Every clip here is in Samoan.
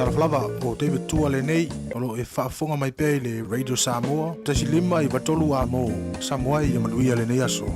Talofa lava, o David Tua lenei, o lo o e faafofoga mai pea i le Radio Samoa, 1.5 93 A mo Samoa ia manuia lenei aso.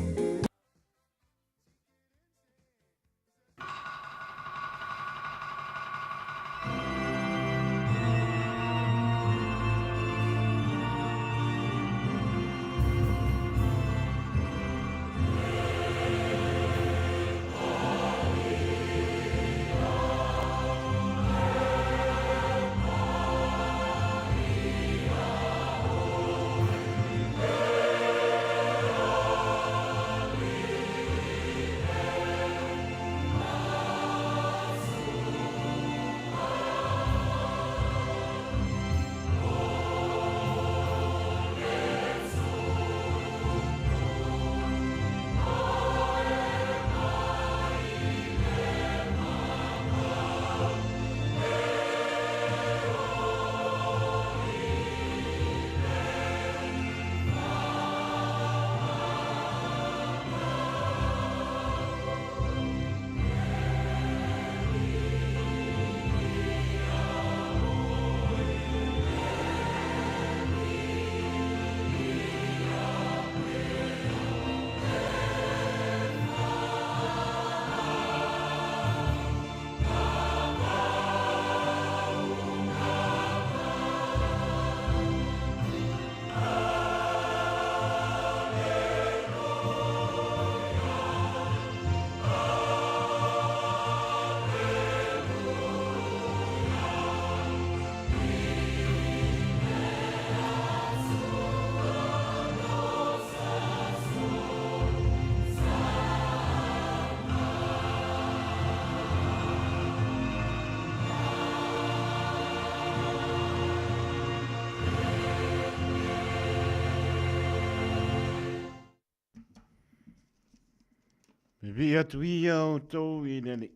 Vivii atu ia outou i le Alii.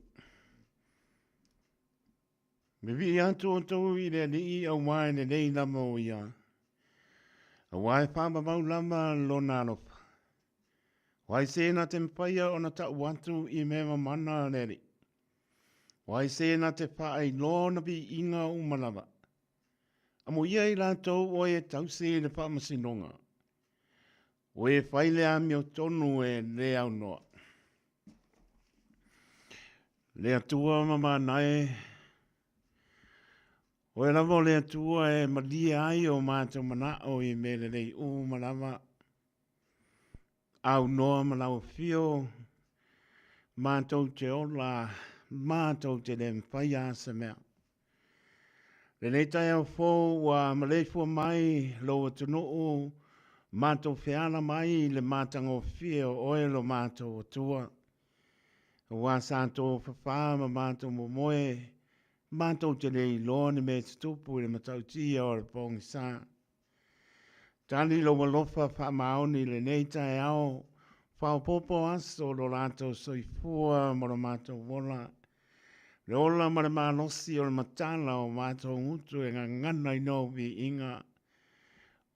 Vivii atu outou i le Alii auā e lelei lava o ia, auā e faavavau lava lona alofa. O ai se na te mafaia ona tau atu i mea mamana a le Alii? O ai se na te faailoa ona viiga uma lava? Amuia i latou o e tausi i le faamasinoga, o e fai le amiotonu e le aunoa. Le Atua ma manae, Oe lava o le Atua e malie ai o matou manao i mea lelei uma lava. Aunoa ma lau afio, matou te ola, matou te le mafai a se mea. Lenei taeao fou ua maleifua mai lou atunuu, matou feala mai i le matagofie o oe lo matou Atua. Aua sa tofafā ma matou momoe, matou te le iloa ni mea e tutupu i le matautia o le pogisa. Tali lou alofa faamaoni i lenei taeao, faaopoopo aso o lo latou soifua ma lo matou ola. Le ola ma le malosi o le matala o matou gutu e gagana i nou viiga.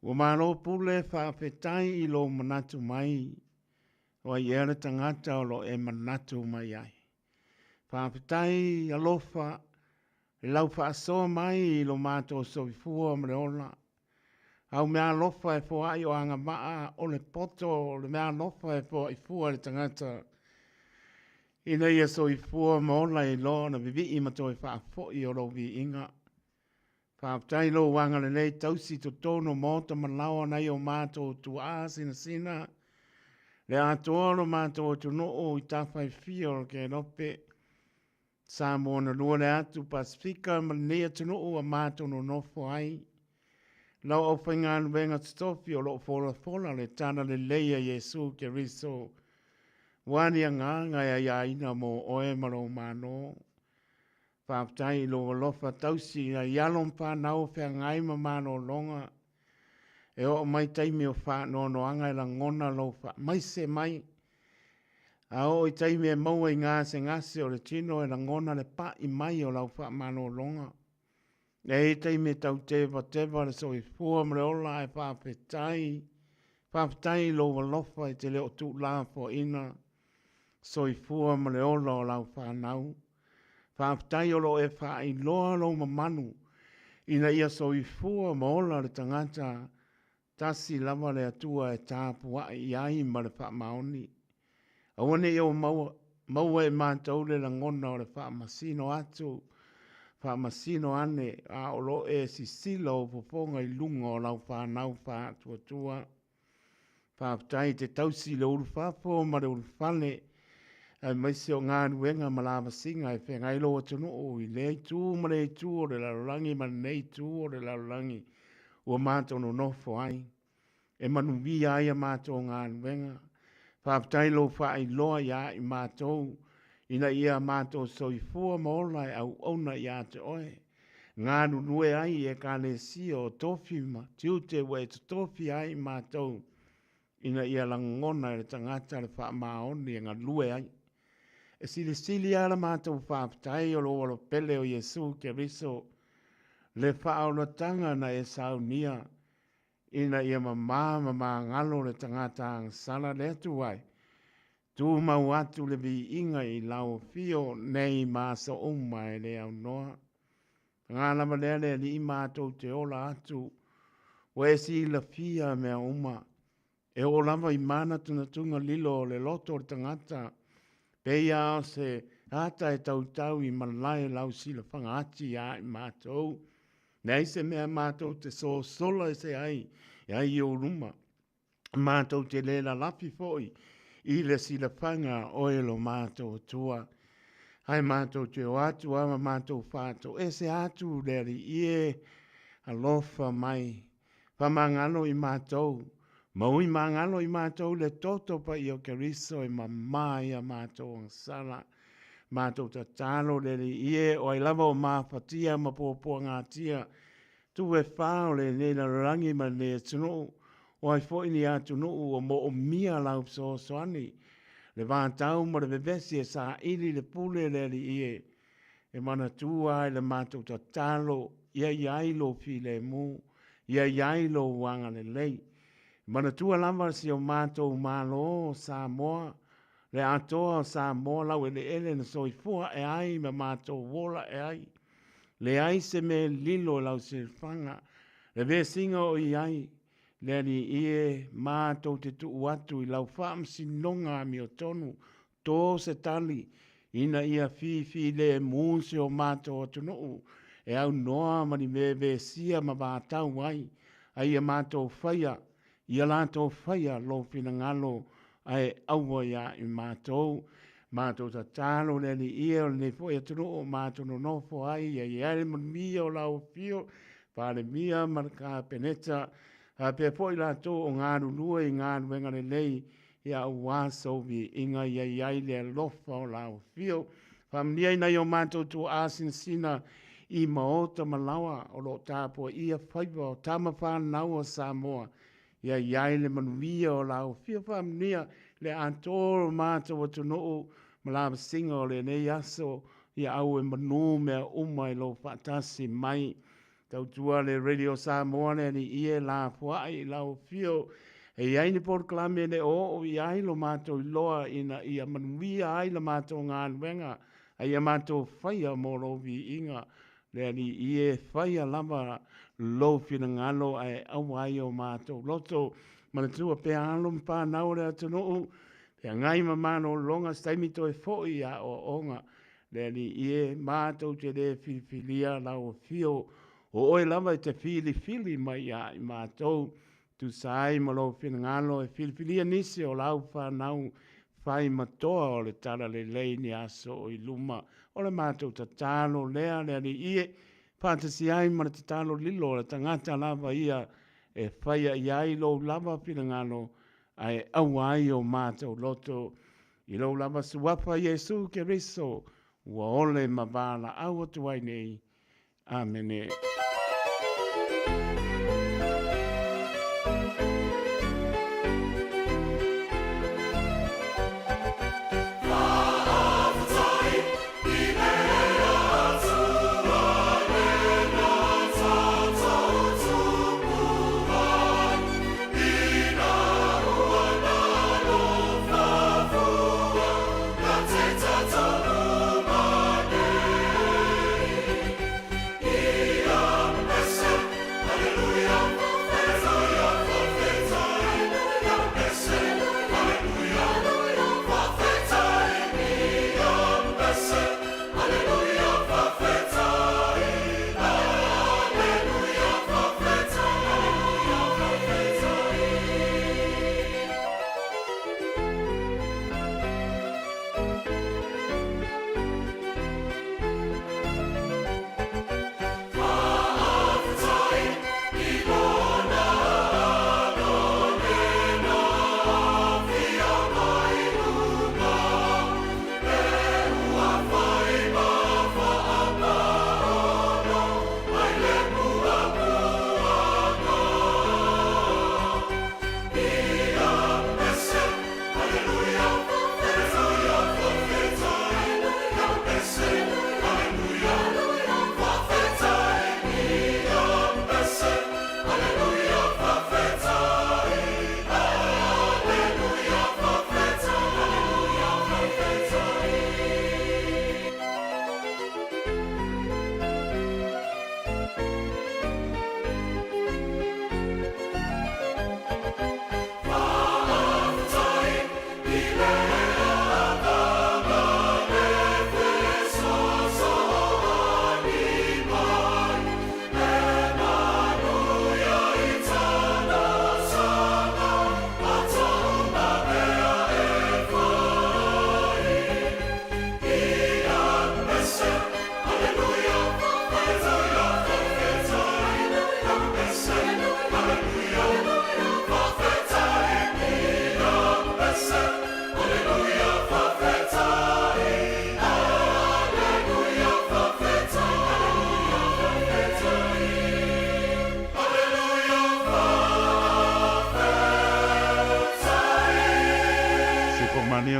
Ua malo pule faafetai i lou manatu mai, o ai ea le tagata o lo o e manatu mai ai. Faafetai alofa i lau faasoa mai i lo matou soifua ma le ola. Au meaalofa e foai o agavaa o le poto o le meaalofa e foai fua i le tagata ina ia soifua ma ola i loa ona vivii ma toe faafoi o lou viiga. Faafetai lou agalelei tausi totonu o maota ma laoa nai o matou tuaa sinasina le atoa o lo matou atunuu i tafa e fia o le Kelope. Samoa na lua le atu Pasefika ma lenei atunuu ua matou nonofo ai. Lau aufaigaluega totofi o lo o folafola le tala lelei a Iesu Keriso, ua ni agaga e aiaina mo oe ma lou Malo. Faafetai i lou alofa tausi i alo ma fanau o feagai ma malologa. E oo mai taimi o faanoanoaga e lagona lou faamaise mai. A oo i taimi e maua i gasegase o le tino e lagona le pa'i mai o lau faamalologa. E i ai taimi e tau tevateva le soifua ma le ola ae faafetai, faafetai i lou alofa e te le o tuulafoaina soifua ma le ola o lau fanau. Faafetai o lo o e faailoa lou mamalu ina ia soifua ma ola le tagata, tasi lava le Atua e tapuai i ai ma le faamaoni. Aua ne i ou maua, maua e matou le lagona o le faamasino atu, faamasino ane, a o lo o e sisila ou fofoga i luga o lau fanau faatuatua. Faafetai i te tausi i le ulufafo ma le ulufale, aemaise o galuega ma lavasiga e feagai lou atunuu i lea itu ma lea itu o le lalolagi ma lenei itu o le lalolagi ua matou nonofo ai. E manuia ai a matou galuega. Faafetai i lou faailoa iā i matou ina ia matou soifua ma ola e auauna ia te oe. Galulue ai i Ekalesia o tofi ma tiute ua e totofia ai i matou ina ia lagona e le tagata le faamaoni e galue ai. E silisili lava la matou faafetai o lou Alopele o Iesu Keriso, le faaolataga na e saunia ina ia mamā ma magalo le tagata agasala le Atua e tumau atu le viiga i lau afio nei ma aso uma e le aunoa. Paga lava lea le Alii matou te ola atu, ua e silafia mea uma, e oo lava i manatunatuga lilo o le loto o le tagata, pei lava o se ata e tautau i malae lau silafaga ati iā i matou. Leai se mea matou te sosola ese ai e ai i ou luma. Matou te le lalafi foi i le silafaga oe lo matou Atua. Ae matou te o atu lava ma matou faatoese atu le Alii e, alofa mai, faamagalo i matou, ma ui magalo i matou le toto paia o Keriso e mamā ai a matou agasala. Matou tatalo le Alii e, o ai lava o mafatia ma puapuagatia Tu e whā o lenei lalolagi ma lenei atunuu, o ai foi ni atunuu ua moomia lau fesoasoani, le vatau ma le vevesi e saili le pule le Alii e, e manatua ai le matou tatalo, ia i ai lou filemu, ia i ai lou agalelei. E manatua lava si o matou Malo o Samoa, le atoa o Samoa laueleele na soifua ae ai ma matou ola ae ai. Leai se mea e lilo i lau silafaga, le vesiga o i ai, le Alii e, matou te tuu atu i lau faamasinoga amiotonu, tō se tali, ina ia fifilemu si o matou atunuu e aunoa ma ni mea e vesia ma vatau ai, a ia matou faia ia latou faia lou finagalo ae aua iā i matou. Matou tatalo le Alii e o lenei foi atunuu o matou nonofo ai, ia i ai le manuia o lau afio, Palemia ma le Kapeneta, faapea foi latou o galulue i galuega lelei, ia aua sou viiga ia i ai le alofa o lau afio. Faamanuia i nai o matou tuaa sinasina i maota ma laoa o lo o tapuaia faiva o tama fanau a Samoa, ia i ai le manuia o lau afio. Faamanuia le atoa o matou atunuu ma lavasiga o lenei aso, ia au e manu mea uma i lou faatasi mai. Tautua le Radio Samoa le Alii e lafoai i lau afio. E i ai ni polokalame e le o oo i ai lo matou iloa ina ia manuia ai la matou galuega, a ia matou faia mo lou viiga. Le Alii e, faia lava lou finagalo ae aua ai o matou loto. Manatua pea alo ma fanau o le atunuu, feagai ma malologa se taimi toe foi i aoaoga. Le Alii e, matou te le filifilia lau afio, o oe lava e te filifili mai iā i matou, tusa ai ma lou finagalo e filifilia nisi o lau fanau fai ma toa o le talalelei ni aso o i luma. O le matou tatalo lea, le Alii e, faatasi ai ma le tatalo lilo a le tagata lava ia e faia i ai lou lava finagalo ae aua ai o matou loto. I lou lava suafa Iesu Keriso, ua ole ma valaau atu ai nei. Amene.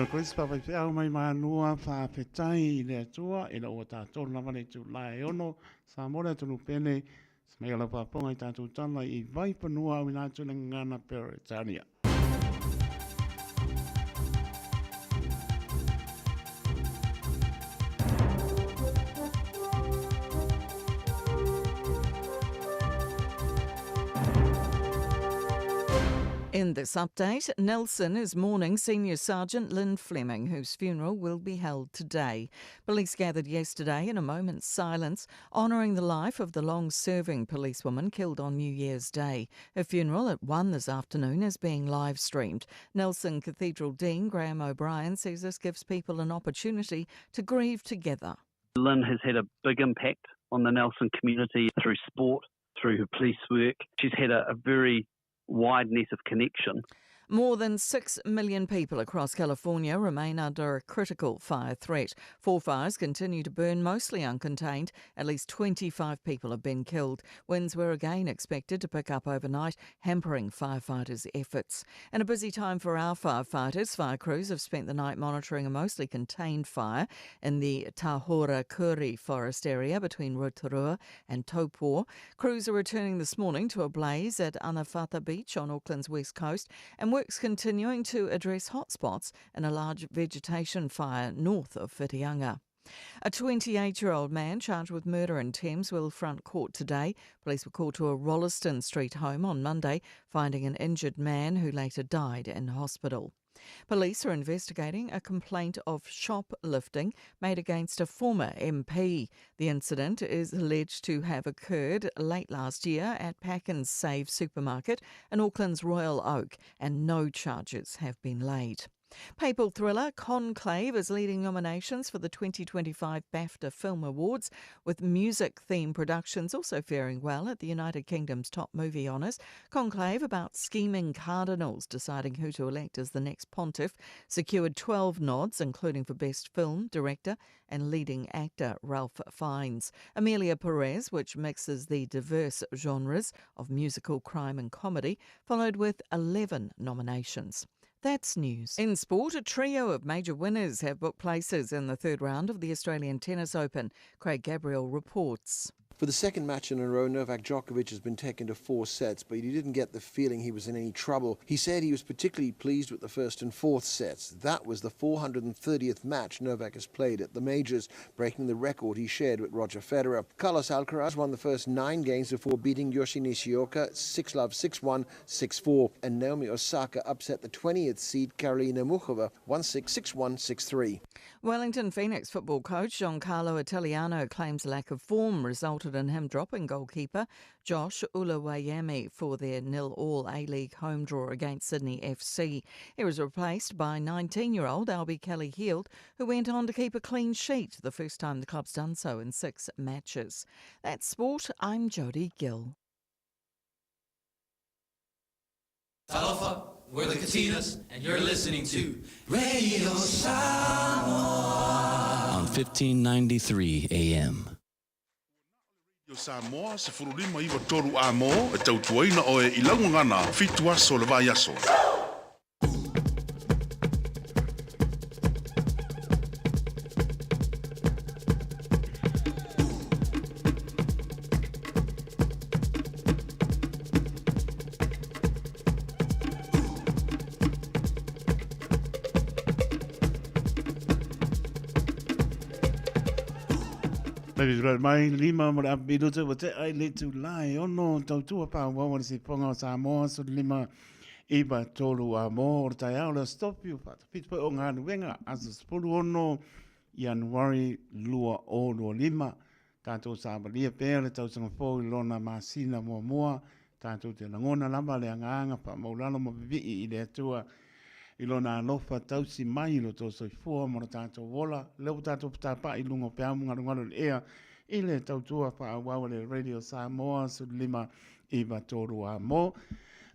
Merry Christmas faifeau mai Malua, faafetai i le Atua ina ua tatou lava le itula e 6 Samoa le atunuu pele, mai o lau faafofoga i tatou tala i Vaifanua auina atu i le gagana Peretania. In this update, Nelson is mourning Senior Sergeant Lynn Fleming, whose funeral will be held today. Police gathered yesterday in a moment's silence, honouring the life of the long serving policewoman killed on New Year's Day. Her funeral at 1 this afternoon is being live streamed. Nelson Cathedral Dean Graham O'Brien says this gives people an opportunity to grieve together. Lynn has had a big impact on the Nelson community through sport, through her police work. She's had a, a very wide net of connection. More than 6 million people across California remain under a critical fire threat. Four fires continue to burn mostly uncontained. At least 25 people have been killed. Winds were again expected to pick up overnight, hampering firefighters' efforts. And a busy time for our firefighters. Fire crews have spent the night monitoring a mostly contained fire in the Tahora Kuri forest area between Rotorua and Taupo. Crews are returning this morning to a blaze at Anawhata Beach on Auckland's west coast and works continuing to address hotspots in a large vegetation fire north of Whitianga. A 28 year old man charged with murder in Thames will front court today. Police were called to a Rolleston Street home on Monday, finding an injured man who later died in hospital. Police are investigating a complaint of shoplifting made against a former MP. The incident is alleged to have occurred late last year at Pack and Save supermarket in Auckland's Royal Oak, and no charges have been laid. Papal thriller Conclave is leading nominations for the 2025 BAFTA Film Awards, with music themed productions also faring well at the United Kingdom's top movie honours. Conclave, about scheming cardinals deciding who to elect as the next pontiff, secured 12 nods, including for Best Film, Director, and leading actor Ralph Fiennes. Amelia Perez, which mixes the diverse genres of musical, crime, and comedy, followed with 11 nominations. That's news. In sport, a trio of major winners have booked places in the third round of the Australian Tennis Open. Craig Gabriel reports. For the second match in a row, Novak Djokovic has been taken to four sets, but he didn't get the feeling he was in any trouble. He said he was particularly pleased with the first and fourth sets. That was the 430th match Novak has played at the majors, breaking the record he shared with Roger Federer. Carlos Alcaraz won the first nine games before beating Yoshi Nishioka 6-love, 6-1, 6-4. And Naomi Osaka upset the 20th seed Karolina Muchova 1-6, 6-1, 6-3. Wellington Phoenix football coach Giancarlo Italiano claims lack of form resulted in him dropping goalkeeper Josh Oluwayemi for their nil-all A-League home draw against Sydney FC. He was replaced by 19-year-old Albie Kelly-Heald, who went on to keep a clean sheet, the first time the club's done so in six matches. That's sport. I'm Jodie Gill. Talofa, we're the Katinas, and you're listening to Radio Samoa on 1593 AM. O Samoa, 15 93 a mō, e tautuaina oe i Laugagana, fitu aso le vaiaso. Baby Road mai lima mo le apiluta ua te ai le tu lai ono tautua pa wawa le siponga o Samoa so lima iwa tolu a mo o le taiao le stopi o whaatawhiti po o ngā nuenga aso 16 Ianuari 2025 Tātou savalia pea le tausaga fou i lona masina muamua, tātou te lagona lava le agaga faamaulalo ma vivii i le Atua i lona alofa tausi mai i lo tou soifua ma lo tātou ola, lea ua tātou patapa'i i luga o peau mugalugalu i le ea i le tautua faaauau a le Radio Samoa 15 9 3 a mo.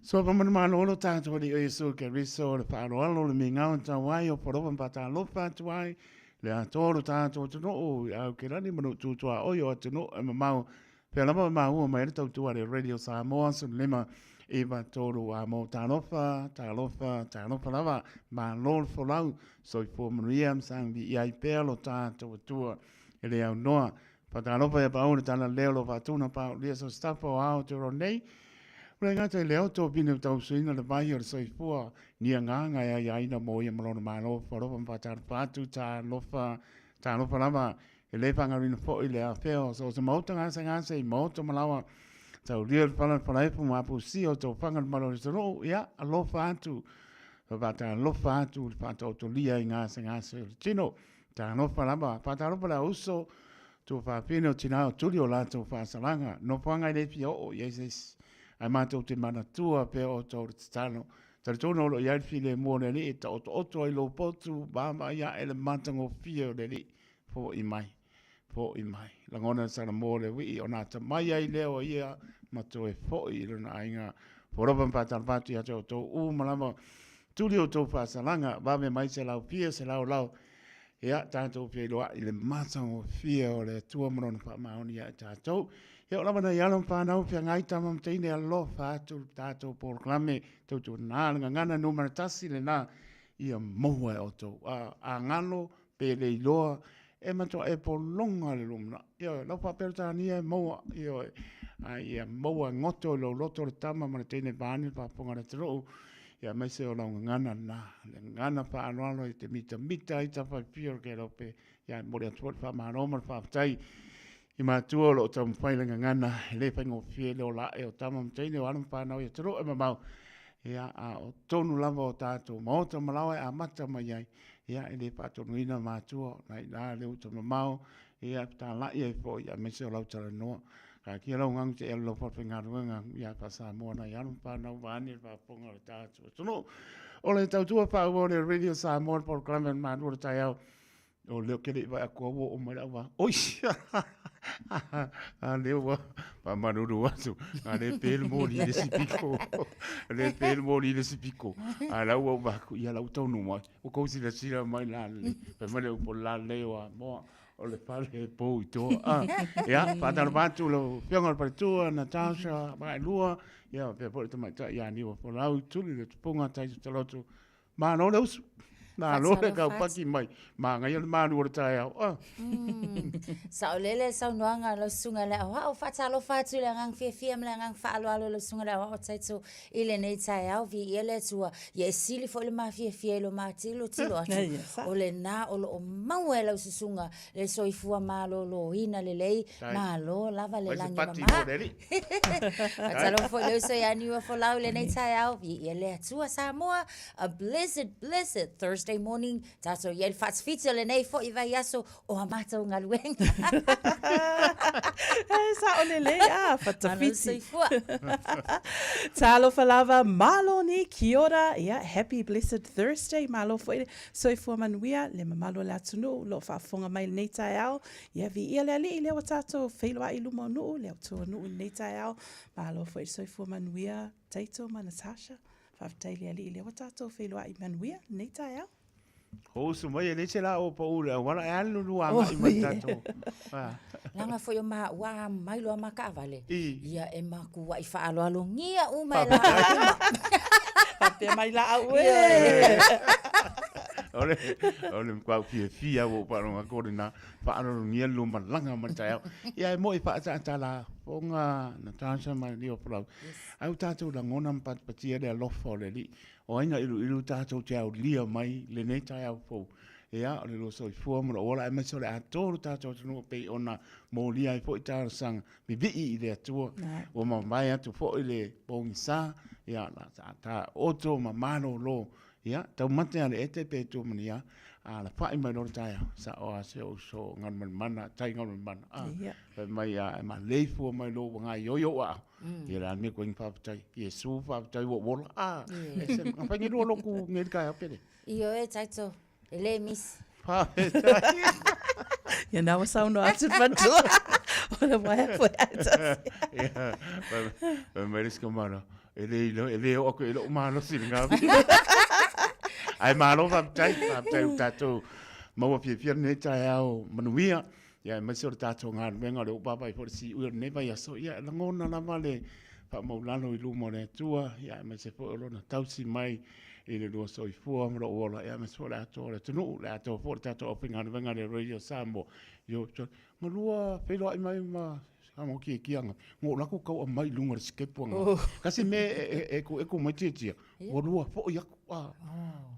Soa manumalo tātou Alii o Iesu Keriso le faaaloalo le migao tau ai o polofa ma faatalofa atu ai Le atoa o lo tātou atunuu i Aokerani ma Nuututuaoi o atunuu e mamao. Pea lava e māua mai le tautua le Radio Samoa 15 9 3 a mō talofa, talofa, talofa lava, malo le folau, soifua manuia ma saga viia ai pea lo tātou Atua e le aunoa. Faatalofa ia paau le tala leo lo faatuna pau lia so stafa o ao te ro nei. Ua ngata i le auto pine o tausuina le vai o le soifua nia nganga e ai aina mo ia malona malo whalofa mwhatalofa atu talofa talofa lava e le whangarina fo i le afea o so se mauta ngase ngase i mauta malawa tau lia le whala whalaifu mapu si o tau whanga le malo le tonu ia alofa atu whatalofa atu le whatautolia i ngase ngase o le tino Talofa lava, faatalofa le auso, tuafafine o tinā o tuli o latou faasalaga, nofoaga e le fia oo i ai se isi, ae matou te manatua pea outou le tatalo. Talitonu o lo o i ai le filemu o le Alii e taotooto ai lou potu, vaavaai ae le matagofie o le Alii, fo'i mai, fo'i mai. Lagona le Salamo o le uii ona atamai ai lea o ia ma toe fo'i i lona aiga. Folova ma faatalofa atu ia te outou uma lava Tuli outou faasalaga, vave mai se lau fia, se laolao, ia tatou feiloai i le matagofie o le Atua ma Lona faamaoni ia i tatou. Ia o lava nai alo ma fanau feagai tama ma teine alofa atu le tatou polokalame tautuana le gagana numera 1 lena ia maua e outou. A, a galo pe le iloa e matua e pologa le lumanai. Ioe, lau faa-Peretania e maua, ioe, a ia maua e goto i lou loto le tama ma le teine vaeane le faafofoga a le atunuu, ia aemaise o lau gagana lena, le gagana faaaloalo e te mitamita ai tafaifia o le Kelope, ia e momoli atu foi le faamalo ma le faafetai i matua o lo o taumafai le gagana e le faigofie le ola ae o tama ma teine o alo ma fanau i atunuu e mamao, ia a o tonu lava o tatou maota ma laoa e amata mai ai, ia e le faatonuina matua na i la le uta mamao, ia fetalai ai foi aemaise o lau talanoa. Taatia lau gagu te elu lau faalefaigaluega ia faa-Samoa nai alo ma fanau vaeane le faafofoga o le tatou atunuu. O le tautua faaauau o le Radio Samoa le polokalame o le malu o le taeao. O lea ou te le i vaai atu ua oo mai le auvaa. Oi! A lea ua faamalulu atu. A le pe le moli i le isi piko. Le pe le moli i le isi piko. A la ua ou vaai atu, ia la ua taunuu mai. Ua kou silasila mai la le. Fai mai le upu o le lalelei o Amoa. O le fale e pou i toa. Ah, ia, faatalofa atu lau Afioga i le Faletua, Natasha Vaaelua, ia, faapea foi le tamaitai ia Niua Folau, Tuli le Tupuga, Taito Taloto. Malo le usu. Malo le kaupaki mai. Manaia le malu o le taeao. Ah. Saolele le saunoaga a lau susuga i le aoao. Faatalofa atu i le agaga fiafia ma le agaga faaaloalo i lau susuga i le aoao Taito i lenei taeao. Viia le Atua. Ia e sili foi le mafiafia i lo matilotilo atu. O lena o lo o maua e lau susuga le soifua maloloina lelei. Malo lava le lagi e mama. Faatalofa foi i le uso ia Niua Folau i lenei taeao. Viia le Atua Samoa. A blessed, blessed Thursday morning. Tatou i ai le faatafiti o lenei foi vaiaso o a matou galuega. E sao lelei a, fatafiti. Soifua. Talofa lava, malo ni, kia ora, ia, happy blessed Thursday, malo foi le soifua manuia, le mamalu o le atunuu, lo o faafofoga mai lenei taeao, ia, viia le Alii, lea ua tatou feiloai i luma o nuu, le autua o nuu i lenei taeao, malo foi le soifua manuia, Taito ma Natasha, faafetai i le Alii, lea ua tatou feiloai manuia lenei taeao. Usu mai e leai se la o pau le auala e alu lua agai mai tatou. Leaga foi o maua a mai loa ma taavale. Ia e matuai faaaloalogia uma e laau uma. Faapea mai laau e. O le o le matua fiafia ua ou faalogo atu o lena faaaloalogia le lua malaga ma le taeao. Ia e moi faaataata lafoga Natasha ma Leo Folau. Ai ua tatou lagona ma patipatia le alofa o le Alii. O ai na iluilu tatou te aulia mai lenei taeao fou? Ia, o le lua soifua ma lou ola, aemaise o le atoa lo tatou atunuu e pei ona molia ai foi talosaga vivii i le Atua. Ua mavae atu foi le pogisa, ia, la ta, ta oto ma malolo. Ia, taumate a le ete pe tumania, a lapa'i mai loa le taeao, sa'o a si ou uso Galumalemana, tai Galumalemana, a, fai mai a e maleifua mai loa ua gaoioi ou aao. Ia le a le mea koe ni faafetai. Iesu faafetai ua ou ola. A, e se mafai ni lua lotu nei le taeao pele. Ioe Taito, e le misi. Faafetai. Ia na ua saunoa atu le faletua. O le waea foi ae tasi. Ia, fai mai le isi kamara, e le ilo, e le oo atu i lou malosi i lena mea. Ae malo faafetai, faafetai ua tatou maua fiafia lenei taeao manuia. Ia, aemaise o le tatou galuega o lea ua vaavaai foi i le siui o lenei vaiaso, ia, e lagona lava le faamaualalo i luma o le Atua, ia, aemaise foi o Lona tausi mai i le lua soifua ma lou ola, ia, aemaise foi o le atoa o le atunuu, le atoa foi o le tatou aufaigaluega a le Radio Samoa. Ia, na lua feiloai mai ma Kiakiaga, na ou alu atu tau aumai i luga o le sitepu anga. Kasi mea e eku mai tiatia, ua lua foi aku. Ah,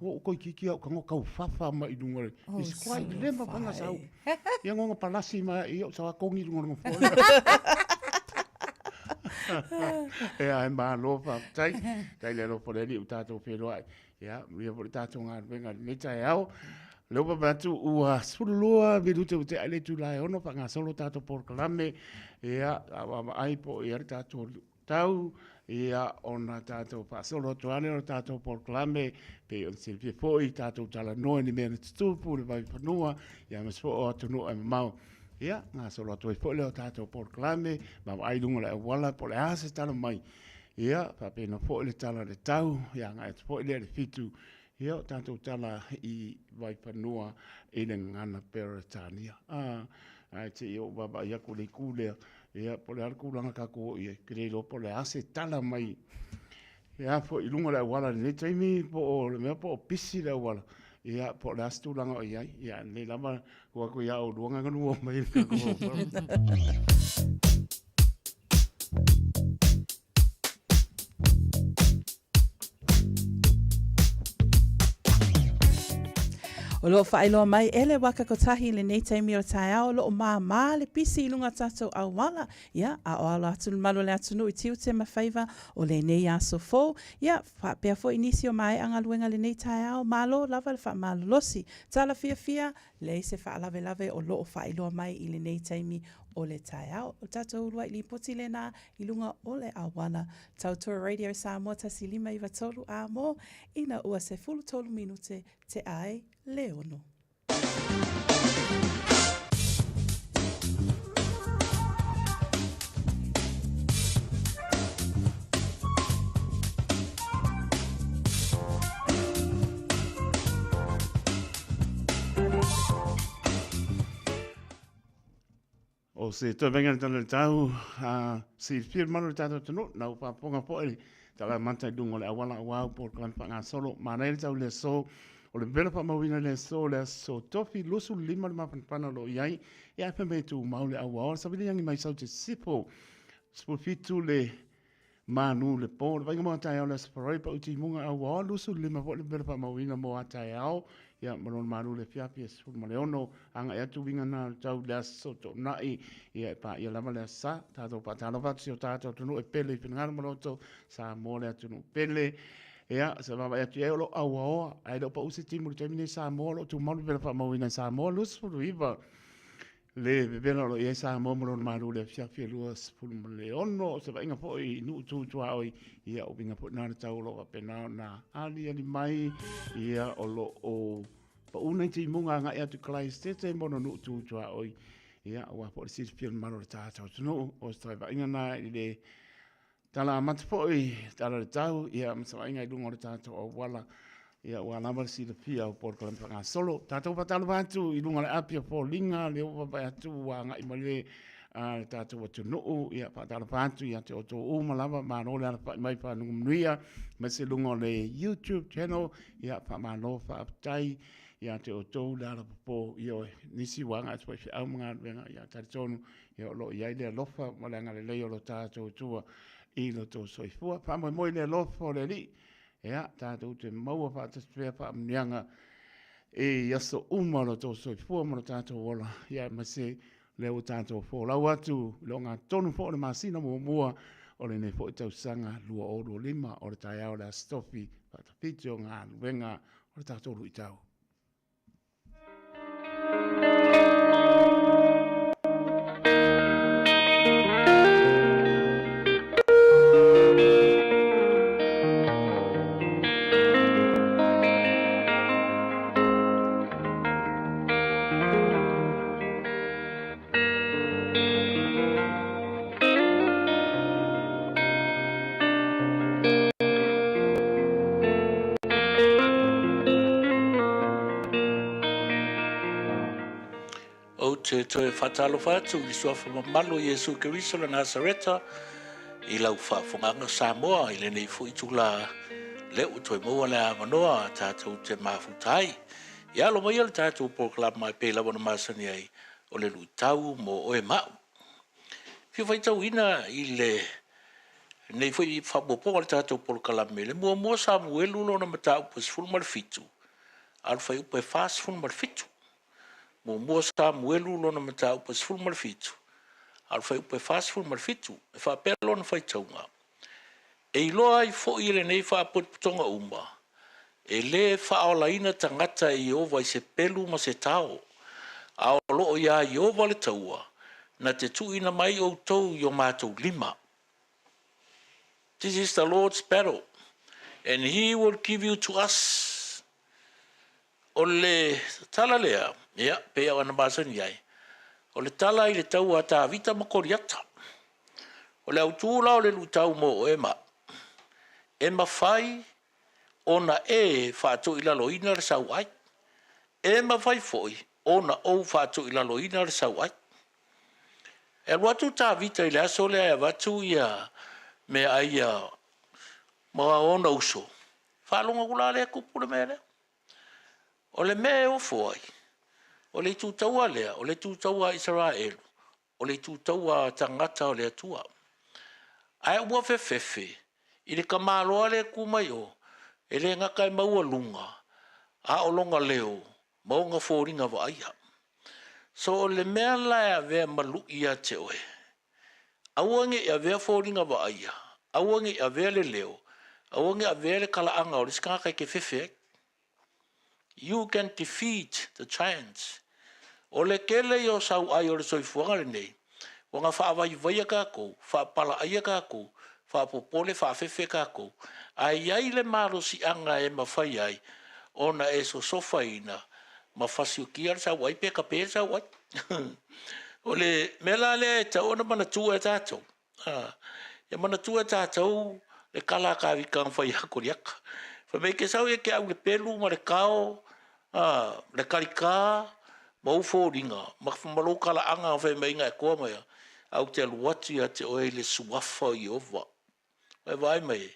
ua ou toeitiiti lava ou tago tau fafa mai i luga o le, it's quite le mafai ona sau. Ia nonga palasi mai ia ou sau togi i luga o le nofoa. Ia, e malo faafetai. Faafetai le alofa o le Alii ua tatou feiloai. Ia, manuia foi le tatou galuega i lenei taeao. O lea ua vaavaai atu ua 12 minute ua tea ai le itula e 6 faagasolo tatou polokalame. Ia, a vaavaai po o i ai le tatou tau, ia, ona tatou faasolo atu lava lea o le tatou polokalame, pei ona silafia foi, tatou talanoa i ni mea na tutupu i le vaifanua, ia aemaise foi o atunuu e mamao. Ia, gasolo atu ai foi lea o tatou polokalame, vaavaai i luga o le auala po o le a se tala mai. Ia, faapena foi le tala o le tau, ia agai atu foi lea i le 7, ia o tatou tala i Vaifanua i le gagana Peretania. A, ae se i ou vaavaai atu i le itu lea, ia, po o le a le tulaga tatou o i ai, ou te le iloa po o le a se tala mai ia foi i luga o le auala i lenei taimi, po o le mea po o pisi le auala, ia, po o le a se tulaga o i ai. Ia, e lelei lava tuu atu ia oulua na galua mai i le tatou auala. O loo faailoa mai e le Waka Kotahi i lenei taimi o le taeao o loo māmā le pisi i luga o tatou auala, ia, a o alo atu le malu o le atunuu i tiute ma faiva o lenei aso fou, ia, faapea foi nisi o maea galuega i lenei taeao, malo lava le faamalolosi. Tala fiafia, Leai se faalavelave o loo faailoa mai i lenei taimi o le taeao. O le tatou uluai lipoti lena i luga o le auala Tautua Radio Samoa 1593 a mo ina ua 13 minute tea ai le ono. O se toe vainga le tala le tau, a silafia le malu o le tatou atunuu, na ua faafofoga foi le tala amata i luga o le auala aua au polokalame faagasolo. Manaia le tau i le aso, o le vela faamauina i le aso, le aso Tofi 25 le mafanafana o lo o i ai, ia ae fai mai e tumau le auaoa, le savili agi mai sau te sisifo, 17 le Manu le po, le vaaiga mo a taeao le Aso Faraile pau timuga auaoa 25 foi le pepela faamauina mo a taeao, ia ma lona malu le afiafi e 16 agai atu uiga na o le tau i le Aso Toonai, ia e paia lava le Aso Sa. Tatou faatalofa atu si o tatou atunuu e pele i finagalo ma loto, Samoa le atunuu pele. Ia, se vaavaai atu i ai o lo o auaoa, ae le o pau se timu i le taimi nei Samoa o lo o tumau le pepela faamauina i Samoa 29. Le vevela o lo o i ai Samoa ma lona malu i le afiafi e 26, o se vaaiga foi i nuu tu tuaoi, ia o uiga foi na le tau o lo o faapena ona aliali mai, ia o lo o pau nai timuga agai atu i Kalaesetete ma ona nuu tu tuaoi, ia aua foi le silafia o le mamalu o le tatou atunuu, o se toe vaaiga na i le Tala amata foi, tala o le tau, ia ma se vaaiga i luga o le tatou auala, ia ua lava le silafia o polokalame faagasolo. Tatou faatalofa atu i luga o le api o foliga, lea ua vaavaai atu ua agai mai le a le tatou atunuu, ia faatalofa atu ia te outou uma lava, malo le alafai mai fanugu manuia, aemaise luga o le YouTube channel, ia faamalo faafetai ia te outou le alapopo, ioe, nisi ua agai atu foi i feau ma galuega, ia talitonu Ia o lo o i ai le alofa ma le agalelei o lo tatou Atua i lo outou soifua. Faamoemoe i le alofa o le Alii, ia tatou te maua faatasi pea faamanuiaga i aso uma o lo outou soifua ma lo tatou ola, ia aemaise lea ua tatou folau atu i le ogatotonu foi o le masina muamua o lenei foi tausaga 2025 o le taeao o le Aso Tofi faatafiti o galuega o le tatou luitau. te toe faatalofa atu i le suafa mamalu o Iesu Keriso le Nasareta i lau faafofogaaga Samoa i lenei foi itula lea ua toe maua le avanoa tatou te mafuta ai. Ia alo maia le tatou polokalama e pei lava ona masani ai o le luitau mo oe ma au. Fia faitauina i le nei foi faaopoopoga o le tatou polokalame, le muamua Samuelu lona mataupu e 17, a o le fuaiupu e 47. Muamua Samuelu lona mataupu e 17, a o le fuaiupu e 47, e faapea lona faitauga, E iloa ai foi e lenei faapotopotoga uma, e lē faaolaina tagata e Ieova i se pelu ma se tao, a o lo o iā Ieova le taua, na te tuuina mai outou i o matou lima. This is the Lord's battle, and he will give you to us. O le tala lea, ia, pei ona masani ai, o le tala i le taua a Tavita ma Koliata. O le autū la o le luitau mo oe ma au, e mafai ona e faatoilaloina le sauai, e mafai foi ona ou faatoilaloina le sauai. E alu atu Tavita i le aso lea e avatu ia meaai ia ma ona uso, faalogo atu la lea e tupu le mea lea. O le mea e ofo ai, o le itu taua lea, o le itu taua a Isaraelu, o le itu taua a tagata o le Atua. Ae ua fefefe i le tamaloa lea e tu mai o, e le gata e maualuga, a o lona leo ma ona foliga vaaia. So o le mea la e avea ma lui ia te oe, aua ne i avea foliga vaaia, aua ne i avea le leo, aua ne i avea le talaaga o le isi tagata e te fefe ai. You can defeat the giants. O le tele ia o sauai o le soifuaga lenei, ua na faavaivaia tatou, faapalaaia tatou, faapopole, faafefe tatou, ae i ai le malosiaga e mafai ai ona e sosofaina ma fasiokia le sauai pe tape le sauai. O le mea la lea e tatau ona manatua e tatou, Ia manatua e tatou le tala a Tavita na fai ia Koliata. Fai mai e te sau e te au i le pelu ma le tao, le talita ma ou foliga ma lou talaaga na fai mai ai na e toa mai ai, ae ou te alu atu ia te oe i le suafa o Ieova. Ua e vaai mai ai?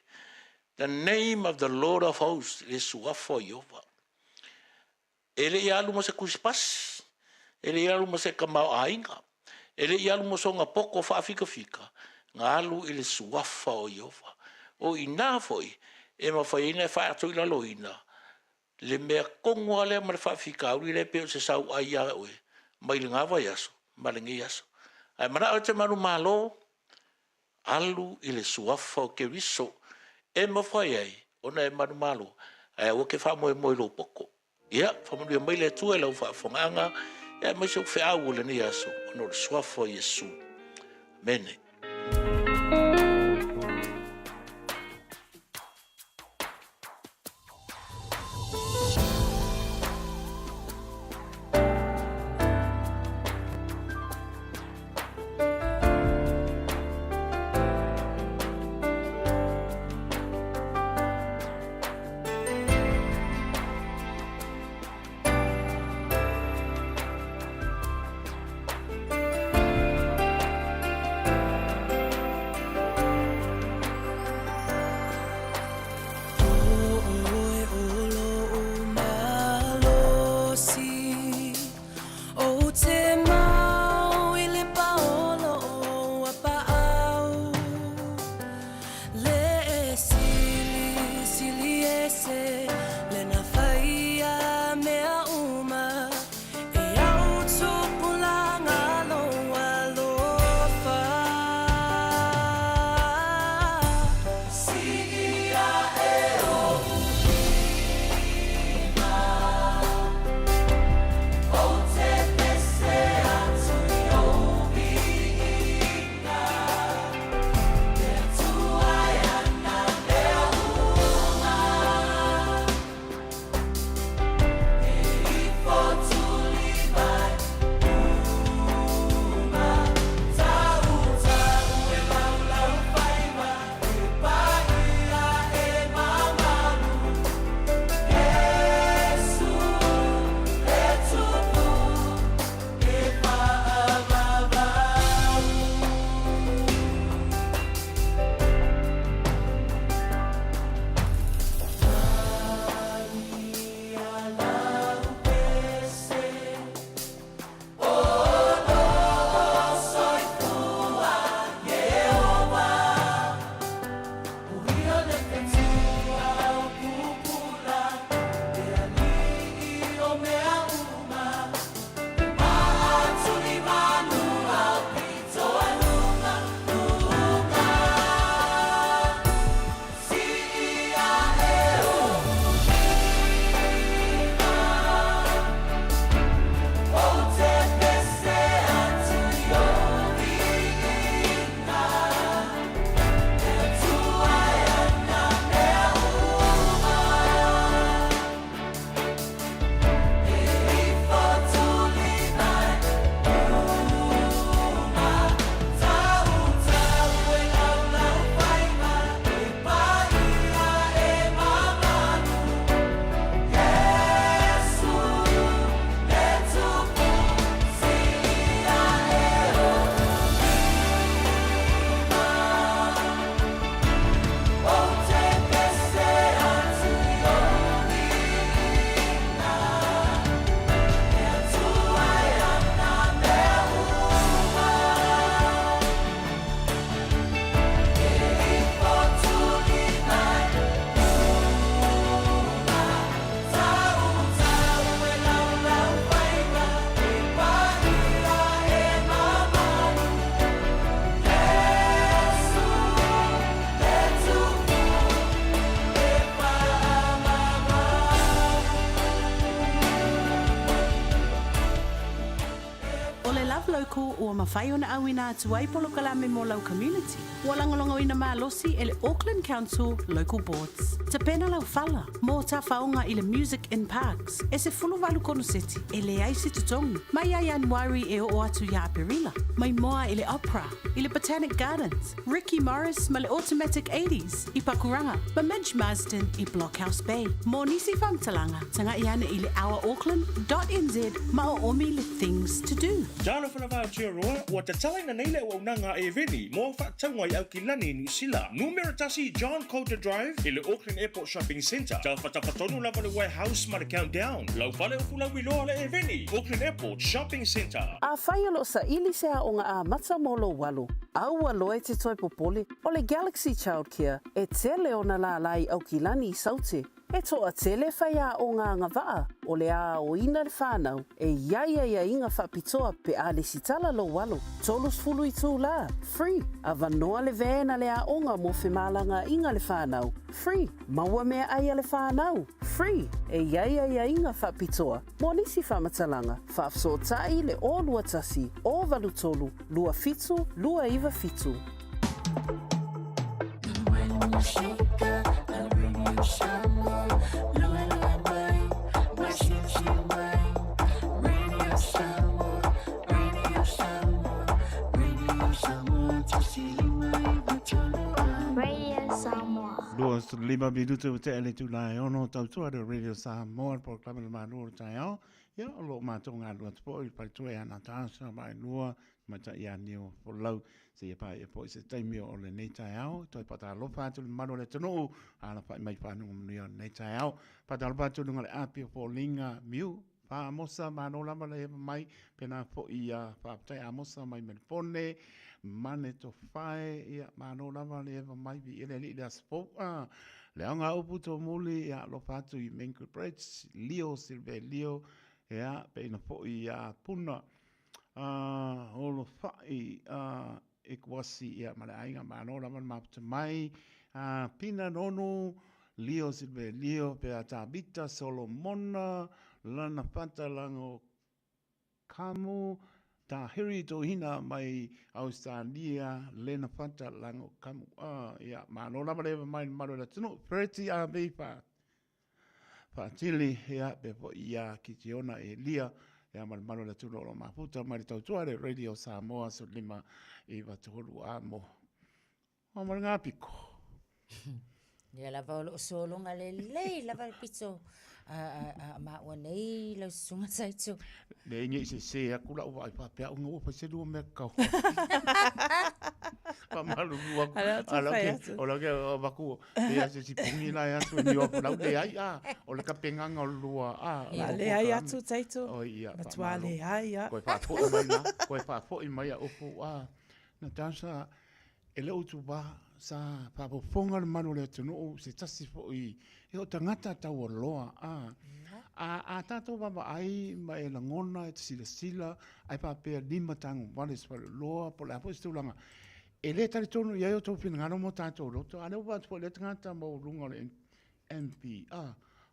The name of the Lord of hosts, le suafa o Ieova. E le i alu ma se tusipasi, e le i alu ma se tamaoaiga, e le i alu ma sona poto faafikafika, na alu i le suafa o Ieova. O i ina foi e mafai ai ona e faatoilaloina le mea tonu lava lea ma le faafitauli lea e pei o se sauai ia oe mai lena vaiaso ma lenei aso. Ae manao e te manumalo, alu i le suafa o Keriso e mafai ai ona e manumalo, ae aua te faamoemoe i lou poto. Ia, faamanuia mai le Atua i lau faafofogaaga, aemaise ou feau o lenei aso, ona o le suafa o Iesu. Amene. ua mafai ona auina atu ai polokalame mo lau community, ua lagolagoina malosi e le Auckland Council Local Boards. Tapena lau fala mo tafaoga i le Music in Parks e 18 konoseti e leai se totogi, mai ia Ianuari e oo atu ia Aperila, mai moa i le Opera, i le Botanic Gardens, Ricky Morris ma le Automatic Eighties i Pakuranga, ma Midge Marsden i Blockhouse Bay. Mo nisi faamatalaga, taga'i ane i le ourauckland dot nz ma oomi le Things to Do. Talofa lava Aotearoa, ua tatalaina nei le auaunaga a Eveni mo au faatauga i Aukilani i Niu Sila. Numera 1 John Coulter Drive i le Auckland Airport Shopping Centre. Tafatafa tonu lava le Warehouse ma le Countdown. Lau fale o Fulauiloa le Eveni, Auckland Airport Shopping Centre. Afai o lo o saili se aoga amata mo lou alo, aua loa e te toe popole, o le Galaxy Childcare e tele ona lālā i Aukilani i Saute. E toatele faiaoga agavaa o le aoina le whanau e i ai aiaiga faapitoa pe a lesitala lou alo. 30 itulā, free, avanoa le van a le aoga mo femalagaaiga le whanau, free, maua meaai a le whanau, free, e i ai aiaiga faapitoa mo nisi faamatalaga, faafesootai le 021 083 27 297. 25 minutu ua tea le itula e ono tautua le Radio Samoa, le polokalame le Malo o le Taeao. Ia, o lo o matou galulue atu foi i le faletua ia Natasha Vaelua, Tamaitai ia Neo Folau, seia paia foi se taimi o lenei taeao. Toe faatalofa atu i le mamalu o le atunuu, alafai mai fanuga manuia o lenei taeao. Faatalofa atu i luga o le api o Foliga Miu, Fa Amosa, malo lava le eva mai, pena foi ia faafetai Amosa mai Melefone, Mane Tofae, ia malo lava le eva mai, viia le Alii i le aso fou. Ah, le aoga upu tomuli, ia alofa atu i Mengu Bridge, Leo Silvelio, ia peina foi ia Puna, ah, Holofai, ah, Ekuasi, ia ma le aiga, malo lava le mafuta mai, ah, Pina Nonu, Leo Silvelio, pea Tabita Solomona, Lana Fata Lango Kamu, Tahiri Tohina mai Ausetalia, Lena Fata Lango Kamu. Ah, ia, malo lava le mai le mamalu o le atunuu. Fereti a Vifa. Faatili, ia, pe foi ia Kitiona Elia, ia ma le mamalu o le atunuu o lo o mafuta mai le tautua le Radio Samoa 15 9 3 a mo. O ma le ngapiko. Ia lava o loo sologa lelei lava le pito a, a, a maua nei lau susuga Taito. Leai ne i sese atu lau vaai faapea au ua fai se lua mea kau. Faamalulu atu. A lea ua A lau fai ke, atu. o lau ke avatu, e a se si pongi la e atu e niu atu lau leai a, o le tapenaga o le lua a. Ma leai atu Taito. Oi ia, Matua faamalo. leai a. Koe faafoi mai la, koe faafoi mai a upu a. Natasha, E le o utu wā, sa faafofoga le mamalu o le atunuu, se tasi foi e o tagata taualoa, a, a, a tatou vaavaai ma e lagona e te silasila, ae faapea limatago vale se faleoloa po o le a foi se tulaga, e le talitonu i ai o outou finagalo ma o tatou loto, a o lea ua vaai atu foi i lea tagata maualuga o le MP, a,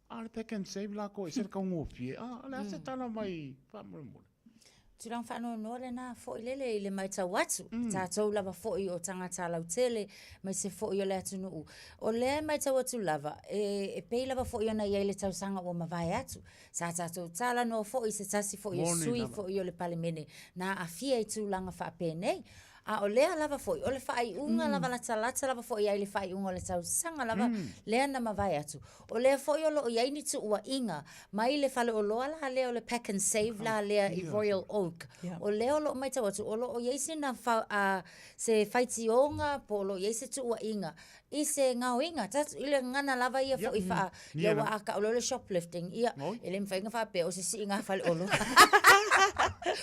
a o le pack and save lakou e ese le taugofie, a, o le a se tala mai faamolemole? Tulaga faanoanoa lena foi lele i le matau atu, mm. tatou lava foi o tagata lautele, aemaise foi o le atunuu. O lea e matau atu lava, e, e pei lava foi ona i ai le tausaga ua mavae atu. Sa tatou talanoa foi i se tasi foi o sui foi o le Palemene na aafia i tulaga faapenei. A o lea lava foi, o le faaiuga mm. lava latalata lava foi i ai le faaiuga o le tausaga lava mm. lea na mavae atu. O lea foi o lo o i ai ni tuuaiga mai le faleoloa la lea o le Pack and Save la lea i Royal Oak. O lea o lo o matau atu, o lo o i ai sina fa, a, se faitioga po o lo o i ai se tuuaiga i se gaoiga, i le gagana lava ia foi faa, ia ua a tau loa le shoplifting, ia, e le mafai ona faapea o se siiga faleoloa.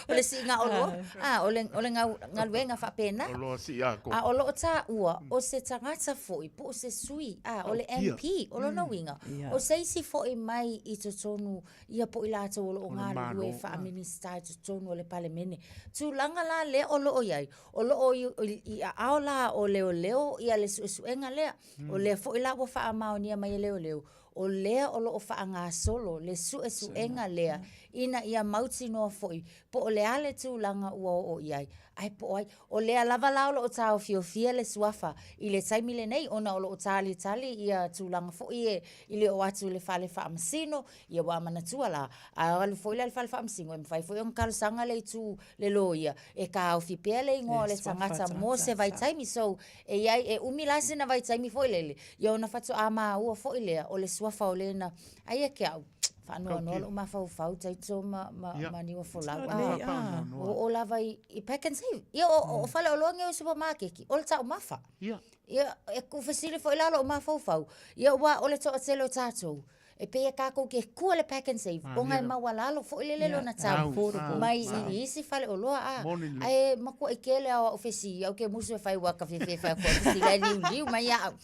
O le siiga oloa, a, o le, o le galuega faapena. Oloa sii atoa. A o lo o taua, o se tagata foi, po o se sui, a, o le MP, o lona uiga, o se isi foi mai i totonu, ia po o i latou o lo o galulue faa-Minisita i totonu o le Palemene. Tulaga la lea o lo o i ai, o lo o i aao la o leoleo ia le suesuega lea. O lea foi la ua faamaonia mai e leoleo, O lea o lo o faagasolo le suesuega lea ina ia mautinoa foi po o le a le tulaga ua oo i ai, ae po o ai. O lea lava la o lo o taofiofia le suafa i le taimi lenei ona o lo o talitali ia tulaga foi e i le oo atu i le fale faamasino, ia ua manatua la, a alu foi la i le fale faamasino, e mafai foi ona talosaga le itu le loia e taofi pea le igoa o le tagata mo se vaitaimi. So, e i ai, e umi la sina vaitaimi foi lele, ia ona faatoa maua foi lea o le suafa o lena. Ae ia te au, faanoanoa lou mafaufau Taito ma, ma, yeah. ma Niuafolau. Ah, ua oo lava i, i Pak'nSave. Ia, o, o faleoloa nei o supamakeki, o le taumafa. Yeah. Ia, e fesili foi la lou mafaufau. Ia, ua o le toatele o tatou, e pei e tatou te kua le Pak'nSave, ah, ona e maualalo foi lele lona tau mai i isi faleoloa. Ah, ae matuai tele lava o au fesili, au ke musu e fai ua ka fiafia e fai atu au fesili ae liuliu mai ia au.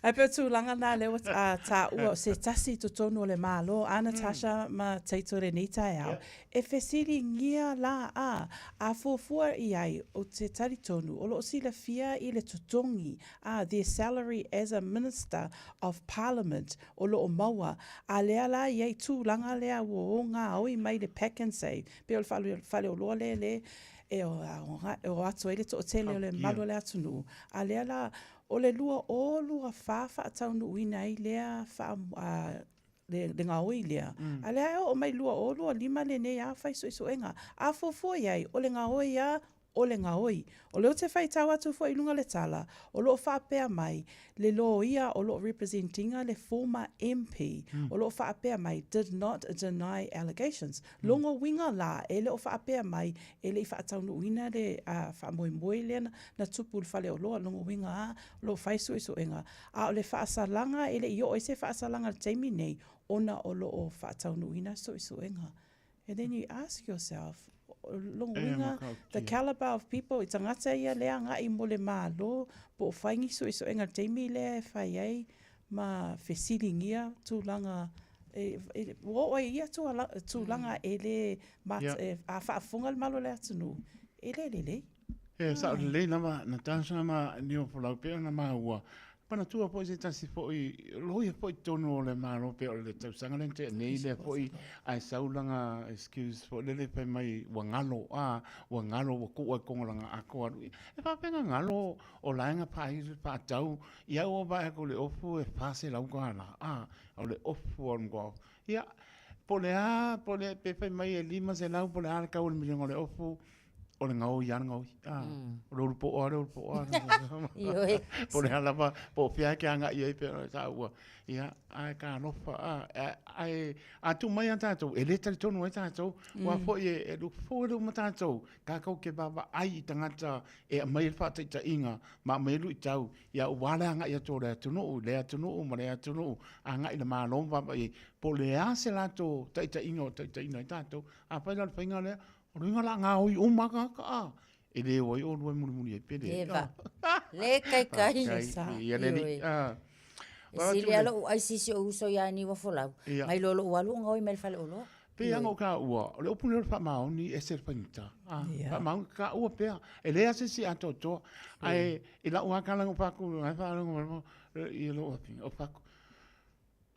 Ae pei o tulaga na lea ua taua o se tasi i totonu o le Malo, a Natasha ma Taito i lenei taeao, e fesiligia la a, a fuafua i ai o te talitonu o lo o silafia i le totogi a their salary as a Minister of Parliament o lo o maua, a lea la i ai tulaga lea ua o gaoi mai le Pak'nSave, pei o le faleoloa lea le e o atu ai le toatele o le mamalu o le atunuu, a lea la o le 2024 faataunuuina ai lea faa, le, le gaoi lea, a lea e oo mai 2025 lenei a fai suesuega. A fuafua i ai, o le gaoi a, o le gaoi. O lea ou te faitau atu foi i luga o le tala, o lo o faapea mai le loia o lo o represent ina le former MP, o lo o faapea mai did not deny allegations. Lona uiga la, e le o faapea mai e le i faataunuuina le faamoemoe lea na tupu i le faleoloa. Lona uiga lava, o lo o fai suesuega, a o le faasalaga e le i oo ai se faasalaga i le taimi nei ona o lo o faataunuuina suesuega. And then you ask yourself, lona uiga, the caliber of people, i tagata ia lea agai mo le Malo, po o fai ni suesuega i le taimi lea e fai ai ma fesiligia tulaga, e, e, ua oo ai i ia tulaga e le, yeah. a faafofoga le malo o le atunuu, e le lelei. E sao lelei lava Natasha ma Niuafolau pei ona maua. Manatua foi se tasi foi loia foi i totonu o le Malo pei o le tausaga lea na tea nei lea foi ae sau lana excuse foi lele fai mai ua galo a ua galo ua tuu ai i lana ato alu. E faapea na galo o laega faatau ia ua vaai atu le ofu e $400 a o le ofu o le matua ia po o le a po o le pe fai mai e 500 po o le a le tau o le miliona o le ofu o le gaoi lava le gaoi. Ah, o le ulu po'o lava le ulu po'o lava. Ioe. Po o le a lava, po o fea e te agai i ai pe o taua. Ia, ae talofa, a, ae a tuu mai lava tatou, e le talitonu ai tatou, aua foi e, e fou le uma tatou, tatou te vaavaai i tagata e aumai ai le faataitaiga ma aumai ai luitau, ia aua le agai atu o le atunuu i lea atunuu ma lea atunuu, agai i le Malo ma vaavaai i ai, po o le a se latou taitaiga o taitaiina ai tatou. Afai la o le faiga lea, O le uiga o le a gaoi uma lava tagata a? E le o ai oulua e mulimuli ai pe leai. Eva. Le kaikai. Ia le alii. E sili lava lou ai sisi o uso ia Niuafolau, nai lo lou alu o gaoi mai le faleoloa. Pei lava ona ou taua, o le upu lea o le faamaoni e ese le faigata. Faamaoni, taua pea, e leai lava se isi atoatoa. Ae i lau lava tala na ou fai atu, na e faalogo mai lou afine, ou fai atu,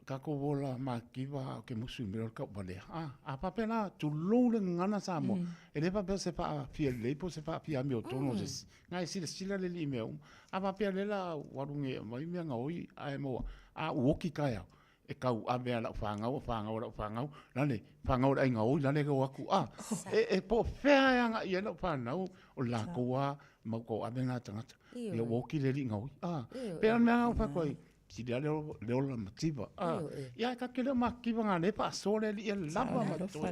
Tatou ola mativa a o ke musu i mea o le tauvalea. A, a faapea la, tulou le gagana Samoa, e le faapea o se faafia lelei po o se faafia amiotonu o se isi. Na e silasila le alii i mea uma. A faapea lea la ua alu nei e aumai mea gaoi ae maua, a ua oti taeao, e tau ave lava i lau fanau, o fanau a lau fanau, lale, fanau a le aiga oi lale e o atu, a, e, e po o fea e agai i ai lau fanau, o le latou lava mau tauave lena tagata. Ia ua oti le alii gaoi, a. Pei o le mea lena ua fai atu ai, Sili lava le ola mativa. Ia, e tatou te le o mativa nga le faasoa le alii e lava ma totoe.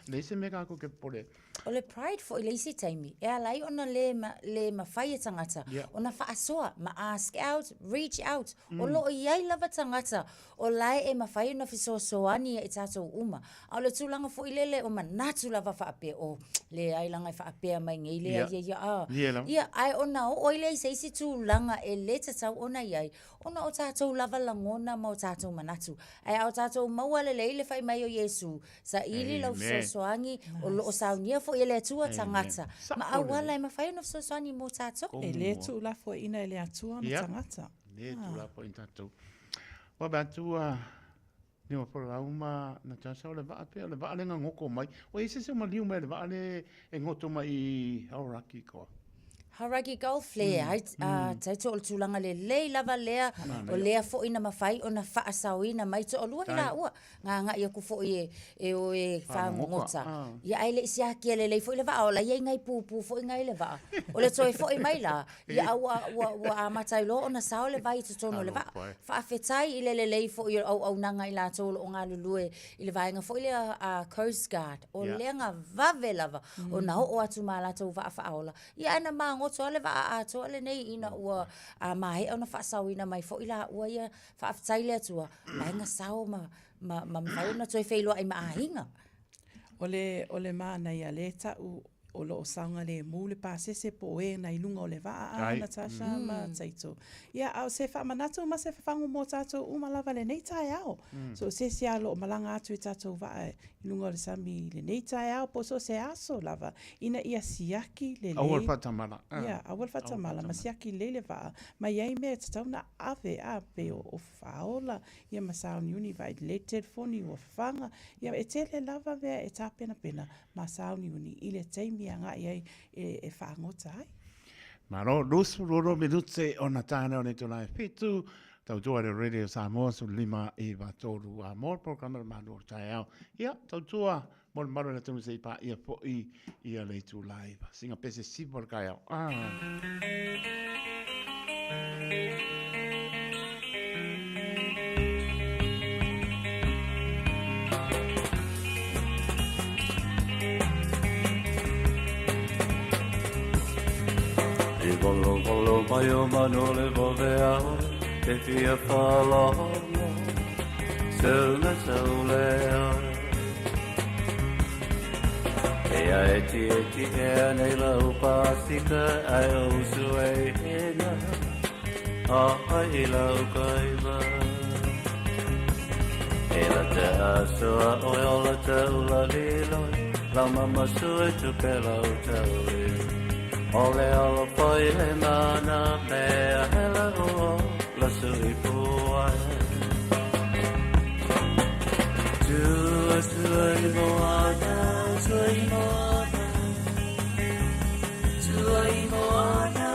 Leai se mea tatou te popole ai. O le pride foi i le isi taimi, e ala ai ona le, le mafai e tagata ona faasoa ma ask out, reach out. O lo o i ai lava tagata o la e mafai ona fesoasoani ia i tatou uma. A o le tulaga foi lele o manatu lava faapea, oh, leai leaga e faapea mai nei lea, ia, ia, a. Ia, ae ona oo ai lea i se isi tulaga e le tatau ona i ai, ona o tatou lava lagona ma o tatou manatu. Ae a o tatou maua lelei le fai mai o Iesu, saili lau fesoasoani, o lo o saunia foi e le Atua tagata, ma auala e mafai ona fesoasoani mo tatou. E le tuulafoaiina e le Atua ona tagata. E le tuulafoaiina tatou. Ua atu a Niu Folau ma Natasha o le vaa pea, o le vaa le gagoko mai. Ua i ai se isi o maliu mai le vaa le e goto mai i Hauraki koa? Hauraki Gulf le ai taito o le tulaga lelei lava lea o lea foi na mafai ona faasaoina mai toalua i laua gagai aku foi e e o e fagogota ia ae le i siakia lelei foi le vaa o la e i ai nai pupu foi nai le vaa o le toe foi mai la ia a ua ua ua amata ai loa ona sao le vai i totonu o le vaa. Faafetai i le lelei foi o le auaunaga a i latou o lo o galulue i le vaega foi lea a Coast Guard, o lea na vave lava ona oo atu ma a latou vaa faaola, ia ae na magoto lava le vaa atoa lenei ina ua maea ona faasaoina mai foi laua ia. Faafetai i le Atua, la e na sao ma ma mafai ona toe feiloai ma aiga. O le, o le manaia lea e ta'u o lo o saogalemu le pasese po o e na i luga o le vaa a Natasha ma Taito. Ia, a o se faamanatu ma se fafagu mo tatou uma lava i lenei taeao. So o se isi lava o lo o malaga atu i tatou vaa i luga o le sami i lenei taeao po o so o se aso lava ina ia siaki lelei. Aua le faatamala. Ia, aua le faatamala ma siaki lelei le vaa ma i ai mea e tatau ona ave a pei o faaola ia ma sauniuni vaai lelei telefoni ua fafaga, ia e tele lava mea e tapenapena ma sauniuni i le taimi e agai ai e fagota ai. Malo, 22 minute ona tāne o le itula e fitu, tautua i le Radio Samoa 15 9 3 a mo le programa le malu o le taeao. Ia, tautua mo le malu o le atunuu se i paia foi ia le itula e iva. Singa pese siva o le taeao. Ah. I volo volo mai o manu le vove ao Te fia whalolo Saule saule oe E a e ti e ti e a nei lau pasika Ai o usu e hena A ai i lau kaiva E la te asoa oe o la te ula liloi Lau mama sue tupe lau taui O le alo foi le mana mea hela o la sui puai Tua tua i moana, tua i moana Tua i moana,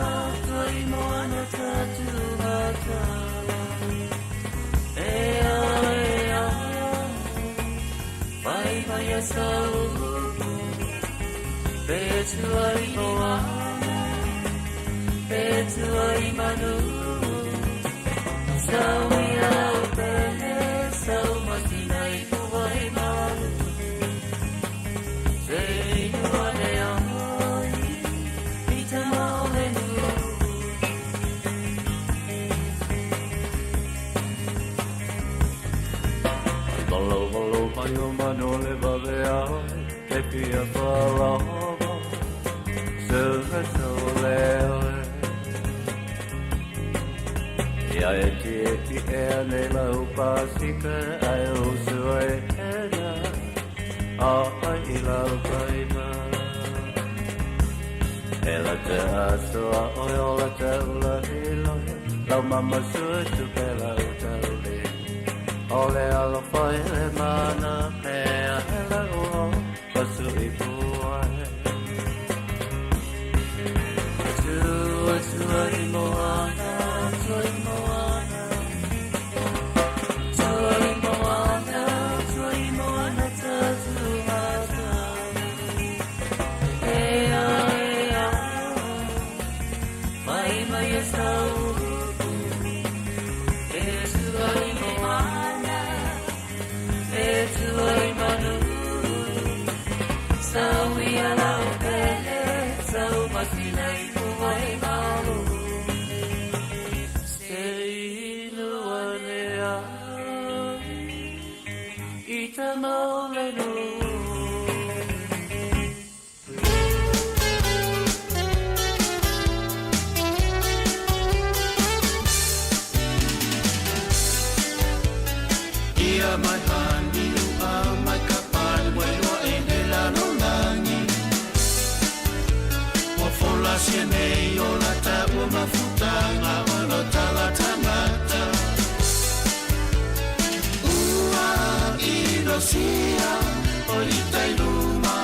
tua i moana ta tūmatala E a e a Pai mai a saupu Pe tua i moana Pe tua i manu Sau i au pele Sau masina i puai malu Se inua le ai I te maole nu Valo valo mai o manu le vave ai Te fia whalava Suga sole oe Ia e ti e ti e ane lau pasika Ai o sua e hena A ai i lau kaima E la te asoa oe o la te ula iloe Lau mama sua tupe lau tauli O le alofa i le mana mea he lau o pasu i puai Tua tua i moana, tua i moana Tua i moana, tua i moana ta tūmatala E a e a Mai mai e saupu E tua i moana E tua i manu Sau ia lau pele Sau masina i puai malu Se inu ane ai I te maole nu Ia mai haniu a mai ka pali wai loa e nei lalolagi Ua fola sia nei o la taua mafutaga o lo tala tangata. folasia o i tai luma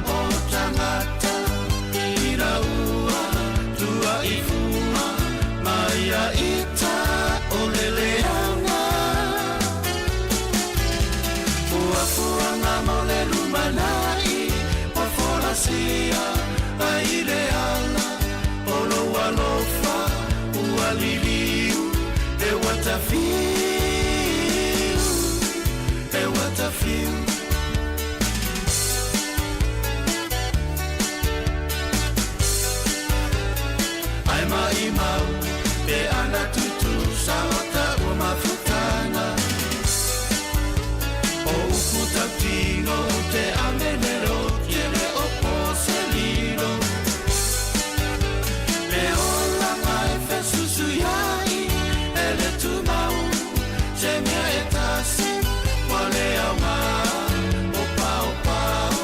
o tagata ina ua tua i fua mai ia ita o le leaga. Fuafuaga mo le lumanai ua folasia ai le ala o lou alofa ua liliu e ua tafiu, e ua tafiu. Ai maʻimau pe ana tutusa o taua mafutaga o upu tautino ou te amene ou te le o po se lilo le olaga e fesusuiai e le tumau se mea e tasi ua le aoga o paopao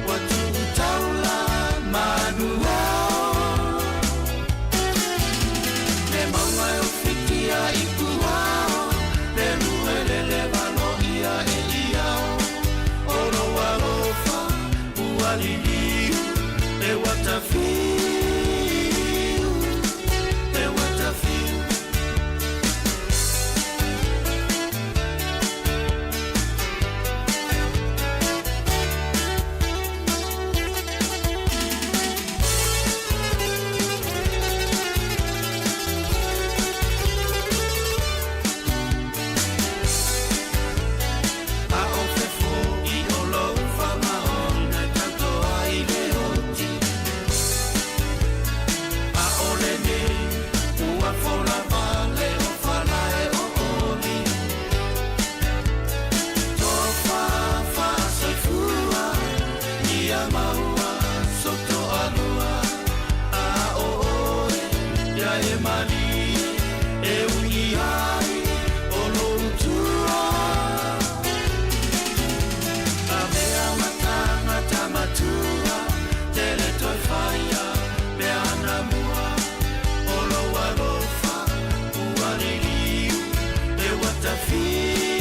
ua tuu taula manu ao le mauga e ofitia i puao le luelele valoia e iao o lou alofa ua liliu e ua tafiu, e ua tafiu. A o fefo'i o lou faamaoni e tato ai le oti a o lenei ua fola vale o falae o oli tofa faasoifua ia maua sotoalua a o oe ia e malie e ui ai o lou tua Avea matanga matua tele toe faia mea na mua o lou alofa ua liliu e ua tafiu,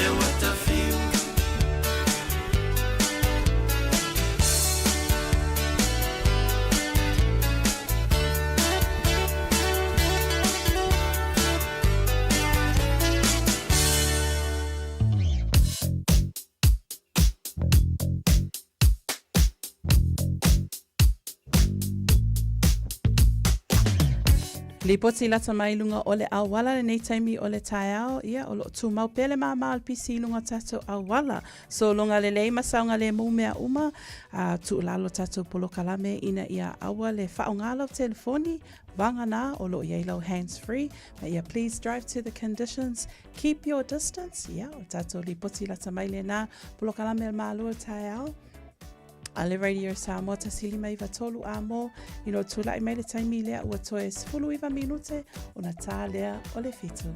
e ua tafiu. Lipoti lata mai luga o le auala lenei taimi o le taeao, ia o loo tumau pea le māmā o le pisi i luga o tatou auala. Sologa lelei ma saogalemu mea uma, a tuulalo tatou polokalame ina ia aua le faaaoga lau telefoni, vagana o loo iai lau hands free, ma ia please drive to the conditions, keep your distance, ia o tatou lipoti lata mai lena polokalame o le Malo o le taeao. A le Radio Samoa 1 5 93 a mo ina o tulai mai le taimi lea ua toe 19 minute ona tā lea o le 7.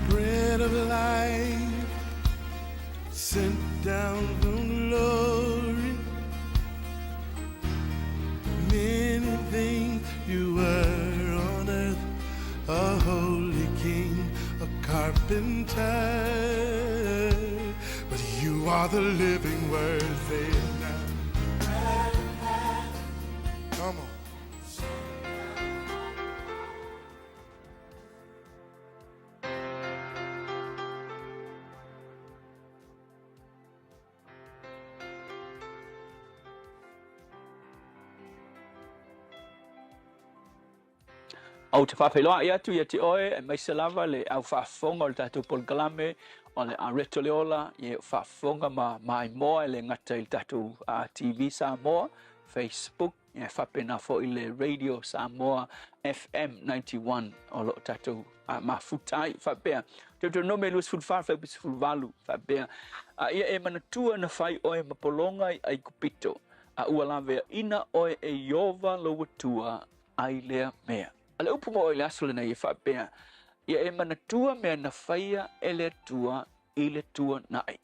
Bread of life sent down from glory. Many things you were on earth, a holy king, a carpenter. But you are the living word, say it now. Come on. Ou te faafeiloai atu ia te oe aemaise lava le au faafofoga o le tatou polokalame o le Areto le Ola, ia o faafofoga ma maimoa e le gata i le tatou TV Samoa, Facebook, ia faapena foi le Radio Samoa FM 91 o lo o tatou mafuta ai. Faapea, Deuteronome 24 fuaiupu 18, faapea, A ia e manatua na fai oe ma pologa i Aikupito, a ua laveaina oe e Ieova lou Atua ai lea mea. A le upu mo oe i le aso lenei e faapea, Ia e manatua mea na faia e le Atua i le tuanai.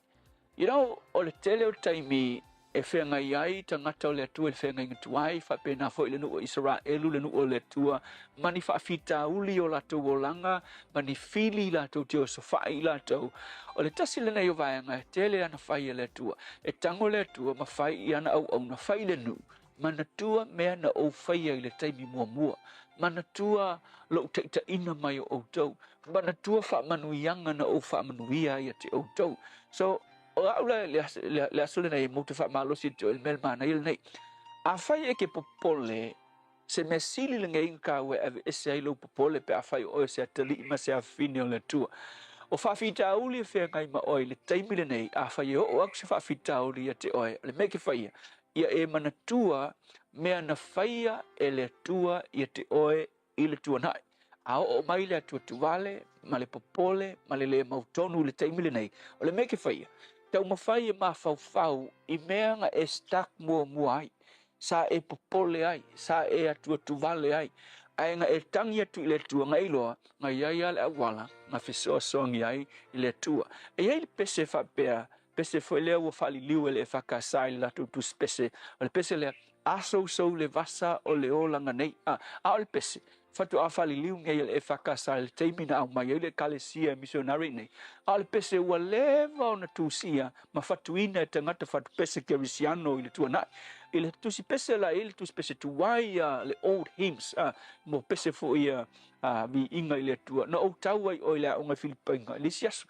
You know, o le tele o taimi e feagai ai tagata o le Atua i le feagaiga tuai, faapena foi le nuu o Isaraelu, le nuu o le Atua, ma ni faafitauli o latou olaga, ma ni fili latou te osofai i latou. O le tasi lenei o vaega e tele ana fai e le Atua. E tago le Atua ma fai i ana auauna, fai i le nuu, manatua mea na ou faia i le taimi muamua, manatua lou taitaiina mai o outou, manatua faamanuiaga na ou faamanuia ai ia te outou. So, o au la le aso lenei matou te faamalosi ia te oe i le mea le manaia lenei. Afai e ke popole, se mea sili lenei ona taua e aveese ai lou popole pe afai o oe o se atalii ma se afafine o le Atua. O faafitauli e feagai ma oe i le taimi lenei, afai e oo atu se faafitauli ia te oe, o le mea e te faia, ia e manatua mea na faia e le Atua ia te oe i le tuanai. A oo mai le atuatuvale ma le popole ma le lē mautonu i le taimi lenei, o le mea e te faia, taumafai e mafaufau i mea na e stuck muamua ai, sa e popole ai, sa e atuatuvale ai, ae na e tagi atu i le Atua, na e iloa, na i ai lava le auala na fesoasoani ai i le Atua. E i ai le pese faapea, pese foi lea ua faaliliu e le EFKS i le latou tusi pese, o le pese lea, asousou le vasa o le olaga nei. A, a o le pese, faatoa faaliliu nei e le EFKS i le taimi na aumai ai le Ekalesia e misionari nei, a o le pese ua leva ona tusia ma fatuina e tagata fatupese kerisiano i le tuanai. I le tusi pese la e i ai le tusi pese tuai a le Old Hymns, a, mo pese foi a, a viiga i le Atua. Na ou tau ai oe i le aoga i Filipaina i le isi aso.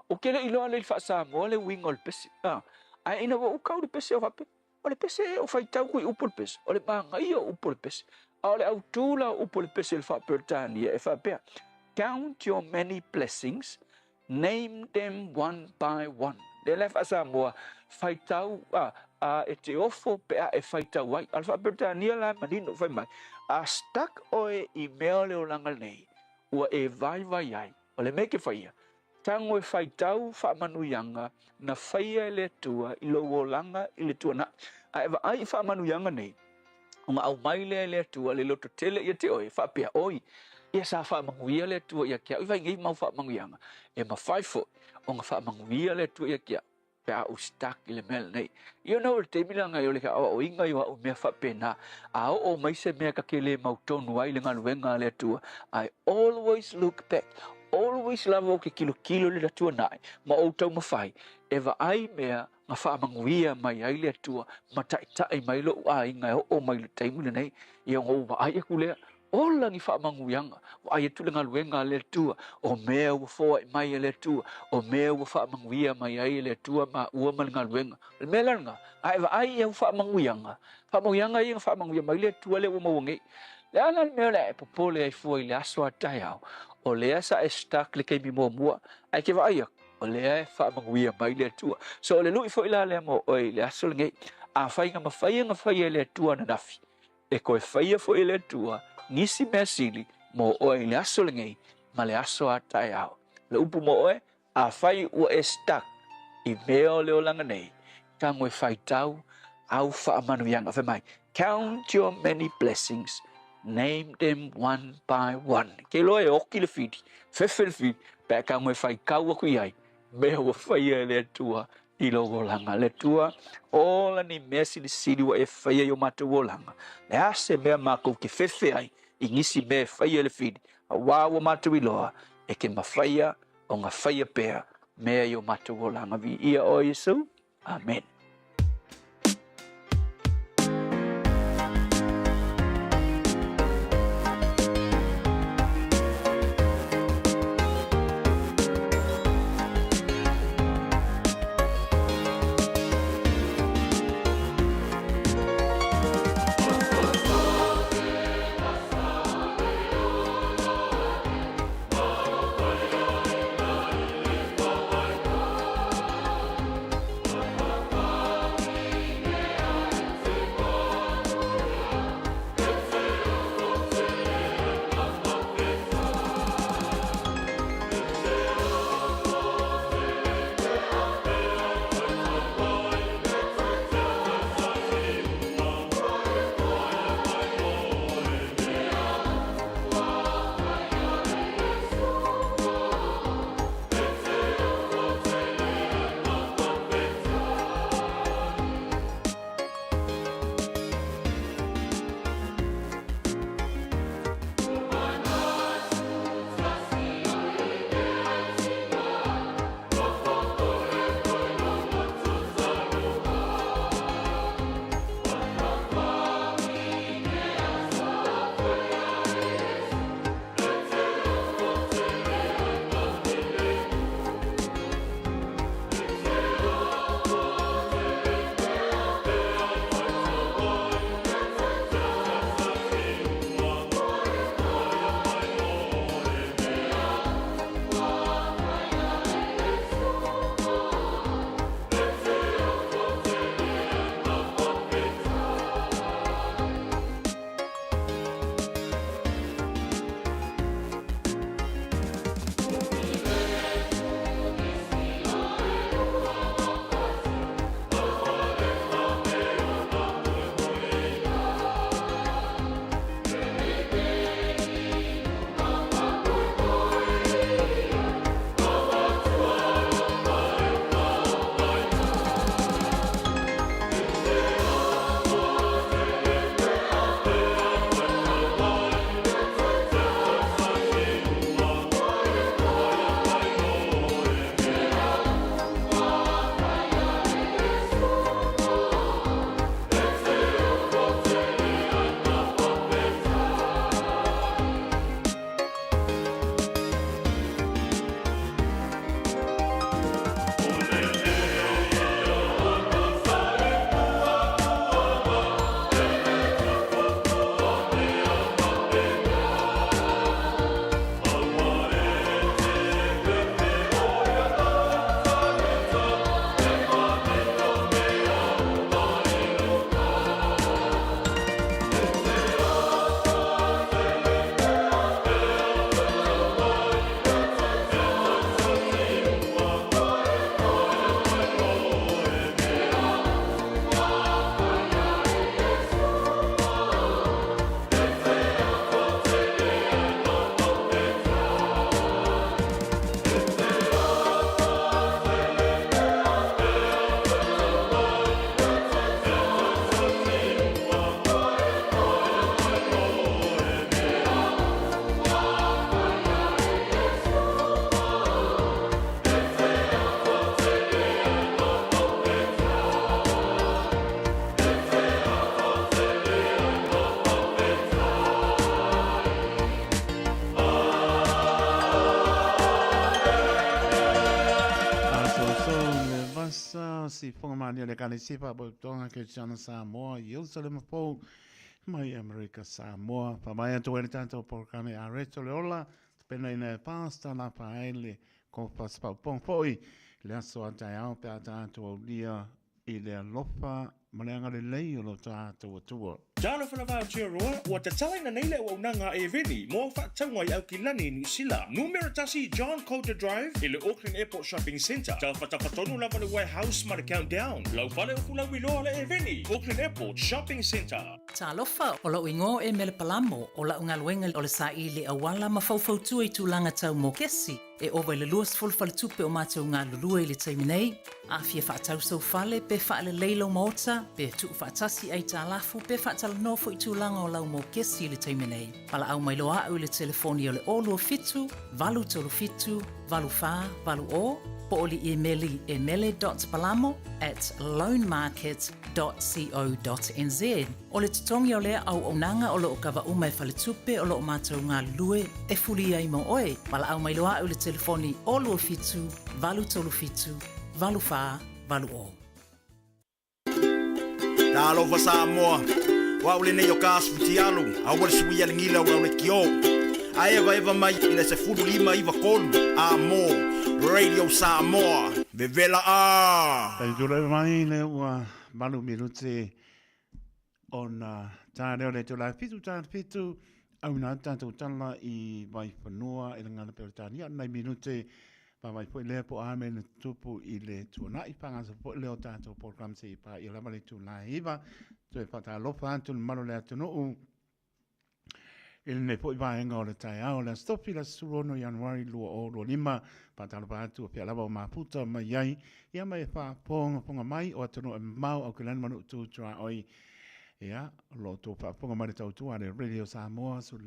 Ou te le i iloa lelei faa-Samoa le uiga o le pese, a, ae ina ua ou tau i le pese o faapea, O le pese o faitau ku i upu o le pese, o le manaia o upu o le pese. A o le autū la o upu o le pese i le faa-Peretania e faapea, Count your many blessings, name them one by one. Lea la e faa-Samoa, faitau, a, a e te ofo pe a e faitau ai. A o le faa-Peretania la e manino fai mai, a stuck oe i mea o le olaga nei, ua e vaivai ai. O le mea e te faia, Tago e faitau faamanuiaga na faia e le Atua i lou olaga i le tuanai. A e vaai i faamanuiaga nei, ona aumai lea e le Atua le loto tele ia te oe, e faapea, Oi, ia sa faamanuia le Atua ia te au i vai nei mau faamanuiaga, e mafai foi ona faamanuia le Atua ia te au. pe a ou stuck i le mea lenei. You know, o le taimi lena o le aoaoina i o au mea faapena, a oo mai se mea ta te le mautonu ai le galuega a le Atua, I always look back, always lava ou te tilotilo i le tuanai ma ou taumafai e vaai mea na faamanuia mai ai le Atua ma taitai mai lou aiga e oo mai i le taimi lenei. Ia ona ou vaai atu lea, Ola ni faamanuiaga, vaai atu le galuega a le Atua, o mea ua foai mai e le Atua, o mea ua faamanuia mai ai e le Atua maua ma le galuega. O le mea la lena, a e vaai i au faamanuiaga, faamanuiaga ia na faamanuia mai le Atua lea ua maua nei. Le a la le mea o le a e popole ai fua i le aso a taeao, o lea sa e stuck i le taimi muamua, ae e te vaai atu, o lea e faamanuia mai le Atua. So o le lui foi la lea mo oe i le aso lenei, afai na mafai ona faia e le Atua ananafi, E toe faia foi e le Atua nisi mea sili mo oe i le aso lenei ma le aso a taeao. Le upu mo oe, afai ua e stuck i mea o le olaga nei, tago e faitau au faamanuiaga. Fai mai, count your many blessings, name them one by one. Ke iloa e oki le fili, fefe le fili, pe a tago e faitau aku i ai, mea ua faia e le Atua i lou olaga. Le Atua, ola ni mea silisili ua e faia i o matou olaga. Le a se mea makou te fefe ai i nisi mea e faia e le fili, auā ua matou iloa e te mafaia ona faia pea mea i o matou olaga. Viia oe Iesu. Amen. Sifoga Mania le Ekalesia Faapotopotoga Keritiana Samoa, Ierusalema Fou, mai Amerika Samoa. Faamaea atu ai le tatou polokalame Areto le Ola, tapenaina e Pastor Lafaele Kofa Paupong foi i le aso a taeao pe a tatou aulia i le alofa ma le agalelei o lo tatou Atua. Talofa lava Aotearoa, ua tatalaina nei le auaunaga a Eveni mo au faatauga i Aukilani, Niu Sila. Numera tasi John Coulter Drive i le Auckland Airport Shopping Centre. Tafatafa tonu lava le Warehouse ma le Countdown. Lau fale upu lauiloa le Eveni, Auckland Airport Shopping Centre. Talofa, o lou igoa e Mele Palamo, o la'u galuega o le saili auala ma faufautua i tulaga tau mokesi. E ova i le 20 faletupe o matou galulue i le taimi nei. A fia faatau sou fale, pe faalelei lou maota, pe tuufaatasi aitalafu, pe faatalanoa foi tulaga o lau mokesi i le taimi nei, valaau mai loa a'u i le telefoni o le 027 837 8480 po o le imeli e mele dot palamo at loanmarket dot co dot nz. O le totogi o lea auaunaga o lo o kava uma e faletupe o lo o matou galulue e fuli ai mo oe. Valaau mai loa a'u i le telefoni 027 837 8480. Talofa Samoa, o au lenei o Kas Fitialu, aua le suia le gila o lau lekiō. A evaeva mai i le 15 93 a mo Radio Samoa. Vevela a! Kei tulai mai le ua malu minute ona tā reo le tula fitu tā fitu au nā tātou tala i Vaifanua i le ngana Peretania nai minute whawai foi lea po a me na tupu i le tuanai whangasa foi leo tātou program se i pā i lava le tula iwa toe whatalofa atu le malo le atunuu I lenei foi vaega o le taeao, le Aso Tofi, le aso 16 Ianuari 2025, faatalofa atu o fea lava o mafuta mai ai, ia ma e faafogafoga mai o atunuu e mamao Aukilani ma Nuu Tu Tuaoi. Ia, o lo o outou faafofoga mai le tautua a le Radio Samoa 15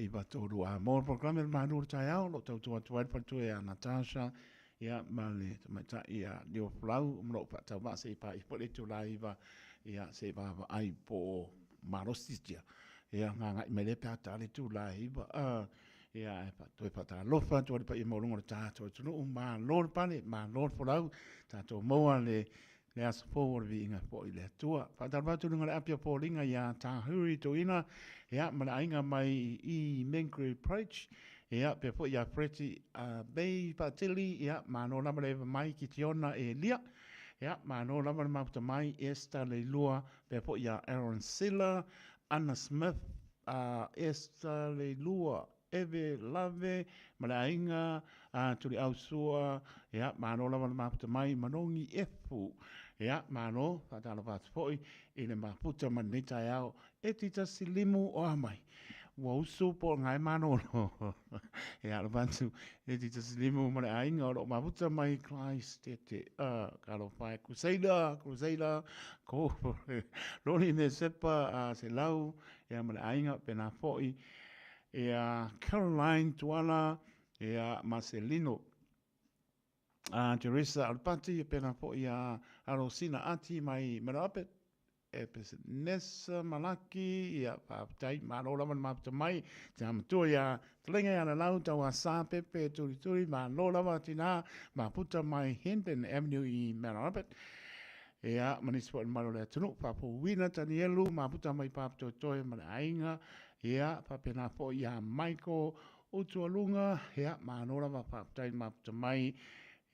93 a mo le polokalame o le Malu o le Taeao, o lo o tautua atu ai le faletua ia Natasha, ia ma le tamaitai ia Leo Folau, ma lou faatauvaa se i paia foi le itula iva, ia se i vaavaai po o malosi tia. Ia, gaga'i mai lea pe a ta le itula e iva. Ia, ae toe faatalofa atu ai le paia maualuga o le tatou atunuu, malo le pale, malo le folau, tatou maua le le aso fou o le viiga foi i le Atua. Faatalofa atu i luga o le api o foliga iā Tāhuri Tuina, ia, ma le aiga mai i Mengre Approach, ia, pea foi iā Freddie uh, Bay Faatili, ia, malo lava le eva mai Kitiona Elia, ia, malo lava le mafuta mai Esther Leilua, pea foi iā Aaron Silla, Anna Smith, uh, Esther Leilua, Eve Lave ma le aiga a Tuliausua, ia, malo lava le mafuta mai Manogi Efu. Ia, malo, faatalofa atu foi i le mafuta ma lenei taeao e titasi limu o a mai. Ua usu po o ngae malolo. Ia, alofa atu e titasi limu ma le aiga o lo o mafuta mai Christ te te, uh, kalofa e Crusader, Crusader, ko, loli me sepa a se lau, ia ma le aiga, pena foi. Ia Caroline Tuala, ia Marcelino, a Teresa Alpati, pēnā foi a Arosina Ati mai Marape, e Nessa Malaki, ia whāwhtai, māro lava na māputa mai, te amatua ia Talenga ia Lalau, tau a Sā Pepe, Turi Turi, māro lava tinā, māputa mai Hendon Avenue i Mount Ia, manisi foi le malo le atunuu, Whāpouina Tanielu, māputa mai Pāpitoetoe ma le aiga, Ia, faapena foi iā Michael Utualunga, ia, malo lava, faafetai mafuta mai,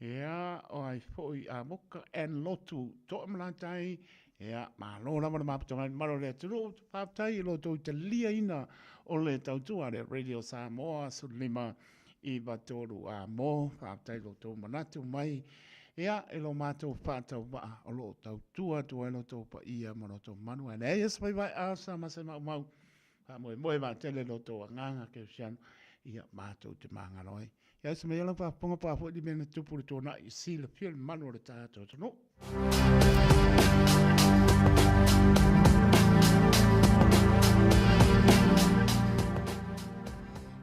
ia, o ai foi a Moka and Lotu Toamalatai, ia, malo lava le mafuta mai, malo le atunuu, faafetai i lo outou taliaina o le tautua a le Radio Samoa 15 93 a mo, faafetai i lo outou manatu mai, ia, i lo matou faatauvaa o lo o tautua atu ai lo outou paia ma lo outou manu, ae leai se faiva e asa ma se maumau, faamoemoe vaatele lo outou agaga kerisiano, ia matou te magalo ai. Ia se mai lau faafofoga po o a foi ni mea na tupu i le tuanai i silafia le mamalu o le tatou atunuu.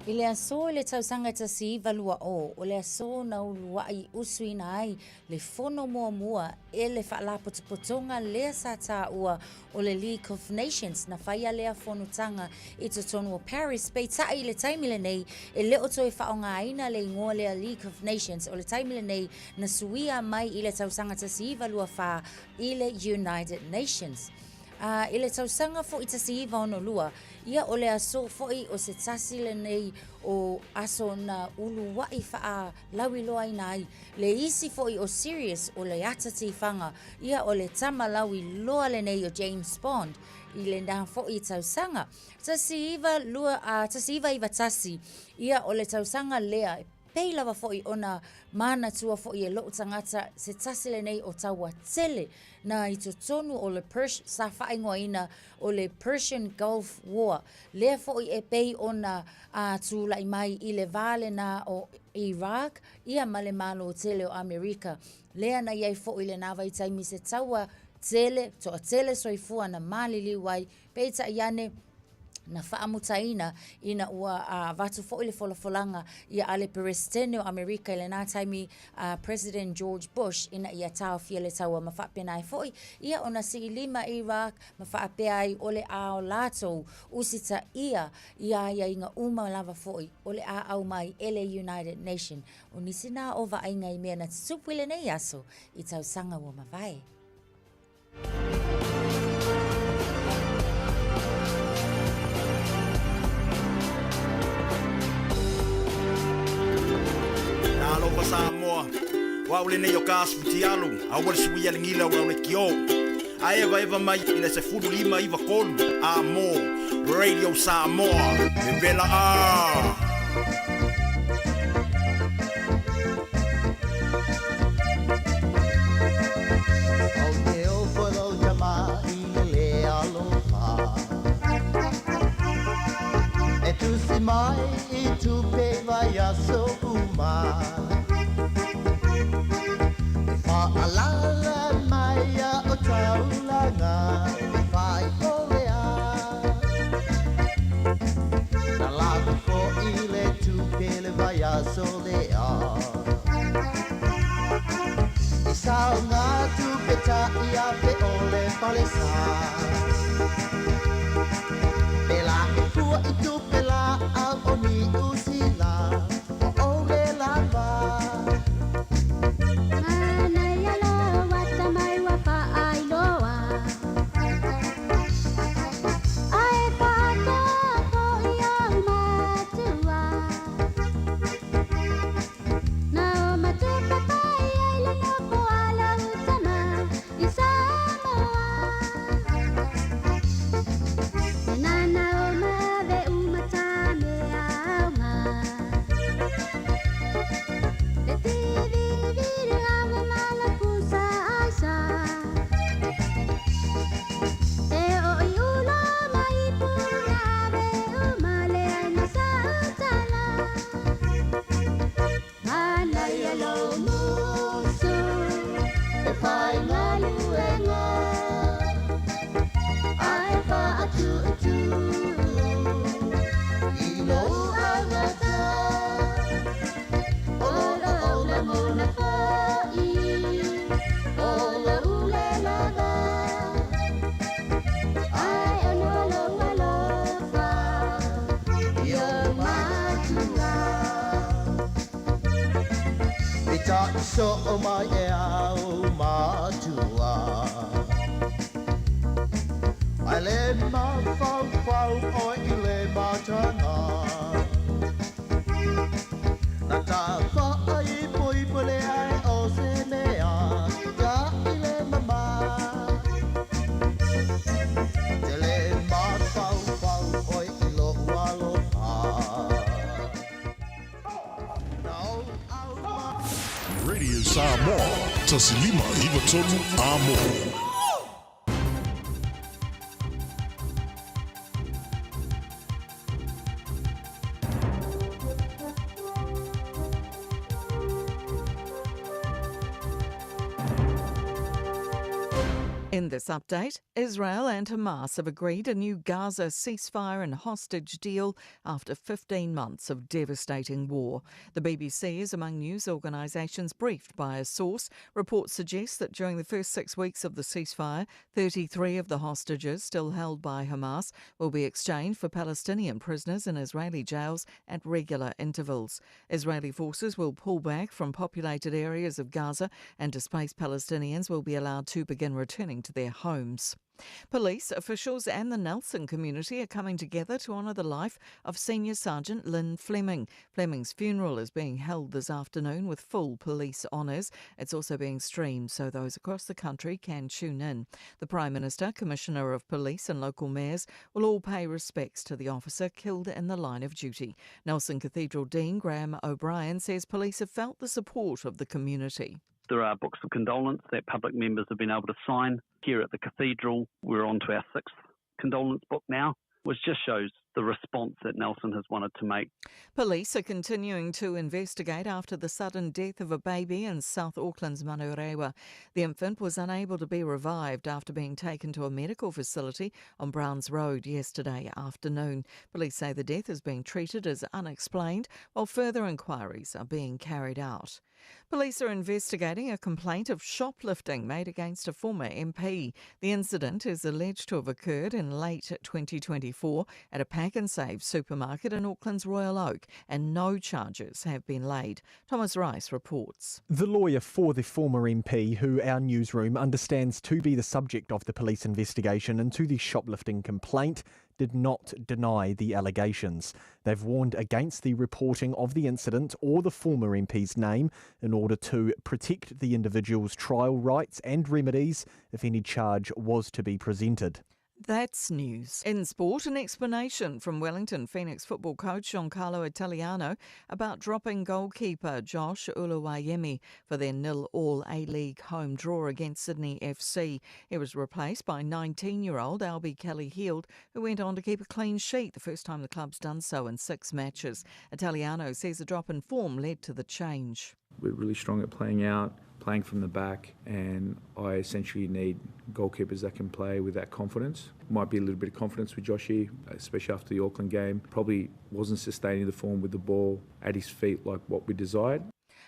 I I le aso i le tausaga 1920, o le aso na uluaʻi usuina ai le fono muamua e le Faalapotopotoga lea sa taua o le League of Nations na faia lea fonotaga i totonu o Paris, peitai i le taimi lenei e le o toe faaaogaina le igoa lea League of Nations, o le taimi lenei na suia mai i le tausaga 1924 i le United Nations. A i le tausaga foi 1962, ia o le aso foi o se tasi lenei o aso na uluaʻi faalauiloaina ai le isi foi o series o le ata tifaga, ia o le tama lauiloa lenei o James Bond i lena foi tausaga. 19, a, 1991, ia o le tausaga lea e pei lava foi ona manatua foi e loʻu tagata se tasi lenei o taua tele na i totonu o le Pers sa faaigoaina o le Persian Gulf War, lea foi e pei ona a tulaʻi mai i le vā lenā o Iraq ia ma le Malo tele o Amerika. Lea na iai foi lenā vaitaimi se taua tele, toatele soifua na maliliu ai, peitai ane, na faamutaina ina ua avatu foi le folafolaga ia a le Peresetene o Amerika i lenā taimi a President George Bush ina ia taofia le taua ma faapena ai foi ia ona sii lima Iraq ma faapea ai o le a o latou usitaia i aiaiga uma lava foi o le a aumai e le United Nation. O nisi nā o vaaiga i mea na tutupu i lenei aso i tausaga ua mavae. Talofa Samoa, o au lenei o ka asu tialo, aua le suia le gila o le kio. A eva eva mai i le 15 93 a mo Radio Samoa. E vela a. Ou te ofo i lou tama i le lē alofa E tusi mai i tupe i vaiaso uma E faalala mai ia o taulaga E fai o le a Na lava foʻi le tupe le vaiaso lea I sao ngā tupe taʻi afe o le falesa Pela e fua i tupe laau o Niu Sila Ua ou le lava. Manaia lou atamai ua faailoa Ae faaatoa foi ou matua Na o matupe fai ai le nofo a lau tama i Samoa E nana o mave uma ta mea aoga Le tiviviri ava ma la pusa aisa E o i ula mai puna ave uma le ai na sa utala Manaia lou musu e faigaluega Ae faatuʻutuʻu i lou augata O lou lagona foʻi O lou le lava Ae ono lou alofa I ou matua E taʻi soo mai e au matua Ae le mafaufau oe i le mataga Na ta faaipoipo le ai o se mea taʻi le mama Te le mafaufau oe i lou alofa Na ou au Radio Samoa, 1593 Amo. In this update, Israel and Hamas have agreed a new Gaza ceasefire and hostage deal after 15 months of devastating war. The BBC is among news organisations briefed by a source. Reports suggest that during the first six weeks of the ceasefire, 33 of the hostages still held by Hamas will be exchanged for Palestinian prisoners in Israeli jails at regular intervals. Israeli forces will pull back from populated areas of Gaza and displaced Palestinians will be allowed to begin returning to their homes. Police officials and the Nelson community are coming together to honour the life of Senior Sergeant Lynn Fleming. Fleming's funeral is being held this afternoon with full police honours. It's also being streamed so those across the country can tune in. The Prime Minister, Commissioner of Police, and local mayors will all pay respects to the officer killed in the line of duty. Nelson Cathedral Dean Graham O'Brien says police have felt the support of the community. There are books of condolence that public members have been able to sign. Here at the cathedral, we're on to our sixth condolence book now, which just shows the response that Nelson has wanted to make. Police are continuing to investigate after the sudden death of a baby in South Auckland's Manurewa. The infant was unable to be revived after being taken to a medical facility on Browns Road yesterday afternoon. Police say the death is being treated as unexplained while further inquiries are being carried out. Police are investigating a complaint of shoplifting made against a former MP. The incident is alleged to have occurred in late 2024 at a Pak'nSave supermarket in Auckland's Royal Oak, and no charges have been laid. Thomas Rice reports. The lawyer for the former MP, who our newsroom understands to be the subject of the police investigation into the shoplifting complaint, did not deny the allegations. They've warned against the reporting of the incident or the former MP's name in order to protect the individual's trial rights and remedies if any charge was to be presented. That's news. In sport, an explanation from Wellington Phoenix football coach Giancarlo Italiano about dropping goalkeeper Josh Oluwayemi for their nil-all A-League home draw against Sydney FC. He was replaced by 19-year-old Albie Kelly-Heald, who went on to keep a clean sheet, the first time the club's done so in six matches. Italiano says a drop in form led to the change. We're really strong at playing out, playing from the back, and I essentially need goalkeepers that can play with that confidence. Might be a little bit of confidence with Joshy, especially after the Auckland game. Probably wasn't sustaining the form with the ball at his feet like what we desired.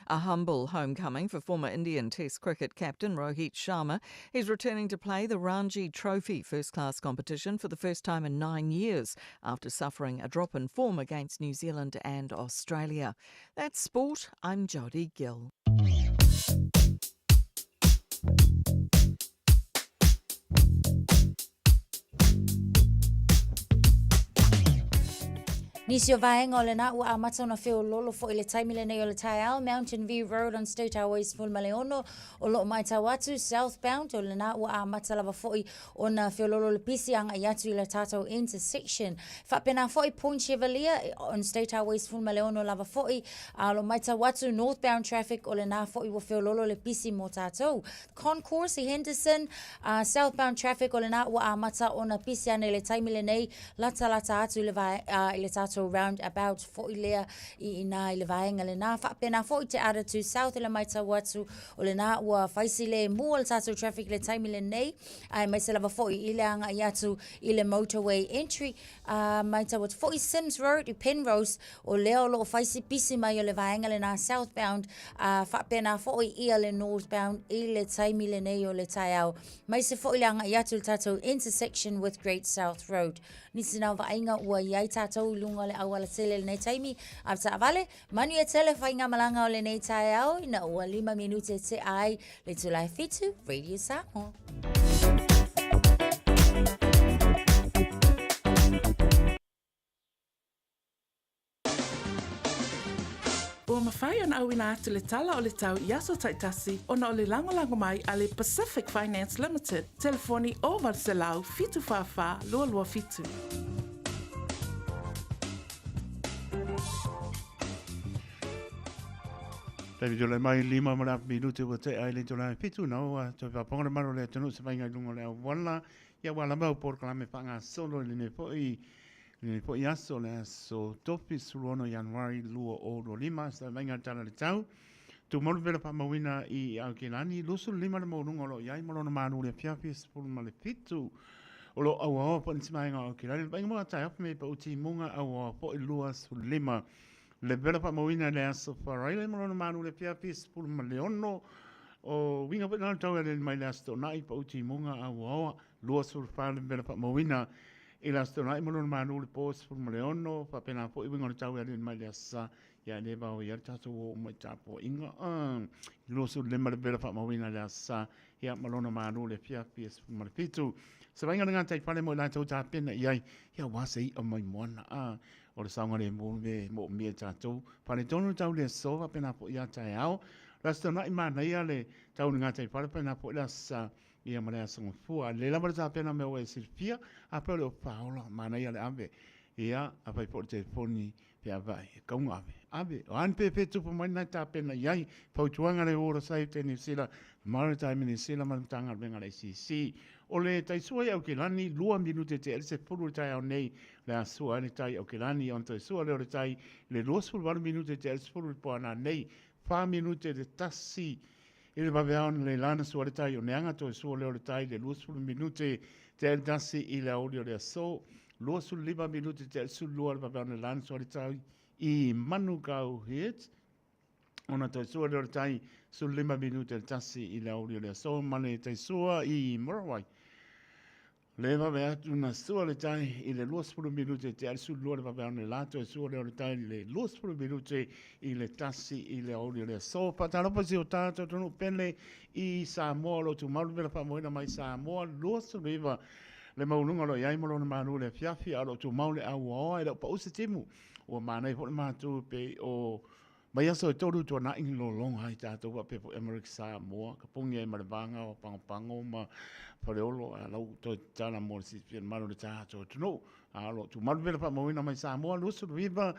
A humble homecoming for former Indian Test cricket captain Rohit Sharma. He's returning to play the Ranji Trophy first class competition for the first time in nine years after suffering a drop in form against New Zealand and Australia. That's sport. I'm Jodie Gill. Nisi o vaega o lena ua amata ona feololo foi i le taimi lenei o le taeao, Mountain View Road on State Highway 16, o loo maitau atu southbound o lena ua amata lava foi ona feololo le pisi agai atu i le tatou intersection. Faapena foi Point Chevalier on State Highway 16 lava foi, a o lo maitau atu northbound traffic o lena foi ua feololo le pisi mo tatou. Concourse i Henderson, uh, southbound traffic o lena ua amata ona pisi ane i le taimi lenei, latalata atu i le, vae, uh, i le tatou roundabout foi lea i ina i le vaega lena. Faapena foi te ara tu south i le maitau atu o lena ua faisi le mua le tatou traffic i le taimi lenei, aemaise lava foi i le agai atu i le motorway entry, a maitau atu foi Sims Road i Penrose, o lea o loo faisi pisi mai o le vaega lena southbound, a faapena foi ia le northbound i le taimi lenei o le taeao. Maise foi le agai atu i le tatou intersection with Great South Road. Nisi na o vaaiga ua i ai tatou i luga o le auala tele i lenei taimi, a taavale, manuia tele faigamalaga o lenei taeao ina ua lima minute tea ai le itula e fitu, Radio Samoa. Ua mafai ona auina atu le tala o le tau i aso taitasi ona o le lagolago mai a le Pacific Finance Limited, telefoni 0800 744 227. Taimi tole mai lima ma le afu minute ua tea ai le itula e fitu na ua toe faafofoga le malo o le atunuu se faiga i luga o le auala ia ua lava au polokalame faagasolo i lenei foi lenei foi aso le aso Tofi 16 Ianuari 2025 sa faiga le tala le tau. Tumau le vela faamauina i Aukilani, 25 le maualuga o lo o i ai ma lona malu i le afiafi e 17 o lo o auaoa foi nisi vaega o Aukilani. Le vaaiga mo taeao me pau timuga auaoa foi 25 le vela faamauina i le aso Faraile ma lona malu i le afiafi e 16 o uiga foi na tau e mai le aso Toonai pau timuga auaoa 24 le vela faamauina i le aso Toonai ma lona malu i le po 16 faapena foi uiga o le tau e mai le aso Sa. Ia le vao ia le tatou o uma i tapuaiga. 25 le vela faamauina i le aso Sa, ia ma lona malu le afiafi e 17. Se vaaiga le gataifale mo i latou tapena i ai, ia aua se i'a mai moana. O le saogalemu le moomia e tatou. Faaletonu le tau i le aso, faapena foi ia taeao. Le Aso Toonai manaia le tau i le gataifale, faapena foi le aso Sa, ia ma le aso Gafua. A lelei lava le tapena mea ua e silafia, afai o le faaola, manaia le ave. Ia, afai foi o le telefoni, pe ave e kauga ave. Ave, o a ni pēpē tupu mai na e tapena i ai. Fautuaga le Water Safety New Zealand, Maritime New Zealand ma le Matagaluega a le ACC. O le taisua i Aukilani, 2 minute te ele 10 le taeao nei, le a sua ai le tai Aukilani, ona toe sua lea o le tai le 28 minute te ele 10 le poana nei, 4 minute le tasi i le vaveao na le lana sua le tai o Neaga, toe sua lea o le tai le 20 minute te ele tasi i le aoauli o le aso. 25 minute te 12 le vaveao na le lana sua le tai i Manukau Heads. Ona toe sua lea o le tai 15 minute le tasi i le aoauli o le aso ma le tai sua i Murrawai. Le vave atu na sua le tai i le 20 minute te 12 le vaveao na le la toe sua lea o le tai i le 20 minute i le tasi i le aoauli o le aso. Faatalofa si o tātou atunuu pele i Samoa o lo o tumau le vela faamoeina mai Samoa 29 le maualuga o lo o i ai ma lona malu i le afiafi, a o lo o tumau le auaoa e le o pau se timu. Ua manaia foi le matou pei o mai aso e tolu tuanai ni lologa ai tatou faapea foi Amerika Samoa, ka pogi ai ma le vaga o Pagopago ma Faleolo, a lau toe tatala mo le silafia le mamalu o le tatou atunuu. A o lo o tumau le vela faamauina mai Samoa 29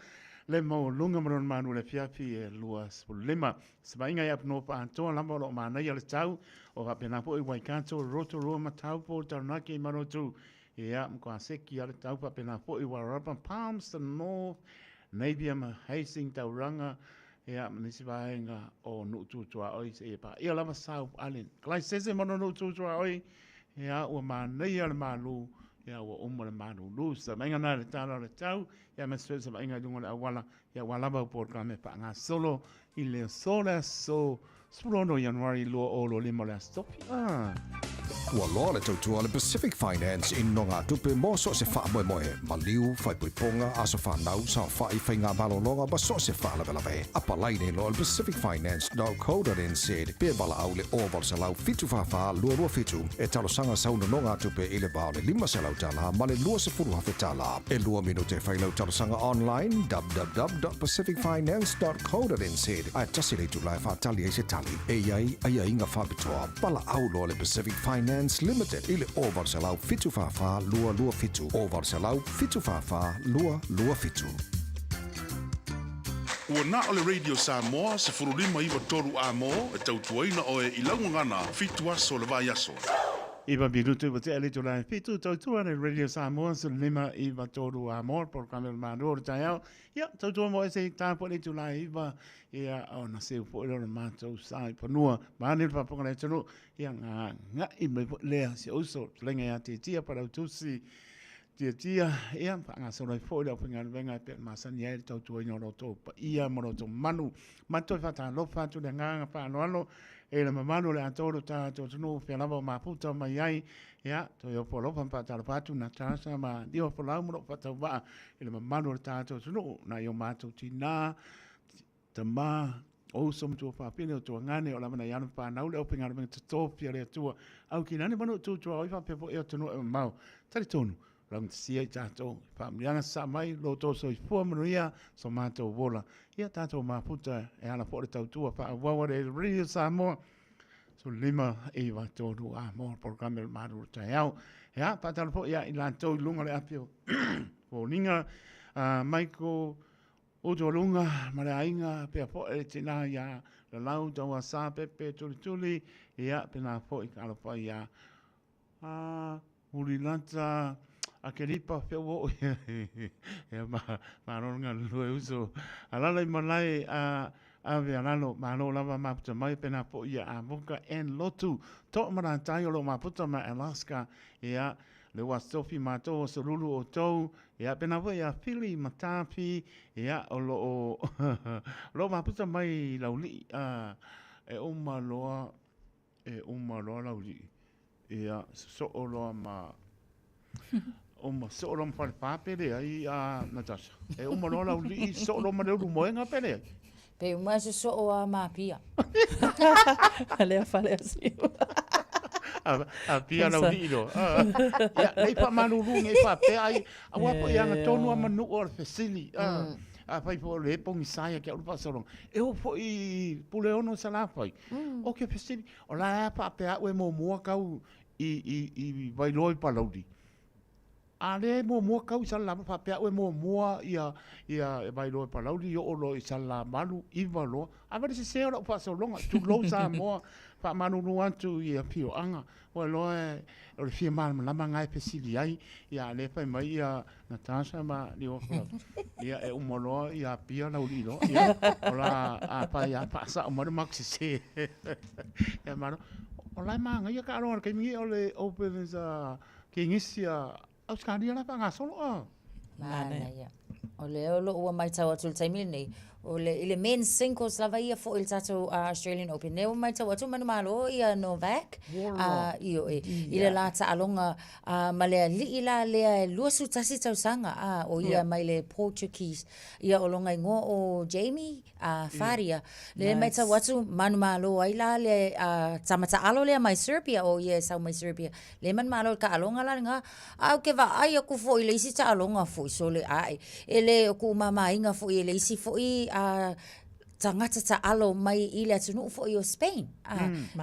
le maualuga ma lona malu i le afiafi e 25. Savaiga i Apunoa Faatoa lava o lo o manaia le tau, o faapena foi Waikato, Rotorua ma Taupo, Taranaki, Marotu, ia, matua seki a le tau faapena foi Wairarapa, Palmerston North, Napier ma Hastings, Tauranga, ia, ma nisi vaega o Nuu Tutuaoi, seia paia lava South Island. Kalaisese ma Nuu Tutuaoi, ia, ua manaia le malu, ia, ua uma le malulu. Savaiga na le tala o le tau, ia, ma se savaiga i luga o le auala, ia, ua lava au polokalame faagasolo i le aso le aso 16 Ianuari 2025 o le Aso Tofi. Ah. Ua loa le tautua a le Pacific Finance i nonogatupe mo so o se faamoemoe, maliu, faaipoipoga, aso fanau, saofai, faiga malologa ma so o se faalavelave. Apalai nei loa i le pacificfinance.co.nz pe valaau i le 0800 744 227 e talosaga sau nonogatupe i le va o le $500 ma le $20,000. E lua minute e fai lau talosaga online www.pacificfinance.co.nz ae tasi le itula e faatali ai se tali. E i ai aiaiga faapitoa. Valaau loa le Pacific Finance Limited i le 0800 744 227, 0800 744 227. Ua na o le Radio Samoa 15 9 3 A-mo e tautuaina oe i lau gagana fitu aso o le vaiaso. Iva minutu ua tea le itula e fitu, tautua le Radio Samoa 15 9 3 A-mo, le polokalame o le Malo o le taeao. Ia, tautua mo e se tā po le itula e iva, ia, ona seu foi lea o le matou sa i fanua. Vaeane le faafofoga a le atunuu, ia, ngā nga'i mai foi lea si ou uso, fetalaiga ia Tiatia Palautusi, Tiatia, ia, faagasolo ai foi le aufaigaluega e pei ona masani ai le tautuaina o lo outou paia ma lo outou mamalu. Matou faatalofa atu i le agaga faaaloalo e le mamalu o le atoa o lo tatou atunuu, fea lava o mafuta mai ai, ia, toe ofo alofa ma faatalofa atu Natasha ma Lio Folau ma lou faatauvaa i le mamalu o le tatou atunuu, nai o matou tinā, tama, o uso ma tuafafine, o tuagane, o lava nai alo ma fanau le aufaigaluega totofi a le Atua, au kinane ma nuu tutuaoi faapea foi atunuu e mamao. Talitonu, laugatasia i tatou, faamanuiaga sasaa mai lo outou soifua manuia so matou ola. Ia tatou mafuta e ala foi le tautua faaauau a le Radio Samoa, 15 9 3 a mo le polokalame o le Malu o le Taeao. Ia, faatalofa foi ia i latou i luga o le afi o foliga, Michael Utualuga ma le aiga, pea foi le tina ia Lalau Tauasa Pepe Tulituli, ia pena foi ka alofa ia Murilata Akeripa Feauo'o, ia malo le galulue uso. Alala i malae a. Ave a lalo, malo lava maputa mai pena po ia a Moka and Lotu. To maratai o lo maputa ma Alaska. Ia, le ua sofi mātou o solulu o tou. Ia, pena foi ia Fili Matafi. Ia, o lo o, lo maputa mai lauli. E uma loa, e uma loa lauli. Ia, sosoo loa ma uma soo loa ma Falepa pe leai a Natasha. E uma loa Laulii, sosoo loa ma Leulumoega pe leai. Pe uma e sosoo a ma Apia. Lea fale o Siu. Apia Laulii loa. Ia, nei faamalulu nei faapea ai, aua foi e agatonu lava manu o le fesili. Afai foi o le pogisa ia te au le faasologa. E oo foi i Puleono i Salafai, o ke fesili, O la e faapea au e muamua kau i, i, i Vailoa i Palauli. A lea e muamua kau i Salalamalu, faapea au e muamua ia, ia Vailoa i Palauli, oo loa i Salalamalu, iva loa. A vale sese o lau faasologa, tulou Samoa, faamalulu atu i afioaga. Ua iloa e, o le fia malamalama na e fesili ai, ia a lea fai mai ia Natasha ma Liofolau. Ia e uma loa i Apia Laulii loa. Ia o la a pai a faasao mai le maku sese. Ia malo. O la e manaia ka aloa le taimi nei o le Open sa Kenisi a Ausetalia la faagasolo a. Manaia. O lea o loo ua matau atu i le taimi lenei, o le, i le men's singles lava ia foi i le tatou Australian Open. Lea ua matau atu manumalo ia Novak, ioe, i le la taaloga ma le alii la lea e 21 tausaga, o ia mai le Portuguese, ia o lona igoa o Jamie Faria. Lea e matau atu manumalo ai la le tama taalo lea mai Serbia, o ia e sau mai Serbia. Lea e manumalo i le taaloga la lena. Ae ou te vaai atu foi i le isi taaloga foi, sole ae, e le o tuumamaina foi e le isi foi tagata taalo mai i le atunuu foi o Spain.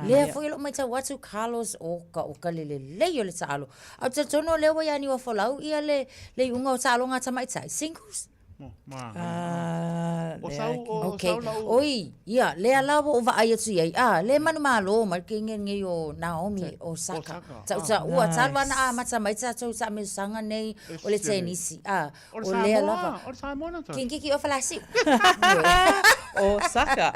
Lea foi o loo matau atu Carlos, oka oka le lelei o le taalo. Ae ou te talitonu o lea ua ia Niuafolau ia le iuga o taaloga a tamaitai, singles. Okay. Oi, ia, lea la ua ou vaai atu i ai, a, lea e manumalo mai le teine lenei o Naomi Osaka. Tautaua, talu lava ona amata mai tatou taamilosaga nei o le tenisi, a, o lea lava. O le Samoa na Kikiki o Falasiu. Osaka.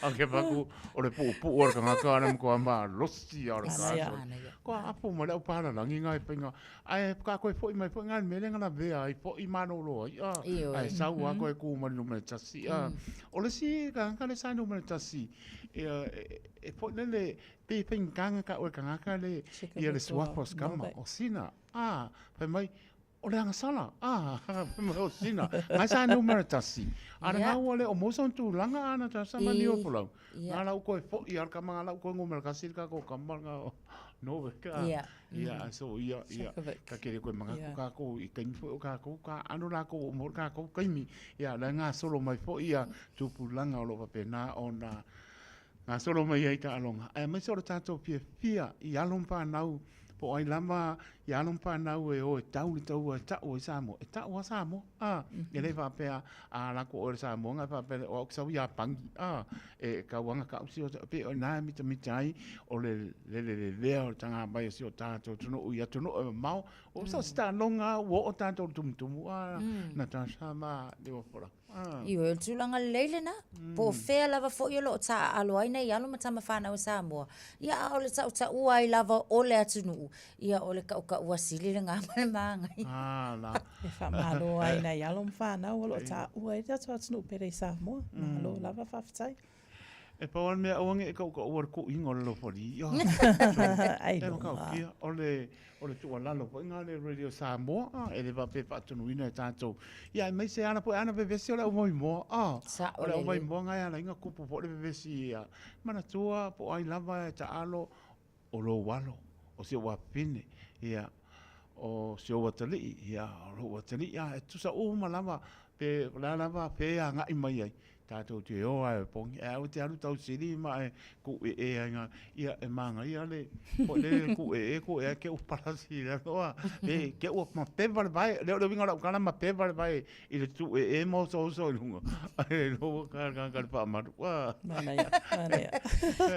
Ake paku, o le puupuu o le tagata ale matua malosi lava o le Manaia. Kua apo ma le au palalagi ngai painga Ae ka koe fo'i mai fo'i ngā mele ngana vea ai fo'i malolo ai a. Ioe. Ae sau a koe ku mai numera tasi a. O le si ka ka le sa numera tasi e e fo'i lele pe faigata ka oe kangaka le ia le suafa o se kama o sina a fai mai o le agasala a fai mai o sina ngai sa numera tasi a le ngau le o mosa o tulaga ana ta sama ni o folau nga lau koe fo'i al kama nga lau koe numera kasi ka ko kama nga no ve ka Ia, so ia, ia, ka kere koe mangaku kākou i taimi foi o kākou, ka ano lākou o mo kākou kaimi, ia, la ngā solo mai foi ia tupulaga o lo faapena ona gasolo mai ai taaloga. Ae aemaise o le tātou fiafia i alo ma whānau, po o ai lava i alo ma whānau e o e tau le taua e ta'u ai Samoa. E ta'u a Samoa, a, e le faapea a lako oe le Samoa ngai faapea o au sau ia pangi, a, e kauanga ka'u si o, pe o ina e mitamita ai o le lele lelea o le taga mai o si o tātou atunuu i atunuu e mamao, o so se taaloga ua oo tātou i le tumutumu, a, Natasha ma Leofola. A. Ioe, o le tulaga lelei lena. Po o fea lava foi o lo o taaalo ai nei alo ma tama fanau a Samoa, ia a o le tautaua ai lava o le atunuu, ia o le kaʻukaʻua sili lena ma le māgai. A la. E faamalo ai nai alo ma fanau o lo o taua ai le tatou atunuu pele i Samoa. Malo lava faafetai. E pau lava le mea aua ne i kaʻukaʻua le kuʻiga o le lofali. Ai E loa. matautia, o le, o le tuualalo foi lena a le Radio Samoa, a, e le faapea e faatonuina e tatou. Ia aemaise ala foi ana vevesi o le aumaimoa, a, Sao o le lelei. aumaimoa na e ala ai ona tupu foi le vevesi ia. Manatua po o ai lava e taalo, o lou alo, o si ou afafine, ia, o si ou atalii, ia, o lou atalii, a, e tutusa uma lava pe o le a lava pe agai mai ai. Tātou te o ai pongi, e au te alu tau siri ma e ku e e ai ngā, ia e māngai ale, ko le ku e e ko e ke u parasi le roa, e ke ua ma pe vale vai, le o le winga rau kana ma pe vale vai i le tu e e mo so so i lunga, e lo ka ka ka pa maru, wa. Mana ia, mana ia.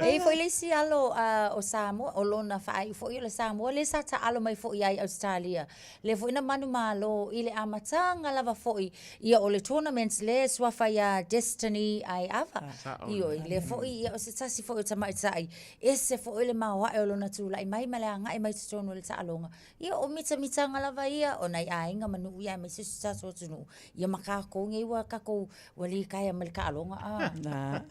E i foi le isi alo o Samoa, o lona whaai foi o le Samoa, le sa ta alo mai foi ai Australia. Lea foi na manumalo i le amataga lava foi ia o le tournament lea e suafa ia Destiny Aiava. Ioe, lea foi ia o se tasi foi o tamaitai, ese foi le maoae o lona tulai mai ma le agai mai i totonu o le taaloga. Ia o mitamitaga lava ia o nai aiga ma nuu ia aemaise o si tatou atunuu, ia ma kakou nei ua kakou Ua litaea mai le taaloga a. Na.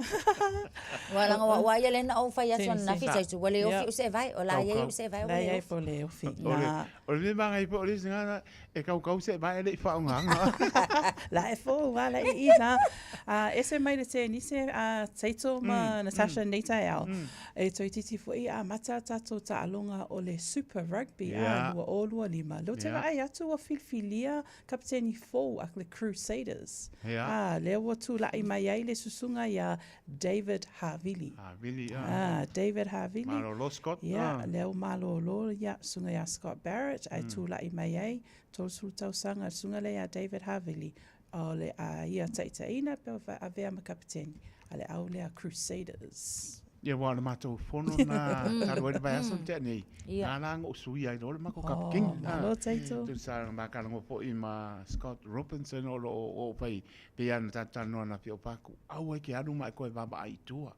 Ua langa ua ua ia le na ou fai atu na fi tai tu ua le ofi u se vai o la ia u se vai ua le ofi. O le ofi. Na. O le manga i po le singa e kau kau se vai le fa nganga. La e fo wa la i na. A ese mai le tenise a Taito ma Natasha Nita e ao. E toititi foi a mata tatou taaloga o le Super Rugby a 2025. Leo te vaai atu ua filifilia Kapiteni fou a le Crusaders. Ia. Ā, lea ua tula'i mai ai le susuga iā David Havili. Havili, ā. Ā, David Havili. Malolo Scott, ā. Ia, lea ua malolo ia susuga iā Scott Barrett, ae tula'i mai ai 30 tausaga le susuga lea iā David Havili, o le a ia taitaiina pe ua avea ma kapiteni a le au lea Crusaders. Ia aua o le matou fono na talu ai le vaiaso na tea nei, na la na ou suia ai loa le matou kapikeni. Oh, malo Taito. Tusa na ma kalagoa foi ma Scott Robinson o lo o oo fai pei lava ona tatou talanoa ananafi o Paku, aua e ke alu ma e koe vaavaai i tua.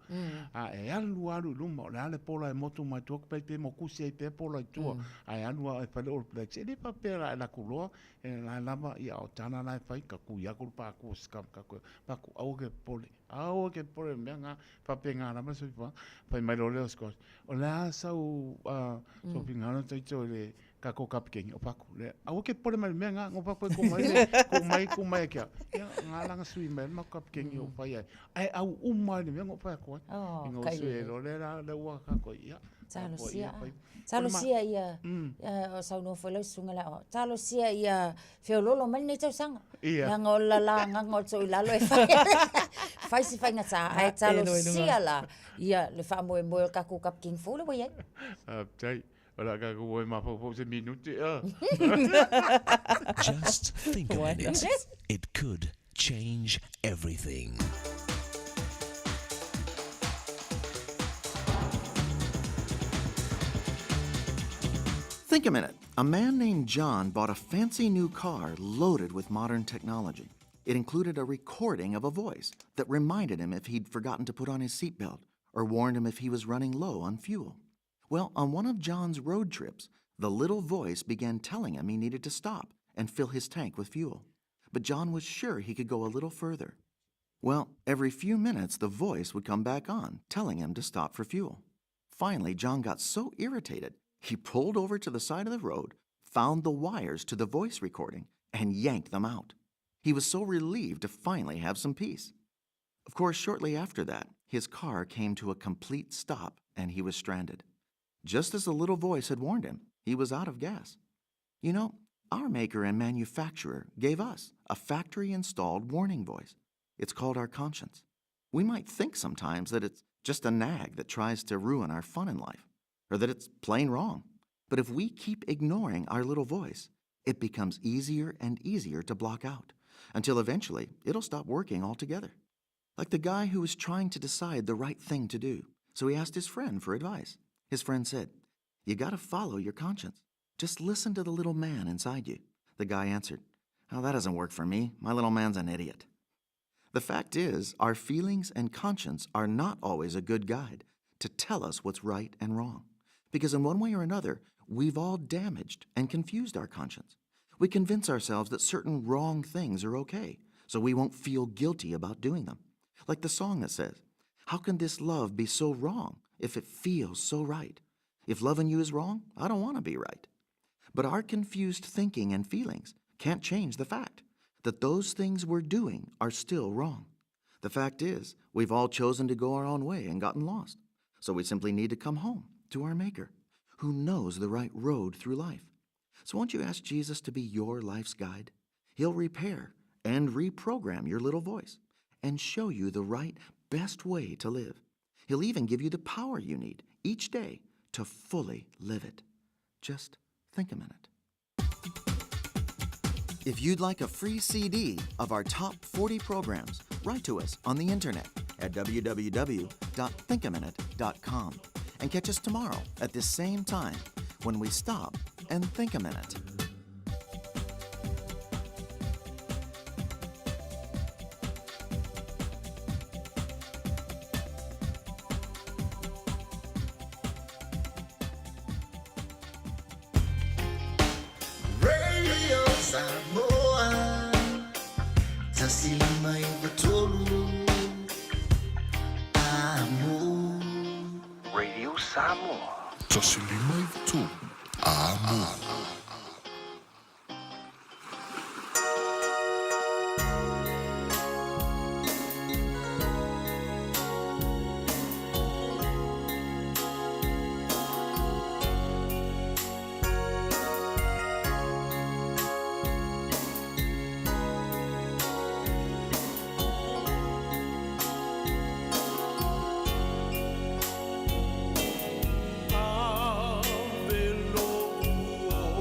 A e alu alu i luma, o le a le pola e motu mai tua, pe pe mokusi ai pea pola i tua, ae alu lava e fai le All Blacks. E le faapea la e laku loa, e la lava, ia o tana la e fai, ka kui aku le paku o Scott, ka koe, Paku, aua ke popole, aua ke popole mea nga, faapena lava le soifua, fai mai loa lea o Scott, o le a sau sou finagalo taito i le kako kapikeni o Paku, le, aua ke popole mai le mea nga, ngo Paku e ku mai le, ku mai, ku mai e kia, ia, nga langa sui mai le maku kapikeni o fai ai, ae au uma ai le mea ngo fai aku ai, Oh, i ngo kai sui lelei. e loa lea la, lea ua kako, ia, Talosia, talosia ia, o saunoa foi lau susuga le aoao, talosia ia feololo mai lenei tausaga. Ia. Leaga o le lalagaga o le toilalo e fai, fai si faigata, ae talosia la ia le faamoemoe o le tatou Kapikeni fou lea ua i ai. Faafetai. O le a tatou o e mafaufau se minute a. Just think a minute. It could change everything. Think a minute. A man named John bought a fancy new car loaded with modern technology. It included a recording of a voice that reminded him if he'd forgotten to put on his seatbelt or warned him if he was running low on fuel. Well, on one of John's road trips, the little voice began telling him he needed to stop and fill his tank with fuel. But John was sure he could go a little further. Well, every few minutes the voice would come back on, telling him to stop for fuel. Finally, John got so irritated, he pulled over to the side of the road, found the wires to the voice recording, and yanked them out. He was so relieved to finally have some peace. Of course, shortly after that, his car came to a complete stop and he was stranded. Just as the little voice had warned him, he was out of gas. You know, our maker and manufacturer gave us a factory installed warning voice. It's called our conscience. We might think sometimes that it's just a nag that tries to ruin our fun in life, or that it's plain wrong. But if we keep ignoring our little voice, it becomes easier and easier to block out, until eventually it'll stop working altogether. Like the guy who was trying to decide the right thing to do, so he asked his friend for advice. His friend said, You gotta follow your conscience. Just listen to the little man inside you. The guy answered, Oh, that doesn't work for me. My little man's an idiot. The fact is, our feelings and conscience are not always a good guide to tell us what's right and wrong. Because in one way or another, we've all damaged and confused our conscience. We convince ourselves that certain wrong things are okay, so we won't feel guilty about doing them. Like the song that says, How can this love be so wrong if it feels so right? If loving you is wrong, I don't want to be right. But our confused thinking and feelings can't change the fact that those things we're doing are still wrong. The fact is, we've all chosen to go our own way and gotten lost. So we simply need to come home to our Maker, who knows the right road through life. So won't you ask Jesus to be your life's guide? He'll repair and reprogram your little voice and show you the right, best way to live. He'll even give you the power you need each day to fully live it. Just think a minute. If you'd like a free CD of our top 40 programs, write to us on the internet at www.thinkaminute.com and catch us tomorrow at this same time when we stop and think a minute. Radio Samoa 159 Amo Radio Samoa 159 Amo. Ave lo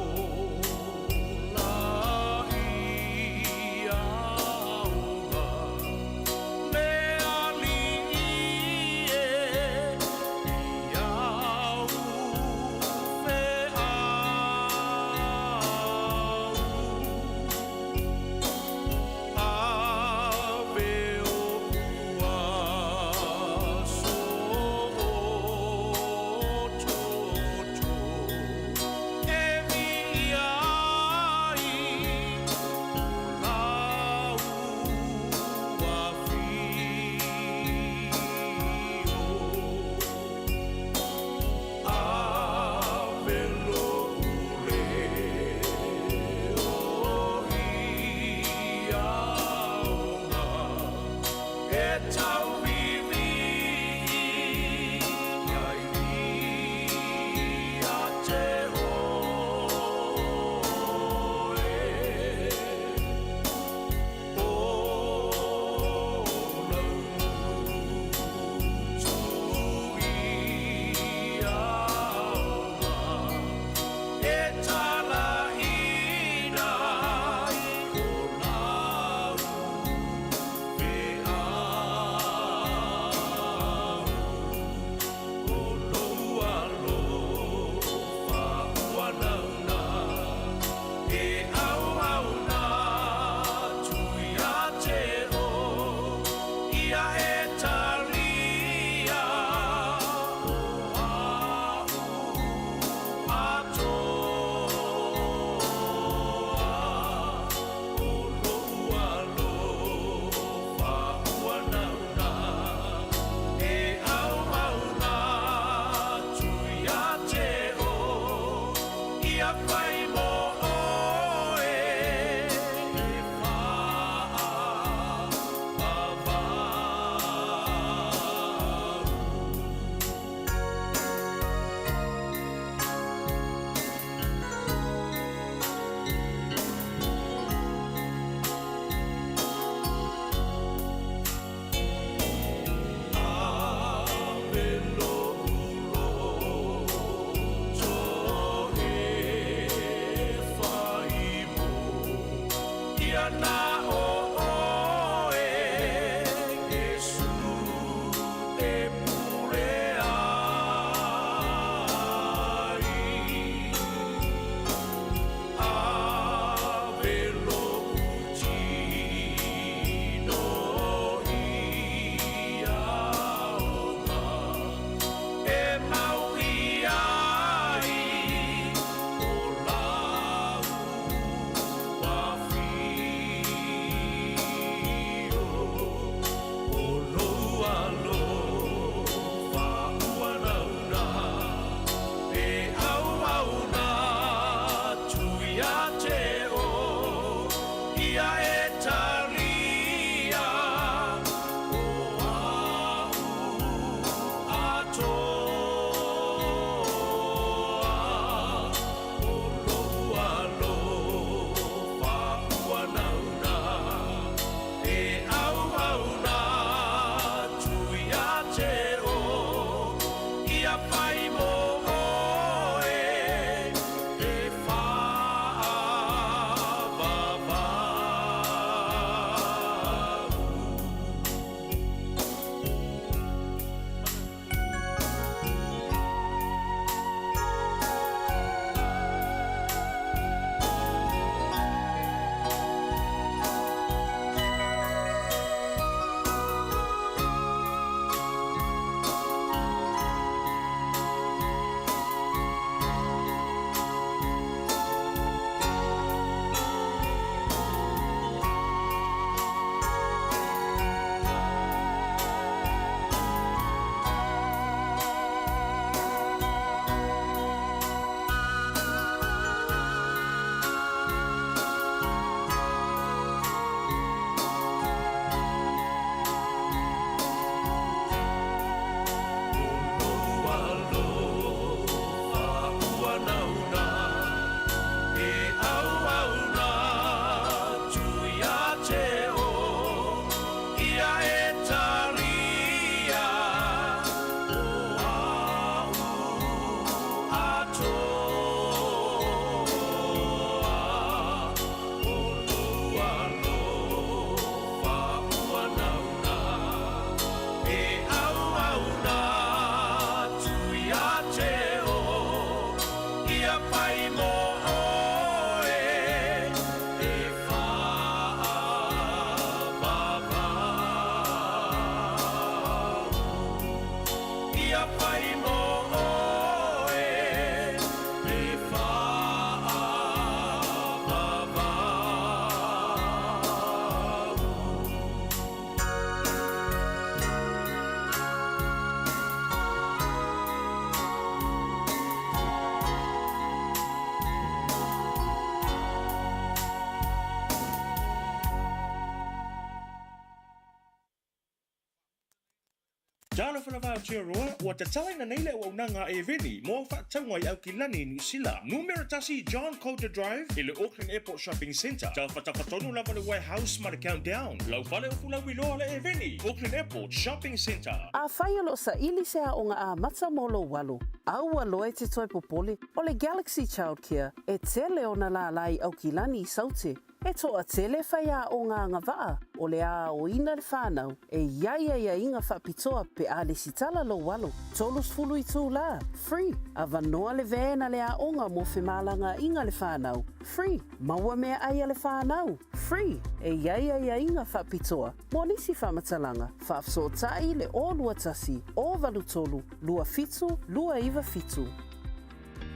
Talofa lava Aotearoa, ua tatalaina nei le auaunaga a Airveni mo au faatauga i Aukilani, Niu Sila. Numera 1 John Coulter Drive i le Auckland Airport Shopping Centre, tafatafa tonu lava le Warehouse ma le Countdown. Lau fale o fulauiloa le Airveni, Auckland Airport Shopping Centre. Afai o lo o saili se aoga amata mo lou alo, aua loa e te toe popole, o le Galaxy Childcare e tele ona lālā i Aukilani i Saute. E toatele faiaoga agavaa o le a aoina le whānau e i ai aiaiga faapitoa pe a lesitala lou alo. 30 itulā, free, avanoa le van a le aoga mo femalagaaiga le whānau, free, maua meaai a le whānau, free, e i ai aiaiga faapitoa mo nisi faamatalaga, faafesootai le 021 083 27 297.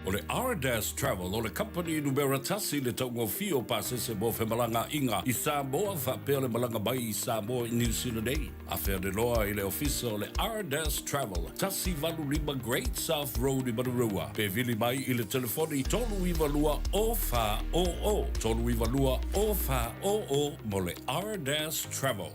O le Ardas Travel o le kamupani numera 1 i le taugofie o pasese mo femalagaaiga i Samoa faapea le malaga mai i Samoa i Niu Sila nei. Afe ane loa i le ofisa o le Ardas Travel, 185 Great South Road i Manurewa, pe vili mai i le telefoni 392 0400, 392 0400 mo le Ardas Travel.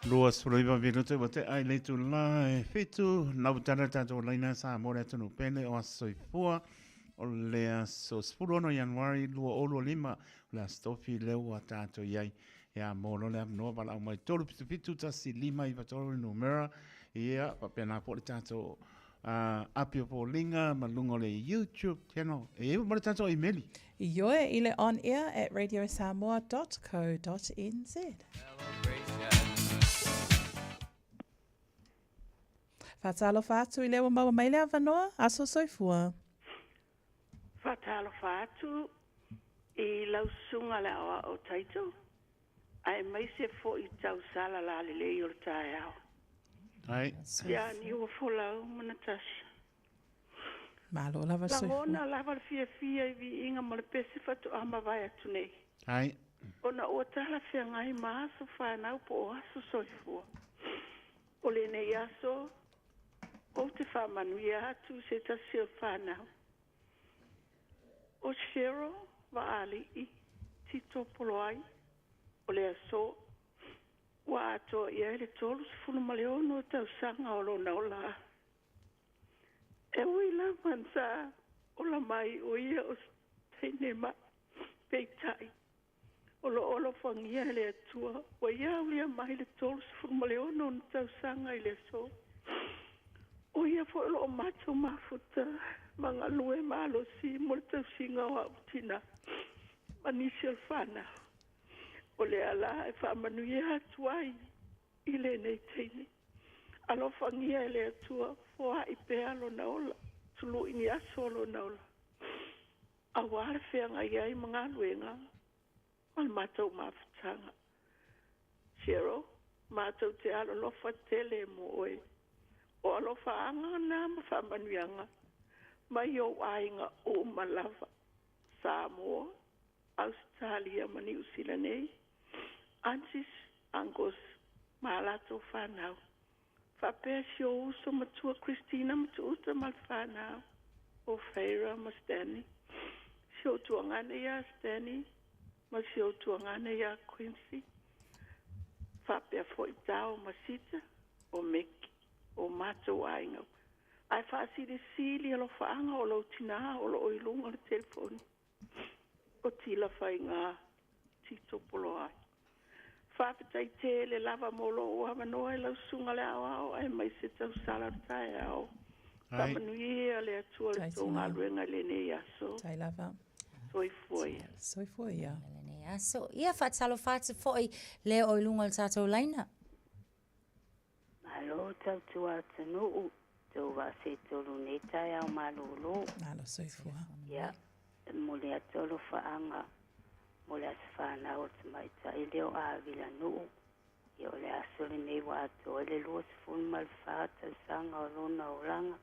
29 minute ua tea i le itulā e 7, nau tala tatou laina Samoa le atunuu pele o Aso Soifua o le aso 16 Ianuari 2025 o le aso tofi lea ua tatou i ai. Ia, mo loa le avanoa valaau mai 377 1593 le numera. Ia, faapena foi le tatou api o foliga ma luga o le YouTube channel. E iai ma le tatou imeli. Ioe i le onair at radiosamoa.co.nz. Faatalofa atu i lea ua maua mai le avanoa, aso soifua. Faatalofa atu i lau susuga le aoao Taito, aemaise foi tausala lalelei o le taeao. Ai. Ia niu folau ma Natasha. Malo lava soifua. Lagona lava le fiafia i viiga ma le pese faatoa mavae atu nei. Ai. Ona ua talafeagai ma aso fanau po o aso soifua. O lenei aso, ou te faamanuia atu i se tasi o fanau. O Cheryl Vaalii Tito Poloai, o le aso, ua atoa i ai le 36 tausaga o lona ola. E ui lava sa ola mai o ia o se teine ma'i, peitai, o lo o alofagia e le Atua, ua ia aulia mai le 36 ona tausaga i le aso. O ia foi o lo o matou mafuta ma galue malosi mo le tausiga o a'u tinā ma nisi o le fanau. O lea la e faamanuia atu ai i lenei taimi. Alofagia e le Atua, foai pea lona ola, tului ni aso o lona ola, auā le feagai ai ma galuega ma le matou mafutaga. Cheryl, matou te alolofa tele mo oe. O alofaaga na ma faamanuiaga mai ou aiga uma lava, Samoa, Ausetalia ma Niu Sila nei, aunties, uncles ma a latou fanau. Faapea si ou uso matua Christina ma Tuuta ma le fanau, o Feira ma Stanley, si ou tuagane iā Stanley ma si ou tuagane iā Quincy, faapea foi Tao ma Sita, o Meki, o matou aiga. Ae faasilisili alofaaga o lou tinā o lo o i luga o le telefoni. O Tila Faiga Tito Poloai. Faafetai tele lava mo lou avanoa i lau susuga le aoao aemaise tausala o le taeao. Faamanuia le Atua i le tou galuega i lenei aso. Tai lava. Soifua ia. Soifua ia. Lenei aso. Ia faatalofa atu foi le o i luga o le tatou laina. Malo tautua atunuu, tou vaasetolu nei taeao malolo. Malo soifua. Ia, e momoli atu alofaaga mo le aso fanau o le tamaitai lea o Avilanuu. Ia o le aso lenei ua atoa ai le 24 tausaga o lona olaga.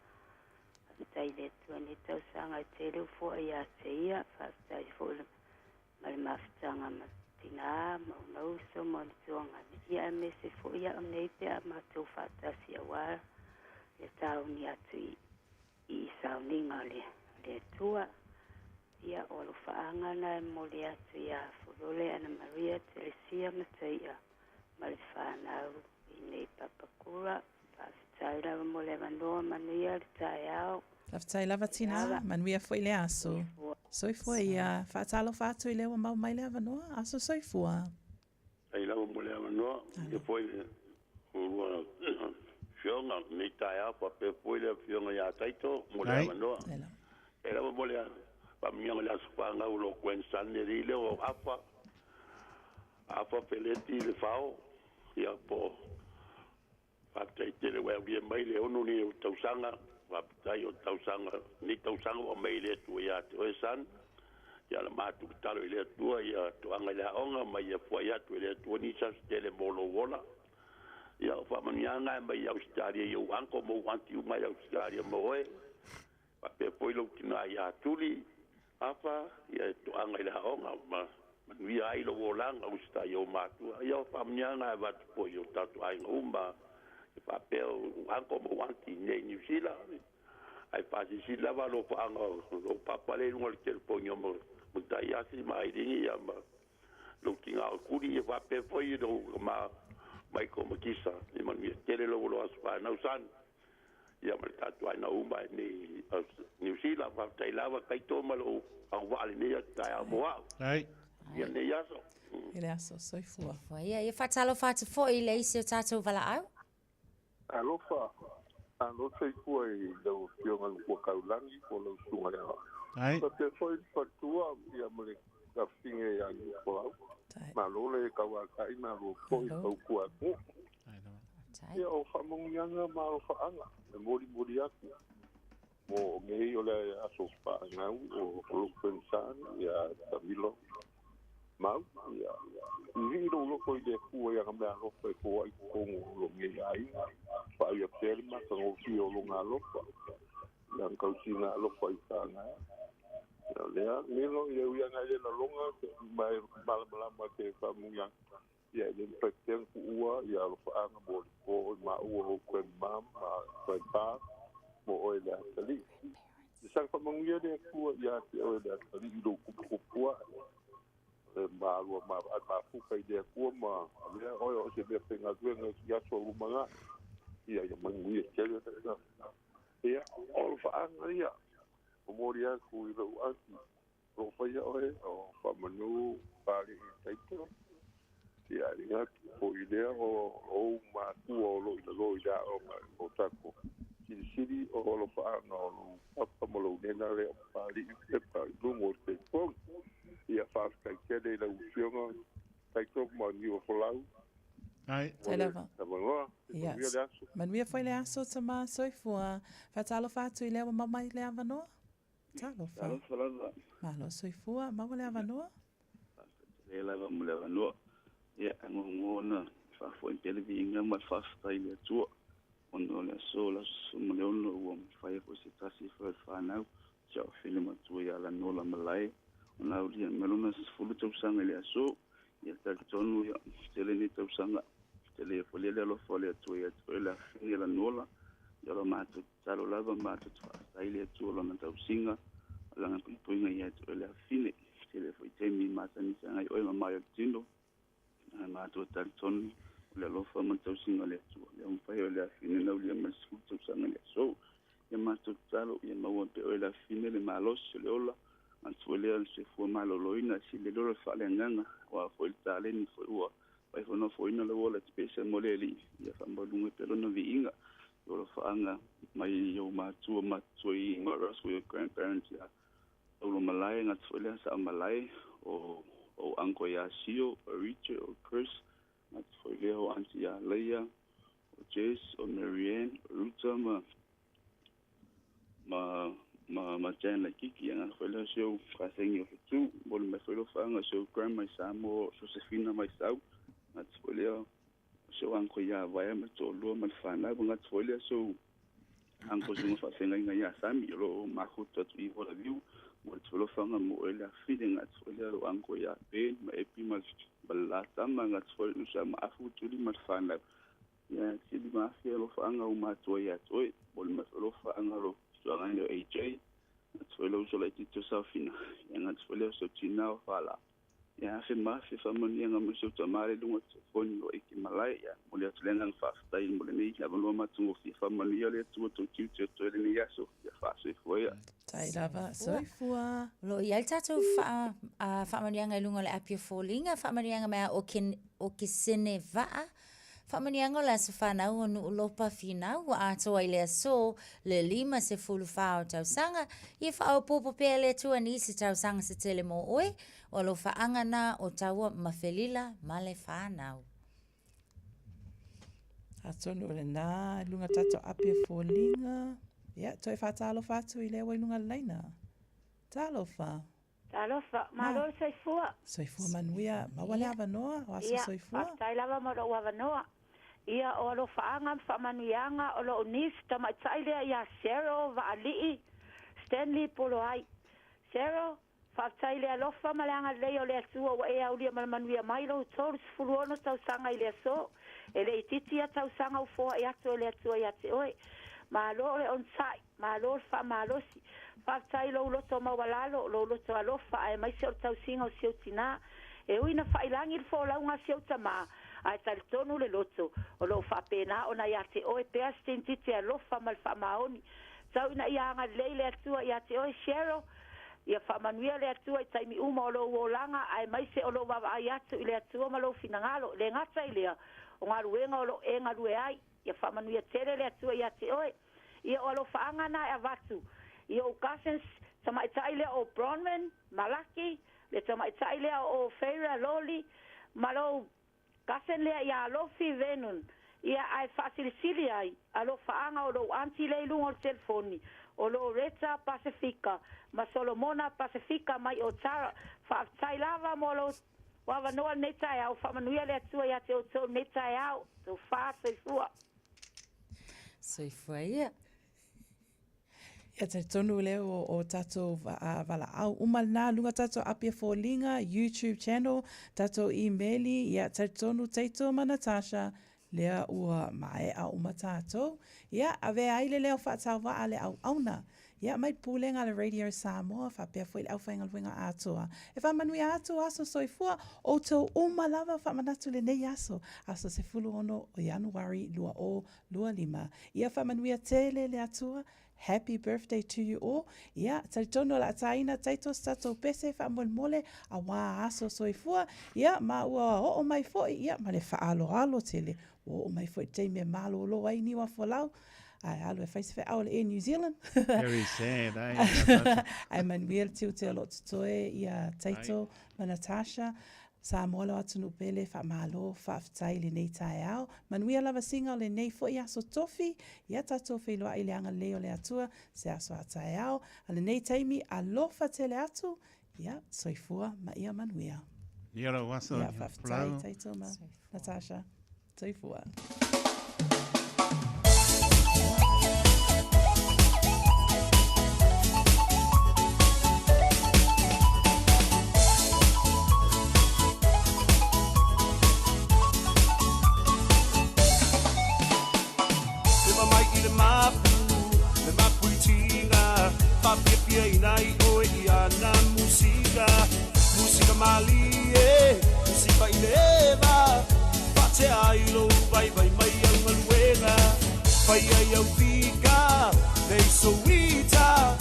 Faafetai i le Atua i lenei tausaga e tele ua foai ia te ia. Faafetai foi ma le mafutaga ma tinā ma ona uso ma ona tuagane, ia aemaise foi au nei pe a matou faatasi aua le taoni atu i I sauniga a le Atua. Ia, o alofaaga na e momoli atu iā Fulole Ana Maria Telesia ma Tai'a ma le fanau i nei Papakura. Faafetai lava mo le avanoa, manuia le taeao. Faafetai lava tinā, manuia foi le aso. Soifua ia. Faatalofa atu i le ua mau mai le avanoa. Aso soifua. Faafetai lava mo le avanoa. Ia foi le ulua afioga lenei taeao faapea foi le afioga ia Taito mo le avanoa. Faafetai lava mo le faamanuiaga o le aso fanau o lou grandson le alii lea o Afa, Afa Feleti Lefao, ia po Faafetai tele ua e aulia mai le 6 nei o tausaga, faafetai o tausaga, nei tausaga ua aumai e le Atua ia te oe son. Ia la matou tatalo i le Atua ia toaga i le aoga ma ia fuai atu e le Atua nisi aso tele mo lou ola. Ia o faamanuiaga e mai i Ausetalia i ou uncle ma ou aunty uma i Ausetalia mo oe. Faapea foi lou tina ia Tuli Afa, ia e toaga i le aoga ma manuia ai lou olaga usitai i ou matua. Ia o faamanuiaga e avatu foi i o tatou aiga uma, e faapea ou uncle ma ou aunty i inei i Niu Sila, ae faasilasila lava alofaaga o lou papa lea i luga o le telefoni o Mataiasi ma Ailini ia ma lou tina o Tuli, ia faapea foi lou tama Michael Matisa. Ia manuia tele lou alo aso fanau son. Ia ma le tatou aiga uma i nei Niu Sila. Faafetai lava Taito ma lou auvaa lenei aso taeao mo au. Ai. Ia lenei aso. I le aso, soifua. Soifua. Ia, ia faatalofa atu foi i le isi o tatou valaau. Alofa, malo soifua i lau Afioga i le Matua Taulagi po o lau Susuga i le Aoao. Ai. Faapea foi le faletua ia ma le afafine ia Niufolau. Malo le tauatai, malo foi le tautua atunuu. Ia, o faamanuiaga ma alofaaga e molimoli atu mo nei o le aso faanau o lou grandson ia Camilo Mau. Ia, vivii lou loto i le Atua i ana meaalofa e foai i totonu o lou nei aiga, faauia pea le matagofie o lona alofa, i lana tausiga alofa i tāna. Ia, o lea, Milo, ia ui ana i le lalona, ma e malamalama te faamanuiaga. Ia e le mafai pea ona tuua ia alofaaga mo le po i maua o ou grandmom ma grandpa mo oe le atalii. Ia saga faamanuia le Atua ia te oe le atalii i lou tuputupu ae. E malua ma mafuta i le Atua ma avea oe o se mea faigaluega i aso lumanai. Ia ia manuia tele. Ia, o alofaaga ia, momoli atu i lou aunty O lo o faia oe o Faamanu Papali'i Taito, ia e le atu foi lea o ou matua o lo o i lalo i le aoga o tatou silisili o alofaaga o lou papa ma lou nena lea o Papali'i Pepa i luga o le telefoni. Ia faafetai tele i lau Afioga Taito ma Niuafolau. Ai. Tai lava. Avanoa, manuia le aso. Manuia foi le aso tama soifua. Faatalofa atu i lea ua mau mai le avanoa. Talofa. Talofa lava. Malo soifua, maua le avanoa. Faafetai lava mo le avanoa. Ia, e muamua ona faafoi pea le viiga ma le faafetai i le Atua ona o le aso o le aso 16 ua mafai ai foi se tasi foi o le fanau si au afine matua ia Lanola Malae ona aulia mai lona 10 tausaga i le aso. Ia talitonu ia tele nei tausaga tele foi le alofa o le Atua ia te oe le afine Lanola. Ia o la matou Tatalo lava matou te faafetai i le Atua Lona tausiga, Lana puipuiga ia te oe le afafine. Tele foi taimi masani feagai oe ma mai o le tino, ae matou te talitonu o le alofa ma le tausiga o le Atua, lea ua mafai oe le afafine na aulia mai le 10 tausaga i le aso. Ia matou tatalo ia maua pea oe le afafine le malosi o le ola, gata foi lea o le soifua maloloina, e sili ai loa le faaleagaga, aua foi le taleni foi ua faaifonofoina lau ola e te pese mo le Alii, ia faamaualuga pea lona viiga. I alofaaga mai i ou matua matutua i Russell, your grandparents ia Saulo Malae, gata foi lea Saa Malae, o ou uncle ia Sio, o Richard, o Chris, gata foi lea o aunty ia Leia, o Jess, o Marianne, o Ruta ma ma ma ma Jan Laikiki, ia gata foi lea si ou faafeagai o Fetu, momoli mai foi alofaaga i si ou grandma i Samoa, o Josefina Maisau, gata foi lea si ou uncle ia Vaea ma le toalua ma le fanau, gata foi lea si ou uncle susuga faafeagaiga ia Sami o lo o mafuta atu i Volaviu mo le tolofaga mo oe le afine, gata foi lea lou uncle ia Ben ma Epi ma le la tama, gata foi le uso ia Maafu Tuli ma le fanau. Ia sili ma afi alofaaga o matua ia te oe, mo le mai foi alofaaga lo suaga Tito Saufina, ia gata foi lea o si ou tinā o Fala. Ia afe ma afe faamanuiaga mai si ou tamā le luga o le telefoni o Eke Malae. Ia momoli atu le agaga faafetai mo lenei avanoa matagofie. Faamanuia le Atua tou tiute o totoe lenei aso. Ia faasoifua ia. Tai lava, soifua. O lo o i ai le tatou faamanuiaga i luga o le api o foliga, faamanuiaga mai a Okesene Vaa, Faamanuiaga o le aso fanau o Nuulopa Finau ua atoa i le aso le 54 o tausaga, ia faaopoopo pea e le Atua nisi tausaga se tele mo oe, o alofaaga na o Taua ma Felila ma le whanau. Atonu o lena i luga tatou api o foliga. Ia, toe faatalofa atu i lea ua i luga o le laina. Talofa. Talofa, malo le soifua. Soifua manuia, maua le avanoa o aso soifua. Ia, faafetai lava mo lou avanoa. Ia, o alofaaga ma faamanuiaga o lou niece tamaitai lea ia Cheryl Vaalii Stanley Poloai. Cheryl, faafetai i le alofa ma le agalelei o le Atua ua e aulia ma le manuia mai lou 36 tausaga i le aso. E le itiiti ia tausaga ua foai atu e le Atua ia te oe. Malo o le onosai. Malo le faamalosi. Faafetai i lou loto maualalo, lou loto alofa aemaise o le tausiga o si ou tinā. E ui na faailagi le folauga a si ou tamā, ae talitonu le loto, o lo o faapena ona ia te oe pea se teinititi alofa ma le faamaoni. Tau ina ia agalelei le Atua ia te oe Cheryl. Ia faamanuia le Atua i taimi uma o lou olaga aemaise o lou vaavaai atu i le Atua ma lou finagalo, e le gata i lea, o galuega o lo o e galue ai. Ia faamanuia tele le Atua ia te oe. Ia o alofaaga na e avatu i ou cousins, tamaitai lea o Bronwyn Malaki, le tamaitai lea o Feira Loli, ma lou cousin lea ia Alofi Vernon, ia ae faasilisili ai alofaaga o lou aunty lea i luga o le telefoni, o Loretta Pasefika ma Solomona Pasefika mai o Tara. Faafetai lava mo lou avanoa lenei taeao, faamanuia le Atua ia te outou lenei taeao. Tofa soifua. Soifua ia. Ia talitonu lea o, o tatou valaau uma lena luga tatou api e foliga, YouTube channel, tatou email, ia talitonu Taito ma Natasha, lea ua maea uma tatou. Ia avea ai le leo faatauvaa le auauna. Ia mai Pulega a le Radio Samoa faapea foi le aufaigaluega atoa. E faamanuia atu aso soifua outou uma lava faamanatu lenei aso, aso 16 o Ianuari 2025. Ia faamanuia tele le Atua. Happy birthday to you all. Ia, talitonu o le a tāina taito se tatou pese faamolemole auā aso soifua. Ia, ma ua oo mai foi, ia, ma le faaaloalo tele. Ua oo mai foi le taimi e malōlō ai niu afolau. Ae alu e fai se feau a le Air New Zealand. Very sad, eh? Ae manuia le tiute o lo o totoe ia Taito ma Natasha. Samoa lau atunuu pele, faamalo, faafetai i lenei taeao. Manuia lava siga o lenei foi aso tofi. Ia tatou feiloai i le agalelei o le Atua se aso a taeao. A lenei taimi, alofa tele atu. Ia, soifua ma ia manuia. Ia lau aso. Ia, faafetai Taito ma Natasha. Soifua. Te mai i le mapu, le mapu i tinga, Whapiapia i oe i ana musika, Musika malie, musika i le eva, Whatea ai lou vaivai mai au galuega, Fai ai au pika, nei souita,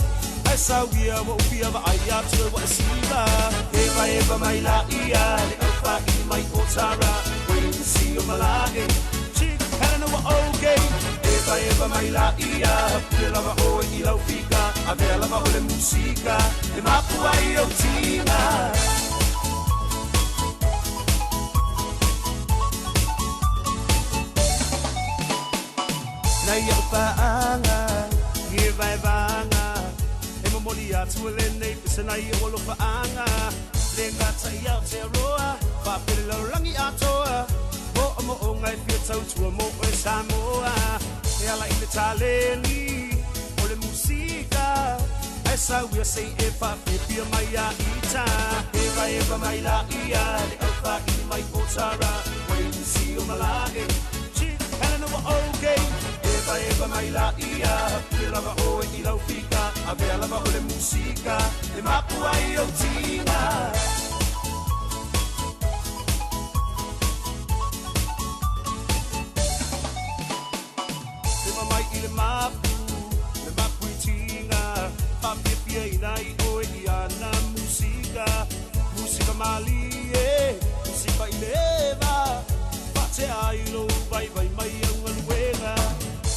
Ae sau ia ua ou fia vaai atu e ua e siva. Eva eva mai la ia, le au whaini mai o Tara, Wayne o Malae, Chick Helena ua okay. Eva eva mai la ia, pule lava oe i lau fika, Avea lava o le musika, e mapu ai ou tiga. Nai au paaga, i e vaevaega, E momoli atu e lenei pese nai ou alofaaga, Le gata i Aotearoa, faapea le lalolagi atoa, Moomooga e fia tautua mo oe Samoa. E ala i le taleni o le musika, Ae sau ia se i e faafiafia mai ia ita. Eva eva mai la ia, le au whaini mai o Tara, Wayne si o Malae, Chick Helena ua okay. Eva eva mai la ia, pule lava oe i lau fika, Avea lava o le musika e mapu ai ou tiga. Lima mai i le mapu, le mapu i tiga. Faafiafia ina i oe i ana musika. Musika malie, musika i le eva. Faatea ai lou vaivai mai au galuega.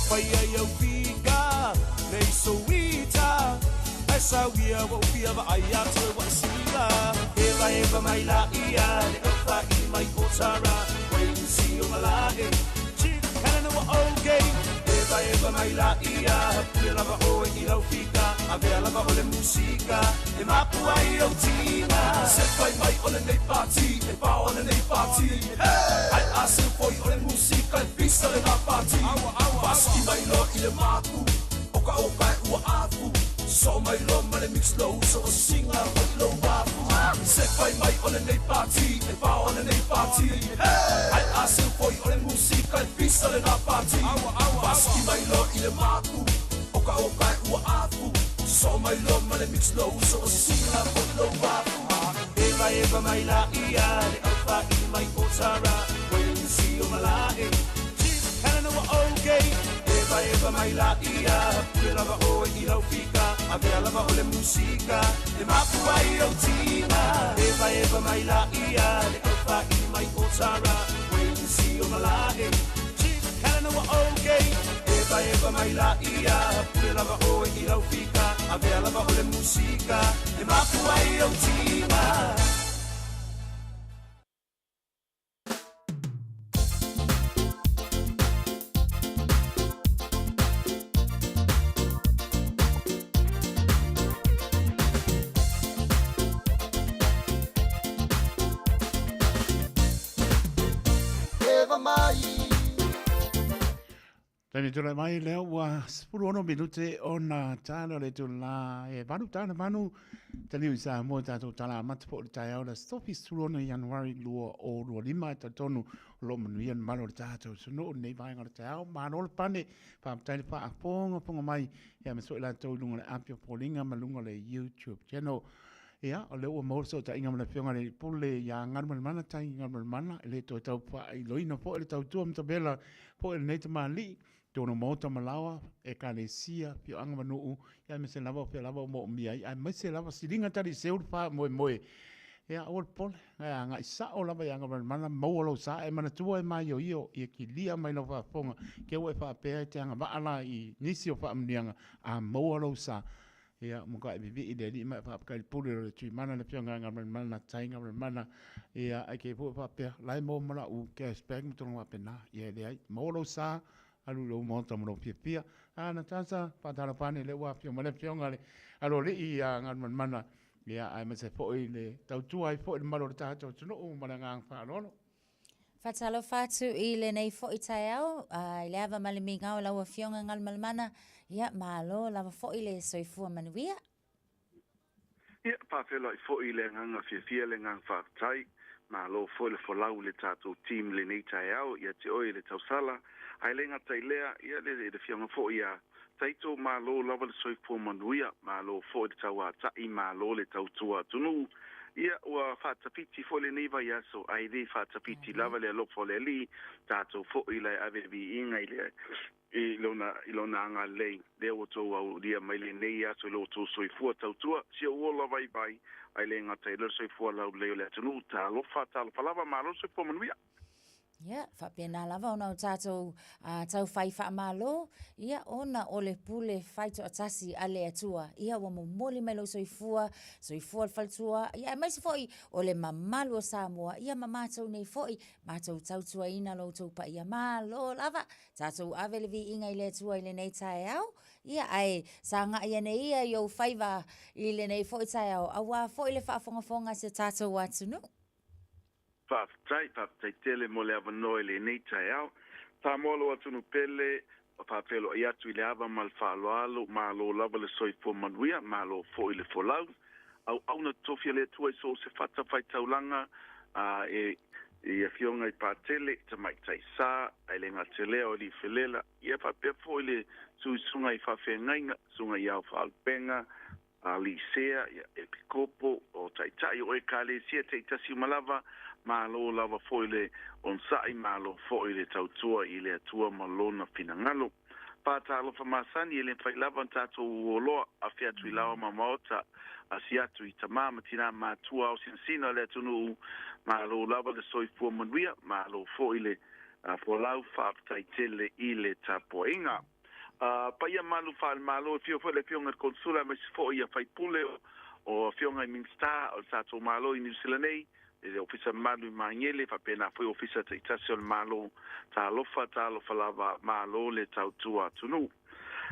Fai ai au fika, le isoita. Ae sauia ua ou fia vaai atu e ua e siga. Evaeva mai laia le aufaili mai o Tara. Wayne si o malae, Chief Helena ua okay. Evaeva mai laia, pule lava oe i lau fika. Avea lava o le musika e mapu ai ou tiga. Se fai mai o lenei pati, e pao lenei pati. Ai a se foi o le musika e pisa le pati. Pasiki mai loa i le mapu, o ka o ka e ua afu. So mai loa ma le mix low, so o singa foi lou afu. Se fai mai o lenei pati, e pao lenei pati. Ai a se foi o le musika e pisa le pati. Pasiki mai loa i le mapu, o ka o ka e ua afu. So mai loa ma le mix low, so o singa foi lou afu. Evaeva mai laia le aufaili mai o Tara. Wayne si o malae, Chief Helena ua okay. Evaeva mai laia, pule lava oe i lau fika. Avea lava o le musika e mapu ai ou tiga. Evaeva mai laia le aufaili mai o Tara. Wayne si o malae, Chief Helena ua okay. Evaeva mai laia, pule lava oe i lau fika. Avea lava o le musika e mapu ai ou tiga. Eva mai. Taimi tulai mai lea ua 16 minute ona tala le tula e valu tala manu taliu i Samoa tātou tala amata po o le taeao le aso 16 Ianuari 2025 e talitonu o lo o manuia le mamalu o le tātou atunuu i lenei vaega o le taeao. Malo le pane, faafetai le faafogafoga mai ia aemaise foi latou i luga o le api o Foliga ma luga o le YouTube channel. Ia, o lea ua maua le fesootaiga ma le Afioga i le Pule ia Galumalemana Tai Galumalemana, e le toe tau faailoina foi le tautua matavela foi a lenei tamalii, totonu o maota ma laoa, ekalesia, afioaga ma nuu, ia aemaise lava o fea lava o moomia ai, aemaise lava siliga tali seu le faamoemoe. Ia, aua le popole, ae agai sao lava ia Galumalemana, maua lou sa, e manatua e maioio, ia kilia mai lau faafofoga, ke ua e faapea e te agavaa la i nisi o faamanuiaga, a maua lou sa. Ia, matuai vivii le Alii ma e faafetai i le pule o le Tuimana, le Afioga ia Galumalemana, Tai Galumalemana, ia, ae kei foi faapea, la e maua ma la'u cash back ma tulaga faapena. Ia, e leai, maua lou sa, alu i lou maota ma lou fiafia. A, Natasha, faatalofa ane, lea ua afio mai le Afioga i le Aloalii ia Galumalemana, ia, aemaise foi le tautua ai foi i le mamalu o le tatou atunuu ma le agaga faaaloalo. Faatalofa atu i lenei foi taeao, i le ava ma le migao i lau Afioga Galumalemana, ia malo lava foi le soifua manuia. Ia, faafeiloai foi i le agaga fiafia le agaga faafetai. Malo foi le folau i le tatou team i lenei taeao ia te oe le tausala. Ae le gata i lea, ia le le afioga foi ia Taito, malo lava le soifua manuia, malo foi le tauatai, malo le tautua atunuu. Ia, ua faatapiti foi lenei vaiaso, ae le faatapiti lava le alofa o le Alii, tatou foi la e ave le viiga i le i lona i lona agalelei, lea ua outou aulia mai lenei aso i lo outou soifua tautua, si ou ola vaivai, ae le gata i lea le soifua laulelei o le atunuu. Talofa, talofa lava, malo le soifua manuia. Ia, faapena lava ona o tatou tau fai faamalo, ia, ona o le pule fai toatasi a le Atua. Ia, ua momoli mai lou soifua, soifua le faletua, ia, aemaise foi o le mamalu o Samoa, ia, ma matou nei foi, matou tautuaina lo outou paia. Malo lava, tatou ave le viiga i le Atua i lenei taeao, ia, ae sagai ane ia i ou faiva i lenei foi taeao, aua foi le faafogafoga a si o tatou atunuu. Faafetai, faafetai tele mo le avanoa i lenei taeao. Samoa lou atunuu pele, faafeiloai atu i le ava ma le faaaloalo, malo lava le soifua manuia, malo foi le folau. Auauna totofi a le Atua i so o se fatafaitaulaga, a e I afioga i Patele, Tamaitai Sa, ae le gata i lea o Alii Felela, ia faapea foi le suisuga i faafeagaiga, susuga i Ao Faalupega, Alii Sea, ia, Epikopo, o Taitai o Ekalesia taitasi uma lava, malo lava foi le onosai, malo foi le tautua i le Atua ma Lona finagalo. Faatalofa masani e le mafai lava ona tatou oloa afe atu i laoa ma maota, asi atu i tamā ma tinā matua ao sinasina o le atunuu, malo lava le soifua manuia, malo foi le folau, faafetai tele i le tapuaiga. Paia malu faale-Malo, e afio foi le Afioga i le Konesula aemaise foi ia faipule o Afioga i Minisita o le tatou Malo i Niu Sila nei, i le Ofisa Mamalu i Magele, faapena foi Ofisa taitasi o le Malo. Talofa, talofa lava, malo le tautua atunuu.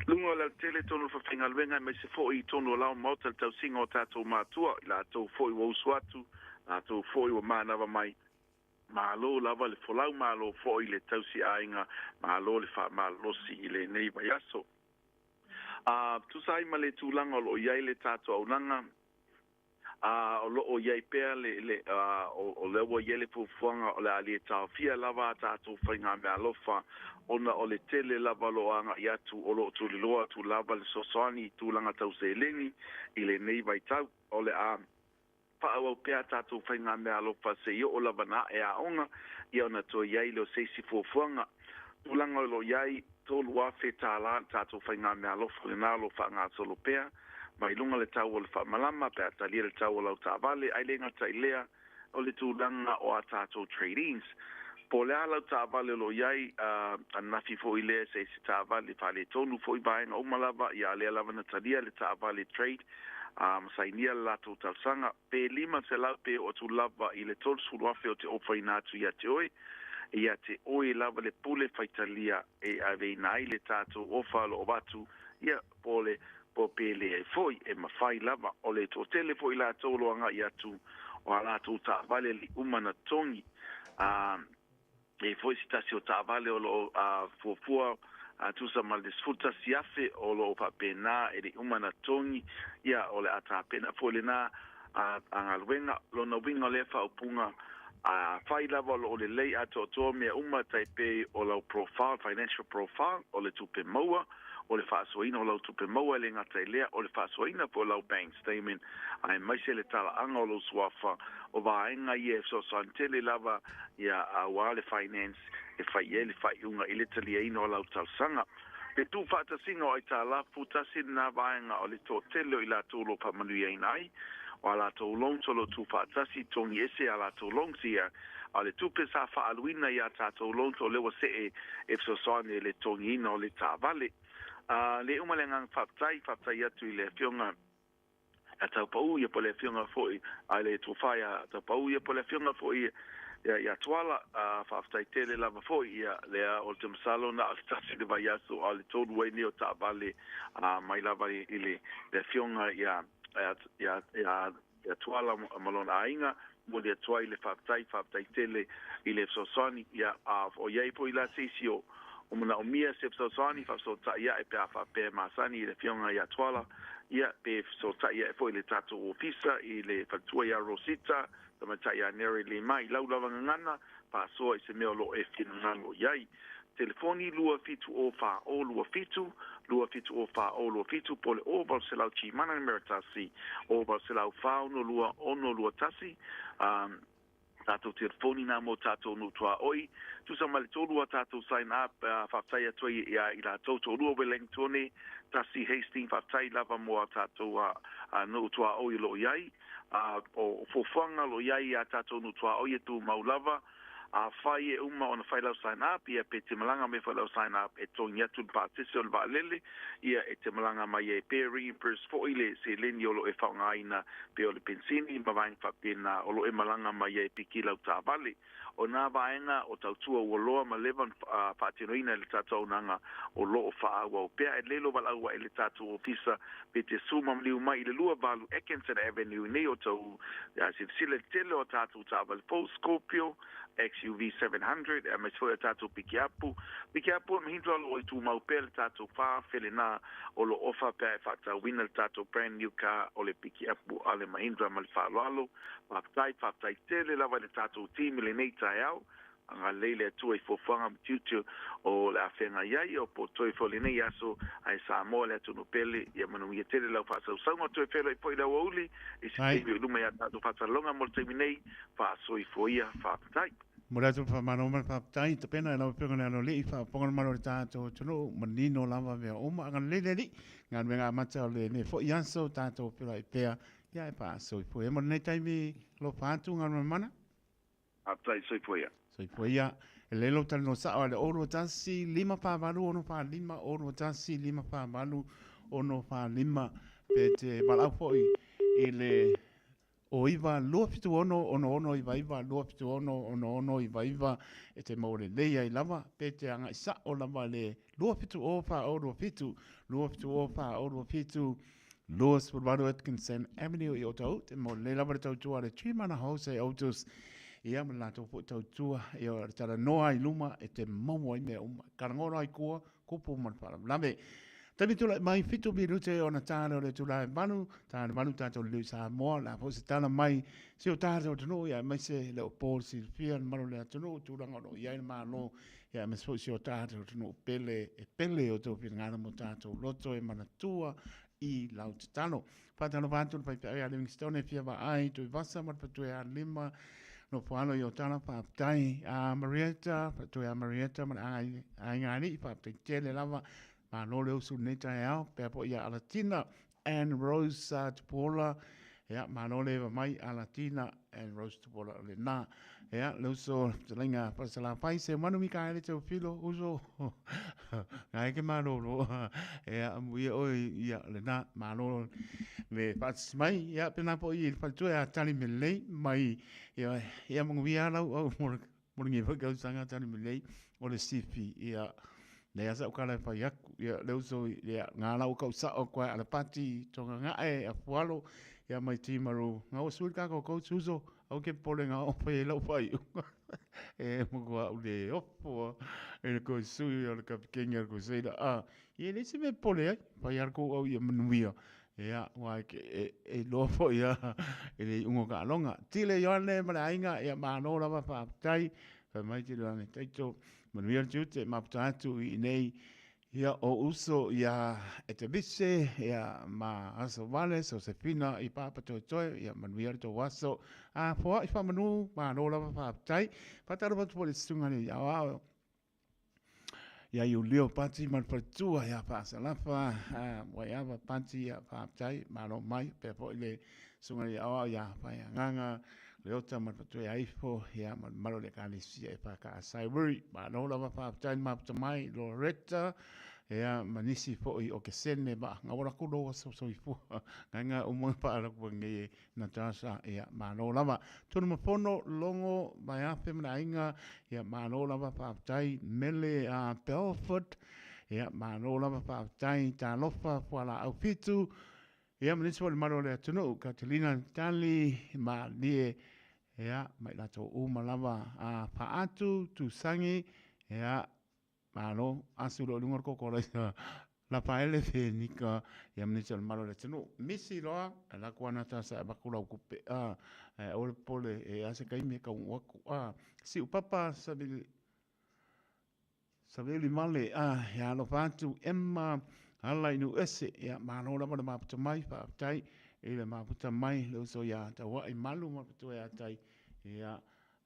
Luga o le alatele tonu o le faafaigaluega aemaise foi i tonu o lao maota le tausiga o tatou matua, i latou foi ua usu atu, latou foi ua manava mai, malo lava le folau, malo foi le tausi aiga, malo le faamalolosi i lenei vaiaso. A tusa ai ma le tulaga o lo o i ai le tatou auaunaga, a o lo o i ai pea le, le, a, o, o lea ua i ai le fuafuaga o le a le taofia lava a tatou faigameaalofa ona o le tele lava o lo o agai atu o lo o tuliloa atu lava le fesoasoani i tulaga tau seleni i lenei vaitau. O le a faaauau pea a tatou faigameaalofa se i oo lava na ae aoga, ia ona toe i ai lea o se isi fuafuaga. Tulaga o lo o i ai, $3,000 le tatou faigameaalofa lena o lo o faagasolo pea mai luga le tau o le faamalama pe a talia le tau o lau taavale, ae le gata i lea, o le tulaga o a tatou trade-ins. Po o le a lau taavale o lo o i ai, ananafi foi lea se isi taavale faaletonu foi vaega uma lava, ia a lea lava na talia le taavale trade, ma sainia le latou talosaga, pe 500 pe oo atu lava i le 30,000 o te ofaina atu ia te oe, ia te oe lava le pule faitalia e aveina ai le tatou ofa o lo o avatu, ia, po o le po pe leai foi, e mafai lava. O le toatele foi latou o lo o agai atu o a latou taavale le uma na togi, a e i foi se tasi o taavale o lo o fuafua tusa ma le 11,000 o lo o faapena e le uma na togi, ia o le a tapena foi lena a galuega. Lona uiga o lea faaupuga, a fai lava o lo o lelei atoatoa mea uma tai pei o lau profile, financial profile, o le tupe maua, o le faasoaina o lau tupe maua e le gata i lea, o le faasoaina foi o lau bank statement, aemaise le talaaga o lou suafa, o vaega ia e fesoasoani tele lava ia aua le finance e fai i ai le faaiuga i le taliaina o lau talosaga. Le tuufaatasiga o aitalafu, tasi lena vaega o le toatele o i latou o lo o faamanuiaina ai, o a latou loans o lo o tuufaatasi, togi ese a latou loans ia, a o le tupe sa faaaluina i a tatou loans o lea ua see e fesoasoani i le togiina o le taavale. A le uma le agaga faafetai, faafetai atu i le Afioga ia Taupau ia po o le Afioga foi a le Tofa ia Taupau ia po o le Afioga foi ia Tuala, faafetai tele lava foi ia lea o te masalo na o le tasi le vaiaso a o le tolu ai nei o taavale mai lava i le Afioga ia Tuala ma lona aiga. Momoli atu ai le faafetai, faafetai tele i le fesoasoani. Ia, a o i ai foi la se isi o manaomia se fesoasoani, faafesootai ae pe a faapea e masani i le Afioga ia Tuala, ia, pe fesootai ae foi i le tatou ofisa i le faletua ia Rosita, tamaitai ia Nery Lima, i lau lava gagana, faasoa i se mea o lo o e finagalo i ai. Telefoni 2 7 0 4 0 2 7, 2 7 0 4 0 2 7, po o le 0 800 Gmana numera 1, 0 800 4 6 2 6 2 1. Tatou telefoni nā mo tatou nuu tuaoi. Tusa ma le tolu a tatou sign up, faafetai atu ai ia i latou toalua Wellingtone, tasi Hastings, faafetai lava mo a tatou nuu tuaoi o lo o i ai. O fuafuaga o lo o i ai ia tatou nuu tuaoi e tumau lava, afai e uma ona fai lau sign up, ia pe te malaga mai foi lau sign up e togi atu le pasese o le vaalele, ia e te malaga mai ai pe reimburse foi le seleni o lo o e faaaogaina pe o le penisini ma vaega faapena o lo o e malaga mai ai e piki lau taavale. O nā vaega o tautua ua loa ma leva ona faatinoina e le tatou auaunaga o lo o faaauau pea. E lelei lou valaau ae i le tatou ofisa pe te su ma maliu mai i le 28 Atkinson Avenue nei o tou silasila i le tele o tatou taavale fou Scorpio. XUV 700, aemaise foi o tatou pikiapu. Pikiapu a Mahindra o lo o i tumau pea le tatou 4000 lena o lo o ofa pe a e faatauina le tatou brand new car o le pikiapu a le Mahindra ma le faaaloalo. Faafetai, faafetai tele lava i le tatou team i lenei taeao. Agalelei le Atua i fuafuaga ma tiute o le a feagai ai, o po toe foi lenei aso, ae Samoa le atunuu pele, ia manuia tele lau faasausauga, toe feiloai foi i le aoauli i se taimi o i luma i a tatou faatalaloga mo le taimi nei, faasoifua ia, faafetai. Mo le atu faamalo ma le faafetai tapena i lau Afioga i le Aloalii, faafofoga le mamalu o le tatou atunuu, manino lava mea uma, agalelei le Alii, galuega amata o lenei foi aso, tatou feiloai pea, ia e faasoifua ia mo lenei taimi, alofa atu galuega mana. Faafetai, soifua ia. Soifua ia. E lelei lou talanoa sao a le 021 548 645, 021 548 645 pe te valaau foi i le 09 276 6699 276 6699 e te maua lelei ai lava pe te agai sao lava le 270 4027 270 4027 28 Atkinson Avenue i Otahuhu, te maua lelei lava le tautua a le Trimana Wholesale Autos, ia ma le latou foi tautua, ia o le talanoa i luma e te maua ai mea uma. Kalagora ai kua, kupu ma le faalavelave. Taimi tulai mai, 7 minute ona tā lea o le itula e 8, tā le 8 tātou liliu i Samoa, o le a foi se tala mai si o tātou atunuu, ia aemaise le o po le silafia le mamalu o le atunuu, tulaga o lo o i ai le Malo, ia aemaise foi si o tātou atunuu pele, e pele o outou finagalo mo tātou loto e manatua i lau tatalo. Faatalofa atu le faifeau ia Livingstone e fia vaai, Tuivasa ma le Fatue ia Lima, Nofoalo i Otara, faafetai a Marietta, Fatue ia Marietta ma le Aiga Alii, faafetai tele lava, malo le usu lenei taeao, pea foi ia Alatina and Rose Tupuola, ia, malo le eva mai Alatina and Rose Tupuola o lena. Ia, le uso fetalaiga Falesalafai, Seumanu Mikaele Teofilo, uso, ngai ke malolo. Ia, amuia oe, ia, lena, malo le faatasi mai. Ia, pena foi i le faletua ia Tali Melei mai, ia, ia manuia lau au mo le mo lenei foi tausaga Tali Melei o le sifi, ia, nei a sa ou kala e fai aku, ia, le uso, ia, ngā lau kau sao koe Alapati, Tongagae, Afualo, ia mai Timaru, ngā ua sui le kākou coach uso, Au ke popole nga o fai ai lau faaiuga. E matua au le ofo a e le koe sui o le kapikeni a le Crusader. A, ia e leai se mea e popole ai. Fai lava le kou au ia manuia. Ia, aua e, e, e iloa foi a i le iuga o taaloga. Tile Ioane ma le aiga, ia malo lava faafetai. Fai mai Tile Ioane Taito, manuia le tiute, mafuta atu i inei Ia, o uso ia Etevise, ia ma Aso Vale, Sosefina i Papatoetoe, ia manuia le tou aso. A foai faamanu, malo lava faafetai. Faatalofa atu foi i le susuga i le aoao ia Iulio Pati ma le faletua ia Faasalafa, Waiava Pati, ia faafetai, malo mai. Pea foi le susuga i le aoao ia Faiagaga Leota ma le faletua ia Ifo, ia ma le mamalu o le Ekalesia e FKS. Malo lava faafetai le mafuta mai Loretta, ia ma nisi foi o Kesene ma ngaua laku lo aso soifua. Ngainga uma faalaku nei e Natasha, ia malo lava. Tonu Mafono, Logo, Vaiafe ma le aiga, ia malo lava faafetai. Mele a Belford, ia malo lava faafetai. Talofa Fualaau Fitu, Ia, ma nisi foi o le mamalu o le atunuu, Catalina Tali, Malie, ia, ma i latou uma lava, a Faatu, Tusangi, ia, malo, asu loa i luga o le koko raisa, Lafaele Fenika, ia, ma nisi o le mamalu o le atunuu. Misi loa, e laku ana tasa e avatu lau tupe, a, ae aua le popole, e a se taimi e taunuu atu, a, Siupapa, Savili, Saveuli Male, a, e alofa atu Emma ala i Nuuese, ia, malo lava le mafuta mai, faafetai i le mafuta mai le uso ia Tauai Malu ma le faletua ia Tai, ia,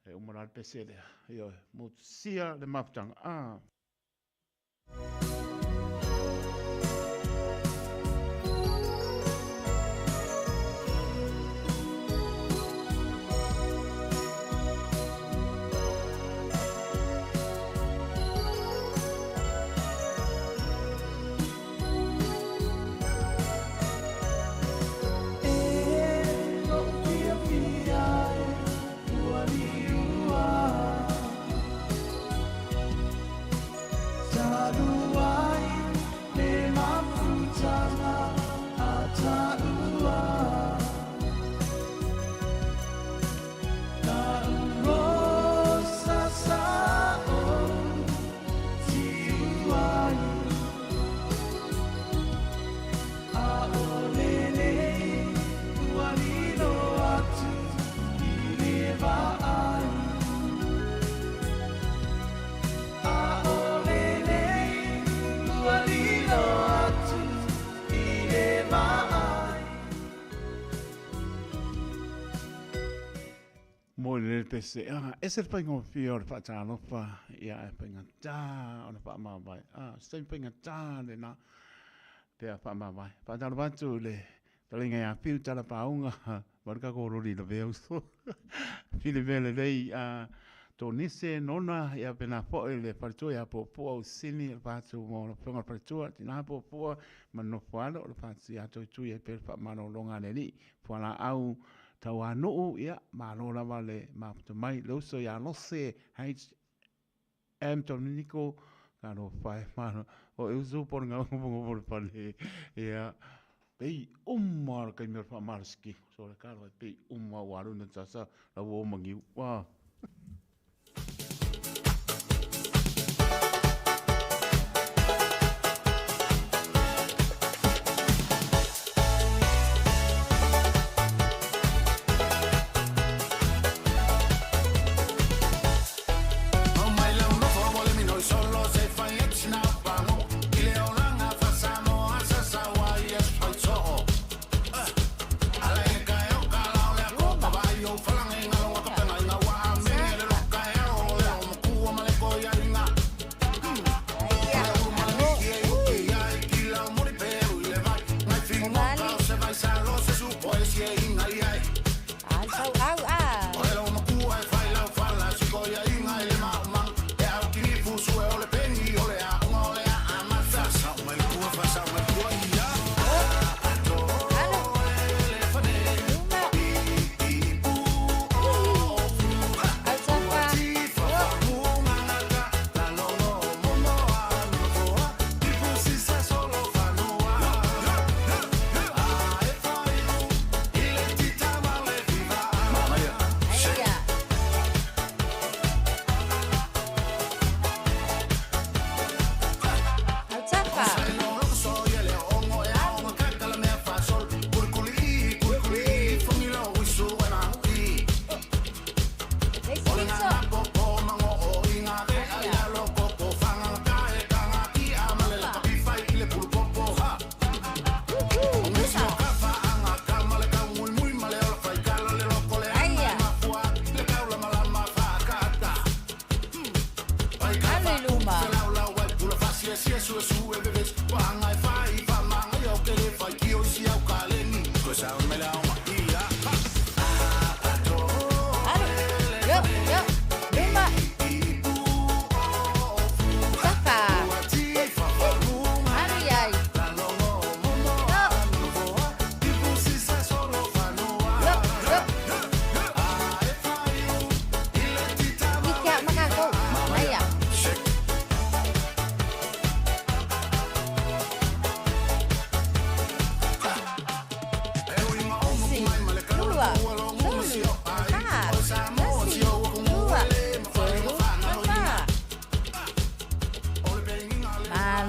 e uma la le pese lea, ioe, motusia le mafutaga, a. Moi le pese, ah, ese le faigofie o le faatalofa, ia ae faigata ona faamavae. Ah, se taimi faigata lena pe a faamavae. Faatalofa atu i le fetalaiga ia Fiu Talapauga, ma le tatou loli lavea uso. Fili mea lelei, ah, Tonise, Nona, ia pena foi le faletua ia Puapua Usini, le fatu mo le afioga i le faletua, tina Puapua, ma le nofo alo, le fatu ia Toitui ai pea le faamalologa a le Alii. Fualaau Tauanuu, ia, malo lava le mafuta mai, le uso ia Lose HM Dominico, talofa e, malo, o e uso po o le gaugofogofo o le fale, ia, pei uma le taimi o le faamalositino, so le talo e pei uma ua alu ina sasa lau uo magiu, ua.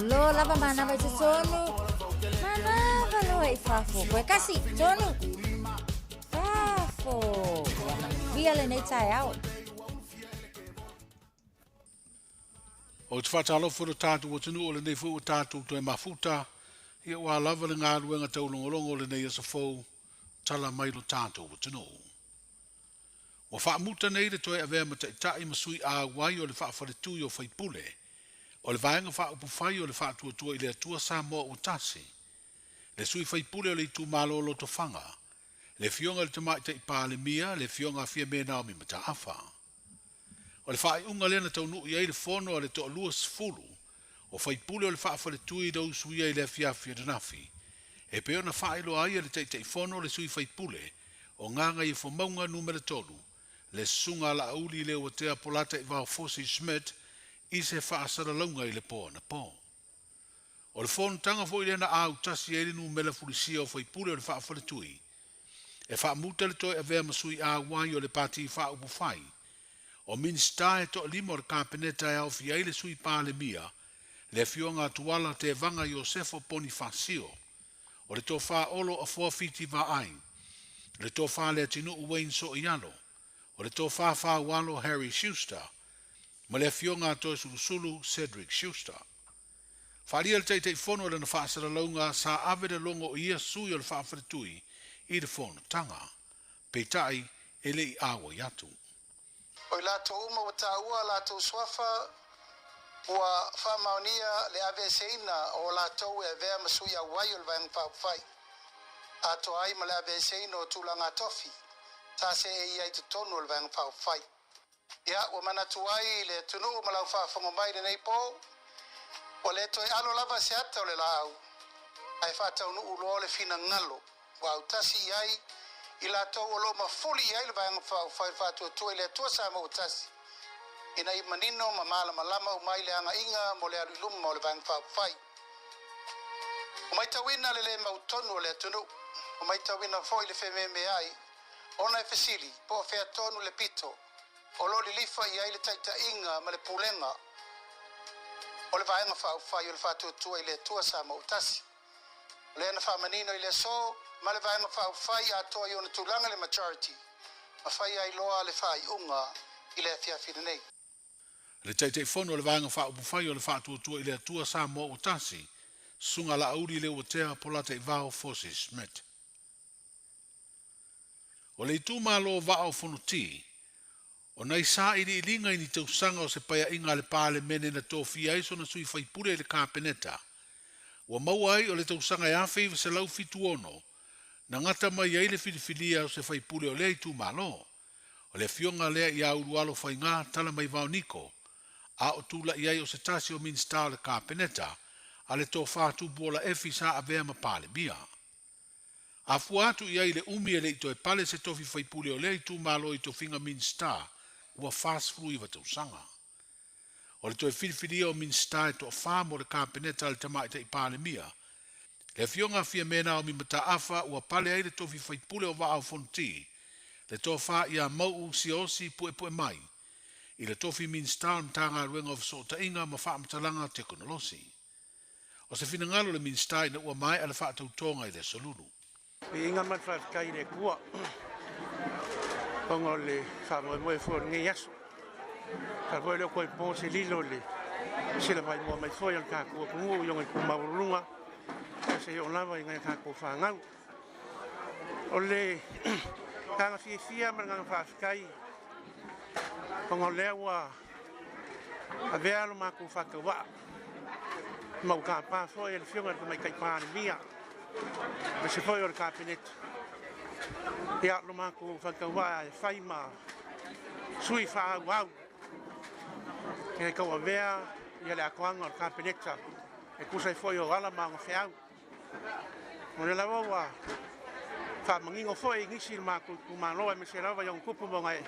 Malo lava manava i totonu. Manava loa i fafo. Koe kasi, tonu. Fafo. Ua manuia lenei taeao. Ou te faatalofa i lo tatou atunuu o lenei foi ua tatou toe mafuta, ia ua lava le galuega taulogologo o lenei aso fou, tala mai lo tatou atunuu. Ua faamuta nei le toe avea ma taitai ma sui auai o le faafaletui o faipule o le Vaega Faaupufai o le Faatuatua i le Atua Samoa Ua Tasi, le sui faipule o le itumalo o Lotofaga, le Afioga i le Tamaitai Palemia, le Afioga a Fiame Naomi Mataafa. O le faaiuga lea na taunuu i ai le fono a le toalua sefulu o faipule o le faafaletui na usuia i le afiafi ananafi, e pei ona faailoa ai e le Taitaifono le sui faipule o Gagaifomauga Numera 3, le Susuga a Laauli Leuatea Polataivao Fosi Schmidt i se faasalalauga i le po anapo. O le fonotaga foi lea na autasi ai le numera fulisia o faipule o le faafaletui e faamuta le toe avea ma sui auai o le Pati Faaupufai o Minisita e toalima o le Kapeneta e aofia ai le Sui Palemia, le Afioga a Tuala Tevaga Iosefo Ponifasio, o le Tofa Olo Afoa Fiti Vaai, le Tofa Leatinuu Wayne Soialo, o le Tofa Faualo Harry Schuster, ma le Afioga a Toesulusulu Cedric Schuster. Faaalia le Taitaifono i lana faasalalauga sa ave le logo o ia sui o le faafaletui i le fonotaga. Peitai, e le i auai atu. O i latou uma ua taua a latou suafa, ua faamaonia le aveeseina o latou e avea ma sui auai o le Vaega Faaupufai, atoa ai ma le aveeseina o tulaga tofi sa seei ai i totonu o le Vaega Faaupufai. Ia, ua manatu ai le atunuu ma lau faafofoga mai i lenei po, ua le toe alo lava se ata o le laau, ae faataunuu loa le finagalo ua autasi i ai i latou o lo o mafuli i ai le Vaega Faaupufai o le Faatuatua i le Atua Samoa ua Tasi, ina ia manino ma malamalama uma ai le agaiga mo le alu i luma o le Vaega Faaupufai. Ua matauina le le mautonu o le atunuu, ua matauina foi le fememeai ona e fesili po o fea tonu le pito o lo o lilifa i ai le taitaiga ma le pulega o le Vaega Faaupufai o le Faatuatua i le Atua Samoa ua Tasi. O lea na faamanino i le aso ma le Vaega Faaupufai atoa i ona tulaga le majority ma fai ai loa le faaiuga i le afiafi lenei. Le Taitaifono o le Vaega Faaupufai o le Faatuatua i le Atua Samoa ua Tasi, Susuga Laauli Leuatea Polataivao Fosi Schmidt. O le itumalo o Vaa o Fonoti, o nai sailiiliga i ni tausaga o se paeaiga a le Palemene na tofia ai sona sui faipule i le Kapeneta, ua maua ai o le tausaga e 1976 na gata mai ai le filifilia o se faipule o lea itumalo, o le afioga lea ia Ulualo Faiga Talamaivao Niko, a o tula'i ai o se tasi o Minisita o le Kapeneta a le Tofa Tupuola Efi sa avea ma Palemia. A fua atu i ai i le umi e le i toe pale se tofi faipule o lea itumalo i tofiga Minisita ua 49 tausaga. O le toe filifilia o Minisita e toafa mo le Kapeneta a le Tamaitai Palemia, le Afioga a Fiame Naomi Mataafa ua pale ai le tofi faipule o Vaa o Fonoti, le Tofa ia Mau'u Siaosi Puepuemai, i le tofi Minisita o le Matagaluega o Fesootaiga ma Faamatalaga Tekonolosi. O se finagalo o le Minisita ina ua maea le faatautoga i le Aso Lulu. Viiga ma le faafetai i le Atua ona o le faamoemoe foi o lenei aso. Masalo foi e le o toe po se lilo i le sila vaimoa mai foi o le tatou atunuu i ona itu maualuluga seia oo lava i nai a tatou fanau. O le agaga fiafia ma le agaga faafetai ona o lea ua avea lo matou faatauvaa ma ua tapa foi e le Afioga i le Tamaitai Palemia aemaise foi o le Kapeneta ia lo matou faatauvaa e fai ma sui faaauau e tauavea ia le atoaga o le Kapeneta e tusa ai foi o ala ma ona feau. O lea lava ua faamanino foi i nisi i le matou itumalo aemaise lava i ona tupu ma ona ee.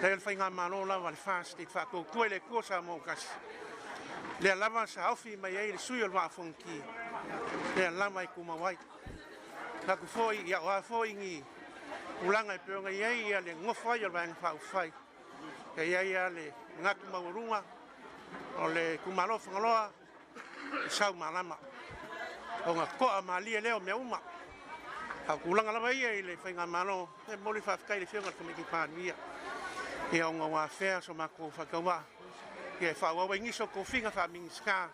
Leai o le faigamalo lava a le FAST e faatuatua i le Atua Samoa ua tasi. Lea lava sa ofi mai ai le sui o le Vaa o Fonoti, lea lava e tumau ai. Manatu foi ia o a foi ni tulaga e pei ona i ai ia le nofo ai o le Vaega Faaupufai, e i ai lava le manatu maualuga o le itumalo o Fagaloa e sau malama ona toa malie lea o mea uma. A o tulaga lava ia i le faigamalo, e momoli le faafetai i le Afioga i le Tamaitai Palemia ia ona ua afea so matou faatauvaa ia e faaauau ai nisi o tofiga faa-Minisita.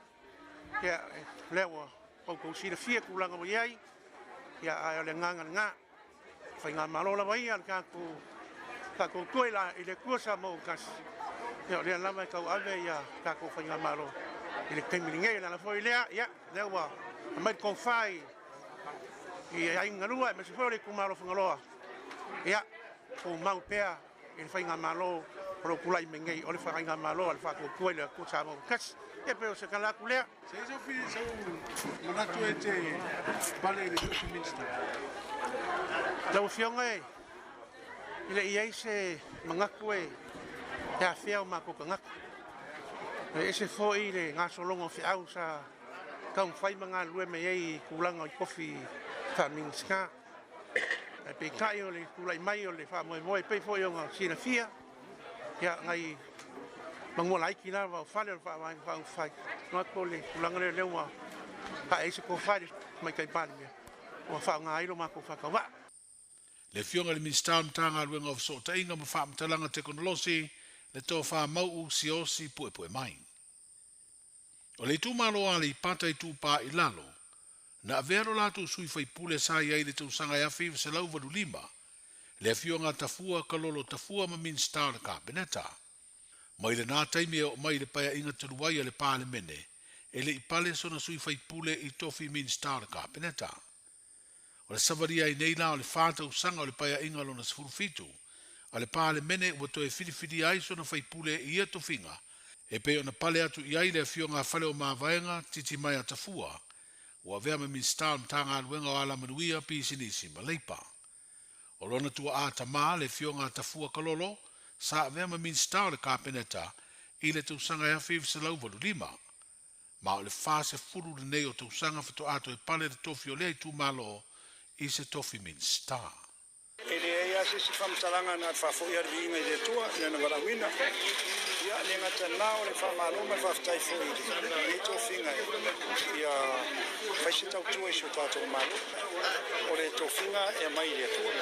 Ia lea ua outou silafia tulaga ua i ai, ia ae o le agaga lena. Faigamalo lava ia a le tatou faatuatua i le Atua Samoa ua tasi, ia o lea lava e tauave ia tatou faigamalo i le taimi lenei. O le ala foi lea, ia, lea ua aumai le tofa i aiga galua aemaise foi o le itumalo o Fagaloa, ia, tumau pea i le faigamalo o lo o tulai mai nei, o le faigamalo a le faatuatua i le Atua Samoa ua tasi. Ia pei o se tala atu lea. Se i sau manatu e te pale i le tofi Minista. Lau Afioga e le i ai se manatu e afea o matou tagata. E ese foi le gasologa o feau sa taumafai ma galulue mai ai i tulaga i tofi faa-Minisita. Ae peitai o le tulai mai o le faamoemoe pei foi ona silafia, ia, nai manua laiti lava o fale o le Faavae Faaupufai. Manatu o le tulaga lea, lea ua ae ai se tofa i le Tamaitai Palemia ua faaaoga ai lo matou faatauvaa. Le Afioga i le Minisita o le Matagaluega o Fesootaiga ma Faamatalaga Tekonolosi, le Tofa Mau'u Siaosi Puepuemai. O le itumalo o Aleipata Itupa i Lalo, na avea lo latou sui faipule sa i ai i le tausaga e 1985, Le afioga a Tafua Kalolo Tafua ma Minisita o le Kapeneta. Mai lenā taimi e oo mai i le Paeaiga talu ai a le Palemene, e le i pale sona sui faipule i tofi Minisita o le Kapeneta. O le savalia ai nei la o le fa tausaga o le Paeaiga lona 17 a le Palemene ua toe filifilia ai sona faipule i ia tofiga e pei ona pale atu i ai le afioga a Faleomavaega Titimaea Tafua, ua avea ma Minisita o le Matagaluega o Alamanuia, Pisinisi ma Leipa. O lona tuaa tama, le afioga a Tafua Kalolo, sa avea ma Minisita o le Kapeneta i le tausaga e 1985. Ma o le 40 lenei o tausaga faatoa toe pale le tofi o lea itumalo i se tofi Minisita. E leai lava se isi faamatalaga na o le faafoi lava le viiga i le Atua i Lana valaauina. Ia, le gata na o le faamalo ma le faafetai foi i lenei tofiga ia fai se tautua i si o tatou Malo. O le tofiga e aumai i le Atua.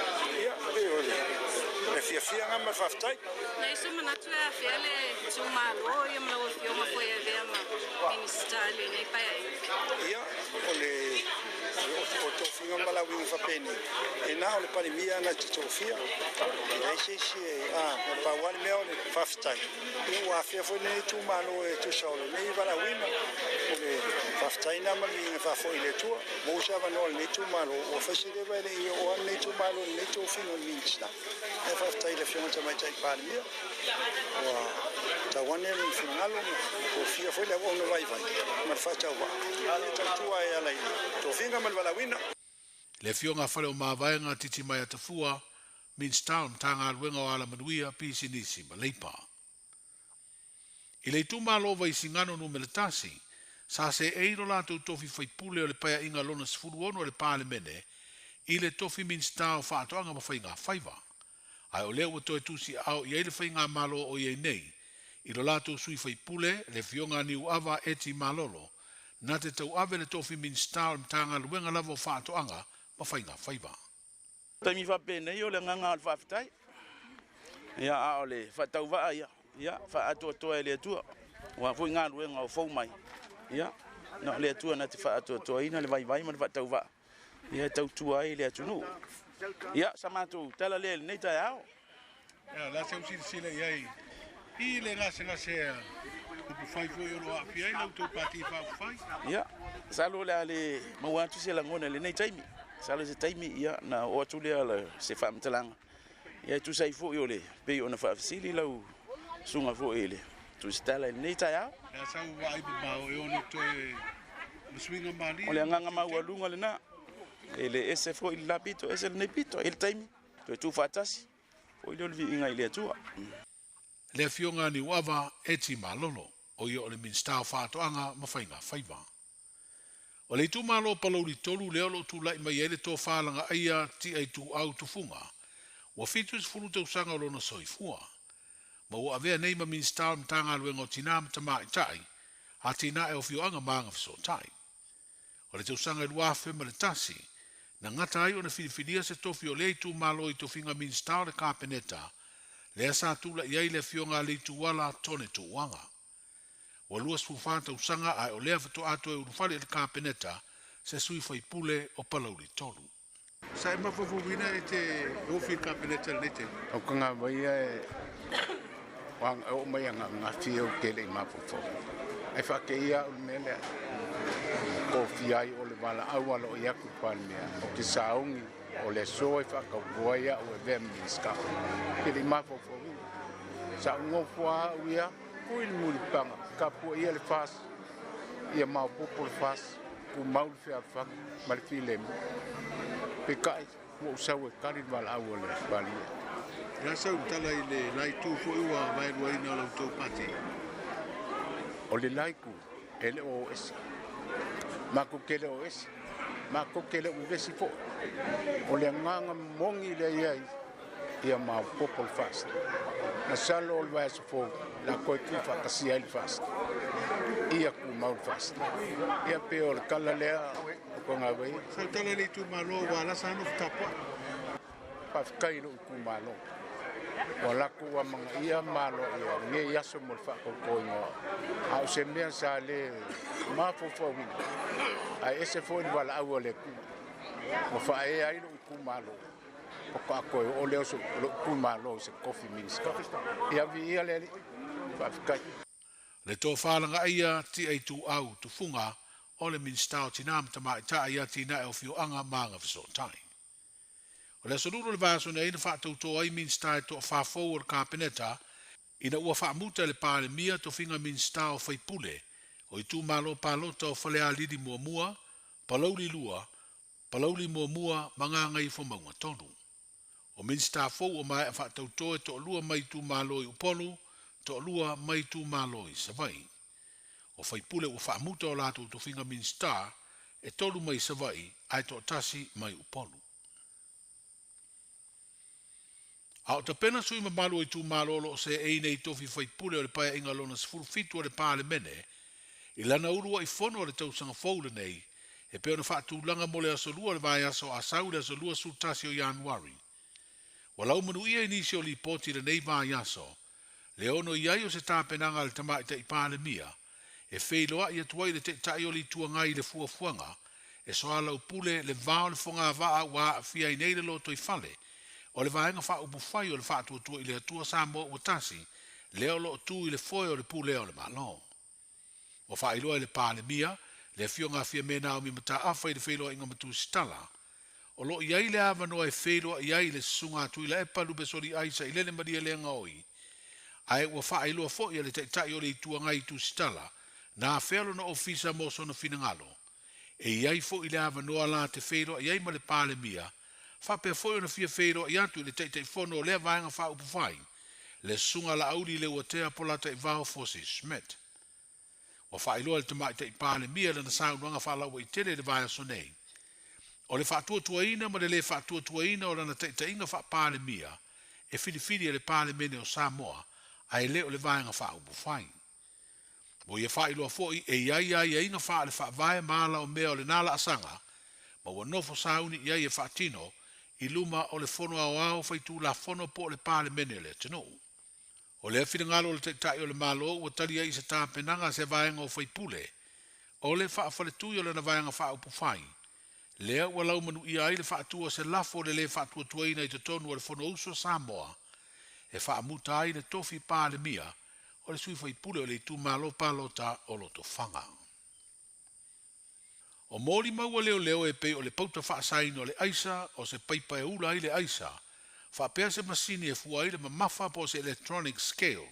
Ia, pei o le fiafia ma le faafetai. Leai se manatu e afea le itumalo ia ma lau Afioga foi e avea ma Minisita i lenei Paeaiga. Ia, o le o tofiga ma valaauina faapenei, e na o le Palemia na te tofia. E leai se isi e, a, na pau lava le mea o le faafetai. Ia ua afea foi lenei itumalo e tusa o lenei valaauina. O le faafetai lena ma le viiga faafoi i le Atua. Maua se avanoa o lenei itumalo, ua fai se leva e le i oo lava lenei itumalo i lenei tofiga o le Minisita. Ae faafetai i le Afioga i le Tamaitai Palemia, ua tau ane lona finagalo ma tofia foi le auauna vaivai ma le faatauvaa e tautua e ala i le tofiga ma le valaauina. Le Afioga a Faleomavaega Titimaea Tafua, Minisita o le Matagaluega o Alamanuia, Pisinisi ma Leipa. I le itumalo o Vaisigano Nu.1, sa seei lo latou tofi faipule o le Paeaiga lona 16 a le Palemene i le tofi Minisita o Faatoaga ma Faiga Faiva. Ae o lea ua toe tusiaao i ai le faigamalo o i ai nei i lo latou sui faipule, le Afioga a Niuava Eti Malolo, na te tauave le tofi Minisita o le Matagaluega lava o Faatoaga ma Faiga Faiva. Taimi faapenei o le agaga o le faafetai, ia, a o le faatauvaa ia, ia, faaatoatoa e le Atua. Aua foi galuega o fou mai, ia, na o le Atua na te faaatoatoaina le vaivai ma le faatauvaa, ia, e tautua ai le atunuu. Ia, sa matou tala lea i lenei taeao. Ia, la se u silasila i ai i le gasegase a upufai foi o lo o aafia ai la outou Pati Faaupufai? Ia, masalo o le a le maua atu se lagona i lenei taimi. Masalo i se taimi, ia, na oo atu lea se faamatalaga. Ia, e tusa ai foi o le pei ona faafesili lau susuga foi i le Tusitala i lenei taeao. Le a sau vaai mamao e ono toe ma suiga malie. O le agaga maualuga lena. E le ese foi le la pito, ese lenei pito. E i ai le taimi, toe tuufaatasi foi lea o le viiga i le Atua. Le Afioga a Niuava, Eti Malolo, o ia o le Minisita o Faatoaga ma Faiga Faiva. O le itumalo o Palauli 3 lea o lo o tulai mai ai le tofa lagaaia Tiaituau Tufuga, ua 70 tausaga o lona soifua, ma ua avea nei ma Minisita o le Matagaluega o Tina ma Tamaitai, Atinae o Afioaga ma Agafesootai. O le tausaga e 2001, na gata ai ona filifilia se tofi o lea itumalo i tofiga Minisita o le Kapeneta, lea sa tulai ai le Afioga a Leituala Tone Tuuaga. Ua 24 tausaga ae o lea faatoa toe ulufale i le Kapeneta se sui faipule o Palauli 3. Sa e mafaufauina e te ofi i le Kapeneta i lenei taimi? O ka gavaia e oo mai ananafi ou te le i mafaufau. Ae faateia au i le mea lea. Ua tofia ai o le valaau aloaia i atu i le Palemia, ou te sauni o le aso e faatauto ai au e avea ma Minisita. Ou te le i mafaufauina. Sa ou nofo lava au ia, pui le mulipaga, tapuaia le FAS, ia maopoopo le FAS, tumau le fealofani ma le filemu. Peitai, ua ou sau e tali le valaau a le Palemia. O le a sau tala i le la itu foi ua vaeluaina o la outou pati? O le la itu, e le o o ese. Matou te le o ese. Matou te le o vevesi foi. O le agaga moni lea i ai, ia maopoopo le FAST. Masalo o le vaiaso fou, o le a toe tuufaatasia ai le FAST. Ia tumau le FAST. Ia pei o le tala lea o Togavai. Sau tala i le itumalo ua lasa nofo tapuai. Faafetai i lou itumalo. Ua latou amanaia ma aloaia lenei aso mo le faatautoina o au. A o se mea sa le mafaufauina, ae ese foi le valaau a le Atua. Ua faaea ai lou itumalo. Faatoa toe oo lea o lou itumalo i se tofi Minisita. Ia viia le Alii. Faafetai. Le Tofa Lagaia Tiaituau Tufuga o le Minisita o Tinā ma Tamaitai i Atinae o Afioaga ma Agafesootai. O le Aso Lulu o le vaiaso nei na faatautō ai Minisita e toafa fou o le Kapeneta ina ua faamuta e le Palemia tofiga Minisita o Faipule o Itumalo Palota o Falealili 1, Palauli 2, Palauli 1 ma Gagaifomauga 3. O Minisita fou ua maea faatautō e toalua mai itumalo i Upolu, toalua mai itumalo i Savaii. O faipule ua faamuta o latou tofiga Minisita, e tolu mai Savaii ae toatasi mai Upolu. A o tapena sui mamalu o itumalo o lo o seei nei i tofi faipule o le Paeaiga Lona 17 o le Palemene i lana uluai fono o le tausaga fou lenei e pei ona faatulaga mo le aso Lua o le vaiaso a sau i le aso 21 o Ianuari. Ua laumanuia i nisi o lipoti i lenei vaiaso le ono i ai o se tapenaga a le Tamaitai Palemia e feiloai atu ai le Taitai o le Itu Agai i le fuafuaga e soalaupule le va o le fogavaa ua aafia ai nei le lotoifale o le Vaega Faaupufai o le Faatuatua i le Atua Samoa Ua Tasi lea o lo o tu i le foe o le pulea o le Malo. Ua faailoa e le Palemia, le Afioga a Fiame Naomi Mataafa i le feiloaiga ma Tusitala, o lo o i ai le avanoa e feiloai ai le Susuga a Tuilaepa Lupesoliai Sailele Malielegaoi, ae ua faailoa foi e le Taitai o le Itu Agai i Tusitala na afea lona ofisa mo sona finagalo. E i ai foi le avanoa la te feiloai ai ma le Palemia, faapea foi ona fia feiloai atu i le Taitaifono o lea Vaega Faaupufai, le Susuga Laauli Leuatea Polataivao Fosi Schmidt. Ua faailoa e le Tamaitai Palemia i lana saunoaga faalauaitele i le vaiaso nei, o le faatuatuaina ma le lē faatuatuaina o lana taitaiga faa-Palemia e filifili e le Palemene o Samoa ae le o le Vaega Faaupufai. Ua ia faailoa foi e i ai aiaiga faale-faavae ma ala o mea o lena laasaga ma ua nofo sauni i ai e faatino i luma o le Fono Aoao Faitulafono po o le Palemene o le atunuu. O lea finagalo o le Taitai o le Malo ua tali ai i se tapenaga a se vaega o faipule o le faafaletui o lana Vaega Faaupufai, lea ua laumanuia ai le faatu o se lafo o le lē faatuatuaina i totonu o le Fonousu a Samoa e faamuta ai le tofi Palemia o le sui faipule o le itumalo palota o Lotofaga. O molimau a leoleo e pei o le pauta faasaina o le aisa, o se paipa e ula ai le aisa, faapea se masini e fua ai le mamafa po o se electronic scale.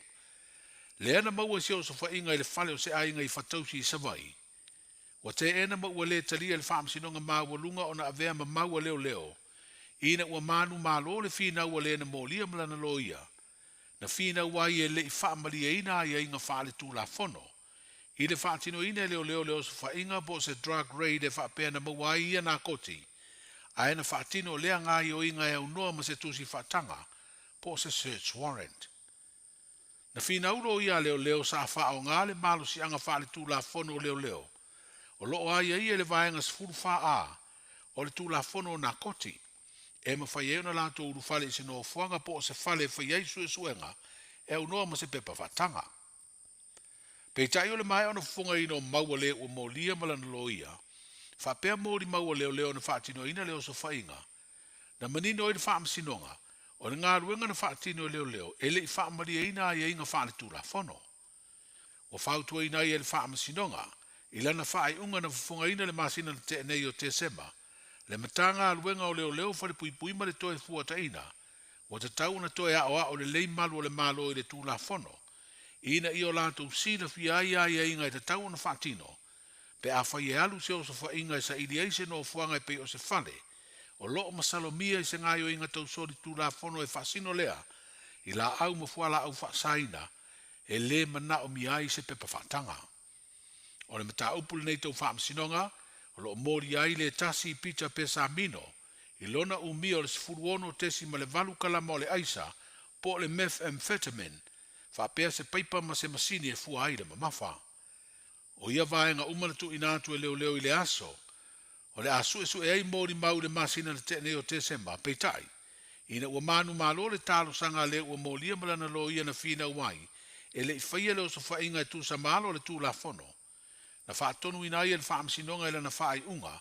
Lea na maua i se osofaiga i le fale o se aiga i Fatausi i Savaii. Ua teena ma ua le talia e le Faamasinoga Maualuga ona avea ma mau a leoleo ina ua manumalo le finau a le na molia ma lana loia. Na finau ai e le i faamalieina aiaiga faaletulafono i le faatinoina e leoleo le osofaiga po o se drug raid e faapea na maua ai ia nakoti, ae na faatino lea gaoioiga e aunoa ma se tusi faataga po o se search warrant. Na finau loia a leoleo sa faaaoga le malosiaga faaletulafono o leoleo o lo o aiaia i le Vaega 14A o le Tulafono o Nakoti, e mafai ai ona latou ulufale i se nofoaga po o se fale e fai ai suesuega e aunoa ma se pepa faataga. Peitai o le maea ona fofogaina o mau a le ua molia ma lana loia, faapea molimau a leoleo na faatinoina le osofaiga, na manino ai le Faamasinoga, o le galuega na faatino e leoleo e le i faamalieina aiaiga faaletulafono. Ua fautuaina ai e le Faamasinoga, i lana faaiuga na fofogaina i le masina na tea nei o Tesema, le Matagaluega o Leoleo Falepuipui ma le Toefuataiga, ua tatau ona toe aoao lelei malu o le Malo i le Tulafono, ina ia o latou silafia ai aiaiga e tatau ona faatino, pe afai e alu se osofaiga e saili ai se nofoaga e pei o se fale o lo o masalomia i se gaoioiga tausoli Tulafono e faasino lea i laau ma fualaau faasaina e lē manaomia ai se pepa faataga. O le mataupu lenei tau faamasinoga o lo o molia ai le tasi i Peter Pesamino i lona umia o le 16.8 kalama o le aisa po o le methamphetamine faapea se paipa ma se masini e fua ai le mamafa. O ia vaega uma na tuuina atu e leoleo i le aso o le a suesue ai molimau i le masina na tea nei o Tesema, peitai, ina ua manumalo le talosaga a le ua molia ma lana loia na finau ai e le i faia le osofaiga e tusa ma alo o le Tulafono na faatonuina ai e le Faamasinoga i lana faaiuga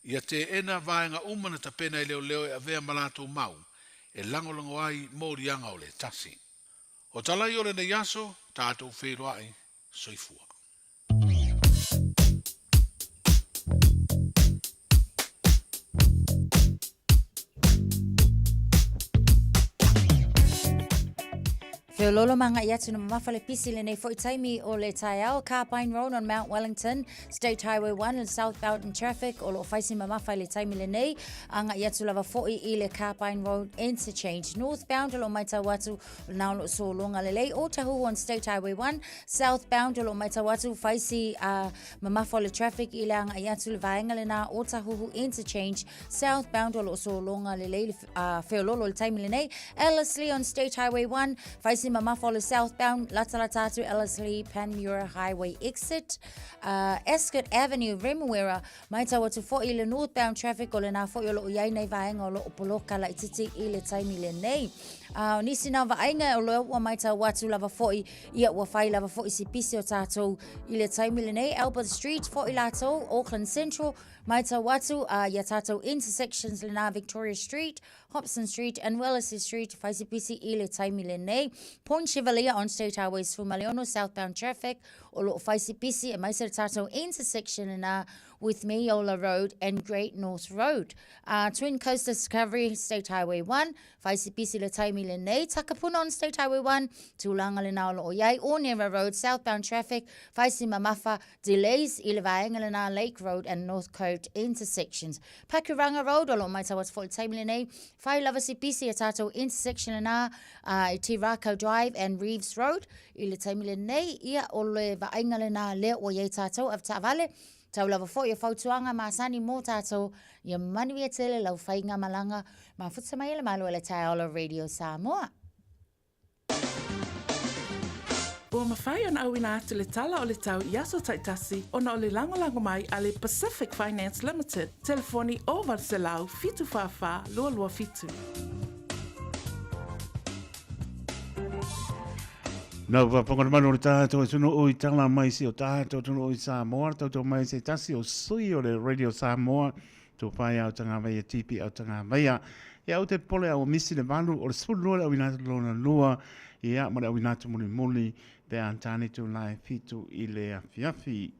Ia teena vaega uma na tapena e leoleo e avea ma latou mau e lagolago ai moliaga o le tasi. O tala ia o lenei aso, tatou feiloai, soifua. Feololo ma agai atu na mamafa le pisi lenei foi taimi o le taeao Carbine Road on Mount Wellington State Highway 1 le southbound traffic o lo o faisi mamafa i le taimi lenei agai atu lava foi i le Carbine Road interchange northbound o lo o matau atu na o lo o sologa lelei Otahuhu on State Highway 1 southbound o lo o matau atu faisi uh, mamafa o le traffic i le agai atu le vaega lena Otahuhu interchange southbound o lo o sologa lelei le uh, feololo i le taimi lenei Ellerslie on State Highway 1 faisi mamafa o le southbound latalata atu Ellerslie Panmure Highway exit uh, Ascot Avenue Remuera matau atu foi i le northbound traffic o lena foi o lo o iai nei vaega o lo o poloka laititi i le taimi lenei. Uh, o nisi na vaaiga o lea ua matau atu lava foi ia ua fai lava foi si pisi o tātou i le taimi lenei. Albert Street foi lātou, Auckland Central, matau atu uh, ia tātou intersections lena Victoria Street, Hobson Street and Wellesley Street, faisipisi i le taimi lenei. Point Chevalier on State Highway 16, southbound traffic, o lo o faisipisi e maise le tātou intersection lena with Meola Road and Great North Road. Uh, Twin Coast Discovery, State Highway 1, faisipisi le taimi lenei. Takapuna on State Highway 1, tūlanga lena o lo o iai. Onera Road, southbound traffic, faisi mamafa, Delays i le vaega lena Lake Road and Northcote intersections. Pakuranga Road, o lo o matau atu foi i le taimi lenei, whai lava se pisi a tātou intersection lena uh, i Te Rākau Drive and Reeves Road i le taimi lenei, ia o le vaaiga lena lea ua iai tātou avetaavale, tau lava foi o fautuaga masani mō tātou, ia manuia tele lau whainga malanga, mafuta mai e le malo e le Taeola Radio Samoa. Ua mafai ona auina atu le tala o le tau i aso taitasi ona o le lagolago mai a le Pacific Finance Limited, telefoni 0800 744 227. Nau whakapangana o le tātou e tunu ui tala mai si o tātou tunu ui Samoa, tautou mai se tasi o sui o le Radio Samoa, Tō whai au tanga veia tipi au tanga veia. Ia au te pole au misi le valu o le 12 le au inatu lona lua. Ia ma le au inatu muli muli pe a tane tu lai fitu i le afiafi.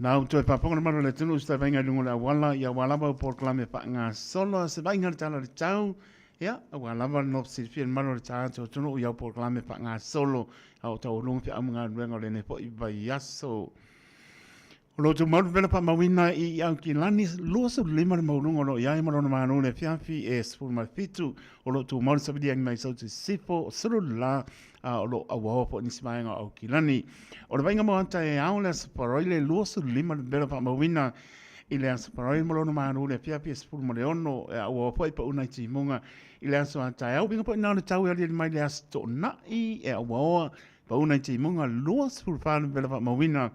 Nā u toe pāponga maro le tunu usta vainga lungo le awala ia walava u polokalame whaanga solo se vainga le tala le tau ia ua lava no silafia le mamalu o le tagata o atunuu i au polokalame faagasolo a o taualuga feamugaluega o lenei foi vaiaso. O lo outou malu vela faamauina i Aukilani 25 le maualuga o lo o i ai ma lona malo i le afiafi e 17 o lo o tumau le saviliagi mai Sauti Sisifo o Sulula a o lo o auaoa foi nisi vaega o Aukilani. O le vaaiga moata e ao le Aso Faraile le 25 le vela faamauina i le Aso Faraile ma lona malo i le afiafi e 16 e auaoa foi pauna i timuga i le aso a taeao. Uiga foi na o le tau e aliali mai le Aso Toonai e auaoa pauna i timuga 24 le vela faamauina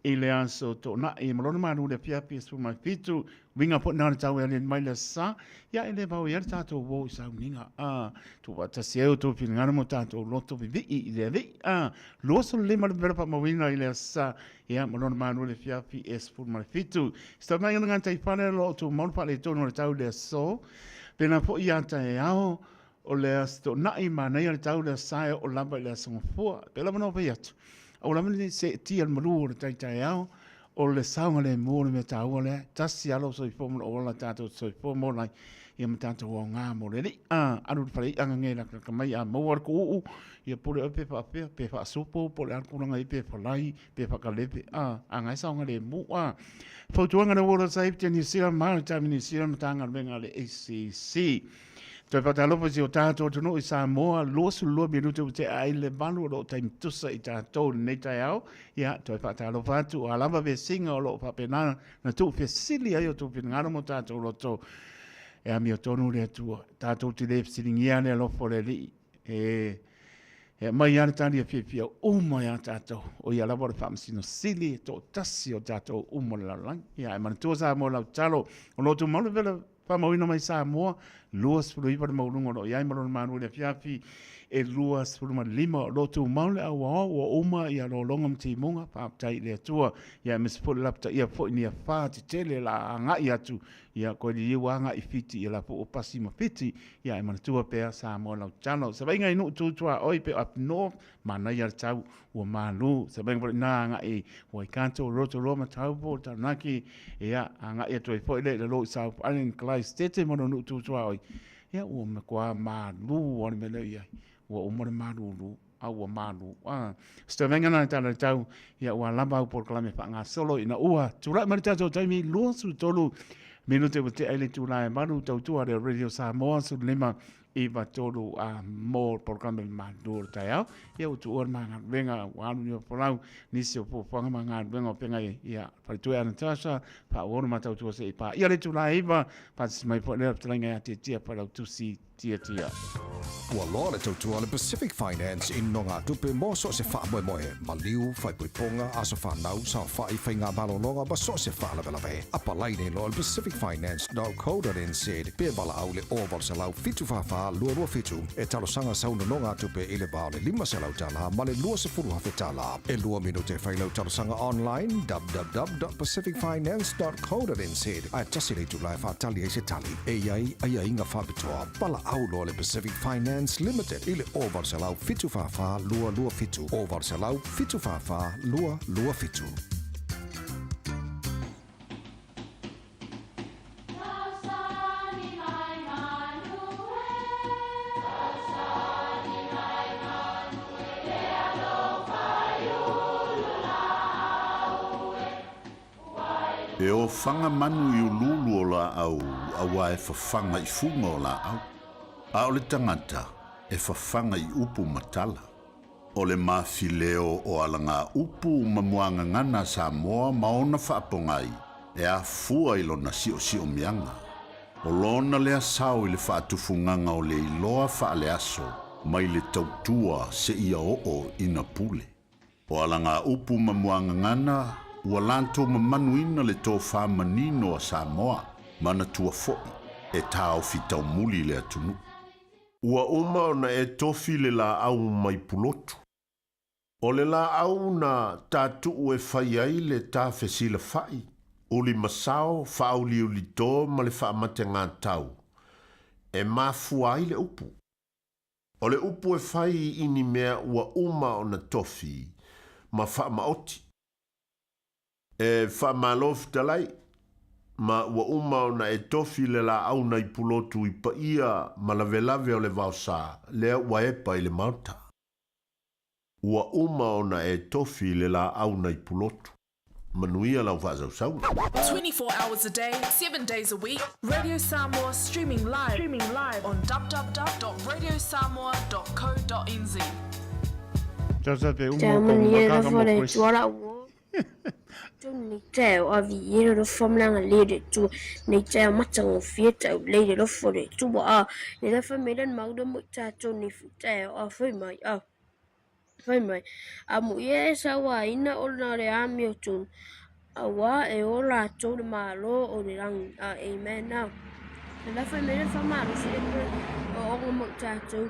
i le aso Toonai ma lona malo i le afiafi e 17 Uiga foi na o le tau e aliali mai le Aso Sa, ia e le vao ai le tatou uo i sauniga. A, tuufaatasi ai outou finagalo ma o tatou loto vivii i le Alii. A, 25 le vela faamauina i le Aso Sa, ia ma lona malu i le afiafi e 17. Se tau mai ona gataifale o lo o tumau le faaletonu o le tau i le aso, pēlā foi ia taeao o le Aso Toonai, manaia le tau i le Aso Sa e oo lava i le Aso Gafua. Pēlā lava ona fai atu, aua lava ne i seetia le malu o le tai taeao, o le saogalemu o le mea taua lea, tasi lava lou soifua ma lou ola tatou te soifua ma ola ai, ia ma tatou aoga mo le Alii. A, alu i le fale i'a gagē lakalaka mai, a maua le kuuu, ia pule oe pe faapea, pe faasupo, po o le a le tulaga i ai, pe falai, pe faakalepe, a, a nga e saogalemu, a. Fautuaga le World Safety New Zealand, Maritime New Zealand, Matagaluega a le ACC. Toe faatalofa i si o tatou atunuu i Samoa, 22 minute ua tea ai le valu o lo o taimi tusa i tatou i lenei taeao. Ia, toe faatalofa atu, o a lava vesiga o lo o faapena na tuufesili ai o outou finagalo ma o tatou loto, e amiotonu le Atua. Tatou te le fesiligia le alofa o le Alii, e e aumai lava le tali e fiafia uma ia tatou, o ia lava o le Faamasino Sili e toatasi o tatou uma o le lalolagi. Ia, ae manatua Samoa lau tatalo, o lo o tumau le vela faamauina mai Samoa, 29 le maualuga o lo o i ai ma lona malu i le afiafi e 25 o lo o tumau le auao ua uma ia lologa ma timuga, faafetai i le Atua. Ia aemaise foi le lapataia foi ni afa tetele la agai atu ia koe liliu agai i Fiti ia la foi ua pasi ma Fiti ia ae manatua pea Samoa lau tatalo. Savaiga i nuu tu tuaoi pe o up north manaia le tau ua malu. Savaiga foi ina agai i Waikato, Rotorua ma Taupo, Taranaki ia agai atu ai foi le i lalo i South Island, Clyde ma nuu tu tuaoi ia ua matua malu lava le mea lea o i ai. Ua uma le malulu, a ua malu. A, se tauvaga na tala le tau, ia ua lava au polokalame faagasolo ina ua tulai mai le tatou taimi 23 minute ua tea i le itula e 8 tautua le Radio Samoa 15 9 3 a mo le polokalame le malulu o le taeao. Ia ua tuua le ma galuega, ua alu ni folau, nisi o fuafuaga ma galuega o feagai ia faletua ia Natasha, faaauau le ma tautua se i paia le itula e 9, faatasi mai foi lea fetalaiga ia Tiatia Failautusi Tiatia. Ua loa le tautua a le Pacific Finance i nogatupe mo so o se faamoemoe, maliu, faaipoipoga, aso fanau, saofai, faigamalologa ma so o se faalavelave. Apalai nei loa i le pacificfinance.co.nz pe valaau i le 0800 744 227 e talosaga sau nonogatupe i le va o le $500 ma le $20,000. E lua minute e fai lau talosaga online, www.pacificfinance.co.nz, ae tasi le itula e faatali ai se tali. E i ai aiaiga faapitoa. Valaau loa le Pacific Finance Limited i le 0800 744 227, 0800 744 227. E ofaga manu i uluulu o laau auā e fafaga i fuga o laau, a o le tagata e fafaga i upu ma tala. O le mafileo o alagaupu ma muagagana a Samoa ma ona faapogai e afua i lona siosiomiaga. O lona lea sao i le faatufugaga o le iloa faaleaso mai le tautua seia oo ina pule. O alagaupu ma muagagana ua latou mamanuina le tofa manino a Samoa, manatua foi e taofi taumuli le atunuu. Ua uma ona e tofi le laau mai Pulotu. O le laau na tatuu e fai ai le ta fesilafai, ulimasao, faauliulito ma le faamategatau, e mafua ai le upu. O le upu e fai i ni mea ua uma ona tofi ma faamaoti. E faamalo fetalai, ma ua uma ona e tofi le laau nai Pulotu i paia ma lavelave o le vaosa lea ua epa i le maota. Ua uma ona e tofi le laau nai Pulotu. Manuia lau faasausauga. 24 hours a day, 7 days a week, Radio Samoa streaming live, streaming live on www.radiosamoa.co.nz. Te manuia lava le Atua la ua Tonu nei taeao a viia le alofa ma le agalelei o le Atua nei taeao matagofie taulei le alofa o le Atua a nei la fai mai lana mauna mo i tatou nei foi taeao a fai mai a fai mai a mo ia e sauaina ona o le amiotonu auā e o latou le Malo o le lagi a amen a nei la fai mai lana faamalosi le o ona mo i tatou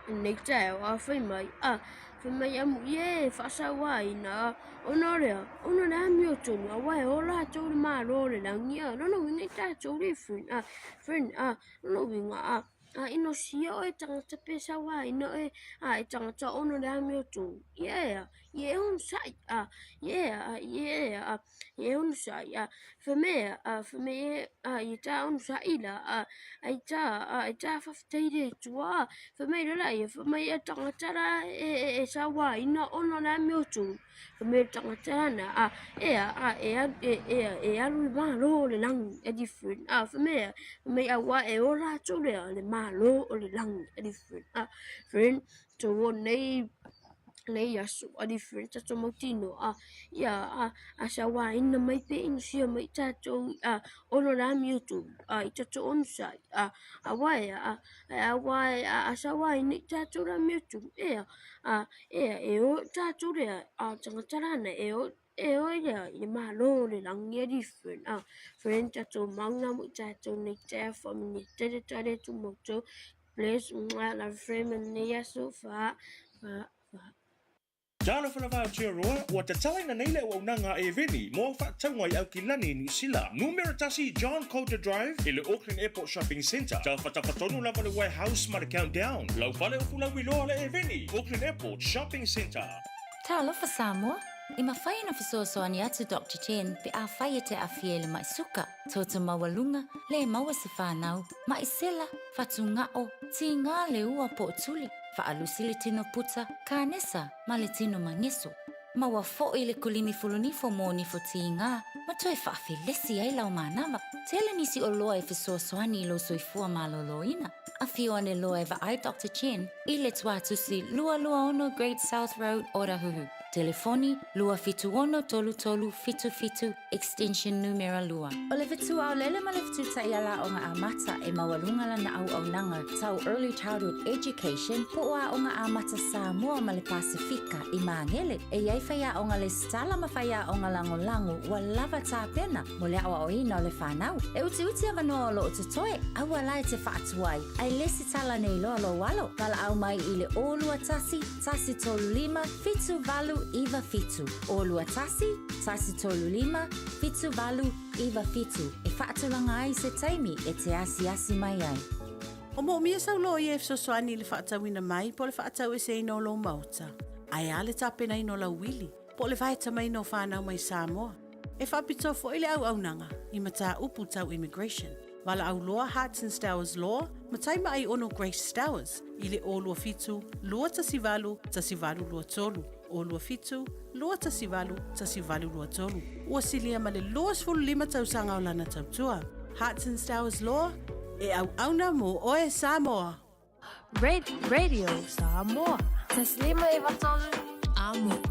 nei taeao a fai mai a Fai mai amu ia e faasauaina a, ona o le a? Ona o le amiotonu, aua e o latou i le Malo o le lagi a. Lona uiga i tatou le friend a, friend a, lona uiga a, a inosia oe tagata pe sauaina oe a e tagata ona o le amiotonu. Ia e a, ia e onosai a, ia e a, ia e a, ia e onosai a. Fai mai a, fai mai e a, ia ta onosai la a, ai ta a, ai ta faafetai i le Atua a. Fai mai loa laia, fai mai e tagata la e, e, e sauaina ona o le amiotonu. Fai mai le tagata lana a, e a, a, e alu, e, e, e alu i le Malo o le lagi a different a. Fai mai a, fai mai auā e o latou lea le Malo o le lagi a different a. Friend, so nei nei aso a different tatou mautinoa a ia a a sauaina mai pe inosia mai tatou a ono le amiotonu a i tatou onosai a aua e a aua e a sauaina i tatou le amiotonu ea a ea e o tatou lea a tagata rānei e o e o lea i le Malo o le lagi e different a friend tatou mauna mo i tatou nei te awha mini tele tale tu matou. Bless, mwah, love frame lenei aso, fa, fa, fa. Talofa lava Aotearoa, ua tatalaina nei le auaunaga a Eveni mo au faatauga i Aukilani i Niu Sila. Numera tasi John Coulter Drive i le Auckland Airport Shopping Centre. Tafatafa tonu lava le Warehouse ma le Countdown. Lau fale o Fulauiloa le Eveni, Auckland Airport Shopping Centre. Talofa Samoa! E mafai ona fesoasoani atu Doctor Chen pe afai e te aafia i le mai suka, toto maualuga, le maua se fanau, mai sela, fatugao, tiga le ua po o tuli, faalusi le tino puta, kanesa ma le tino mageso. Maua foi le kulimi fulunifo mo nifo tiga ma toe faafelesi ai lau manava. Tele nisi oloa e fesoasoani i lou soifua malōlōina. Afio ane loa e vaai Doctor Chen i le Tuatusi 226 Great South Road, Otahuhu. Telefoni, 276 3377, extension numera lua. O le fetu aolele ma le fetu taiala aoga amata e maualuga lana auaunaga tau Early Childhood Education po o Aoga Amata Samoa ma le Pasefika i Magele. E i ai faiaoga lesitala ma faiaoga lagolago ua lava tapena mo le aoaoina o le fanau. E utiuti avanoa o lo o totoe, aua la e te faatuai, ae lesitala nei loa lou alo. Valaau mai i le 021 135 7897. 021 135 7897 e faatulaga ai se taimi e te asiasi mai ai. O moomia sau loia e fesoasoani i le faatauina mai po o le faataueseina o lou maota, ae a le tapenaina o lau uili po o le vaetamaina o fanau mai Samoa. E faapitoa foi le auaunaga i mataupu tau immigration. Valaau loa Hearts and Stowers Law, Matai Maai Ono Grace Stowers i le 027 218 1823, 027 218 1823. Ua silia ma le 25 tausaga o lana tautua. Hearts and Stowers Law, e auauna mo oe Samoa! Radio Samoa. Taslima Evatolu, Amo.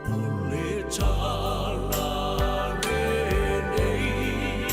O le tala lenei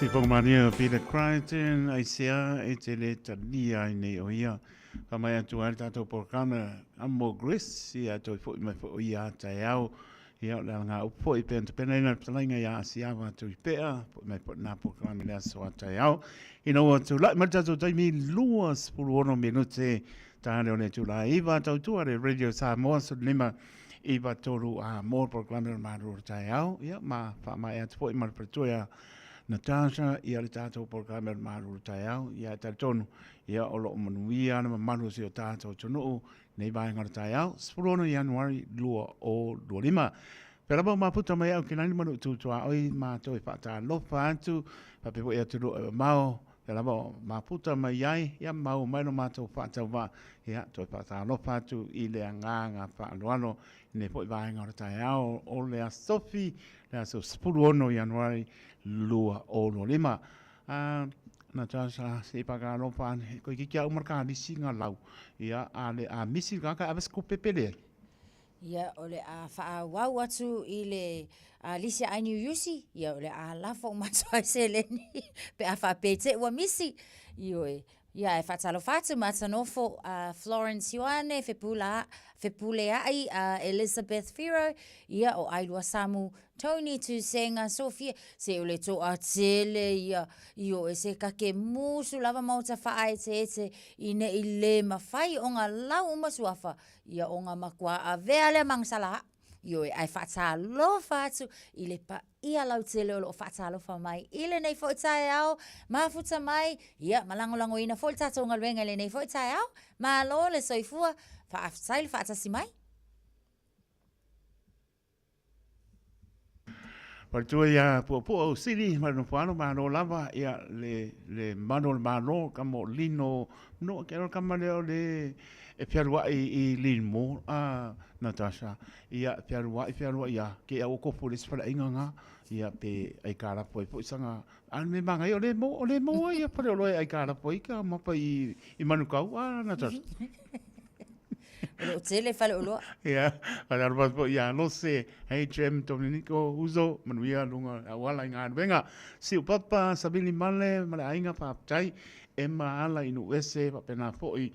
Sifoga Peter Crichton, aisea e te le talia ai nei o ia. Ka mai atu ai le tātou polokalame a mo Grace, ia toi foi mai foi o ia a taeao. Ia o le ala ngā upu foi pe ana tapena ina le fetalaiga ia Asiava Tuipea, foi mai foi nā polokalame le aso a taeao. Ina ua tūlai mai le tātou taimi 26 minute tāne o le tūlā iwa tautua le Radio Samoa 15 9 3 a mō le polokalame o le Mālū o le Taeao, ia, ma faamaea atu foi ma le faletua ia Natasha, ia le tātou polokalame o le Mālū o le Taeao, ia e talitonu, ia o lo o manuia le mamalu o si o tātou atunuu nei vaega o le taeao, 16 Ianuari 2025. Pea lava o mafuta mai au ke lani manu tūtuaoi mātou e whaatalofa atu, whapea foi atunuu e mamao, Pea lava o mafuta mai ai, ia mau mai lo mātou whaatauva, ia toe whaatalofa atu i le agaga faaaloalo i nei foi vaega o le taeao o le Asofi, le aso 16 Ianuari 2025. Uh, Natasha, se i whakaalofa ane, koe ki kia uma ka lisi ngā lau, ia, a le a misi ka ka awe sku pepele ai. Ia, o le a faaauau atu i le a lisi a Ainiu Iusi, ia o le a lafo uma atu ai seleni pe a faapea i te ua misi. Ioe. Ia, e faatalofa atu ma Atanofo a Florence Ioane, Fepula, Fepuleai a Elizabeth Firo, ia o Ailua Samu, Tony Tusenga, Sofia, se o le toatele ia, ioe, se kake musu lava maota faaeteete i nei le mafai o nga lau uma suafa Ia o ngā makuā avea lea magasala aa. Ioe, ae faatalofa atu i le paia lautele o lo o faatalofa mai i lenei foi taeao, mafuta mai, ia, ma lagolagoina foi le tatou galuega i lenei foi taeao. Malo le soifua, faafetai le faatasi mai. Faletua ia Puapua o Sili ma le Nofoalo malo lava ia le le malu o le Malo ka mo Lino no ke alo kama lea o le e fealuai i Limo a Natasha ia fealuai fealuai ia ke au kofu le sfalaiga nga ia pe ai ka lapo ai foi sanga a me manga o le mo o le mo ia fale o loe ai ka lapo ai ka mapa i i Manukau a Natasha O loo tele fale oloa. Ia, whare aroha atu ia Lose, HM, Dominico, Uzo, manuia lunga auala i galuega. Siu Papa, Savili Male, ma le aiga faafetai, Emma Ala i Nuuese, faapena foi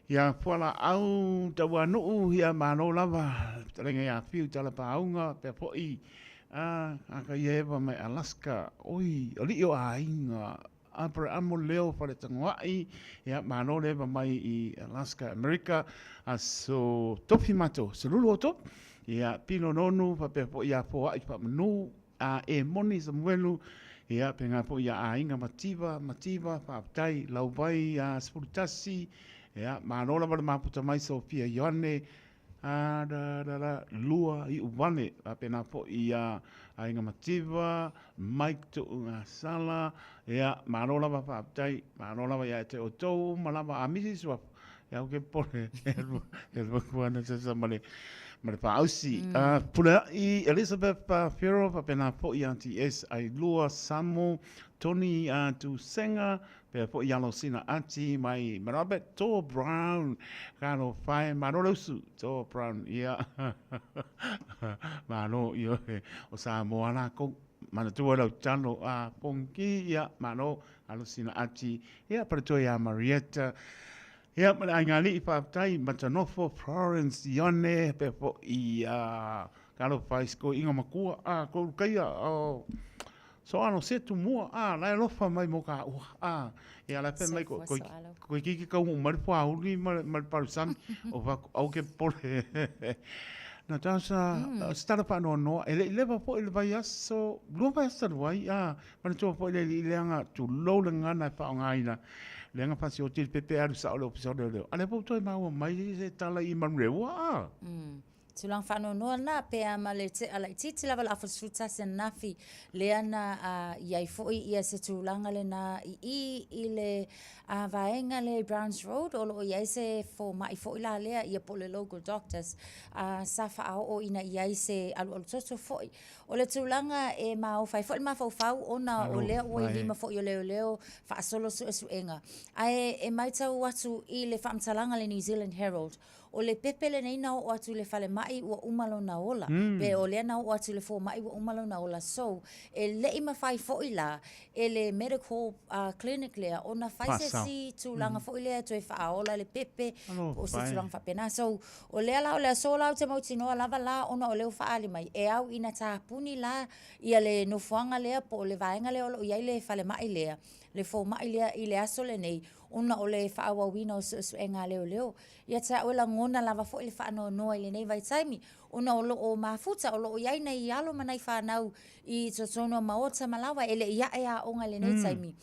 ia Fualaau Tauanuu, ia malo lava, fetalaiga ia Fiu Talapāuga, faapea foi a Akaia Eva mai Alaska, oi, alii o aiga Aperahamo Leo Faletagoai, ia, malo le eva mai i Alaska, Amerika, aso tofi matou, selulu o to, ia, Pino Nonu, faapea foi ia Foai Faamanu, a e Moni Samuelu, ia, pēnā foi ia Aiga Mativa, Mativa, faafetai, Lauvai, a 11, ia, malo lava le mafuta mai Sofia Ioane, A, ra, ra, ra, lua iu vale, faapena foi ia Aiga Mativa, Mike Tuugasala, ia, malo lava faafetai, malo lava ia te outou uma lava a misi suafa, ia au ke pole, e lua kuana sasa ma le, ma le faausi. Mm. Pulea'i Elizabeth Fero, faapena foi ia TS Ailua Samo, Tony Tusenga, Pea foi ia Losina Ati mai ma Robert Tor Brown ka alo whae malo le usu Tor Brown ia malo ia o Samoa lākou manatua lau talo a Pongi ia malo a Losina Ati ia paletua ia Marietta ia ma le aiga alii faafetai Matanofo Florence Ione pea foi ia ka alo whae siko inga makua a kouru kaia o So ano se tu mua a la e alofa mai mo ka ua a ia la fe mai ko ko ko ki ki ka u mai po auli ma ma paru san o va au ke pole Natasha mm. stara pa no no e le leva po le vai aso lua vai aso vai a ma tu po le le anga tu lo le ngana pa ngai na le anga pasi o te pepe aru sa o le ofisa le ale po toi ma mai se tala i manrewa a mm. Tulaga faanoanoa lena, pe a ma le tea laitiiti lava le afa 11 ananafi, lea na i ai foi ia se tulaga lena i i i le vaega lea i Browns Road, o lo o i ai se fomai foi la lea ia po o le local doctors, sa faaoo ina i ai se alualu toto foi. O le tulaga e maofa ai foi le mafaufau ona o lea ua i lima foi o leoleo faasolo suesuega. Ae e matau atu i le faamatalaga a le New Zealand Herald, o le pepe lenei na oo atu i le falemai ua uma lona ola, pe o lea na oo atu i le fomai ua uma lona ola. So, e le i mafai foi la e le medical clinic lea ona fai se isi tulaga foi lea e toe faaola le pepe po o se tulaga faapena. So, o lea la o le aso la ou te mautinoa lava la ona o lea ua faaali mai, e au ina tapuni la ia le nofoaga lea po o le vaega lea o lo o i ai le falemai lea, le fomai lea i le aso lenei ona o le faaauauina o suesuega a leoleo. Ia te au e lagona lava foi le faanoanoa i lenei vaitaimi ona o lo o mafuta, o lo o i ai nai alo ma nai fanau i totonu o maota ma laoa e le i ae aoga i lenei taimi.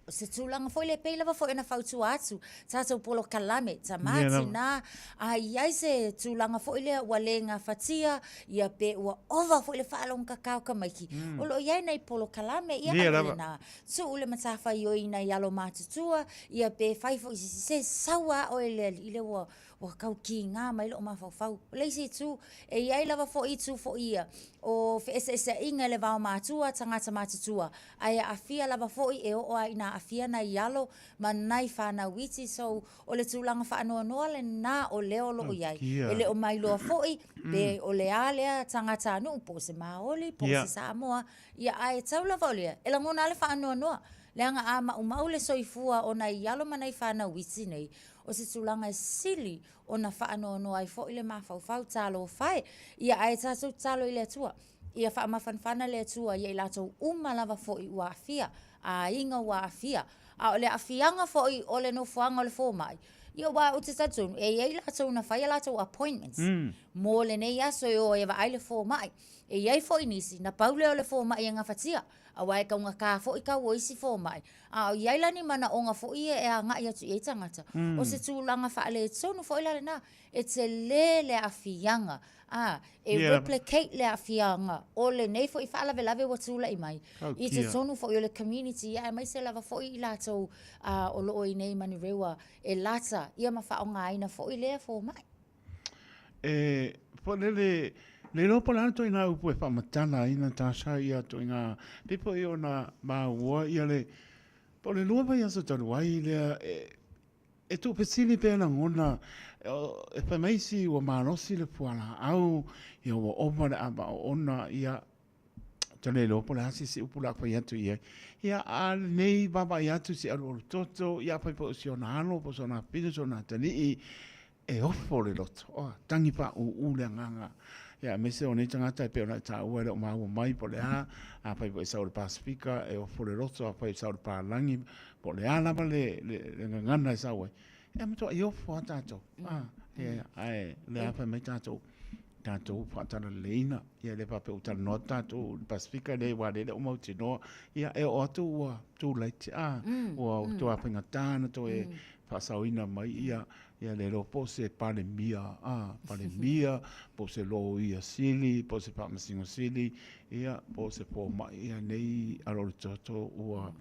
O se tulaga foi lea e pei lava foi ona fautua atu tatou polokalame, tama, tina, a i ai se tulaga foi lea ua le gafatia, ia pe ua ova foi le faalogokaka o tamaiti, o lo o i ai nai polokalame, ia ave lena, tuu le matafaioi i nai alo matutua, ia pe fai foi se sau lava oe i le alii lea ua ua tau kiga mai lou mafaufau. O le isi itu, e i ai lava foi itu foi ia o feeseeseaiga i le va o matua, tagata matutua, ae aafia lava foi e oo lava ina aafia nai alo ma nai fanau iti. So, o le tulaga faanoanoa lena o lea o lo o i ai. E le o mailoa foi pe o le a lea tagatanuu, po o se Maoli, po o se Samoa, ia ae tau lava o lea, e lagona lava le faanoanoa, leaga a maumau le soifua o nai alo ma nai fanau iti nei, O se tulaga e sili ona faanoanoa ai foi le mafaufau. Talofa e! Ia ae tatou tatalo i le Atua, ia faamafanafana le Atua ia i latou uma lava foi ua aafia, aiga ua aafia, a o le aafiaga foi o le nofoaga o le fomai, ia aua ou te talitonu e i ai latou na fai a latou appointments mo lenei aso e o ai e vaai le fomai. E i ai foi nisi na pau lea o le fomai e gafatia, aua e taugata foi tau o isi fomai, A o i ai la ni manaoga foi ia e agai atu i ai tagata, o se tulaga faaletonu foi la lena, e tele le aafiaga, a, e replicate le aafiaga o lenei foi faalavelave ua tulai mai i totonu foi o le community, aemaise lava foi i latou o lo o i inei i Manurewa e lata ia ma faaaogaina foi lea fomai. E, po le le, le iloa po o le a le ituaiga upu e faamatala ai Natasha ia ituaiga, pei foi ona maua ia le, po o le lua vaiaso talu ai lea, e, e tuufesili pea lagona, e fai mai isi ua malosi le fualaau, ia ua ova le ava oona, ia, ou te le iloa po o le a se isi upu o le a fai atu i ai. Ia, a lenei vaavaai atu i se alualu toto, ia afai foi o si ona alo, po o si ona afafine, si ona atalii, e ofo le loto, oh, tangi pāʻūʻū le agaga. Ia, aemaise o nei tagata e pei ona e taua e le o maua mai po o le a, afai foi e sau i le Pasefika, e ofo le loto, afai e sau i le palagi, po o le a lava le, le, le gagana e sau ai, e matuai ofo lava tatou. Ah, ia, ae o lea lava fai mai tatou, tatou faatalaleleiina, ia le faapea ua talanoa atu tatou i le Pasefika lea aua o lea e le o mautinoa, ia e oo atu ua too late, ah, ua toe faigata ona toe faasaoina mai ia ia le iloa po o se Palemia, ah, Palemia, po o se Loia Sili, po o se Faamasino Sili, ia, po o se fomai, ia nei alo o le toto ua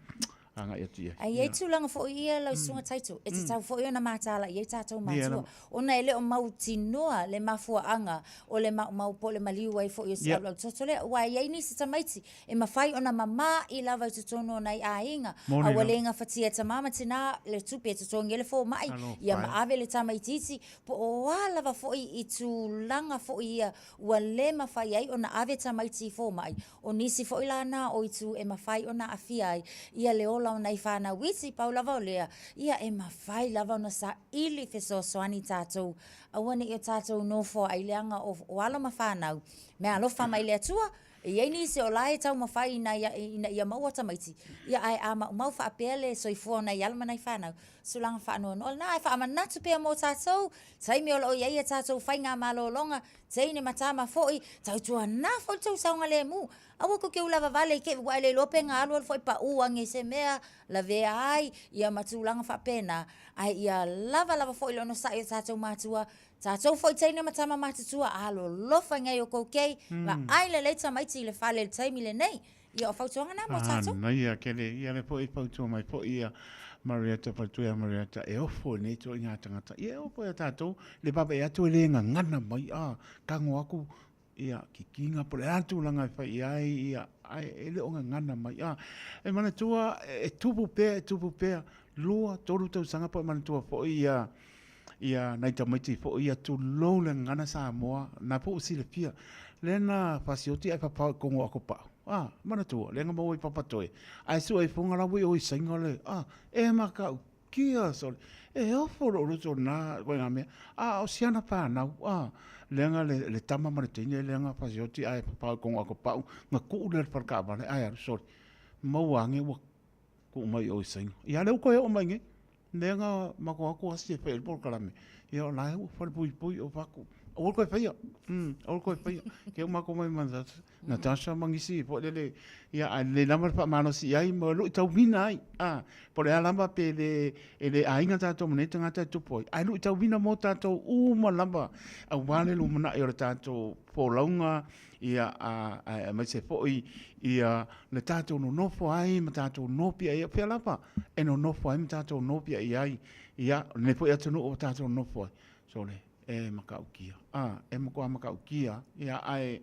agai atu i ai. A i ai tulaga foi ia lau susuga Taito, e tatau foi ona mataala i ai tatou matua, ona e le o mautinoa le mafuaaga o le maumau po o le maliu ai foi o si alualu toto lea. Aua e i ai nisi tamaiti e mafai ona mama'i lava i totonu o nai aiga, a ua le gafatia e tama ma tina le tupe e totogi ai le fomai, ia ma ave le tamaitiiti, po o a lava foi i tulaga foi ia ua le mafai ai ona ave tamaiti i fomai. O nisi foi la na o itu e mafai ona aafia ai ia le ola o nai fanau iti, pau lava o lea, ia e mafai lava ona saili fesoasoani tatou, aua ne i o tatou nofoa'i leaga o alo ma fanau, meaalofa mai le Atua, E i ai nisi o la e taumafai ina ia, ina ia maua tamaiti, ia ae a maumau faapea le soifua o nai alo ma nai fanau, tulaga faanoanoa lena. Ae faamanatu pea mo tatou, taimi o lo o i ai a tatou faigamalologa, teine ma tama foi, tautuana foi le tou saogalemu. Aua tou te ula vavale i te i ua e le iloa pe na alualu foi pau ane i se mea, lavea ai, ia ma tulaga faapena. Ae ia lava lava foi le onosai o tatou matua, Tatou foi teine ma tama matutua, alolofa i nai o tou kei, vaai lelei tamaiti i le fale i le taimi lenei. Ia o fautuaga na mo tatou. Manaia tele, ia lea foi e fautua mai foi ia Marietta, faletua ia Marietta, e ofo i nei ituaiga tagata. Ia e ofo ia tatou, le vaavaai atu e le gagana mai, a, tago atu, ia, kikiga po o le a le tulaga e fai i ai, ia, ae e le o gagana mai. A, e manatua, e tupu pea, e tupu pea, 2, 3 tausaga po o e manatua foi ia, Ia nai tamaiti foi ia tulou le gagana Samoa na po ua silafia lea na fasioti ae papao i kogo o Akopao a manatua lea na maua i Papatoe ae sue ifoga la ua i o i Saina le a e matautia sole e ofo lou loto na ituaiga mea a o si ana fanau a lea na le tama ma le teine lea na fasioti ae papao i kogo o Akopao na tuu lea i le fale taavale ae alu sole maua ane ua tuu mai i o i Saina. Ia lea ua toe oo mai nei, lea na matou o atu asi e fai ai le polokalame, ia o la e ua falepuipui o fatu. Aua le toe faia, aua le toe faia. Ke ua matou omai ma Natasha ma nisi foi lele, ia ae lelei lava le faamalosi i ai ma luitauina ai, a, po o le a lava pe le, e le aiga tatou ma nei tagata e tupu ai, ae luitauina mo tatou uma lava aua le lumanai o le tatou folauga, ia, a, aemaise foi ia le tatou nonofo ai ma tatou nopiai ai, o fea lava e nonofo ai ma tatou nopiai ai, ia, o lenei foi atunuu ua tatou nonofo ai, sole, e matautia, a, e matua matautia, ia, ae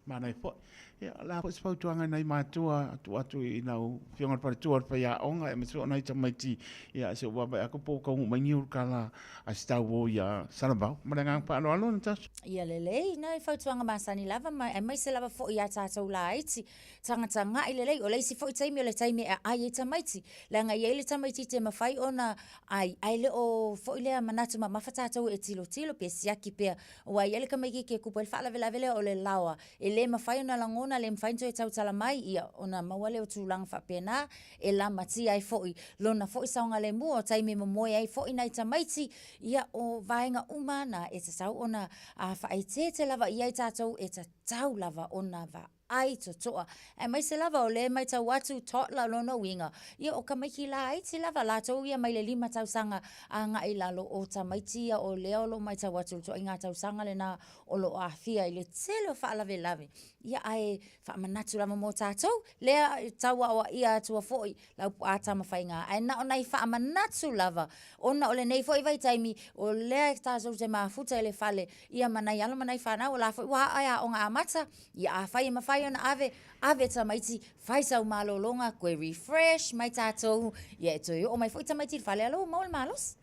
manaia foi. Ia, o le a foi se fautuaga i nai matua, tuu atu i lau Afioga i le Faletua o le faiaoga, aemaise foi o nai tamaiti, ia, se i ou vaavaai atu po ua taunuu mai ni ulukala a si tauo ia Salavao. Ma le agaga faaaloalo, Natasha. Ia lelei, nai fautuaga masani lava, ma aemaise lava foi ia tatou laiti, tagatagai lelei. O le isi foi taimi o le taimi e aai ai tamaiti, leaga e i ai le tamaititi e mafai ona ai, ae le o foi lea manatu mamafa tatou e tilotilo pe siaki pea. Aua e i ai le tamaititi e tupu ai le faalavelave lea o le laoa, e le mafai ona lagona, le mafai ona toe tautala mai, ia ona maua lea o tulaga faapena e lamatia ai foi lona foi saogalemu. O taimi e momoe ai foi nai tamaiti, ia o vaega uma na e tatau ona faaeteete lava i ai tatou, e tatau lava ona vaai totoa. Aemaise lava o lea e matau atu toddler lona uiga, ia o tamaiti laiti lava latou ia mai le 5 tausaga agai i lalo, o tamaiti ia o lea o lo o matau atu i le ituaiga tausaga lena o lo o aafia i le tele o faalavelave. Ia ae faamanatu lava mo tatou, lea e tau aoaia atua foi Laupua Tamafaiga, ae na o nai faamanatu lava, ona o lenei foi vaitaimi, o lea tatou te mafuta i le fale, ia ma nai alo ma nai fanau, o la foi ua ae aoga amata, ia afai e mafai ona ave, ave tamaiti, fai sau malologa, toe refresh mai tatou, ia e toe oo mai foi tamaiti i le fale, alo ua maua le malosi.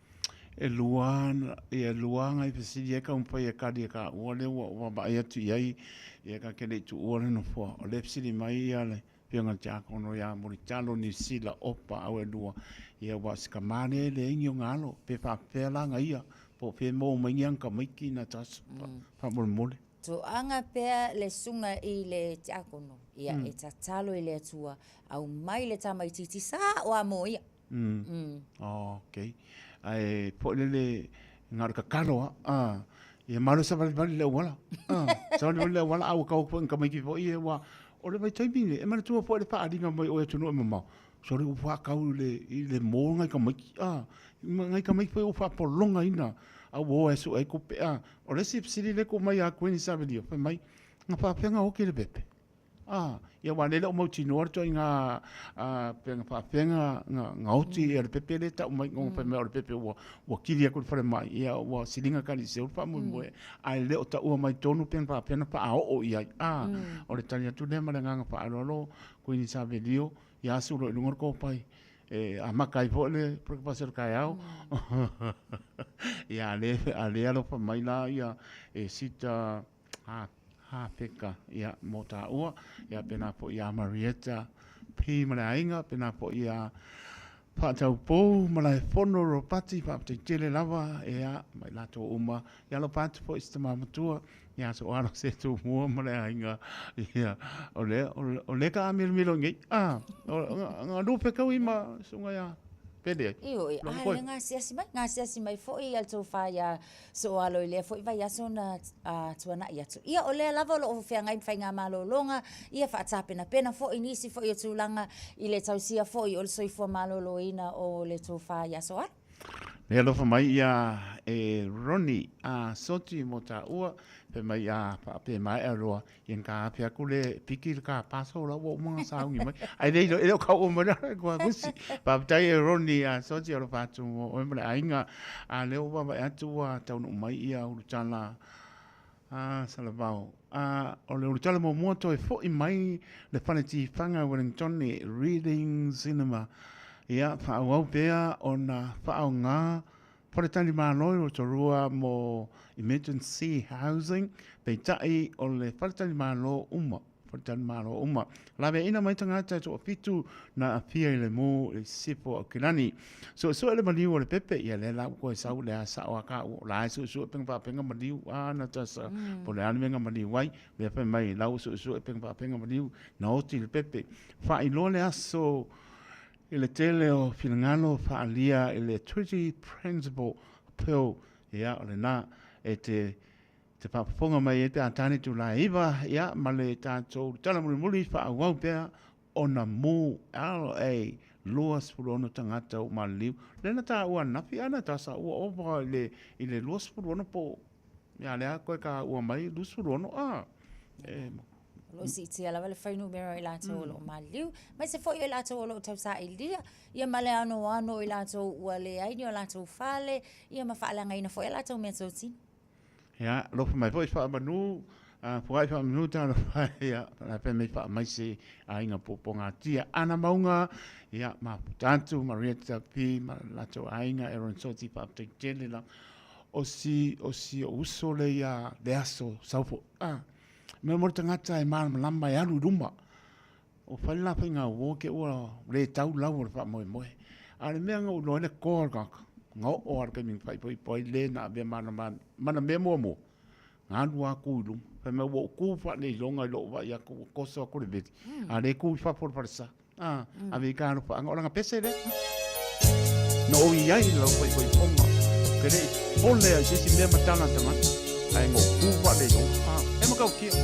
E lua, e lua nai fesili e taumafai e kali e taua lea ua ou vaavaai atu i ai, ia ta te le i tuua le nofoa. O lea e fesili mai ia le Afioga i le Tiakono ia Mulitalo Niusila Opa Auelua, ia aua o si tama lea e leai ni ona alo, pe faapefea la ona ia, po o fea e maua mai ni ana tamaiti Natasha, faamolemole. Toaga pea le susuga i le tiakono, ia e tatalo i le Atua, aumai le tamaititi sao a mo ia. Ok. Ae foi lele, na o le tatalo lava, a, ia malo savalivali i le auala, a, savalivali i le auala, a ua tau atu foi i ni tamaiti foi ia, aua o le vaitaimi lenei, e manatua foi le faaaliga mai o i atunuu e mamao, sole ua faatau i le, i le mall nai tamaiti, a, nai tamaiti foi ua faapologaina, a ua o e sue ai tupe, a. O le isi fesili lea e tuu mai ia Gwen Savelio, fai mai, na faapefea ona oti le pepe? A, ia aua o lea e le o mautinoa le ituaiga pe na faapefea na oti ia le pepe lea e tau mai fai mai o le pepe ua kili atu i le falemai, ia ua siliga kali seu le faamoemoe, ae le o taua mai tonu pe na faapefea ona faaoo i ai. A, o le tali atu lea ma le agaga faaaloalo Kuini Savelio, ia asu loa i luga le kopai e amata ai foi le breakfast o le taeao. Ia a lea alofa mai la ia e Sita Hāpeka, ia, mō tāua, ia, pēnā foi iā Marietta P ma le aiga, pēnā foi iā Faataupou, Malaefono, Ropati, faafetai tele lava, ia, ma i latou uma, ia alofa atu foi i si tama matua, ia Soalo se Tumua ma le aiga, ia, o lea, o lea ka āmilomilo nei, ā, o, na fetaui ma susuga ia Pele ai. Ioe, a le gasiasi mai, gasiasi mai foi ia le tofa iā Soalo i lea foi vaiaso na tuanai atu. Ia, o lea lava o lo o feagai ma faigamalologa, ia faatapenapena foi nisi foi o tulaga i le tausia foi o le soifua maloloina o le tofa i aso alo. Le alofa mai ia e Ronnie a Soti mo taua, fai mai a faapea maea loa, ia na ka afe atu le piki le ka paso la ua uma na sauni mai. Ai le e le o kau mai la kua kusi. Faafetai e Ronnie a Soti alofa atu mo oe ma le aiga. A lea ua vaavaai atu ua taunuu mai ia Ulutala a Salavao. A o le Ulutala muamua toe foi mai le fale tifaga Wellingtone Reading Cinema. Ia faaauau pea ona faaaoga. Faletalimalo i Rotorua mo emergency housing, peitai o le faletalimalo uma, faletalimalo uma. Laveaina mai tagata e toafitu na aafia i le mū i sisifo o Aukilani. Suesue le maliu o le pepe, ia lea la ua koe sau le a sao a ka ua o la e suesue penga faapenga maliu a Natasha po o le a le mea na maliu ai, lea fai mai la ua suesue penga faapenga maliu na oti i le pepe. Faailoa le aso I le tele o finagalo faaalia i le Treaty Principle Appeal, ia, o lena e te te faafofoga mai ai pe a ta le itula e 9, ia, ma le tatou tala mulimuli faaauau pea ona mu LA 26 tagata ua maliliu. Lea na taua ananafi a Natasa ua ova i le i le 26 po o a lea koe taua mai 26 a e O lo o siitia lava le fuainumera o i latou o lo o maliliu, aemaise foi o i latou o lo o tausailia, ia ma le anoano o i latou ua leai ni o latou fale, ia ma faaleagaina foi a latou meatotino. Ia, alofa mai foi faamanu, foai faamanu talofa, ia, la fai mai faamaise aiga puapuagatia. Ana Mauga, ia, mafuta atu, Marietta P, ma latou aiga, Aaron Soti, faafetai tele la. O si, o si ou uso le ia, le aso saofo, ah, Mea mo le tagata e malamalama e alu i luma. O fai le la faiga uo ke ua le tau lau o le faamoemoe. A o le mea na ou iloa ai le toa o le tagata, na oo lava i le taimi na faaipoipo ai le na avea ma ana mea muamua, na alu lava tu i luma. Fai mai ua ou tu faaleiloga i lou vaai atu ua toso atu le veli, a o lea e tu i fafo o le falesa. A, ave i ka alofaaga, o lana pese lea. Na ou i ai i lau faaipoipoga, ou te le i pole lava i se isi mea ma tala a tagata, ae na ou tu faaleiloga. A, e matautia.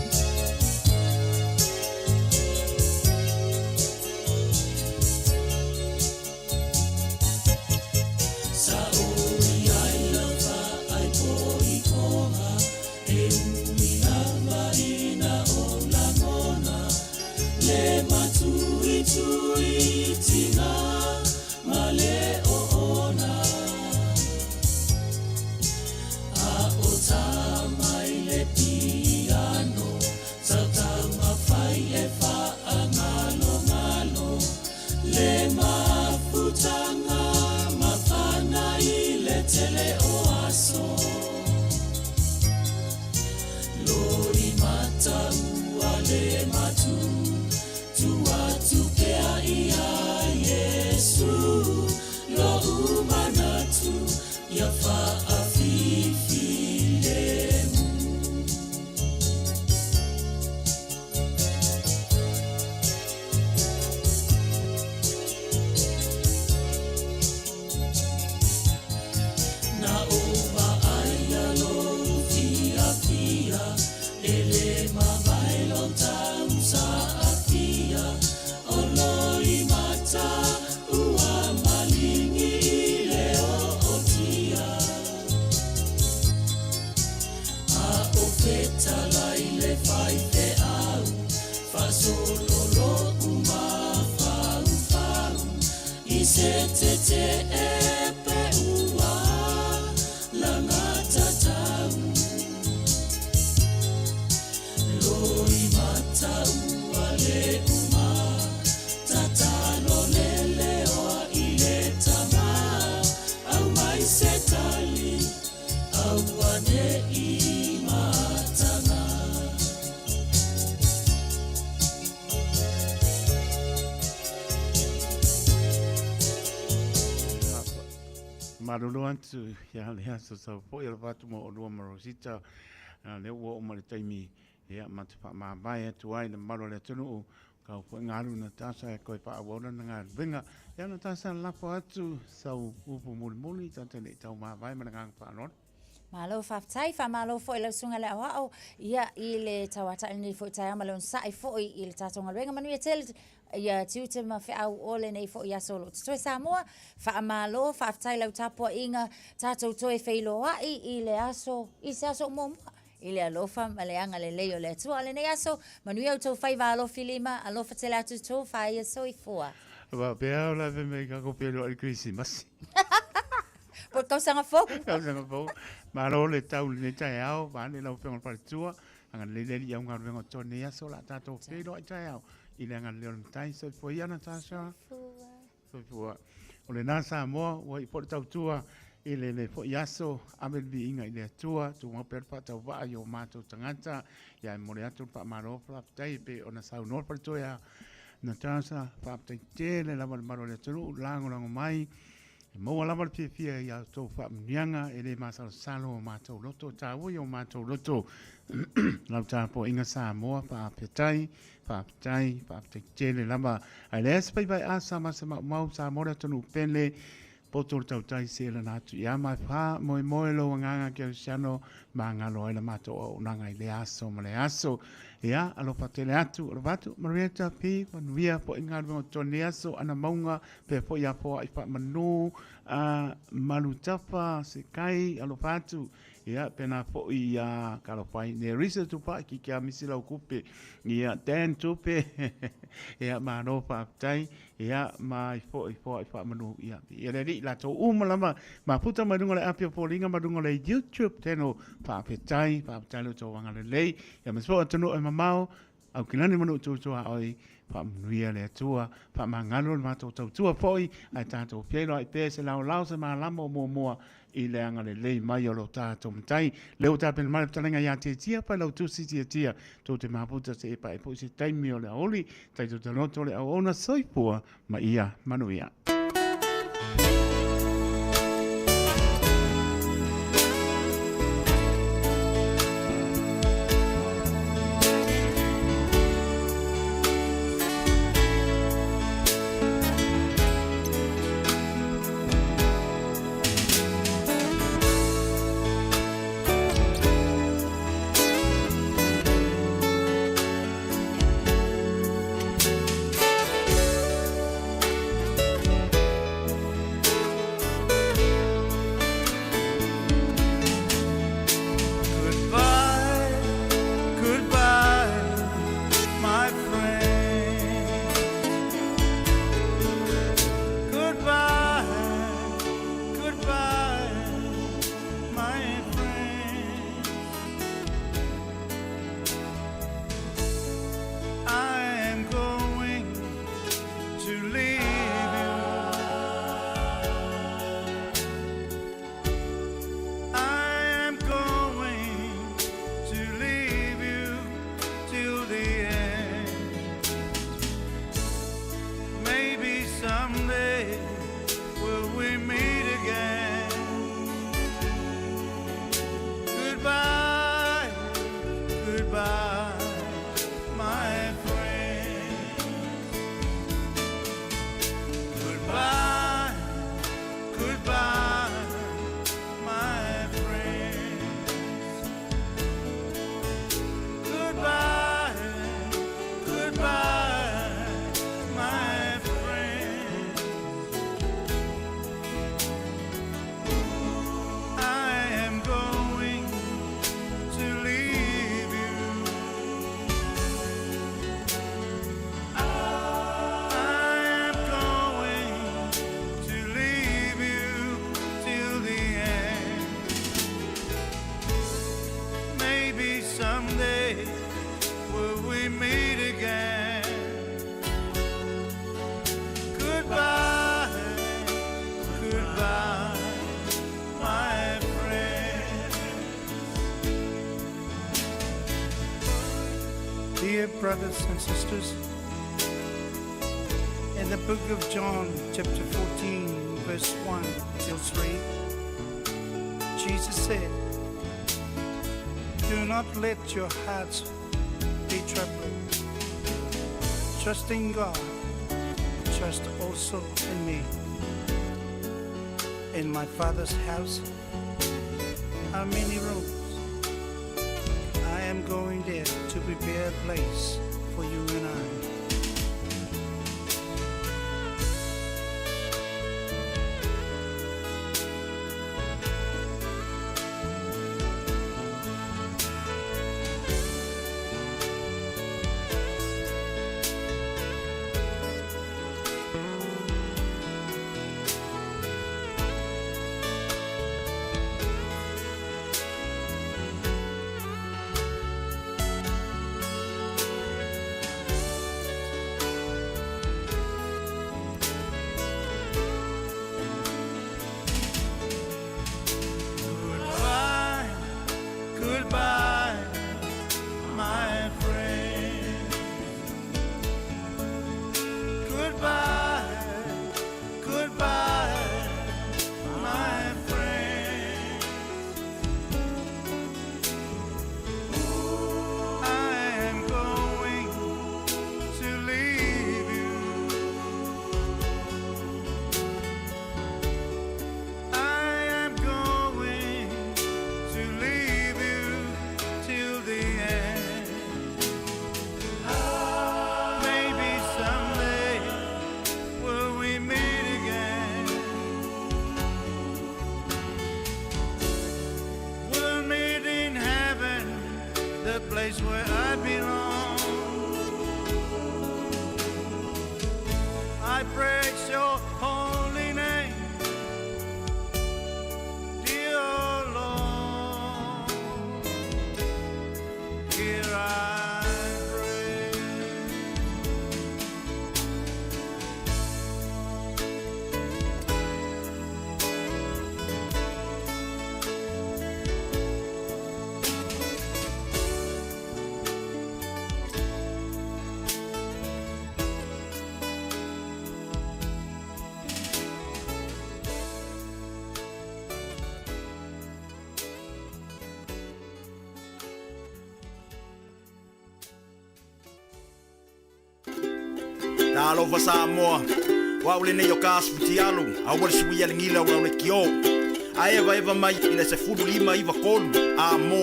Malolo atu ia le aso sau foi o le fatu mo olua ma Rosita. Lea ua oo mai le taimi ia ma te faamavae atu ai le mamalu o le atunuu. Kau foi ngā alu Natasha e koe faaauau lana galuega. Ia Natasha lafo atu sau upu mulimuli tatou te le i taumavae ma le agaga faaaloalo. Malo faafetai, faamalo foi lau susuga i le aoao ia i le tauatai i lenei foi taeao ma le onosai foi i le tatou galuega. Manuia tele ia tiute ma feau o lenei foi aso o lo o totoe Samoa. Faamalo, faafetai i lau tapuaiga, tatou toe feiloai i le aso, i se aso o muamua i le alofa ma le agalelei o le Atua. O lenei aso, manuia outou faiva alofi lima, alofa tele atu tou faia soifua. Faapea o la fai mai tatou feiloai i le Kerisimasi. Po o le tausaga fou. Tausaga fou. Malo le tau i lenei taeao, vaeane lau Afioga i le Faletua, agalelei le Alii au galuega o totoe lenei aso, o le a tatou feiloai taeao i le agalelei o le Matai. Soifua ia Natasha. Soifua. Soifua. O lena Samoa, ua iu foi le tautua. i lenei foi aso, ave le viiga i le Atua, tumau pea le faatauvaa i o matou tagata, ia e momoli atu le faamalo faafetai e pei ona saunoa le faletua ia Natasha, faafetai tele lava i le mamalu o le atunuu, lagolago mai, e maua lava le fiafia i a outou faamanuiaga, e le masalosalo o matou loto, e taua i o matou loto lau tapuaiga Samoa, faafetai, faafetai, faafetai tele lava. Ae leai se faiva e asa ma se maumau, Samoa le atunuu pele, Poto le tautai se lana atu ia ma fa moe moe lou agaga kerisiano magalo ai la matou auaunaga i lea aso ma lea aso. Ia, alofa tele atu, alofa atu, Marietta P, manuia foi galuega o totonu i aso, ana mauga, pea foi ia foai faamanu, a Malutafa, Sekai, alofa atu, Ia, pēnā foi iā Kalafai, Nerissa Tupai, ki kia misi lau kupe, ia Dan Tupe, ia malo faafetai, ia ma i foi foai faamanu, ia ia le alii latou uma lava, mafuta mai luga o le api o foliga ma luga o le YouTube channel, faafetai, faafetai lo outou agalelei, ia ma se foi atunuu e mamao, Aukilani ma nuu tuatuaoi, faamanuia le Atua, faamagalo le matou tautua foi, ae tatou feiloai pea i se laolao se malama o muamua i le agalelei mai o lo tatou Matai. Lea ua tapena mai le fetalaiga ia Tiatia, Failautusi Tiatia, tou te mafuta se e pae foi se taimi o le aoauli, tatou taloto le auauna soifua ma ia manuia. Dear brothers and sisters, in the book of John, chapter 14, verse 1 till 3, Jesus said, Do not let your hearts be troubled. Trust in God, trust also in me. In my Father's house are many rooms. I am going there to prepare a place for you and I. Alofa Samoa, o au lenei o ka Asfutialu, aua le suia le gila o lau leitio. A evaeva mai i le 15 93 a mo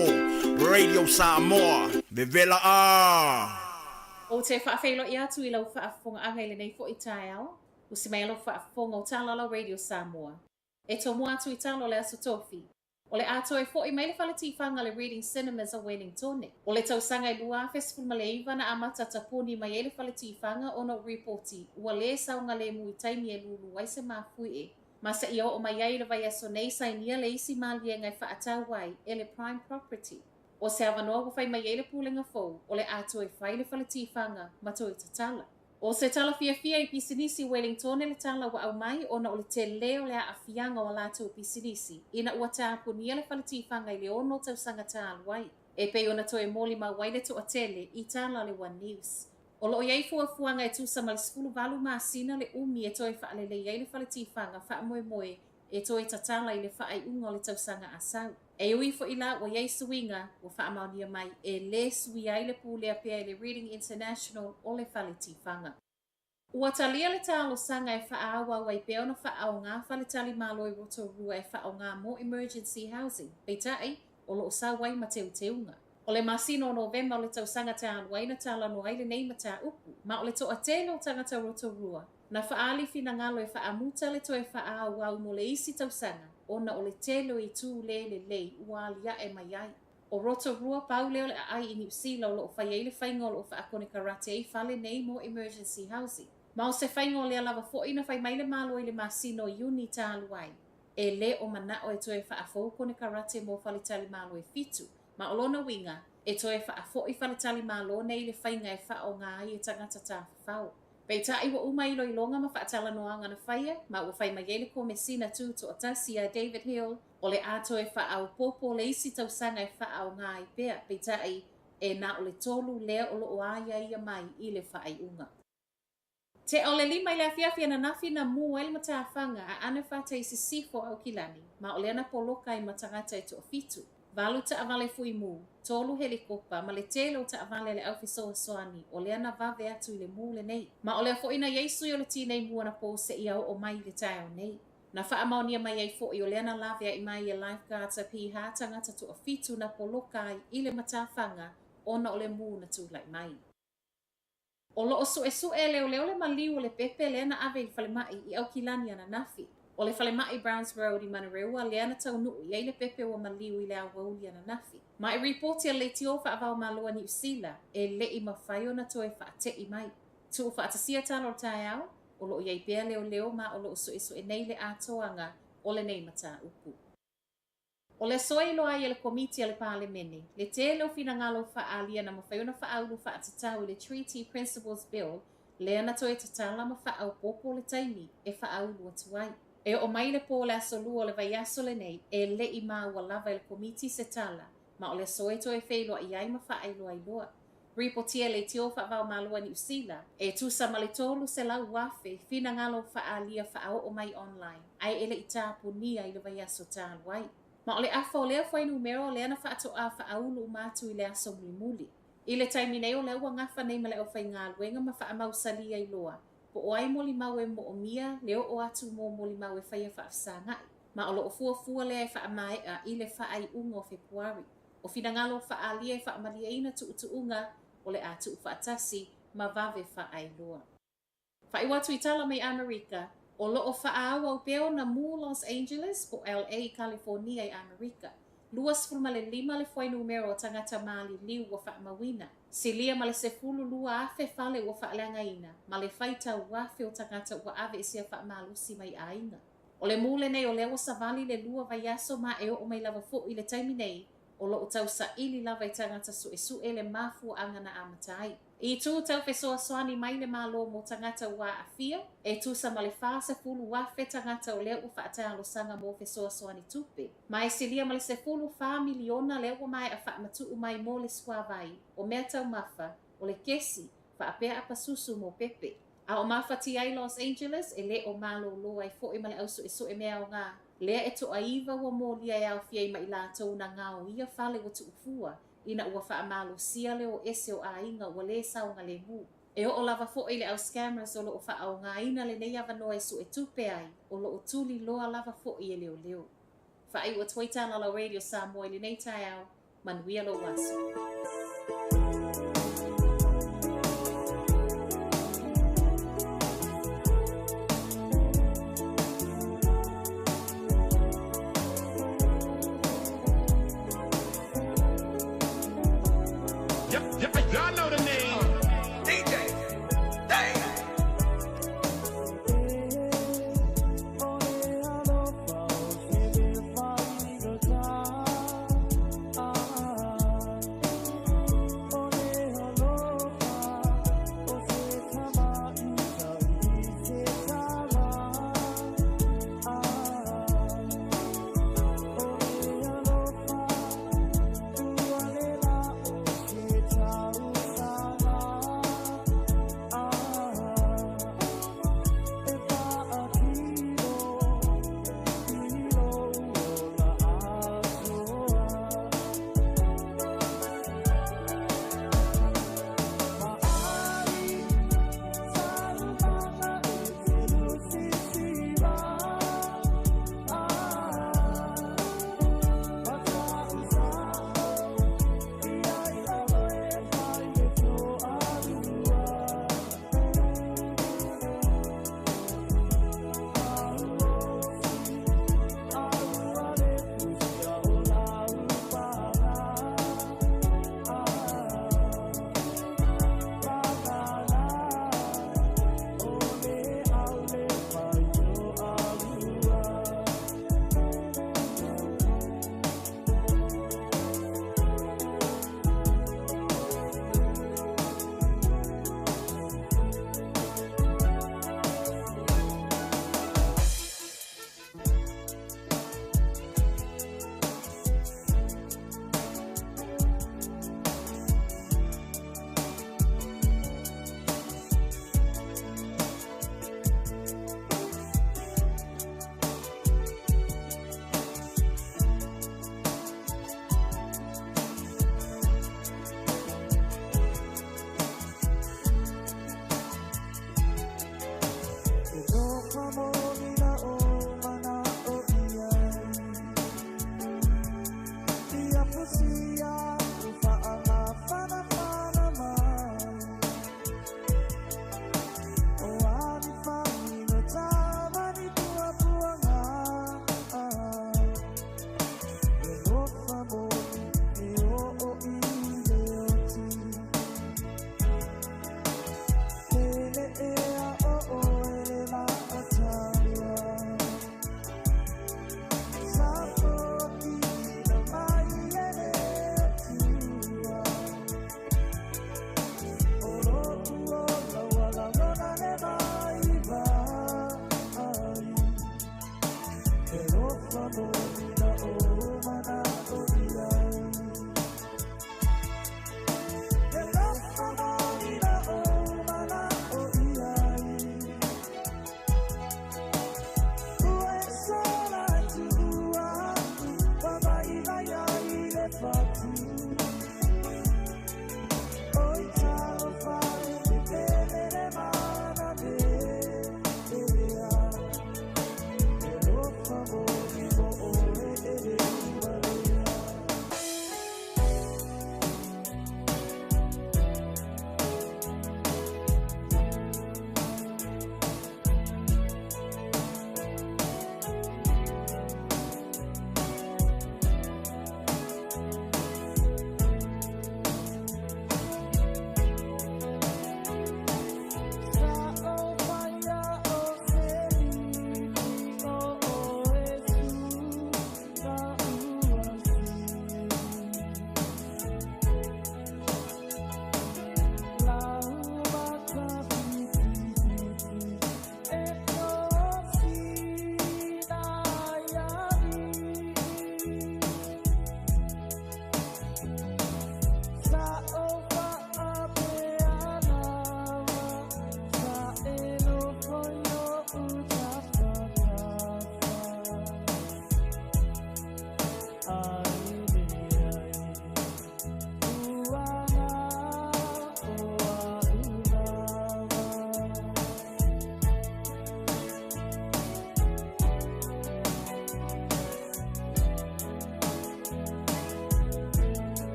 Radio Samoa, vevela a! Ou te faafeiloai atu i lau faafofogaaga i lenei foi taeao, usi mai lau faafofoga o Talalau Radio Samoa. E tomua atu i tala o le Aso Tofi, O le a toe fo'i mai le fale tifaga a le Reading Cinemas a Wellingtone. O le tausaga e 2019 na amata tapuni mai ai le fale tifaga ona o ripoti ua lē saogalemu i taimi e lūlū ai se mafuie ma seia oo mai ai i le vaiaso nei sainia le isi maliega e faatau ai e le Prime Property. O se avanoa ua fai mai ai le pulega fou o le a toe fai le fale tifaga ma toe tatala. O se tala fiafia i pisinisi Wellingtone le tala ua aumai ona o le telē o le aafiaga o a latou pisinisi ina ua tapunia le fale tifaga i le ono tausaga talu ai, e pei ona toe molimau ai le toatele i tala a le One News. O loo i ai fuafuaga e tusa ma le 18 masina le umi e toe faalelei ai le fale tifaga faamoemoe e toe tatala i le faaiuga o le tausaga a sau. E ui foi la ua i ai suiga ua faamaonia mai e lē suia ai le pulea pea e le Reading International o le fale tifaga. Ua talia le talosaga e faaauau ai pea ona faaaoga faletali malo i Rotorua e faaaoga mo emergency housing, peitai, o loo sau ai ma teuteuga. O le masina o Novema o le tausaga talu ai na talanoa ai lenei mataupu, ma o le toatele o tagata Rotorua na faaali finagalo e faamuta le toe faaauau mo le isi tausaga ona o le tele o itu lē lelei ua aliae mai ai. O Rotorua pau lea o le aai i Niu Sila o loo fai ai le faiga o loo faakonekarate ai fale nei mo emergency housing. Ma o se faiga o lea lava foi na fai mai le Malo i le masina o Iuni talu ai, e lē o manao e toe faafou konekarate mo faletalimalo e fitu, ma o lona uiga, e toe faafo'i faletalimalo nei i le faiga e faaaoga ai e tagata tafafao. Peitai ua uma iloiloga ma faatalanoaga na faia, ma ua fai mai ai le Komesina Tutoatasi ia David Hill, o le a toe faaopoopo le isi tausaga e faaaoga ai pea, peitai, e na o le tolu lea o loo aiaia mai i le faaiuga. Tea o le 5 i le afiafi ananafi na mū ai le matafaga a Anafata i sisifo o Aukilani, ma o lea na poloka ai ma tagata e toafitu. Valu taavale fuimu, tolu helikopa ma le tele o taavale a le au fesoasoani o lea na vave atu i le mū lenei. Ma o lea foi na i ai sui o le tinei mu anapo seia oo mai i le taeao nei. Na faamaonia mai ai foi o lea na laveai mai e lifeguards a piha tagata toafitu na poloka ai i le matafaga ona o le mū na tulai mai. O loo suesue e leoleo le maliu o le pepe lea na ave i le falemai i Aukilani ananafi. O le falemai Browns Road i Manurewa lea na taunuu i ai le pepe ua maliu i le aoauli ananafi. Ma e ripoti a le leitio faavaomalo a Niu Sila e le'i mafai ona toe faatei mai. Tuufaatasia tala o le taeao, o loo i ai pea leoleo ma o loo suesue nei le atoaga o lenei mataupu. O le aso e iloa ai e le Komiti a le Palemene le tele o finagalo faaalia na mafai ona faaulu faatatau i le Treaty Principles Bill lea na toe tatala ma faaopoopo le taimi e faaulu atu ai. E oo mai le pō o le aso Lua o le vaiaso lenei e le'i maua lava e le Komiti se tala ma o le aso e toe feiloai ai ma faailoailoa. Ripotia e leitio faavaomalo a Niu Sila e tusa ma le 300,000 finagalo faaalia faaoo mai online ae e le'i tapunia i le vaiaso talu ai. Ma o le afa o lea fuainumera o lea na faatoā faaulu uma atu i le aso mulimuli. I le taimi nei o lea ua gafa nei ma le aufaigaluega ma faamausalī ai loa po o ai molimau e moomia le oo atu mo molimau e faia faafesaga'i. Ma o loo fuafua lea e faamaea i le faaiuga o Fepuari. O finagalo faaalia e faamalieina tuutuuga o le a tuufaatasi ma vave faailoa. Faaiu atu i tala mai Amerika, o loo faaauau pea ona mū Los Angeles po LA i Kalifonia i Amerika. 25 le fuainumera o tagata maliliu ua faamauina. Silia ma le 12,000 fale ua faaleagaina ma le faitau afe o tagata ua aveesea faamalosi mai aiga. O le mū lenei o lea ua savali le lua vaiaso ma e oo mai lava foi i le taimi nei, o loo tausaili lava e tagata suesue le mafuaaga na amata ai. I itu tau fesoasoani mai le Malo mo tagata ua aafia, e tusa ma le 40,000 tagata o lea ua faatalosaga mo fesoasoani tupe, ma e silia ma le 14 miliona lea ua maea faamatuu mai mo le suavai, o mea taumafa, o le kesi, faapea apasusu mo pepe. A o mafatia ai Los Angeles, e lē o malōlō ai foi ma le au suesue mea aogā, lea e toaiva ua molia e aofia ai ma i latou na gaoia fale ua tuufua ina ua faamalosia le o ese o aiga ua lē saogalemu. E oo lava fo'i le au scammers o lo'o fa'aaogāina lenei avanoa e su'etupe ai, o lo'o tuliloa lava fo'i e leoleo. Faaiu atu ai Talala Radio Samoa i lenei taeao, manuia lou aso. Y'all know the name. DJ. Dang.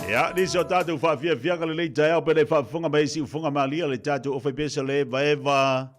Ia, nisi o tātou whaafiafiaga lenei taeao pe le faafofoga mai isi ufoga malia le tātou ofa i pesa le eva eva.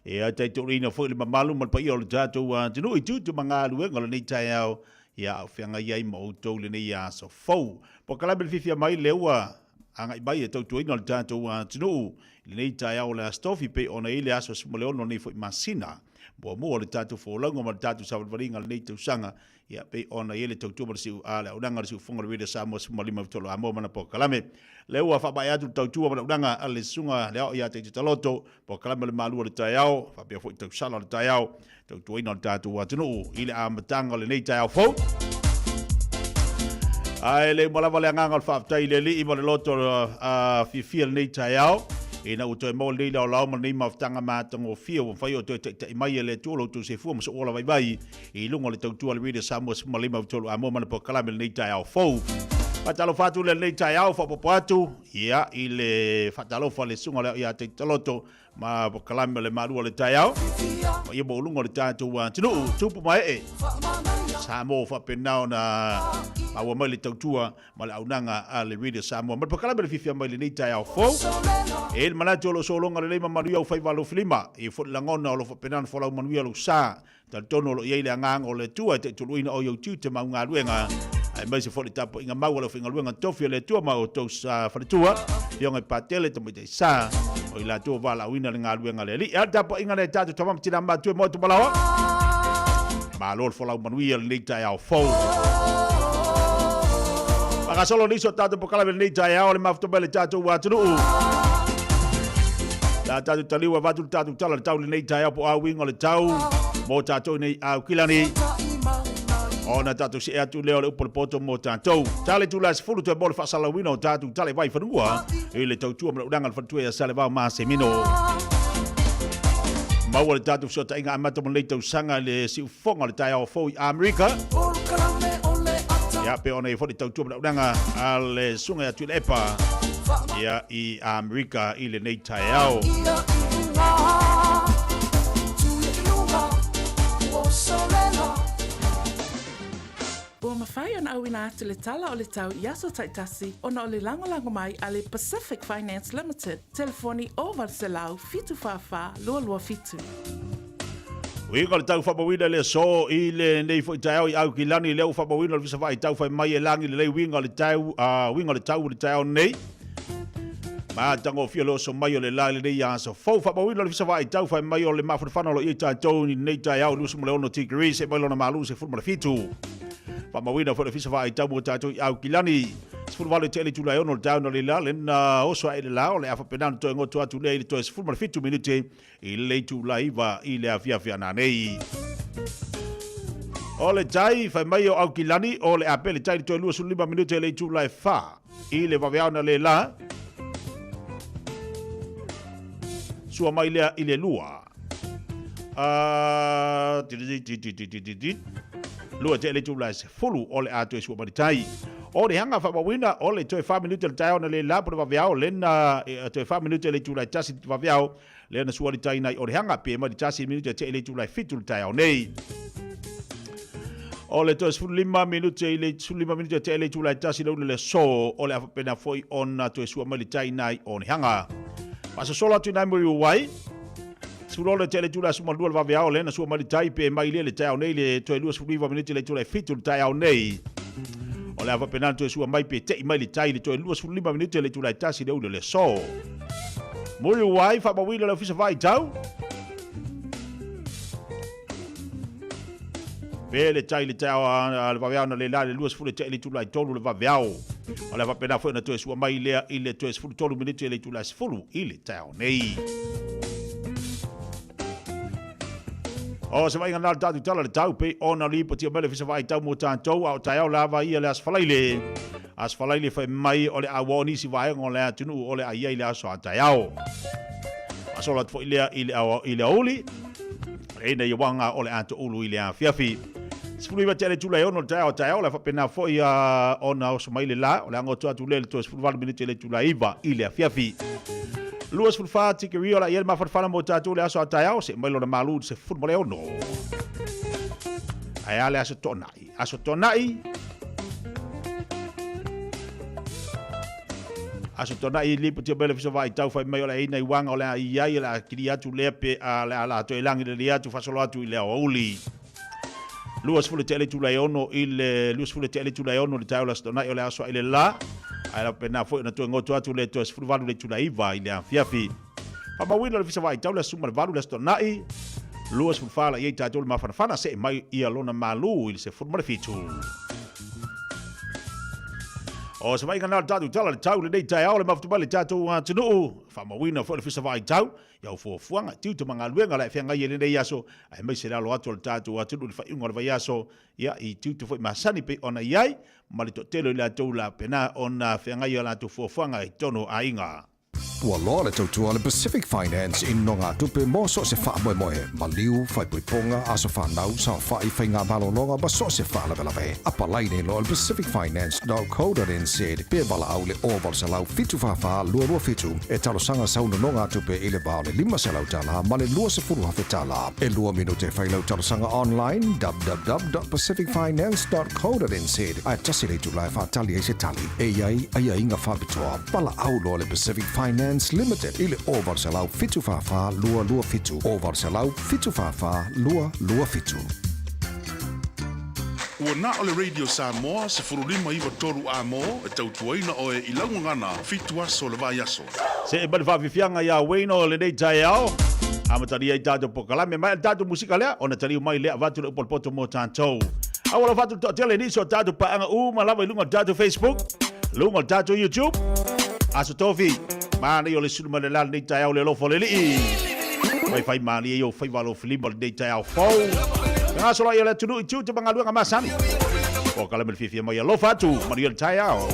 Ia, taitolina foi le mamalu ma le paia o le tātou atunuu i tutu ma galuega o lenei taeao. Ia, a o feagai ai ma outou lenei aso fou. Polokalame le fiafia mai lea ua agai mai e tautuaina le tātou atunuu i lenei taeao o le Aso Tofi pei ona i ai le aso 16 o lenei foi masina. Muamua o le tatou folauga ma le tatou savalivaliga i lenei tausaga, ia pei ona i ai le tautua ma le siu a le auaunaga a le siufofoga o le Radio Samoa 15 tolu Amoa ma ana polokalame. Lea ua faamaea atu le tautua ma le auaunaga a le Susuga le Aoao ia Taita Taloto, polokalame o le Malu o le Taeao, faapea foi tausala o le taeao, tautuaina o le tatou atunuu i le amataga o lenei taeao fou. Ae le uma lava le agaga o le faafetai i le Alii ma le loto fiafia lenei taeao, ina ua toe maua lenei laolao ma lenei mafutaga matagofie ua mafai ona toe taitai mai e le Atua lo outou soifua ma sou ola vaivai i luga o le tautua a le Radio Samoa 15 Amoa ma le polokalame i lenei taeao fou. Faatalofa atu le lenei taeao faaopoopo atu ia i le faatalofa le susuga lea ia Taita Taloto ma polokalame o le malu o le taeao ma ia maualuga o le tatou atunuu tupu ma ee Samoa faapena ona maua mai le tautua ma le auaunaga a le Radio Samoa. Ma le polokalame le fiafia mai lenei taeao fou. E i ai le manatu o lo o sologa lelei ma manuia au faiva alofilima, e i ai foi le lagona o lo o faapena ona folau manuia lou sa. Talitonu o lo o i ai le agaga o le Atua e taitoluina oe i ou tiute ma au galuega, aemaise foi le tapuaiga mau a le aufaigaluega tofi a le Atua ma outou faletua, Afioga i Patele, Tamaitai Sa, o i latou o valaauina le galuega a le Alii. A o le tapuaiga lea e tatou tama ma tina matua e moe atu malaoa. Malo le folau manuia lenei taeao fou. Faagasolo nisi o tatou polokalame lenei taeao le mafuta mai le tatou atunuu. La tatou taliu avatu le tatou tala le tau lenei taeao po o a uiga o le tau mo tatou nei Aukilani. Ona tatou see atu lea o le upu o le poto mo tatou. Tala itula 10 toe mo le faasalalauina o tatou tala i vai fanua i le tautua ma le auaunaga a le faletua ia Salevao Masemino. Maua le tatou fesootaiga amata mo lenei tausaga i le siufofoga o le taeao fou i Amerika. Ia, pe ona i foi le tautua ma le auaunaga a le susuga ia Tuilaepa ia i Amerika i lenei taeao. Ua mafai ona auina atu le tala o le tau i aso taitasi ona o le lagolago mai a le Pacific Finance Limited, telefoni 0800 744 227. Uiga o le tau faamauina le aso i lenei foi taeao i Aukilani, lea ua faamauina o le visa vaai tau fai mai e lagi lelei uiga o le tau, uiga o le tau i le taeao nei. Matagofie le oso mai o le la i lenei aso fou. Faamauina o le visa vaai tau fai mai o le mafanafana o lo o i ai tatou i lenei taeao 26 degrees e mai lona malu 17. Faamauina foi le visa vaai tau mo tatou i Aukilani. 18 tele itula e 6 le taeao na le la lena oso ae le la o le a faapena ona toe goto atu lea i le toe 17 minute i le itula 9 i le afiafi ana nei. O le tai fai mai o Aukilani o le a pele tai le toe 25 minute i le itula e 4. I le vaveao na le la, sua mai lea i le lua. Lua te le tula se fulu o le a toe sua mai tai. O le hanga whaamawina o le toe 4 minute le taeao na le la po le vaveao lena toe 4 minute le itula e tasi le vaveao lea na sua le tai nai o le hanga pe mai le tasi minute te le itula e 7 le taeao nei. O le toe 15 minute i le 15 minute te le itula e tasi le ula le aso o le a faapena foi ona toe sua mai le tai nai o le hanga. Faasosola atu i nai mo i wai. Sulo le tele tula suma lua le vaveao le na sua mai le tai pe mai le le taeao nei le toe 29 minute le tula e 7 le taeao nei. O le a faapena toe sua mai pe tei mai le tai le toe 25 minute le itula e tasi le ula le aso. Muri wai faamauina le ofisa vaitau. Pe le tai le taeao a le vaveao na le la le 20 le tei le itula e 3 le vaveao. O le a faapena foi ona toe sua mai lea i le toe 13 minute le itula e 10 i le taeao nei. O se vaaiga na le tatou tala le tau pei ona lipotia mai le Ofisa Vaai Tau mo tatou a o taeao lava ia le Aso Faraile. Aso Faraile fai mai o le a ua o nisi vaega o le atunuu o le a i ai le aso a taeao. Faasolo atu foi lea i le, i le aoauli ina ia waga o le a toulu i le afiafi. 19 tele itula e 6 le taeao taeao le faapena foi ona oso mai le la o le anga atu le toe 18 minute le itula 9 i le afiafi. 24 tikeri o la i le mafanafana mo tatou le aso a taeao se mai lona malu se fulu ma le ono. Ae a le aso toonai. Aso toonai. Aso Tonaʻi lipoti mai le Ofisa Vaitau fai mai o le a i ai nai uaga o le a i ai o le a kili atu lea pe a le a la toe lagi lelei atu faasolo atu i le aoauli. 26 i le 26 i le taeao o le Aso Tonaʻi o le aso aʻi le la, ae faapena foi ona toe goto atu le toe 18 i le afiafi. Faamauina le Ofisa Vaitau le aso 18 le Aso Tonaʻi, 24 la i ai tatou le mafanafana seʻe mai ia lona malu i le 17. O se vaaiga na o le tatou tala le tau lenei taeao le mafuta mai le tatou atunuu. Faamauina foi le Ofisa Vaitau i au fuafuaga, tiute ma galuega o le a e feagai ai lenei aso, aemaise le alo atu o le tatou atunuu i le faaiuga o le vaiaso, ia, i tiute foi masani pei ona i ai, ma le toatele o i latou la pena ona feagai i a latou fuafuaga i totonu o aiga. Ua loa le tautua a le Pacific Finance i nonogatupe mo so o se faamoemoe, maliu, faaipoipoga, aso fanau, saofai, faiga malologa ma so o se faalavelave. Apalai nei loa i le pacificfinance.co.nz pe valaau i le 0800 744 227 e talosaga sau nonogatupe i le va o le $500 ma le $20,000. E lua minute e fai lau talosaga online www.pacificfinance.co.nz ae tasi le itula e faatali ai se tali. E i ai aiaiga faapitoa. Valaau loa le Pacific Finance Limited i le 0800 744 227, 0800 744 227. Ua na o le Radio Samoa 15 93 A-mo e tautuaina oe i lau gagana fitu aso o le vaiaso. Seʻe mai le faafiafiaga iā Wayne o lenei taeao, amatalia ai tatou polokalame mai le tatou musika lea ona taliu mai lea avatu le upu o le poto mo tatou. Aua alofa atu le toatele i nisi o tatou paaga uma lava i luga o le tatou Facebook, luga o le tatou YouTube. Aso Tofi, manaia o le sulu mai le la lenei taeao le alofa o le Alii. Faifai malie i ou faiva alofilima o lenei taeao fou. Fegasoloai o le atunuu i tiute ma galuega masani. Polokalame le fiafia mai alofa atu, manuia le taeao.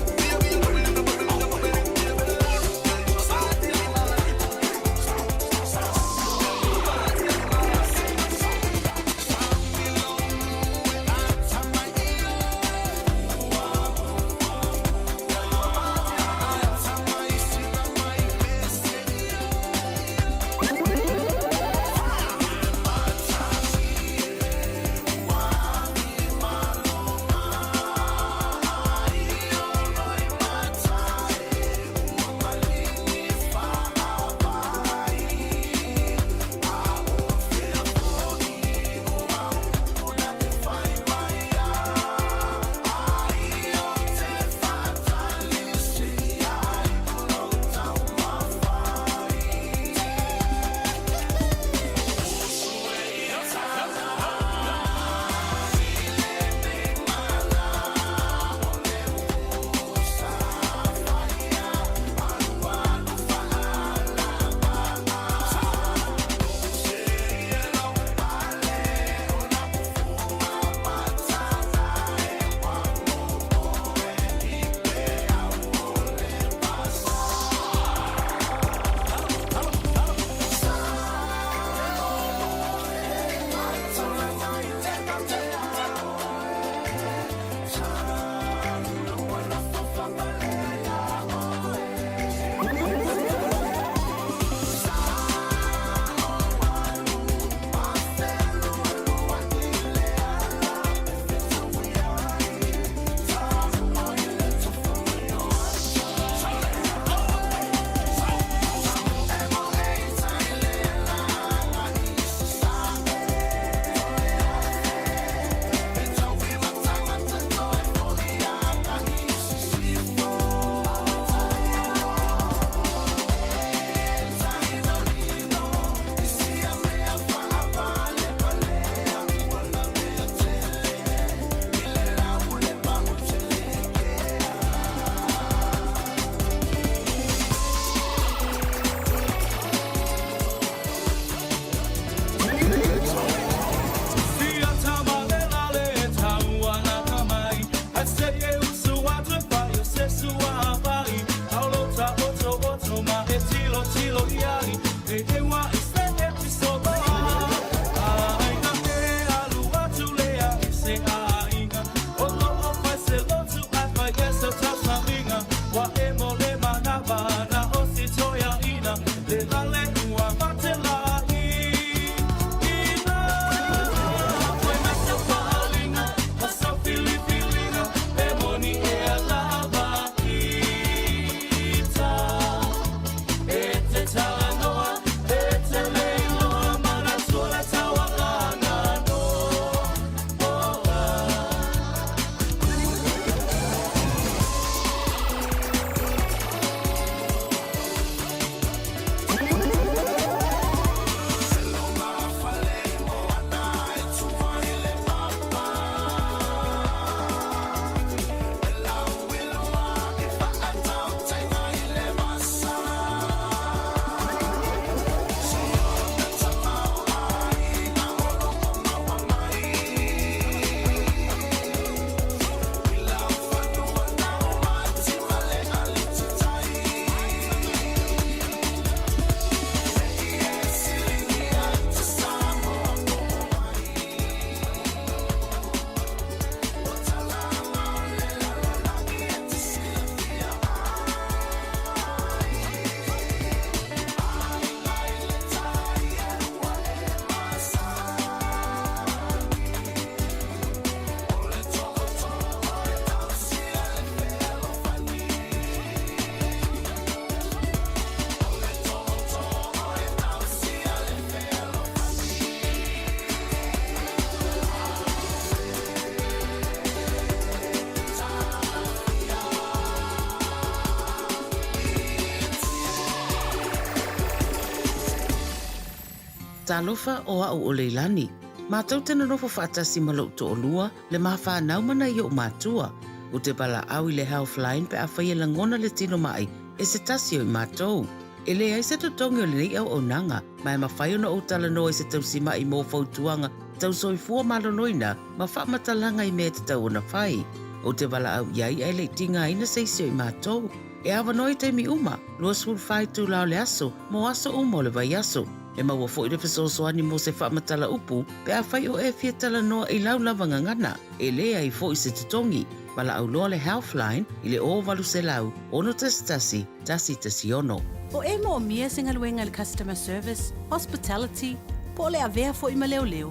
Talofa o a'u o Leilani. Matou te nonofo faatasi ma lo'u to'alua, le ma fanau ma nai o'u matua. Ou te valaau i le Healthline pe afai e lagona le tino ma'i e se tasi o i matou. E leai se totogi o lenei auaunaga, ma e mafai ona ou talanoa i se tausima'i mo fautuaga tau soifua maloloina ma faamatalaga i mea e tatau ona fai. Ou te valaau i ai ae le i tigaina se isi o i matou. E avanoa i taimi uma, 24 itula o le aso, mo aso uma o le vaiaso. E maua foi le fesoasoani mo se faamatala upu pe afai o e fia talanoa i lau lava gagana. E leai foi se totogi. Valaau loa le Healthline i le 0800 611 116. O e moomia se galuega i le customer service, hospitality, po o le avea foi ma leoleo,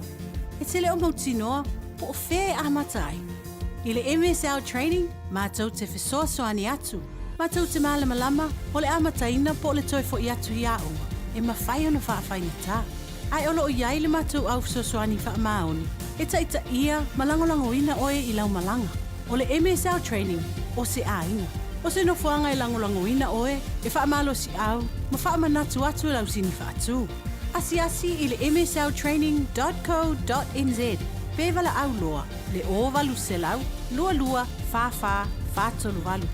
e te le o mautinoa po o fea e amata ai. I le MSL Training, matou te fesoasoani atu, matou te malamalama o le amataina po o le toe foi atu i aoga, e mafai ona faafaigata. Ae o lo o i ai le matou au fesoasoani faamaoni e taitaia ma lagolagoina oe i lau malaga. O le MSL Training, o se aiga. O se nofoaga e lagolagoina oe, e faamalosiau ma faamanatu atu lau sini faatu. Asiasi i le msltraining dot co dot nz pe valaau loa le 0800 22 44 438.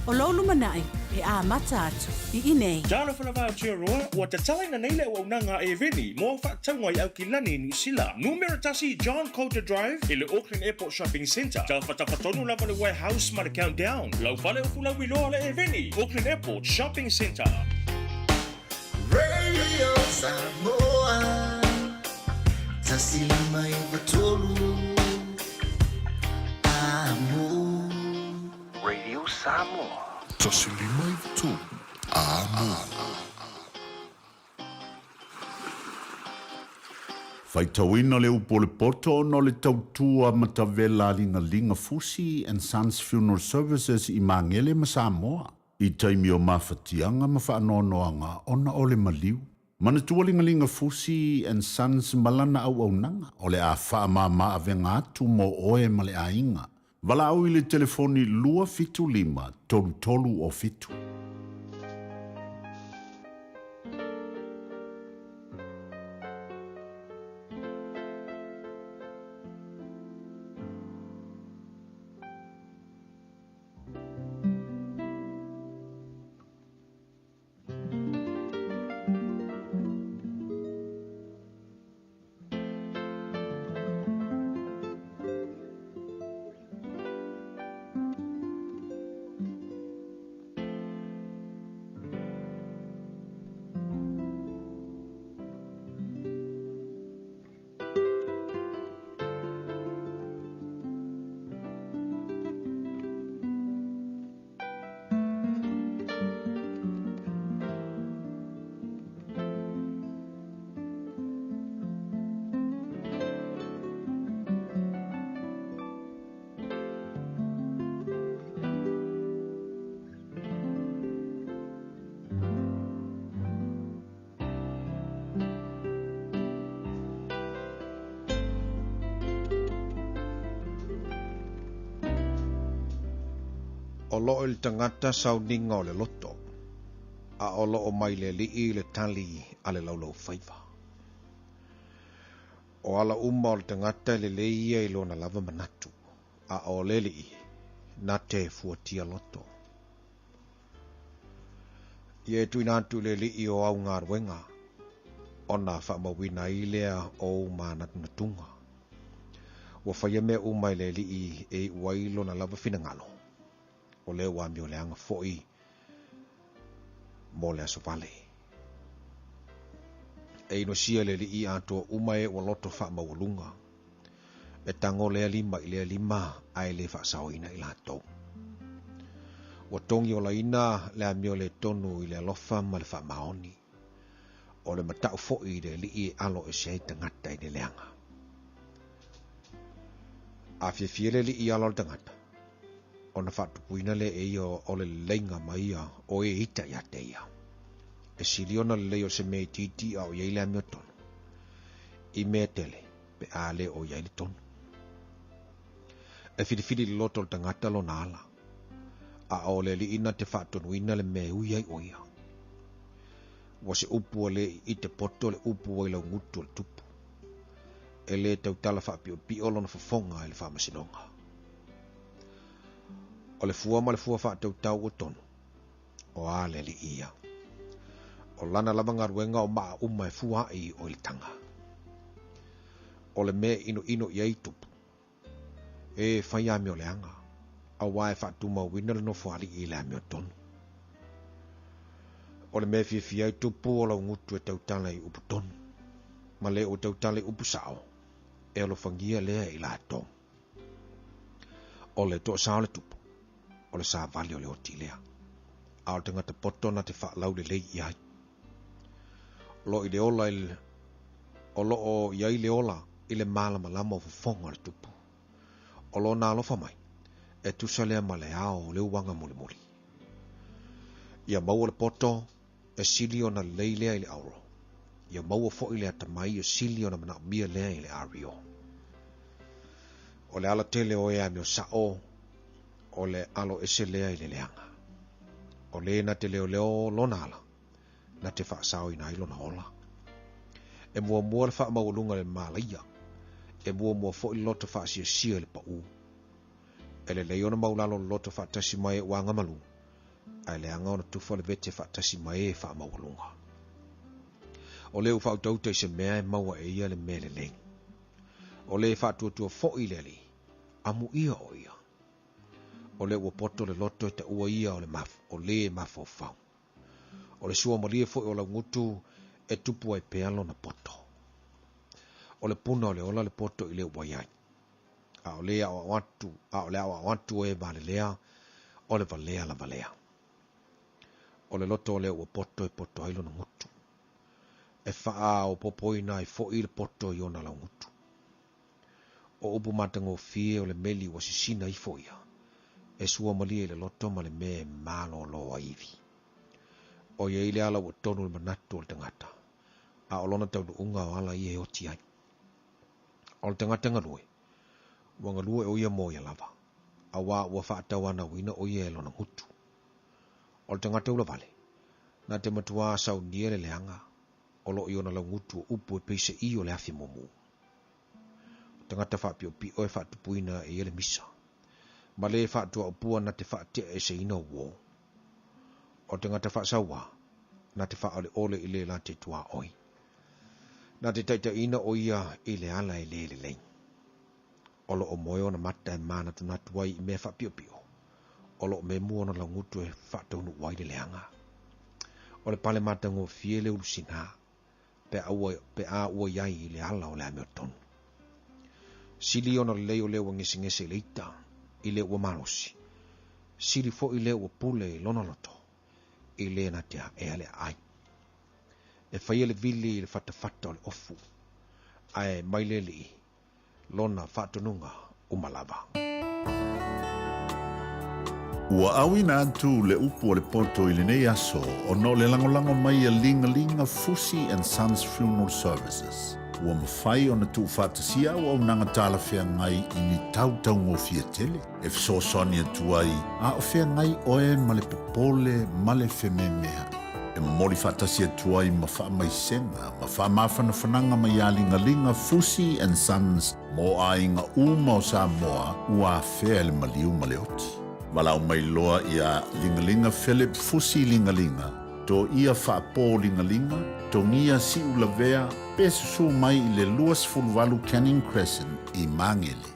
O lou lumanai e amata atu i inei. Talofa lava Aotearoa, ua tatalaina nei le auaunaga a Eveni mo au faatauga i Aukilani i Niu Sila. Numera tasi John Coulter Drive i le Auckland Airport Shopping Centre. Tafatafa tonu lava le warehouse ma le Countdown. Lau fale o fulauiloa le Eveni, Auckland Airport Shopping Centre. Radio Samoa 159 Amo. Radio Samoa. 159 Amo. Faitauina le upu o le poto ona o le tautua matavela a Ligaliga Fusi and Sons Funeral Services i Magele ma Samoa i taimi o mafatiaga ma faanoanoaga ona o le maliu. Manatua Ligaliga Fusi and Sons ma lana auaunaga o le a faamama avega atu mo oe ma le aiga. Valaau i le telefoni 275 33 o 7. O loo i le tagata sauniga o le loto, a o loo mai le alii le tali a le laulaufaiva. O ala uma o le tagata e lelei ia i lona lava manatu, a o le alii na te fuatia loto. Ia e tuuina atu i le Alii o au galuega, ona faamauina ai lea o ou manatunatuga. Ua faia mea uma e le Alii e iu ai lona lava finagalo, o lea ua amioleaga foi mo le aso vale. E inosia i le Alii atoa uma e ua loto faamaualuga, E tango lea lima i lea lima ae le faasaoina i latou. Ua togi olaina le amio le tonu i le alofa ma le faamaoni. O le matau foi i le alii e alo ese ai tagata i le leaga. A fiafia le alii i ala o le tagata, ona faatupuina lea e ia o le leleiga ma ia o e ita ia te ia. E sili ona lelei o se mea itiiti a o i ai le amiotonu. I mea tele, pe a le o i ai le tonu. E filifili le loto o le tagata lona ala, a o le alii na te faatonuina le mea e ui ai o ia. Ua se upu ua le ite poto le upu ua i laugutu o le tupu. E lē tautala faapiʻopiʻo lona fofoga i le faamasinoga. O le fua ma le fua faatautau ua tonu, o a le alii ia. O lana lava galuega o maa uma e fua aʻi o i le taga. O le mea e inoino i ai tupu, e fai amio leaga, auā e faatumauina le nofo alii i le amiotonu. O le mea e fiafia ai tupu o laugutu e tautala i upu tonu, ma le ua tautala i upu sao, e alofagia lea e i latou. O le toasā o le tupu, o le savali o le oti lea, a o le tagata poto na te faalaulelei i ai. O lo i le ola i le, o lo o i ai le ola i le malamalama o fofoga o le tupu. O lona alofa mai, e tusa lea ma le ao o le uaga mulimuli. Ia maua le poto, e sili ona lelei lea i le auro. Ia maua foi le atamai e sili ona manaomia lea i le ario. O le ala tele o e amio sao, o le alo ese lea i le leaga. O le na te leoleo lona ala, na te faasaoina ai lona ola. E muamua le faamaualuga i le malaia, e muamua foi le loto faasiasia i le paū. E lelei ona maulalo le loto faatasi ma e ua agamalu, ae leaga ona tufa le vete faatasi ma e faamaualuga. O le ua faautauta i se mea e maua e ia le mea lelei. O le faatuatua foi i le Alii, amuia o ia. O le ua poto le loto e taua ia o le maf, o le mafaufau. O le suamalie foi o laugutu e tupu ai pea lona poto. O le puna o le ola le poto i le ua i ai. A o le aoao atu, a o le aoao atu e valelea, o le valea lava lea. O le loto o le ua poto e poto ai lona gutu. E faaopopoina ai foi le poto i ona laugutu. O upu matagofie o le meli ua sisina ifo ia, e suamalie i le loto ma le mea e malōlō ai ivi. O i ai le ala ua tonu le manatu o le tagata, a o lona taunuuga o ala ia e oti ai. O le tagata galue, ua galue o ia mo ia lava, auā ua faatauanauina o ia e lona gutu. O le tagata ulavale, na te matuā saunia le leaga, o lo o i ona laugutu o upu e pei se i o le afi mumu. O tagata faapiʻopiʻo e faatupuina e ia le misa, ma le faatuaupua na te faateʻaeseina o uō. O tagata faasauā, na te faaʻoleʻole i le late tuaʻoi. Na te taitaiina o ia i le ala e lē lelei. O lo o moe ona mata e mānatunatu ai i mea faapiʻopiʻo, o lo o memu ona laugutu e faataunuʻu ai le leaga. O le pale matagofie le ulu sinā, pe a ua, pe a ua i ai i le ala o le amiotonu. Sili ona lelei o le ua gesegese i le ita, i le ua malosi. Sili foi le ua pule i lona loto, i le na te aʻea le aai. E faia le vili i le fatafata o le ofu, ae mai le alii lona faatonuga uma lava. Ua auina atu le upu o le poto i lenei aso ona o le lagolago mai a Ligalinga Fusi and Sons Funeral Services. Ua mafai ona tuufaatasia auaunaga talafeagai i ni tau taugofie tele e fesoasoani atu ai a o feagai oe ma le popole ma le fememeaʻi. E momoli faatasi atu ai ma faamaisega ma faamafanafanaga mai iā Ligaliga Fusi and Sons mo aiga uma o Samoa ua afea e le maliu ma le oti. Valaau mai loa iā Ligaliga Philip Fusi Ligaliga, Toia Faapō Ligaliga, Togia Siulavea pe susū mai i le 28 Canning Crescent i Magele.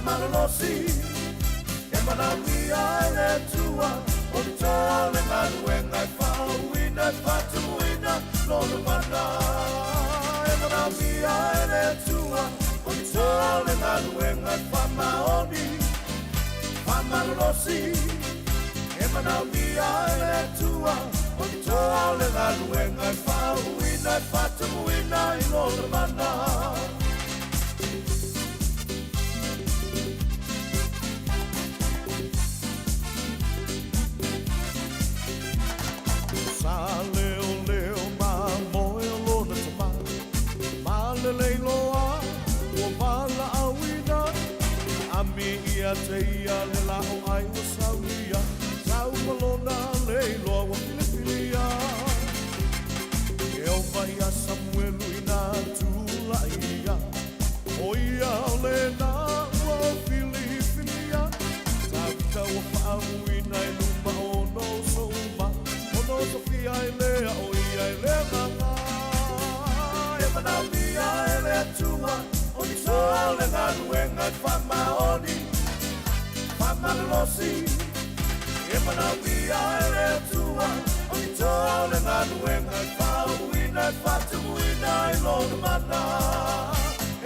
Faamalolosi e manaomia e le Atua o le toa o le galuega e faauuina e faatumuina Lona mana. E manaomia e le Atua o le toa o le galuega e faamaoni, faamalolosi e manaomia e le Atua o le toa o le galuega e faauuina e faatumuina i Lona mana. Sa leoleo ma moe o lona tama, ma lelei loa ua valaauina. Ami ia te ia le lao ai ua saulia, sau ma lona leiloa ua filifilia. Ieova ia Samuelu ina tulai ia, o ia o lena ua filifilia. Tavita ua faamuina i luma o ona uso uma, ona osofia ai lea o ia i le agaga. E manaomia e le Atua o ni toa o le galuega e faamaoni, faamalolosi. E manaomia e le Atua o ni toa o le galuega e faauuina e faatumuina i Lona mana.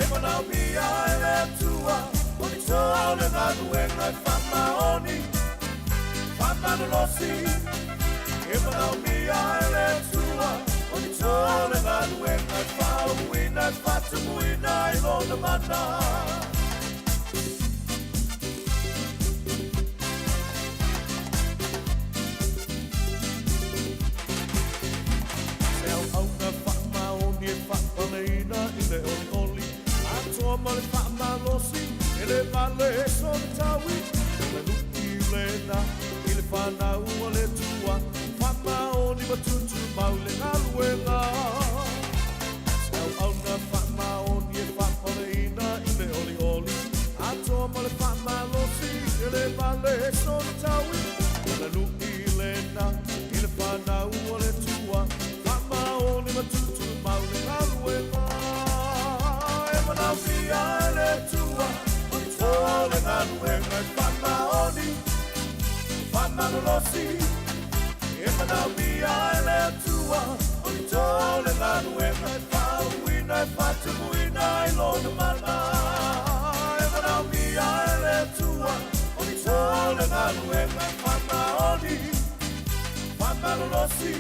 E manaomia e le Atua o ni toa o le galuega e faamaoni, faamalolosi. E manaomia e le Atua o ni toa o le galuega e faauuina e faatumuina i Lona mana. Se auauna faamaoni e faapaleina i le olioli, atoa ma le faamalosi, e le vale sona taui, o le luʻi lena i le fanau a le Atua, faamaoni ma tutumau i le galuega. Se auauna faamaoni e faapaleina i le olioli, atoa ma le faamalosi, e le vale sona taui, o le luʻi lena i le fanau a le Atua, faamaoni ma tutumau i le galuega. E manaomia e le Atua o ni toa o le galuega e faamaoni, faamalolosi. E manaomia e le Atua o ni toa o le galuega e faauuina e faatumuina i Lona mana. E manaomia e le Atua o ni toa o le galuega e faamaoni, faamalolosi.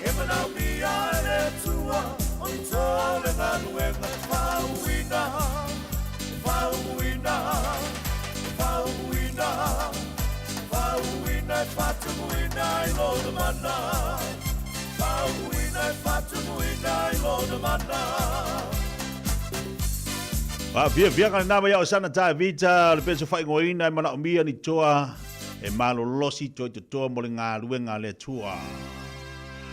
E manaomia e le Atua o ni toa o le galuega e faauuina, e faauuina, e faauuina, faauuina e faatumuina i Lona mana. Faauuina e faatumuina i Lona mana. Faafiafiaga lena mai ao sana Tavita o le peso faaigoaina e manaomia ni toa e malolosi toe totoa mo le galuega a le Atua.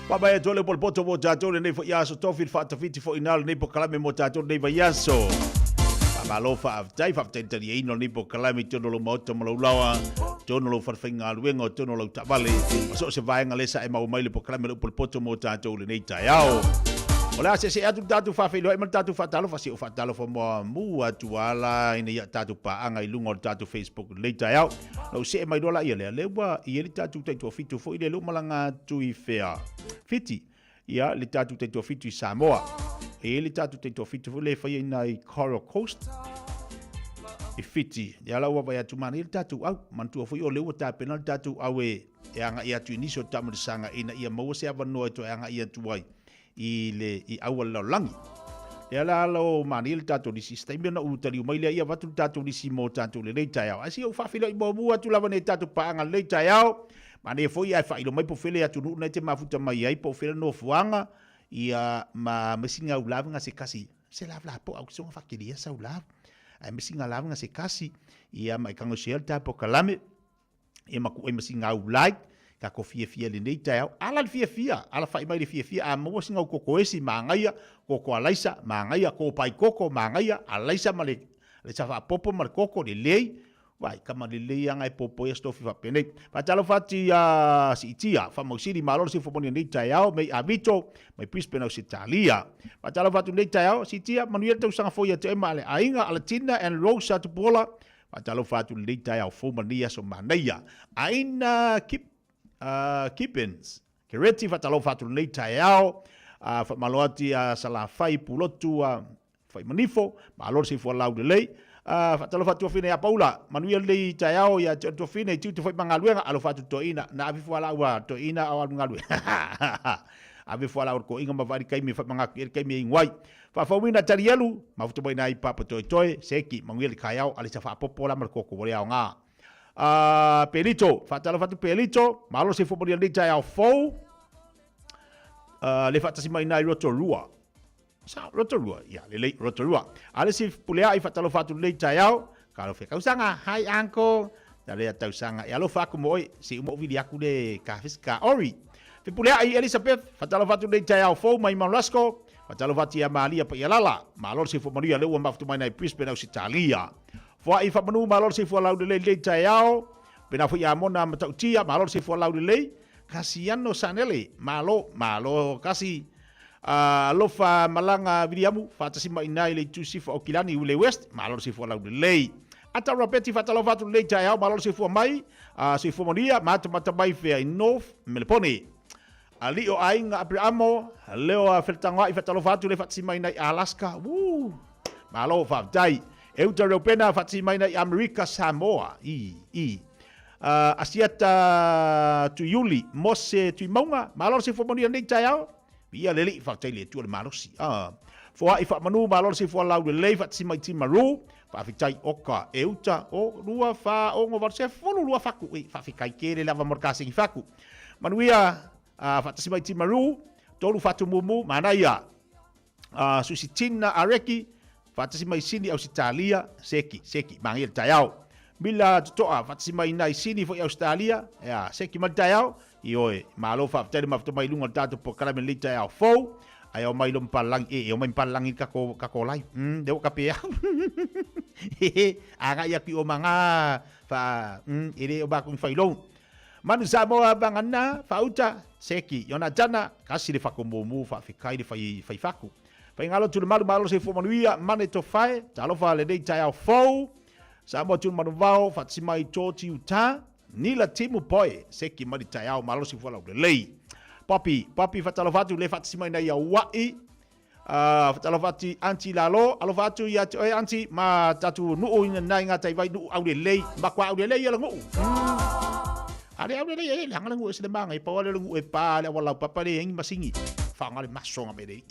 Papae atu le polepoto mo tatou lenei foi aso tofi le faatafiti foi na lenei pokalame mo tatou lenei vaiaso. Faamalo faafetai, faafetai le taliaina o lenei pokalame i totonu o lou maota ma lou laoa, totonu o lou falefaigaluega, o totonu o lau taavale, ma so o se vaega lea sa e maua mai le pokalame le upu poto mo tatou lenei taeao. O le a seesee atu le tatou faafeiloai ma le tatou faatalofa, se o faatalofa muamua atu ala ina ia tatou paaga i luga o le tatou Facebook lenei taeao. Na ou see mai loa la ia lea, lea ua i ai le tatou taitoafitu foi lea, lea ua malaga atu i fea? Fiti. Ia, le tatou taitoafitu i Samoa. E i ai le tatou taitoafitu foi lea e faia i ina i Coral Coast i Fiti. Ia la ua vaai atu manaia le tatou au. Manatua foi o lea ua tapena le tatou au e e agai atu i nisi o taamilisaga ina ia maua se avanoa e toe agai atu ai i le i au a le lalolagi. Lea la lo manaia le tatou lisi. Se taimi ona ou taliu mai lea ia avatu le tatou lisi mo tatou lenei taeao. Ae se i ou faafeiloai muamua atu lava nei tatou paaga lenei taeao. Manaia foi ae faailo mai po o fea le atunuu na e te mafuta mai ai po o fea le nofoaga ia ma ma isi gau lava se kasi se lava la po au songa fakelia sau lava. Ae ma isi lava se kasi ia ma i kango se le tapo kalame ia ma ku ai ma si gau like ka ko fiafia lenei taeao. Ala le fiafia, ala fai mai le fiafia a maua si gau koko esi magaia, koko alaisa magaia, ko pai koko magaia, alaisa ma le le sa faapopo ma le koko lelei. Vai, kama lelei anga e popo ia stofi faapenei. Faatalofa atu ia Siitia, Faamausili, malo le soifua manuia nei taeao, mei Avito, mai Brisbane Ausetalia. Faatalofa atu nei taeao, Siitia, manuia le tausaga fou ia te oe ma le aiga, Alatina and Rosa Tupuola. Faatalofa atu lenei taeao fou ma lenei aso manaia. Aina Kip, Kippins, Kereti, faatalofa atu lenei taeao. Faamalo atu ia Salafai Pulotu, Faimanifo, malo le soifua laulelei. Faatalofa atu tuafine ia Paula, manuia lenei taeao ia te oe tuafine i tiute foi ma galuega, alofa atu toeaina, na ave fualaau a toeaina ao alu galuega. Ave fualaau a le koiga ma vaai le taimi e faamagatu i ai le taimi e inu ai. Faafouina Talielu, mafuta mai nai papa toetoe, seki, manuia le taeao, ale sa faapopo la ma le koko ua le aoga. Pelito, faatalofa atu Pelito, malo le soifua manuia lenei taeao fou. Le faatasi mai nai Rotorua. Sa, Rotorua, ia, lelei, Rotorua. A le si pulea'i faatalofa atu lenei taeao, ka alofa e tausaga, hi uncle, na lea tausaga, e alofa aku mo oe, se i uma ou vili aku le ka ka ori. Fepulea'i Elisabeth, faatalofa atu lenei taeao fou mai Mount Roskill, faatalofa atu ia Malia Paialala, malo le soifua manuia lea ua mafuta mai nai Brisbane Ausetalia. Foa'i faamanu malo le soifua laulelei lenei taeao, pena foi ia Mona Matautia, malo le soifua laulelei, Kasiano Sanele, malo, malo kasi. Alofa malaga Viliamu, faatasi mai ina i le itu sifa o Kilani i Ule West, malo le soifua laulelei. Ata Robeti faatalofa atu lenei taeao, malo le soifua mai, soifua manuia, matamata mai fea i North Melepone. Alii o aiga Aperamo, leo a Feletagoai faatalofa atu le faatasi mai ina i Alaska, woo, malo faafetai. Euta Reupena faatasi mai ina i Amerika Samoa, i, i. Asiata Tuiuli, Mose Tuimauga, malo le soifua manuia lenei taeao. Viia le Alii, faafetai le Atua le malosi. Foai faamanu, malo le soifua laulelei, faatasi mai Timaru, faafetai oka e uta o 2 4 6 8 12 faku, e faafetai tele lava mo le kasegi faku. Manuia, faatasi mai Timaru, tolu fatu mumu, manaia. Susitina Areki, faatasi mai Sini Ausetalia, seki, seki, magia le taeao. Mila Totoa, faatasi mai nai Sini foi Ausetalia, ea, seki mai le taeao, ioe, malo faafetai le mafuta mai luga o le tatou polokalame lenei taeao fou, ae ao mai lo Mpalalagi, e, e o mai Mpalalagi kako, kako lai, lea ua kape au. Hehe, agai atu i o maga, fa, e le o matou ni failou. Manu Samoa Vagana Faauta Seki Ionatana kasi le fakomumu faafekai le fai fai faku. Faigalo tu le malu malo soifua manuia mane tofae talofa lenei taeao fou Samoa tu le manuvao faatasi mai George Utah Nila Timu Poe Seki mai le taeao malo soifua laulelei. Poppy Poppy faatalofa atu le faatasi mai nei Aua'i Faatalofa atu Aunty Lalo, alofa atu ia te oe Aunty ma tatu nuu ina nai ngā tai vai nuu aulelei, makua aulelei ia la nuu. A le aulelei e le hanga le nuu e se le manga, i paua le nuu e pā le awalau papa le engi masingi. Whaanga le masonga me rei.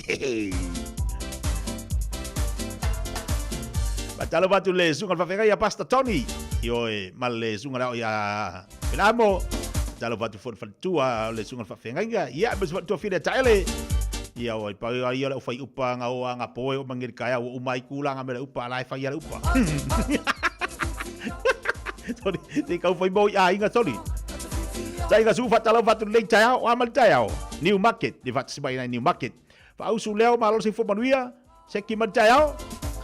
Faatalofa atu le susuga le faafeagai ia Pastor Tony. Ioe, ma le susuga le ao ia Pelamo. Faatalofa atu foi le faletua o le susuga le faafeagaiga. Ia, ma se faletua file taele. Ia, oi, pau ia ia le ufai upa nga o nga poe o mangeri kaya o uma i kula nga mele upa la e fai ia le upa. Sorry, te kau fai mo i a inga, sorry. Tai nga su faatalofa atu lenei taeao, o a ma le taeao. New Market, le faatasi mai nai New Market. Faausu leo malo soifua manuia, seki ma le taeao,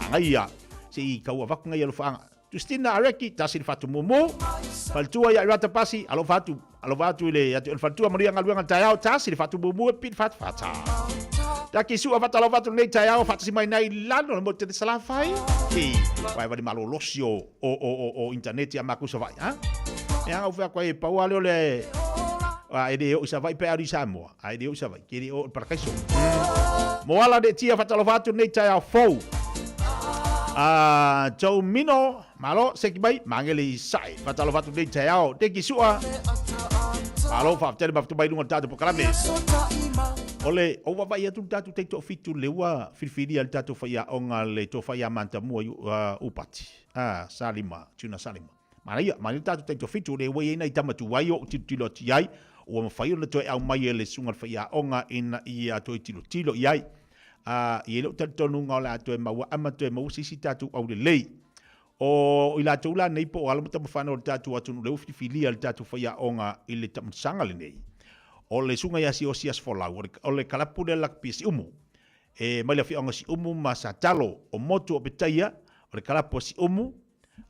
agaia. Se i kau avatu ngai alofaaga. Justina Areki, tasi le fatu mumu. Faletua ia Irata Pasi, alofa atu, alofa atu i le atu le faletua manuia galuega le taeao, tasi le fatu mumu e pili fatu fata. Taki sua fatalofa atu lenei taeao, faatasi mai nai lalo le motu te salafai. Ki, wae wali malo losi o, o, o, o, o interneti a maku Savaii, ha? E anga uwhea koe e paua leo le, a e le o i Savaii pe aru i Samoa. A e le o i Savaii, ke le o i Parakaiso. Moala le tia fatalofa atu nei taeao fou. A Joe Mino, malo, seki mai, mangele i sae. Fatalofa atu nei taeao. Teki sua. Malo, faafetai le mafuta mai lunga o le tatou polokalame. O le, o vaavaai atu le tatou taitoafitu le ua filifilia le tatou faiaoga le tofa ia Mantamua i Upati. Ah, Salima, Tuna Salima. Manaia, manaia le tatou taitoafitu, o lea ua i ai nai tama tuai o ou tilotilo atu i ai, ua mafai ona toe aumai e le susuga i le faiaoga ina ia toe tilotilo i ai. Ā, i ai lou talitonuga o le a toe maua ama toe maua se isi tatou aulelei. O i latou la nei po o alo ma tamafanau o le tatou atunuu lea ua filifilia le tatou faiaoga i le taamilosaga lenei, o le susuga ia Siosias Folau, o le kalapu lea lakapi a Siumu, e mai le afioaga o Siumu ma Satalo, o Motu o Petaia, o le kalapu a Siumu.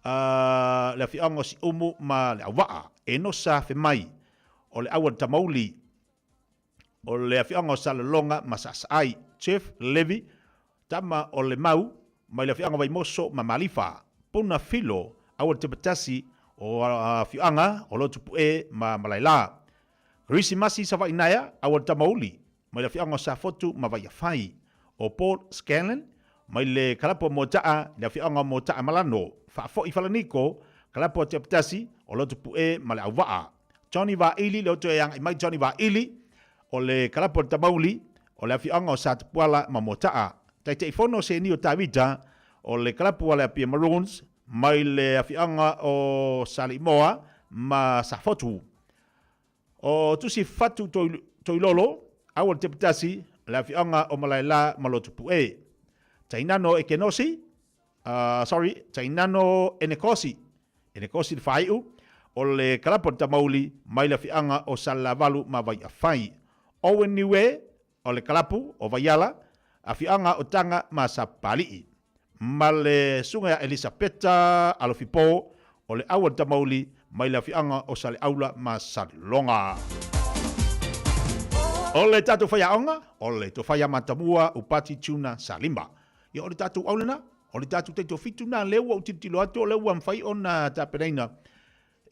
le afioaga o Siumu ma Leauvaa, Enosa Femai, o le Auala Tamauli, o le afioaga o Salelologa ma Saasaai, Jeff Levy, tama o Lemau, mai le afioaga o Vaimoso ma Malifa, Puna Filo, Auala Tepatasi, o afioaga o Lotopue ma Malaela. Kerisimasi Savainaea, Auala Tamauli, mai le afioaga o Safotu ma Vaiafai, o Paul Scanlon, mai le kalapu o Moataa i le afioaga o Moataa Malano, Faafoi Falaniko, kalapu a Tepatasi, o Lotopue ma Leauvaa. Johnny Vaili, lea ua toe agai mai Johnny Vaili, o le kalapu a le Tamauli, o le afioaga o Satapuala ma Moataa. Taitaifono Senio Tavita, o le kalapu a le Apia Maroons, mai le afioaga o Saleimoa ma Safotu. O Tusi Fatu Toilolo, Auala Tepatasi, le afioaga o Malaela ma Lotopue. Tainano Ekenosi, sorry, Tainano Enekosi, Enekosi le faaiu, o le kalapu a le Tamauli mai le afioaga o Salelavalu ma Vaiafai. Owen Niue, o le kalapu o Vaiala, afioaga o Taga ma Sapalii. Ma le susuga ia Elisapeta Alofipo, o le au a le Tamauli mai le afioaga o Saleaula ma Saloga. O le tatou faiaoga, o le Tofa ia Matamua Upati Tuna Salima. Ia o le tatou au lena, o le tatou taitofitu lena lea ua ou tilotilo atu o lea ua mafai ona tapenaina.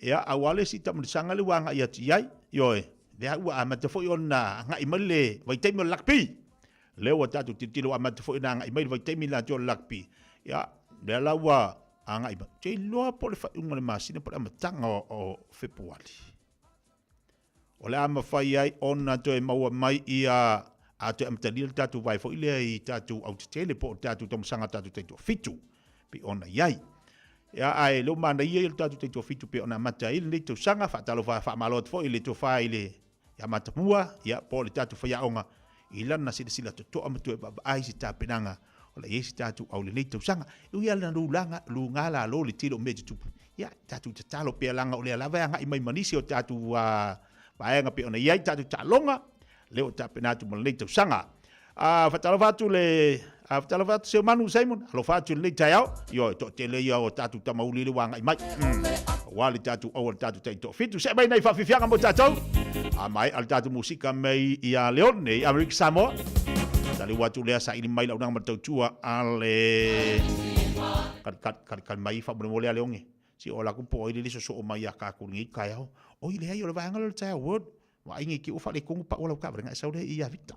Ia, aua le isi taamilisaga lea ua agai atu i ai. Ioe, lea ua amata foi ona agai mai le vaitaimi o le lakapi. Lea ua tatou tilotilo ua amata foi ona agai mai le vaitaimi la o le lakapi. Ia, lea la ua agai mai. Ou te iloa po o le faaiuga o le masina po o le amataga o Fepuali. O le a mafai ai ona toe maua mai ia a toe amatalia le tatou vae foi lea i tatou autetele po o tatou taumasaga tatou taitoafitu pei ona i ai. Ia, ae leo manaia ia le tatou taitoafitu pei ona amata ai lenei tausaga. Faatalofa faamalo atu foi i le tofa i le ia Matamua, ia po o le tatou faiaoga i lana silasila totoa ma toe vaavaai se tapenaga o le i ai se tatou au lenei tausaga. E ui lava ina lulaga, luga lalo le tele o mea e tutupu, ia tatou tatalo pea leaga o lea lava e agai mai ma nisi o tatou vaega pei ona i ai tatou taaloga lea ua tapena atu mo lenei tausaga. Faatalofa atu le faatalofa atu Seumanu Simon, alofa atu i lenei taeao. Ioe, toatele ia o tatou tamauli le ua agai mai. Aua le tatou aua le tatou taitoafitu. See mai nei faafiafiaga mo tatou. A maea le tatou musika mai ia Leone i Amerika Samoa. Taliu atu lea saili mai lau ma tautua a le kali kali kali kali mai faamolemole a Leone. Si o la ku po ai le soso mai ia ka ku ngi kai ao. Oi le ai o le vaega le taeao word. Wa ingi ki u fa le kongu pa o lau ka vrenga e sau le ia vita.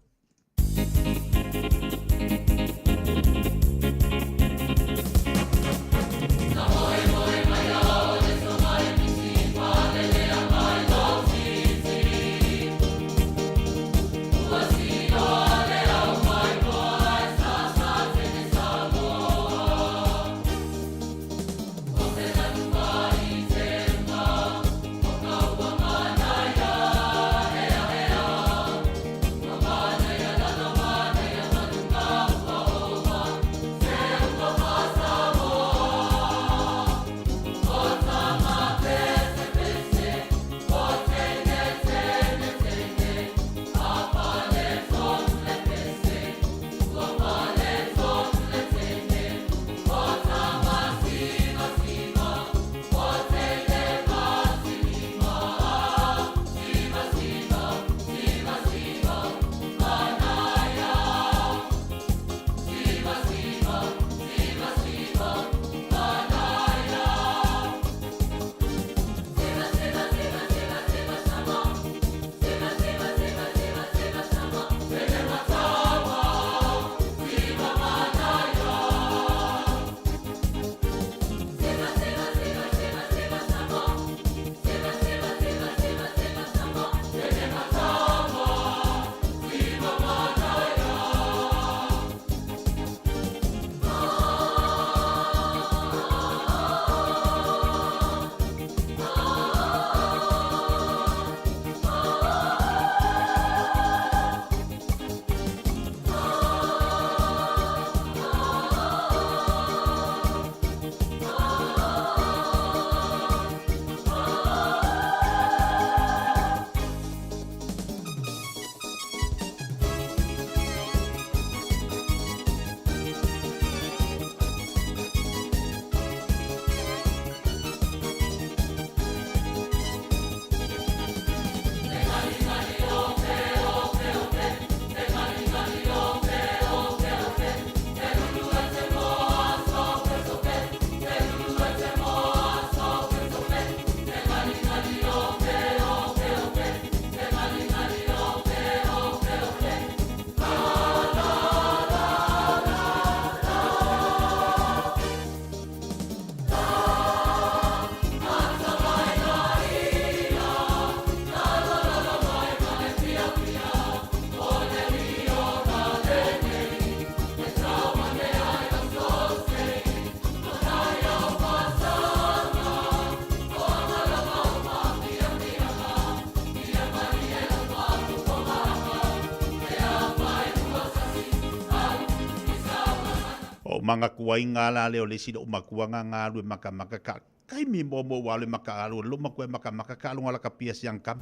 O mangakuaiga la lea o le isi lo'u matuaga galu e makamaka ka taimi muamua ua alu e makaalu o le lo'u matua e makamaka taaloga lakapia siagakama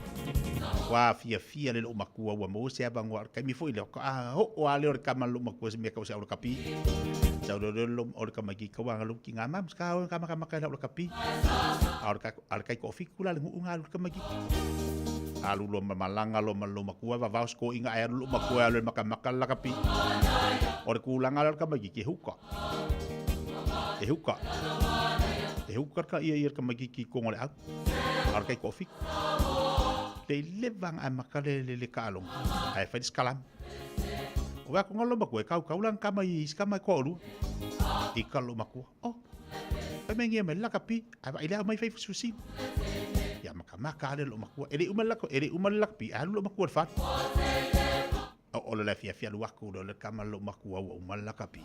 ua fiafia le lo'u matua ua maua se avanoa o le taimi foi lea faatoa oo a lea o le tama a le lo'u matua se mea tau se au lakapi sau lea o le tamaititi tauaga lou tigā ma sa o ka makamaka i le au lakapi a o le taitoafitu la le nuu galu le tamaititi alu loa ma malaga loa ma lou matua vavao se toeaiina ae alu lou matua e alu e makamaka le lakapi o le tulaga lea o le tamaititi e huka e huka e huka le ia ia le tamaititi i totonu o le au a o le taitoafitu le leva ona amata le le le taaloga ae fai le sikalami o vea atu lou matua e kaukau lana tama i isi tama e toalua i ka lou matua oh fai mai ngia mai le lakapi ae vaai lea aumai fai fusifusi ia makamaka lava le lou matua e le i uma le lakapi e le i uma le lakapi ae alu lou matua i le fale o le afiafi alu atu lea o le tama lou matua ua uma le lakapi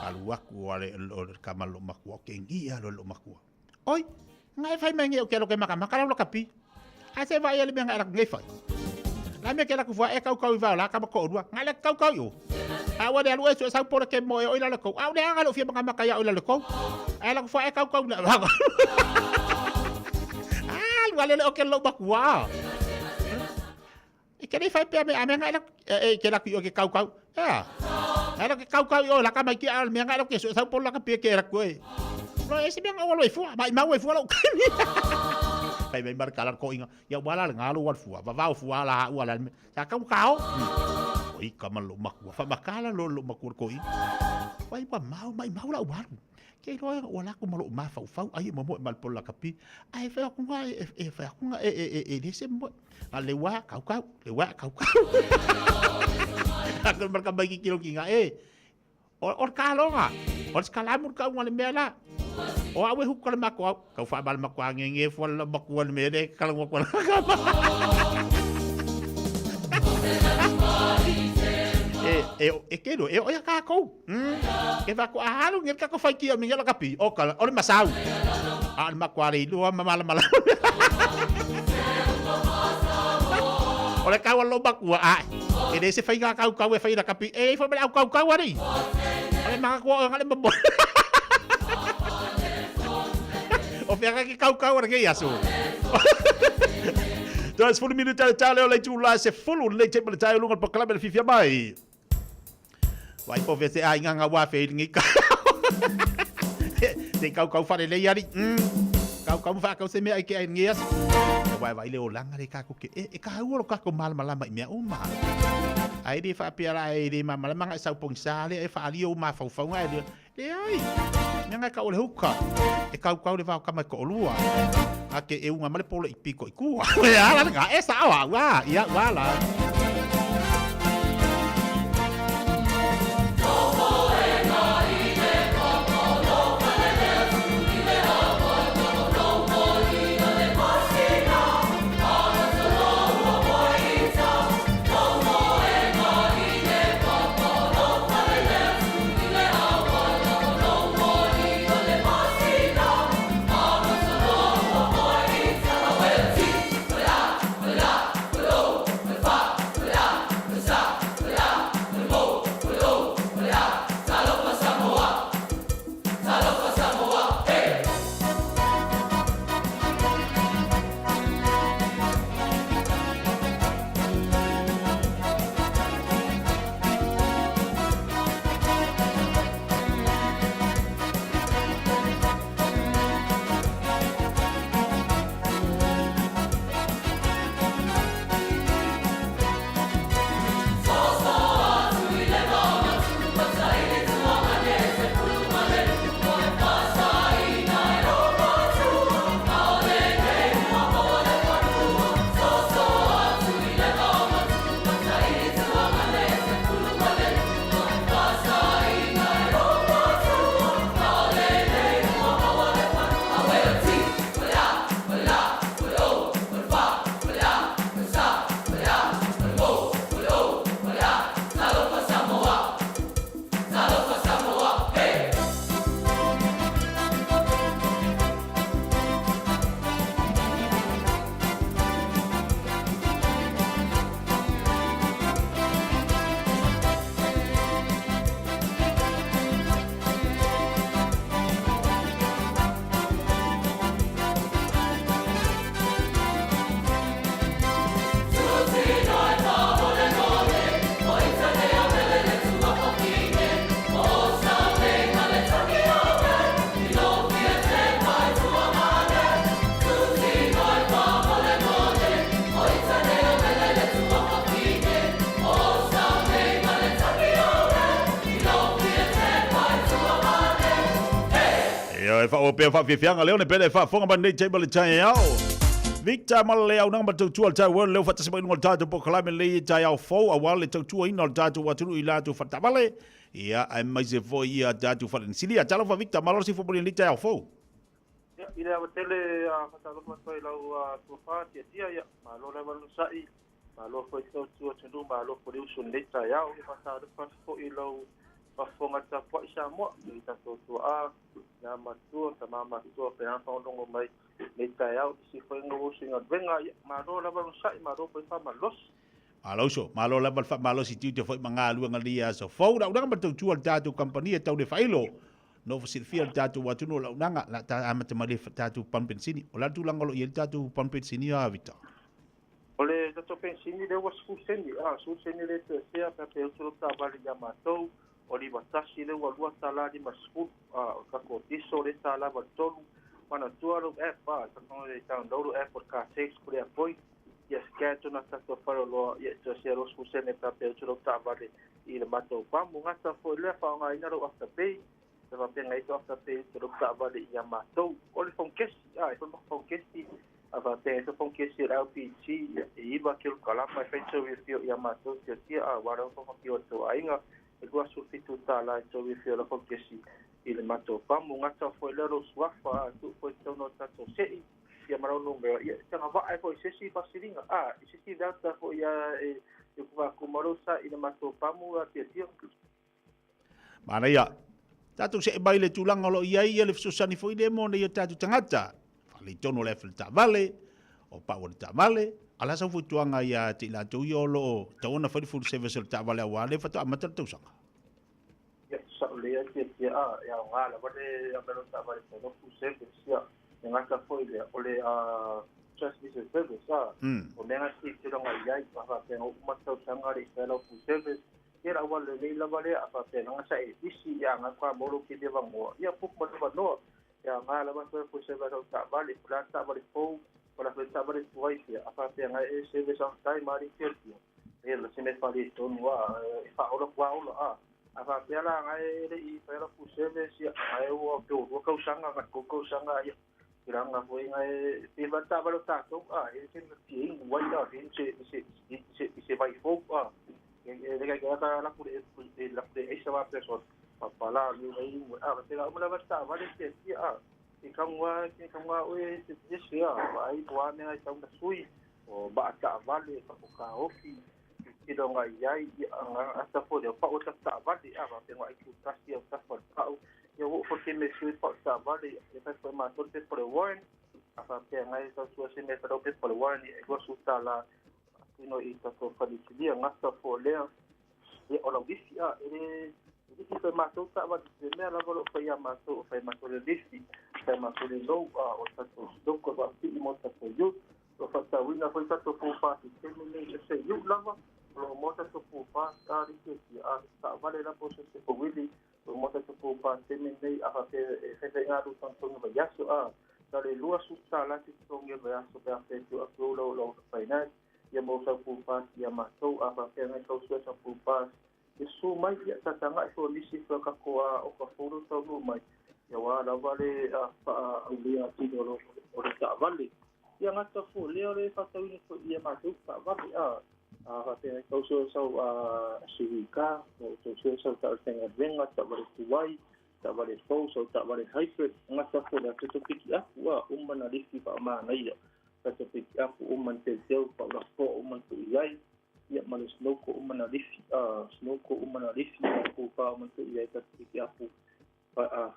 alu atu o le tama lou matua o kegia loa le lou matua oi nga e fai mai nei o ke alo ke makamaka lau lakapi ae se vaai le mea nga e laku nei fai la mea ke laku fua e kaukau i vao la kama toalua nga le kaukau i o a ua le alu e sue sau pole ke mo e oi la le kou a o le aga lo fia makamaka ia oi la le kou ae laku fua e kaukau la ah lua le le o ke lou matua E ke le fai pea me a mea ngai la e ke la ki o ke kau kau. Ea. Ai la ke kau kau i o la ka mai ki a mea ngai la ke so sau polo ka pia ke la koe. Lo e se mea ngai lo e fua, mai mau e fua lo kami. Fai mai mar kala ko inga. Ia wala le ngalo wal fua. Va vau fua la ua la. Sa kau kao. Oi ka ma lo makua. Fa makala lo lo makua ko inga. Wai wa mau mai mau la walu. Ke iloa ua lako ma lou mafaufau ai e momoe ma le polo lakapi, ae e fai atu nga e fai atu nga e e e le se moe. A le ua kaukau, le ua kaukau. Aku mar ka mai ki kilo ki nga e. O o ka longa. O le kalamu ka unga le mea la. O au e huka le mako au. Kau wha ma le mako a ngenge fua le mako le mea le kalangua kua la kapa. E, e, e kero, e oia kākou. Ke fa ko ahalu ngel ka ko fai ki o mingelo ka pi o ka o le masau. A le makoa le ilua ma mala mala. O le kau lo makua a. E le se fai ka kau kau e fai la kapi. E fo me au kau kau ari. O le maka ko o ngale mabo. O fea ka ke kau kau ara ke aso. Toa 10 minuta le tale o le itula se fulu le te le tae lunga pa klame le fifia mai. Wai po fe se ai nganga wa fe ngi ka. Te kau kau whare lei ari. Kau kau wha kau se mea i ke ai ngi as. Wai wai le o langa le kako ke. E, e ka hau olo kako malama lama i mea uma. Ai re wha pia la e re mama lama ngai sau pongi sa le e wha ali o ma whau whau ngai le. Le ai. Mea ngai ka o le huka. E kau kau le wao kama i ko olua. A ke e unga male polo i piko i kua. E ala le nga e sa awa ua. Ia ua la. E whaopea whawhiwhianga leo ne pele e whaafonga mai nei table le taeao. Victor ma le au nanga ma tautua le tai world leo whatasi mai nunga le tātou pokalame le i taeao fou a le tautua ina o le tātou atunuu i lātou whatavale. Ia, ai mai se foi ia tātou whalenisili. A talofa Victor, malo si fo ni taeao fou. Ia, i le avatele a whatalofa atu ai lau tuafa tia tia, ia, malo lava le sa'i, malo foi tautua atunuu, malo foi le uso nei taeao, ia whatalofa atu foi i lau faafofoga tapua'i Samoa i tatou tua'a ia matua tamā matua pena faalogologo mai nei taeao isi foi gauusu i galuega. Ia malo lava le sa'i, malo foi faamalosi. Malo uso, malo lava le faamalosi tiute foi ma galuega nei aso fou. Launaga ma tautua le tatou kampani e tau le faailo. No fasilafia le tatou atunuu o launaga la ta amata mai le tatou pamu penisini. O le a le tulaga o lo o i ai le tatou pamu penisini a Victor? O le tatou penisini lea ua 10 seni, a 10 seni le toesea pe pe utu lo taavale ia matou, o 51 lea ua 2 tala 50, a o tatou diso le tala 83. Manatua lou app, a tatou le download lo app o le CarTax ko le apoi ia scan tona tatou faleoloa ia toesea lo 10 sene pe pe utu lo taavale i le matou pamu. Gata foi lea faaaogaina lou Afterpay se faapea ito Afterpay te lou taavale ia matou. O le phone kesi, a e foi phone kesi a faapea ito phone kesi o le LPG e 9 kilo kalama e fai tau ia matou tiatia a wara o whakapio o tau aiga e 27 tala e tau fio la phone kesi i le matou pamu. Gata foi lea lou suafa a tuu foi tauna o tatou se'i ia ma lau numera ia tanga vaa e foi se isi faasiliga a i se isi veata foi ia e e kuvakumalo sa i le matou pamu a tiatia. Manaia. Tatou se'e mai le tulaga o lo o i ai ia le fesoasoani foi lea mo nei o tatou tagata. Faaletonu o le afi o le taavale, o pau o le taavale, a o le a sau fautuaga ia te i latou ia o lo o tatau ona fai le full service o le taavale auā lea faatoa amata le tausaga. Ia sa'o lea tiatia a e aogā lava le amelo taavale fai full service ia e gata foi lea o le transmission service a o mea gasi tulaga i ai a faapea uma tausaga le i fai lau full service ia la ua lelei lava lea a faapea laga sa e pisi ia ga kwa molo ki le vangoa ia pupu ma le vanoa ia ga lava foi full service au taavale o la taavale fou o la foi taavale tuai ia a faapea ga e service on time ali tiatia e la se me fale tonu a e faaola kuaola a faapea la ga e le i fai la full service ia ga e ua pe ua kausaga ga ko kausaga ia tulaga foi ga e pe va taavale o tatou a e se tiingu ai a se se se se vai fou a e le ga ga la ku le la ku le esa va peso pa pa la lu ai a va te la uma la va taavale te ti a i kangua ke kangua o e te te se a va ai po ame ai tau na sui o ba taavale pa ko ka ofi i longa i ai nga ata fo le pa o ta taavale a va pe ngā i ku tasi o ta fo pa ia wo fo te me sui pa taavale e fa fo ma to te por warrant a fa pe ngai sa sua se me fa pe por warrant e go su ta la ino i ta to fa di lia ngata fo lea ia o lau lifi a e le lifi fai matou taavale le mea lava o loo faia matou o fai matou le lifi fai matou le lou a o tatou siloko faapii mo tatou youth o faatauina foi tatou pupā sistemi nei e se iu lava o loo mo tatou pupā a liketi a taavale lava o se se fauili o mo tatou pupā temi nei a faapea e faifaiga lu togitogi vaiaso a na le 20 tala te totogi vaiaso pe a fe tu atu lau lau finance ia mo sau pupā ia matou a faapea ngai tausua sau pupā e su mai ia tataga'i fo nisi foi kako a o ka fulu taunu mai ia ua lava le faaulia atili o le taavale ia gata fo lea o le faatauina foi ia matou taavale a faapea tausua sau a sivika o tausua sau taavale faigaluega taavale tuai taavale fou sau taavale hybrid gata fo lea tatopiki apu a uma na lifi faamanaia tatopiki apu uma na teuteu paulafo'o uma na tu'i ai ia ma le snowko uma na lifi a snowko uma na lifi pupa uma na tu'i ai tatopiki apu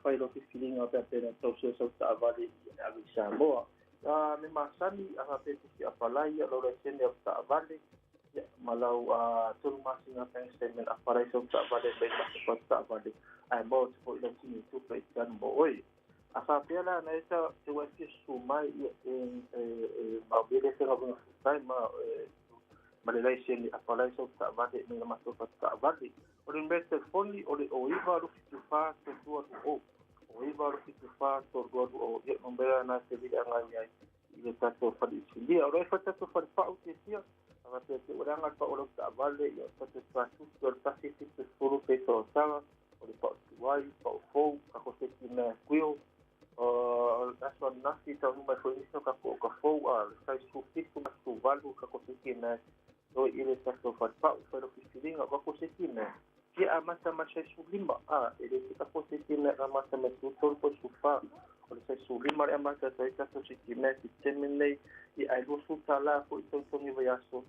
fai lo fifiliga pe pe na tausua sau taavale i ave i Samoa a me masani a faapea te apalai ia lau laisene o taavale ia ma lau 3 masina bank statement apalai sau taavale mai passport taavale ae mo te foi lau tini tupe i te anu mo oe a faapea la na eta te ua fia susu mai ia e maumele faigaluega full time ma le laisene apalai sau taavale me la matou taavale. O le numera telefoni o le 09 74 32 20 09 74 32 20 ia numera na te viliaga ai i le tatou faleisilia. O lo e fai tatou falepa'u tiatia a faapea te ua leaga le pa'u o lau taavale ia tatou tratusi o le 170 peisa o taga o le pa'u tuai pa'u fou kako se timea kuio. O le aso ananafi taunuu mai foi nisi o tatou oka fou a le size 17 ma le 18 tatou seki mea e o i le tatou falepau fai lau filifiliga. O tatou seki mea ia amata mai le size 15 a e le se tatou seki mea amata mai le 13 po o le 14. O le size 15 le amata atu ai tatou seki mea i le taimi lenei ia ae $20 foi togitogi vaiaso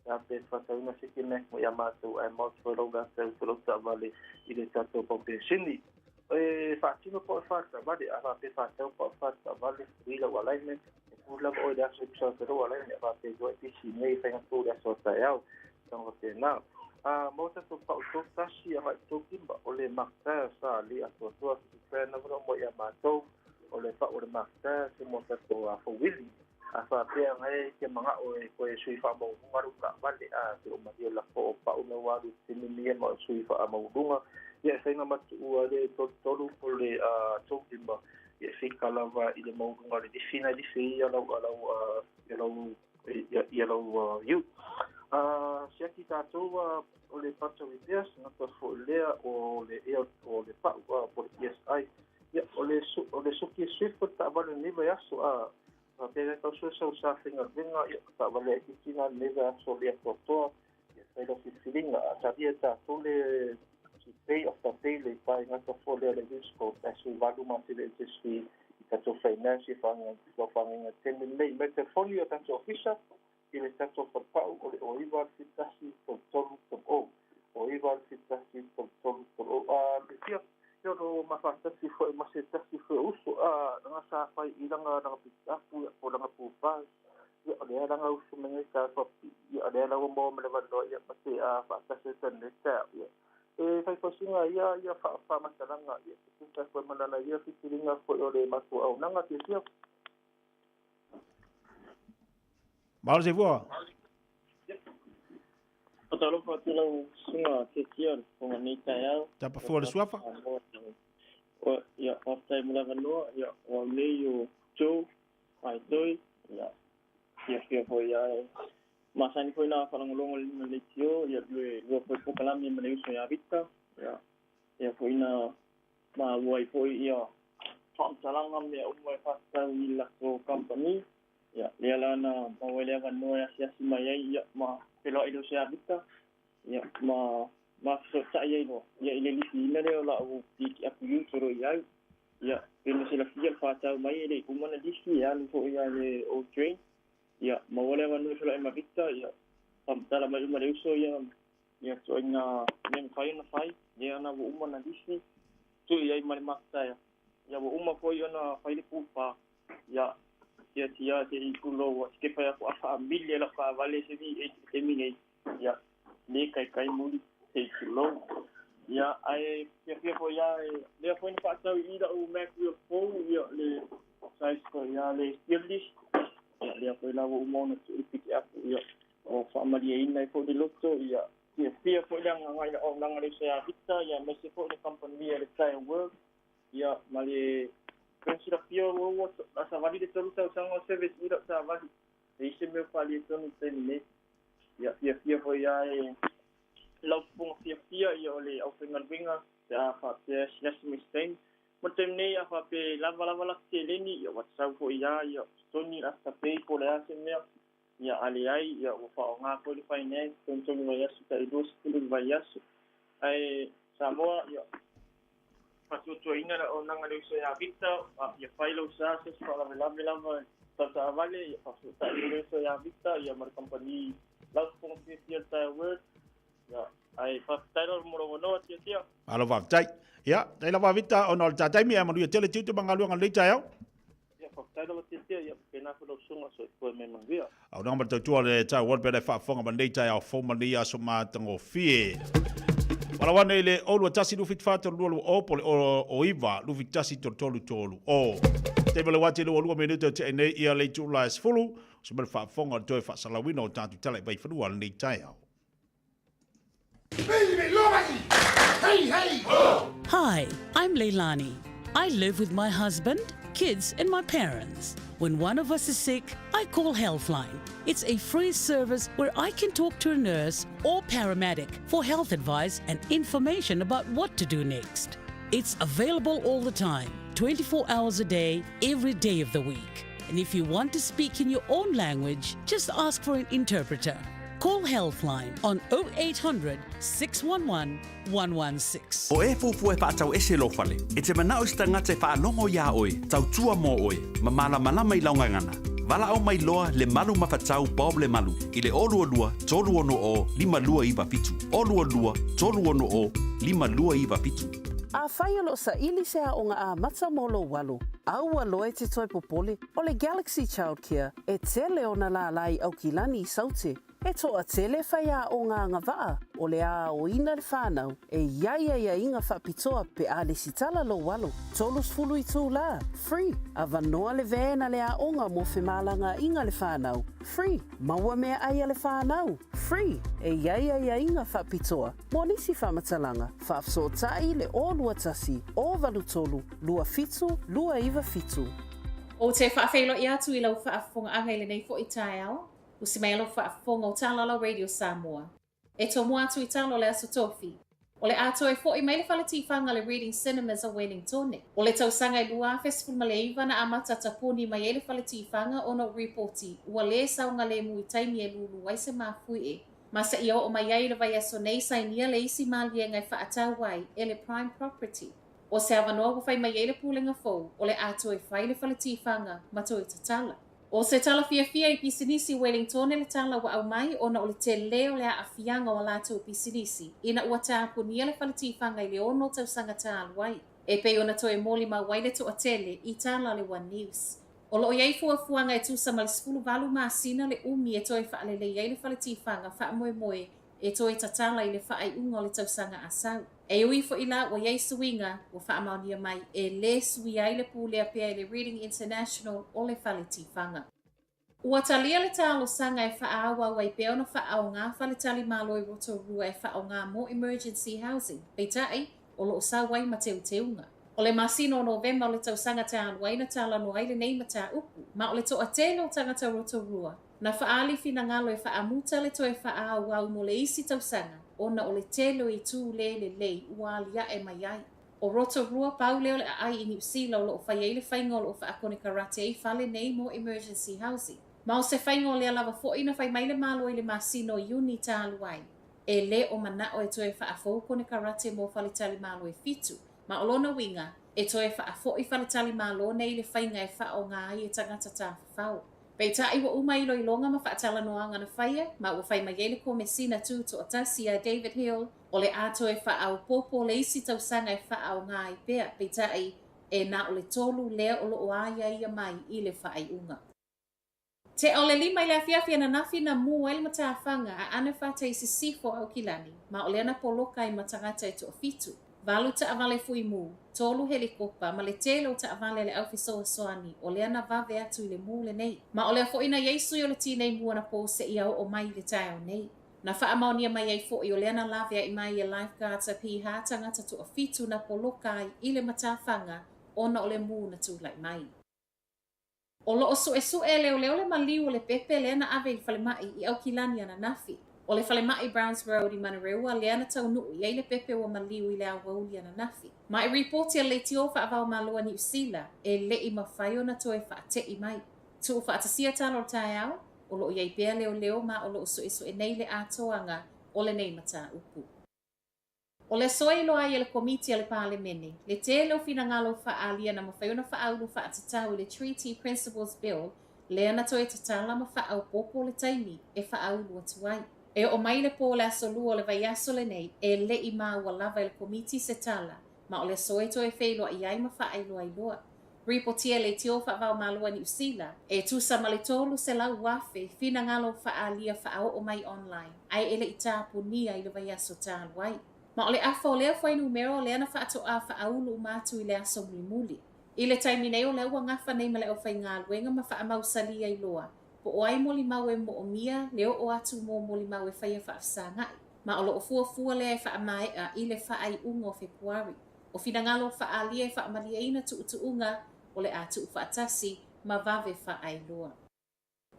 pe a pe faatauina seki mea mo ia matou ae maoti foi lau lata i lau taavale i le tatou paupensini. E faatino pau e faataavale, a faapea e faatau pau e faataavale, free lau alignment, e pule lava oe i le aso e tusa ai lou alignment, a faapea e iloa e pisi nei e faiga tou i le aso a taeao, tulaga faapena. A maua tatou pau tou tasi agai i tou lima, o le Mark Tire sa le atoatoa se brand lava na oo mai ia matou, o le pau o le Mark Tire se mo tatou fouili. A faapea na e te manao e toe sui faamaualuga lou taavale, a te o malie lafo o pau na ua alu i te mimia ma o sui faamaualuga, ia e fai na matuua le 33 po le 35, ia e fika lava i le maualuga o le lifi na e lifi ai ia lau lau ia lau ia lau ute. A siaki tatou o le Puncture Repairs, gata foi lea o le ea o le pau po le PSI, ia o le o le Suki Swift o le taavale o lenei vaiaso, a Faapea tau sue sau sa faigaluega, ia, taavale itiiti na lenei vaiaso le atoatoa, ia fai lau filifiliga. A talia e tatou le pay after pay le pae gata foi lea le risk o ae sui valu ma tele HSV i tatou finance ia faagaga i taimi lenei. Mai telefoni o tatou ofisa i le tatou falepau o le 09 71 33 30, 09 71 33 30. A le fia Ia o lo mafaatasi foi ma se tasi foi o uso a langa sa fai i langa langa pikapu ia po langa pupa ia o lea langa uso mai ngai sa fa ia o lea la ua maua ma le avanoa ia ma te a faatasi atu nei taeao ia e fai fausiga ia ia fa faamatalaga ia e tusa foi ma lana ia filifiliga foi o le matou auaunaga fiafia. Malo soifua. Faatalofa atu lau susuga Tiatia o le fofoga nei taeao. Tapa fua le suafa. Ia, faafetai mo le avanoa. Ia, o au nei o Joe Faetoi. Ia, fiafia foi ia e masani foi na faalogologo i le lima leitio. Ia, lue lua foi polokalame ma le uso ia Vita. Ia, ia foi na maua ai foi ia faamatalaga ma mea uma e faatatau i le latou kamupani. Ia, lea la na maua ai le avanoa e asiasi mai ai, ia, ma feiloai i le uso ia Vita, ia, ma ma fesootai ai loa, ia, i le lifiina lea o la'u pikiapu ute o lo o i ai. Ia, pei ona silafia le faatau mai e le i uma ona lifi, e alu foi lava i le old drain. Ia, maua le avanoa e feiloai ma Vita, ia, faamatala mai uma le uso ia, ia ituaiga mea mafai ona fai, lea na ua uma ona lifi, tuu i ai ma le makataea. Ia, ua uma foi ona fai le pupa, Ia, tiatia te i tulou a te fai aku a faamili e lau taavale se V8 i le taimi nei, ia, le kaikai muli te i tulou. Ia, ae fiafia foi ia e, lea foi na faatau i i lau Mac Wheel fou, ia, le size foi ia le steel disc, ia, lea foi la ua uma ona tuu i le pick up, ia, ua faamalieina ai foi le loto, ia, fiafia foi le agaga i le auaunaga a le uso ia Victor, ia, aemaise foi le kamupani a le Tyre World, Ia, ma le pei ona silafia ua ua a savali le tolu tausaga o service i lau savali. E i se mea o faaletonu i le taimi nei. Ia, fiafia foi lava e lau fofoga fiafia ia o le aufaigaluega pe a faapea e asiasi mai i se taimi. Mo le taimi nei a faapea e lava lava laka seleni, ia ua tatau foi lava ia totogi le afterpay po o le a se mea. Ia, a leai, ia ua faaaoga foi le finance, togitogi vaiaso tai 20 i le vaiaso. Ae Samoa, ia, faatuatuaina le auaunaga a le uso ia Victor, ia fai lou sa se isi faalavelave lava i tau taavale, ia faafesootai mai le uso ia Victor ia ma le kamupani lau fofoga fiafia le Tyre World. Ia, ae faafetai lava mo lou avanoa, Tiatia. Malo faafetai. Ia, tai lava Victor ona o le ta taimi ae manuia tele tiute ma galuega i lenei taeao. Ia, faafetai lava Tiatia, ia faapena foi lau susuga, soifua mai manuia. Auaunaga ma le tautua o le Tyre World pea le faafofoga ma lenei taeao fou ma lenei aso matagofie. Valaau ane i le 021 24 32 20 po o le 09 21 33 30. Taimi o le uati 22 minute o tea nei ia le itula e 10, se ma le faafofoga o le toe faasalauina o tatou tala i Vaifanua lenei taeao. Hi, I'm Leilani. I live with my husband, kids and my parents. When one of us is sick, I call Healthline. It's a free service where I can talk to a nurse or paramedic for health advice and information about what to do next. It's available all the time. 24 hours a day, every day of the week. And if you want to speak in your own language, just ask for an interpreter. Call Healthline on 0800 611 116. O e fuafua e faatau ese lou fale, e te manao i se tagata e faalogo iā oe, tautua mo oe, ma malamalama i lau gagana. Valaau mai loa Lemalu Mafatau Bob Lemalu i le 022 360 5297, 022 360 5297. Afai o lo o saili se aoga amata mo lou alo, aua loa e te toe popole, o le Galaxy Childcare e tele ona lālā i Aukilani i Saute. E toatele faiaoga agavaa o le a aoina le whanau e i ai aiaiga faapitoa pe a lesitala lou alo. 30 itulā, free, avanoa le van a le aoga mo femalagaaiga le whanau, free, maua meaai a le whanau, free, e i ai aiaiga faapitoa mo nisi faamatalaga, faafesootai le 021 083 27 297. Ou te faafeiloai atu i lau faafofogaaga i lenei foi taeao, Usi mai lau faafofoga o Talala Radio Samoa. E tomua atu i talo le Aso Tofi. O le a toe fo'i mai le fale tifaga le Reading Cinemas a Wellingtone. O le tausaga e 2019 na amata tapuni mai ai le fale tifaga ona o ripoti ua lē saogalemu i taimi e lūlū ai se mafuie ma seia oo mai ai i le vaiaso nei sainia le isi maliega e faatau ai e le Prime Property. O se avanoa ua fai mai ai le pulega fou o le a toe fai le fale tifaga ma toe tatala. O se tala fiafia i pisinisi Wellingtone le tala ua aumai ona o le telē o le aafiaga o a latou pisinisi ina ua tapunia le fale tifaga i le ono tausaga talu ai, e pei ona toe molimau ai le toatele i tala a le One News. O lo o i ai fuafuaga e tusa ma le 18 masina le umi e toe faalelei ai le fale tifaga faamoemoe e toe tatala i le faaiuga o le tausaga a sau. E ui foi la ua i ai suiga ua faamaonia mai e lē suia ai le pulea pea e le Reading International o le fale tifaga. Ua talia le talosaga e faaauau ai pea ona faaaoga faletali Malo i Rotorua e faaaoga mo emergency housing, peitai, o lo o sau ai ma teuteuga. O le masina o Novema o le tausaga talu ai na talanoa ai lenei mataupu, ma o le toatele o tagata Rotorua Na faaali finagalo e faamuta le toe faaauau mo le isi tausaga ona o le tele o itu le lelei ua aliae mai ai. O Rotorua pau lea o le aai i Niu Sila o lo o fai ai le faiga o lo o faakonekarate ai fale nei mo emergency housing. Ma o se faiga o lea lava foi na fai mai le Malo i le masina o Iuni talu ai, e le o manao e toe faafou konekarate mo faletalimalo e fitu, ma o lona uiga, e toe faafoi faletalimalo nei i le faiga e faaaoga ai e tagata tafafao. Peitai ua uma iloiloga ma faatalanoaga na faia, ma ua fai mai ai le Komesina Tutoatasi a David Hill, o le a toe faaopoopo le isi tausaga e faaaoga ai pea, peitai, e na o le tolu lea o lo o aiaia mai i le faaiuga. Tea o le lima i le afiafi ananafi na mū ai le matafaga a Anafata i sisifo o Aukilani, ma o lea na poloka ai ma tagata e toafitu. Valu taavale fuimu, tolu helikopa ma le tele o taavale a le au fesoasoani o lea na vave atu i le mū lenei. Ma o lea foi na i ai sui o le tinei mu anapo seia oo mai i le taeao nei. Na faamaonia mai ai foi o lea na laveai mai e lifeguards a PH tagata toafitu na poloka ai i le matafaga ona o le mū na tulai mai. O lo o suesue e leoleo le maliu o le pepe lea na ave i le falemai i Aukilani ananafi. O le falemai Browns Road i Manurewa lea na taunuu i ai le pepe ua maliu i le aoauli ananafi. Ma i ripoti a le leitio faavaomalo a Niu Sila, e le i mafai ona toe faate'i mai. Tuufaatasia tala o le taeao, o lo o i ai pea leoleo ma o lo o suesue nei le atoaga o lenei mataupu. O le aso e iloa ai e le Komiti a le Palemene le tele o finagalo faaalia na mafai ona faaulu faatatau i le Treaty Principles Bill lea na toe tatala ma faaopoopo le taimi e faaulu atu ai. E oo mai le po o le aso Lua o le vaiaso lenei e le i maua lava e le Komiti se tala ma o le aso e toe feiloai ai ma faailoailoa. Ripotia e leitio faavaomalo a Niu Sila e tusa ma le 300,000 finagalo faaalia faaoo mai online ae e le i tapunia i le vaiaso talu ai. Ma o le afa o lea fuainumera o lea na faatoa faaulu uma atu i le aso mulimuli. I le taimi nei o lea ua gafa nei ma le aufaigaluega ma faamausali ai loa po o ai molimau e moomia le oo atu mo molimau e faia faafesaga'i. Ma o lo o fuafua lea e faamaea i le faaiuga o Fepuari. O finagalo faaalia e faamalieina tuutuuga o le a tuufaatasi ma vave faailoa.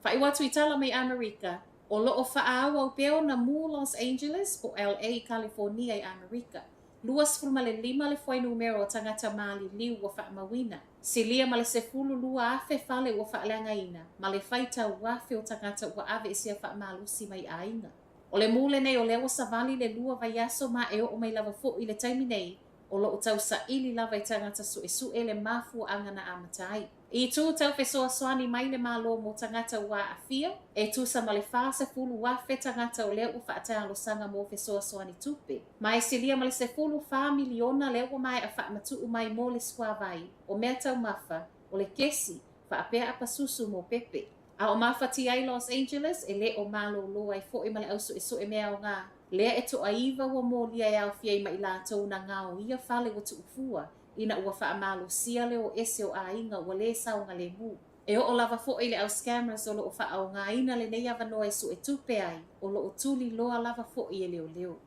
Faaiu atu i tala mai Amerika, o lo o faaauau pea ona mū Los Angeles po o LA i Kalifonia i Amerika. 25 le fuainumera o tagata maliliu ua faamauina. Silia ma le 12,000 fale ua faaleagaina, ma le faitau afe o tagata ua aveesea faamalosi mai aiga. O le mū lenei o lea ua savali le lua vaiaso ma e oo mai lava foʻi i le taimi nei, o loo tausaili lava e tagata suesue le mafuaaga na amata ai. I itu tau fesoasoani mai le Malo mo tagata ua aafia, e tusa ma le 40,000 tagata o lea ua faatalosaga mo fesoasoani tupe, ma e silia ma le $14 miliona lea ua maea faamatuu mai mo le suavai, o meataumafa, o le kesi, faapea apasusu mo pepe. A o mafatia ai Los Angeles, e le o malōlō ai foʻi ma le au suesue mea aoga, lea e toaiva ua molia e aofia ai ma i latou na gaoia fale ua tuufua, ina ua faamalosia le o ese o aiga ua lē saogalemu. E oo lava foʻi i le au scammers o loo faaaogaina lenei avanoa e suetupe ai, o loo tuliloa lava foʻi e leoleo.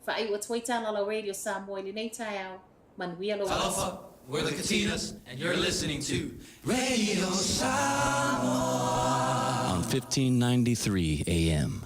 Faaiu atu ai Tālalau Radio Samoa i lenei taeao, manuia lou aso. We're the Katinas, and you're listening to Radio Samoa on 1593 AM.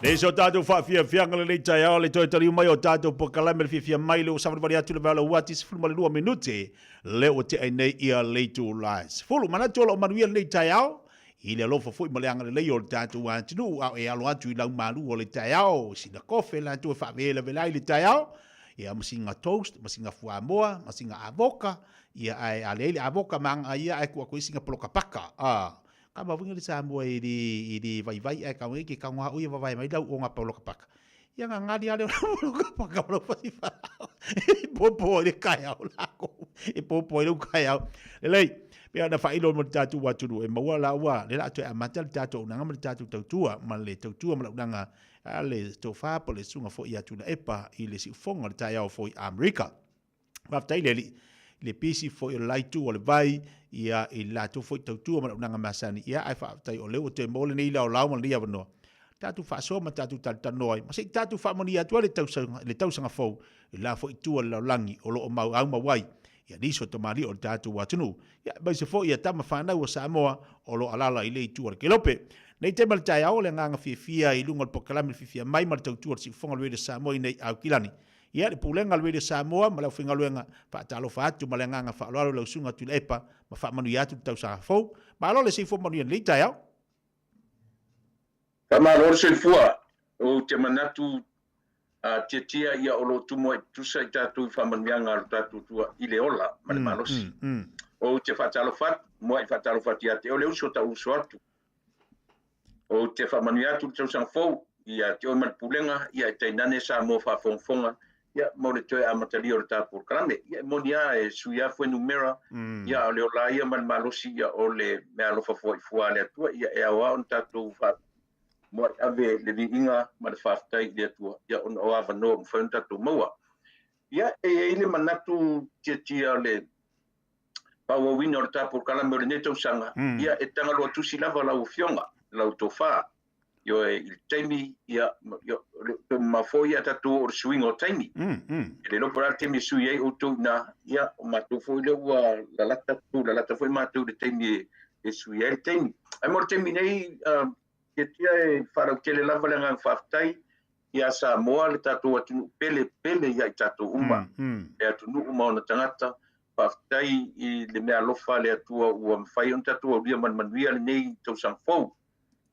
Nei so tātou whaafiafianga le lei taeao le toe taliu mai o tātou pokalame le fiafia mai le o savalivali atu le valo uati 12 minute le o te ai nei ia leitu lai. Sefulu manatu o loo manuia lenei taeao i le alofa foi ma le agalelei o le tatou atunuu a o e alo atu i lau malu o le taeao sina kofe latou e faavelavela ai le taeao ia ma sina toast ma sina fuamoa ma sina avoka ia ae a leai le avoka ma aga ia ae tuu atu ai sina poloka paka a ka mavuiga le Samoa e le e le vaivai ae kau ke kagoa o ia vavae mai lau o ngā poloka paka ia ngā ngari ale o lau poloka paka o lau fasifala e popo i le kaeao lākou e popo i lau kaeao lelei pe ana failo mo le tatou atunuu e maua la ua le la toe amata le tatou auaunaga ma le tatou tautua ma le tautua ma le auaunaga a le tofa po le susuga foi ia Tuilaepa i le siufofoga o le taeao foi Amerika. Faafetai le Alii i le pisi foi o le la itu o le vai ia i le latou foi tautua ma le auaunaga masani ia ae faafetai o lea ua toe maua lenei laolao ma lenei avanoa tatou faasoa ma tatou talatalanoa ai ma se i tatou faamanuia atu ai le tausaga le tausaga fou i la foi itu o le lalolagi o lo o mau aumau ai ia nisi o tamalii o le tatou atunuu ia aemaise foi ia tama fanau a Samoa o lo o alaala i le itu o le Kelope. Nei taimi o le taeao o le agaga fiafia i luga o le polokalame le fiafia mai ma le tautua o le Siufofoga o le Radio Samoa i nei Aukilani. Ia, le Pulega a le Radio Samoa ma le aufaigaluega, faatalofa atu ma le agaga faaaloalo i lau Susuga Tuilaepa ma faamanuia atu le tausaga fou. Malo le soifua manuia i lenei taeao. Faamalo le soifua. Ou te manatu a tiatia ia o lo o tumu ai tutusa i tatou i faamanuiaga a lo tatou Atua i le ola ma le malosi. Ou te faatalofa atu, muai faatalofa atu ia te oe le uso tau uso atu. Ou te faamanuia atu le tausaga fou ia te oe ma le pulega, ia e tainane Samoa faafogafoga, ia mo le toe amatalia o le ta polokalame. Ia e moni lava e sui lava fuainumera, ia a o le ola ia ma le malosi, ia o le meaalofa foaifua a le Atua, ia e ao lava ona tatou muai ave le viiga ma le faafetai i le Atua, ia ona o avanoa ua mafai ona tatou maua. Ia e i ai le manatu tiatia o le faaauauina o le ta polokalame o lenei tausaga, ia e tagaloa tusi lava lau Afioga, lau tofa. Ioe, i le taimi, ia, ia, o le toe mamao foi ia tatou o le suiga o taimi. E le iloa po o le a le taimi e sui ai outou i ina, ia, o matou foi lea ua lalata, tulalata foi matou i le taimi e sui ai le taimi. Ae mo le taimi nei, tiatia e faalautele lava le agaga faafetai ia Samoa, le tatou atunuu pele, pele ia i tatou uma, le atunuu ma ona tagata. Faafetai i le meaalofa a le Atua ua mafai ona tatou aulia ma le manuia lenei tausaga fou.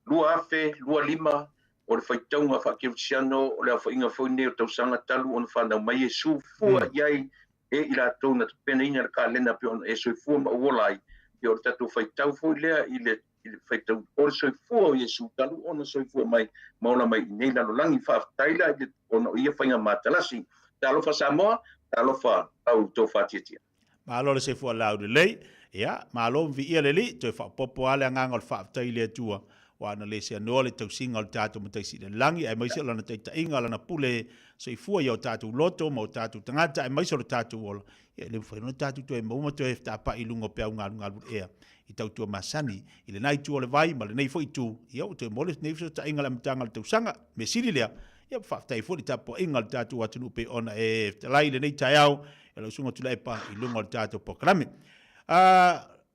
2025, o le faitauga faakerisiano o le aofaiga foi lenei o tausaga talu ona fanau mai Iesu, fua i ai e i latou na tapenaina le kalena pei ona e soifua ma ou ola ai, ia o le tatou faitau foi lea i le i le faitau o le soifua o Iesu talu ona soifua mai ma ola mai i nei lalolagi. Faafetai la i le ona o ia faiga matalasi. Talofa Samoa, talofa lau tofa tiatia. Malo le soifua laulelei. Ia, malo ma viia le Alii, toe faaopoopo lava le agaga o le faafetai i le Atua, aua na le seanoa le tausiga o le tatou Mataisi i le lagi, aemaise o Lana taitaiga, Lana pule soifua i o tatou loto ma o tatou tagata, aemaise o le tatou ola. Ia, e le mafai ona tatou toe maua ma toe fetapa'i i luga o peau galugalu o le ea i tautua masani i lena itu o le vai ma lenei foi itu. Ia, ua toe maua lenei fesootaiga i le amataga o le tausaga. Mea sili lea, ia, faafetai foi i le tapuaiga a le tatou atunuu pei ona e fetalai i lenei taeao e lau Susuga Tuilaepa i luga o le tatou polokalame.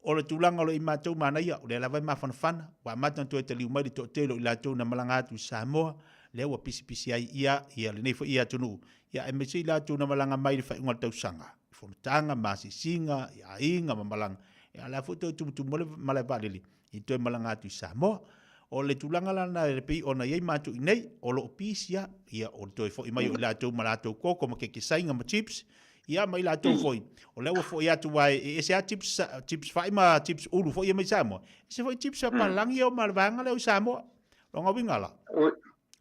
O le tulaga o lo o i matou manaia, o lea lava e mafanafana, ua amata ona toe taliu mai le toatele o i latou na malaga atu i Samoa, lea ua pisipisi ai ia, ia lenei foi ia atunuu, ia aemaise i latou na malaga mai i le faaiuga o le tausaga, i fonotaga ma asiasiga, i aiga ma malaga, ia o le a foi toe tumutumu ai le malae vaalele i toe malaga atu i Samoa. O le tulaga la lena e pei ona i ai matou i inei, o lo o pisi lava, ia o le toe foi mai o i latou ma latou koko ma kekesaiga ma chips, ia ma i latou foi, o lea ua foi atu aua e ese lava chips, chips fai ma chips ulu foi ia mai Samoa, ese foi chips a palalagi ia ma le vaega lea o i Samoa. Lona uiga la,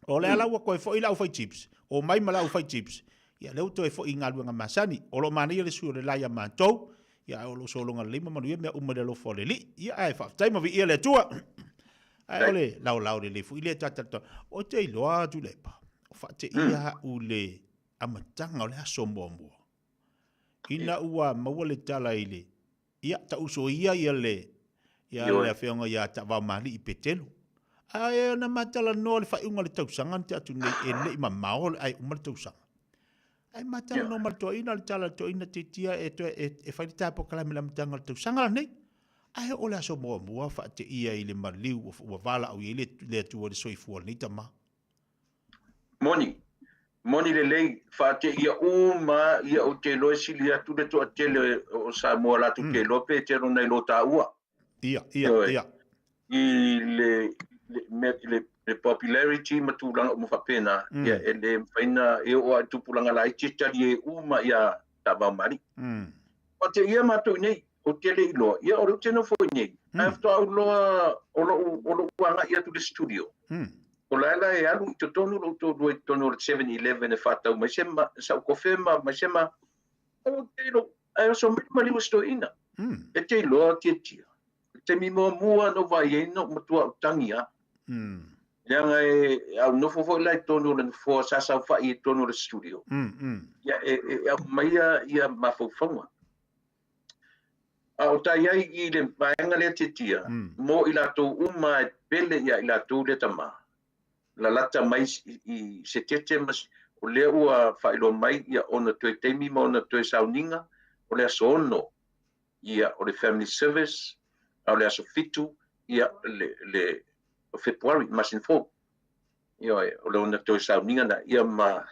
o lea la ua toe foi le aufai chips, omai ma le aufai chips, ia lea ua toe foi i galuega masani. O lo o manaia le sui o le la ia matou, Ia, ae o lo o sologa lelei ma manuia mea uma i le alofa o le Alii. Ia, ae faafetai ma viia le Atua. Ae o le laolao lelei foi lea ta talitoa. Ou te iloa Tuilaepa, o faateia au le amataga o le aso muamua. Ina ua maua le tala i le, ia, tauso ia ia le, ia le afioga ia Taavaomalii Petelo. Ae na ma talanoa le faaiuga o le tausaga na tea atu nei, e le i mamao ae uma le tausaga. Ae ma talanoa ma le toeaina, le tala a le toeaina tiatia e toe e fai le ta polokalame i le amataga o le tausaga lenei. Ae oo le aso muamua faateia i le maliu ua valaau i ai le Atua i le soifua o lenei tama. Moni, moni lelei, faateia uma ia ou te iloa e sili atu le toatele o Samoa latou te iloa pe tele ona iloa taua. Ia, ia, ia. I le, le, le, le popularity ma tulaga uma faapena, mm. ia, e le mafai na e oo lava i tupulaga laiti e talie uma ia Taavaomalii. Mm. O te ia matou i nei, ou te le iloa, ia o lea ou te nofo i nei, mm. ae faatoa ou iloa o lou, o lou agai atu i le studio. Mm. O la e la e alu i totonu lou toalua i totonu o le 7-Eleven e faatau mai se ma, sau kofe ma mai se ma, ou te iloa, ae oso mai maliu e si toeaina. Mm. E te iloa tiatia. Le taimi muamua na ou vaai ai, na ou matua ou tagi lava. Leaga e au nofo foi la i totonu o le nofoa, sa saofai i totonu o le studio. Ia, e, e aumaia ia mafaufauga. A o tai ai i le vaega lea tiatia, mo i latou uma e pele ia i latou lea tama, lalata mai i se tete ma o lea ua faailoa mai ia ona toe taimi ma ona toe sauniga o le aso 6 ia o le family service, a o le aso 7 ia le, le o February, masina fou. Ioe, o le ona toe sauniga na ia ma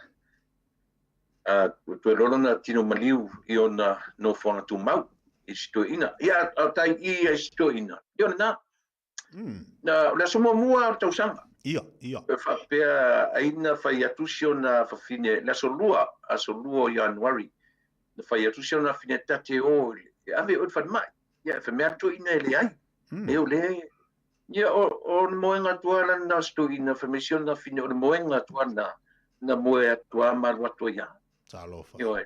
a, toe lola na tino maliu i ona nofoaga tumau i si toeaina. Ia, a tai i i si toeaina. Ia o lena. Na, o le aso muamua o le tausaga. Ia, ia. E faapea ai na fai atu si ona fafine, le aso lua, aso lua o Ianuari, na fai atu si ona fafine ta te o e ave oe i le falemai. Ia, e fai mai le toeaina e leai. E o le, ia, o, o le moega atu lava lena o si toeaina, fai mai si ona fafine, o le moega atu lava lena, na moe atu lava ma alu atu ai lava. Talofa. Ioe.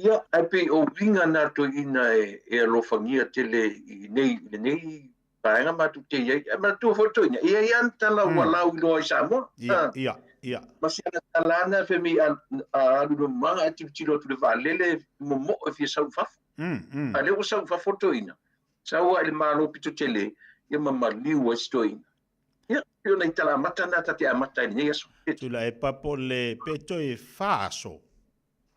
Ia, ae pei o uiga na toeaina e, e alofagia tele i nei, i lenei vaega matou te i ai. Ae manatua foi le toeaina, e i ai lava ana tala ua lauiloa i Samoa. Ia, ia, ia. Ma si ana tala lava na fai mai a, a alu i le momoaga ae tilotilo atu i le vaalele momoo e fia sau i fafo. A o lea ua sau i fafo le toeaina, sau lava i le Malo pito tele, ia ma maliu ai si toeaina. Ia, pei o nai tala amata na ta te amata ai i lenei aso. Tuilaepa po o le pe toe fa aso.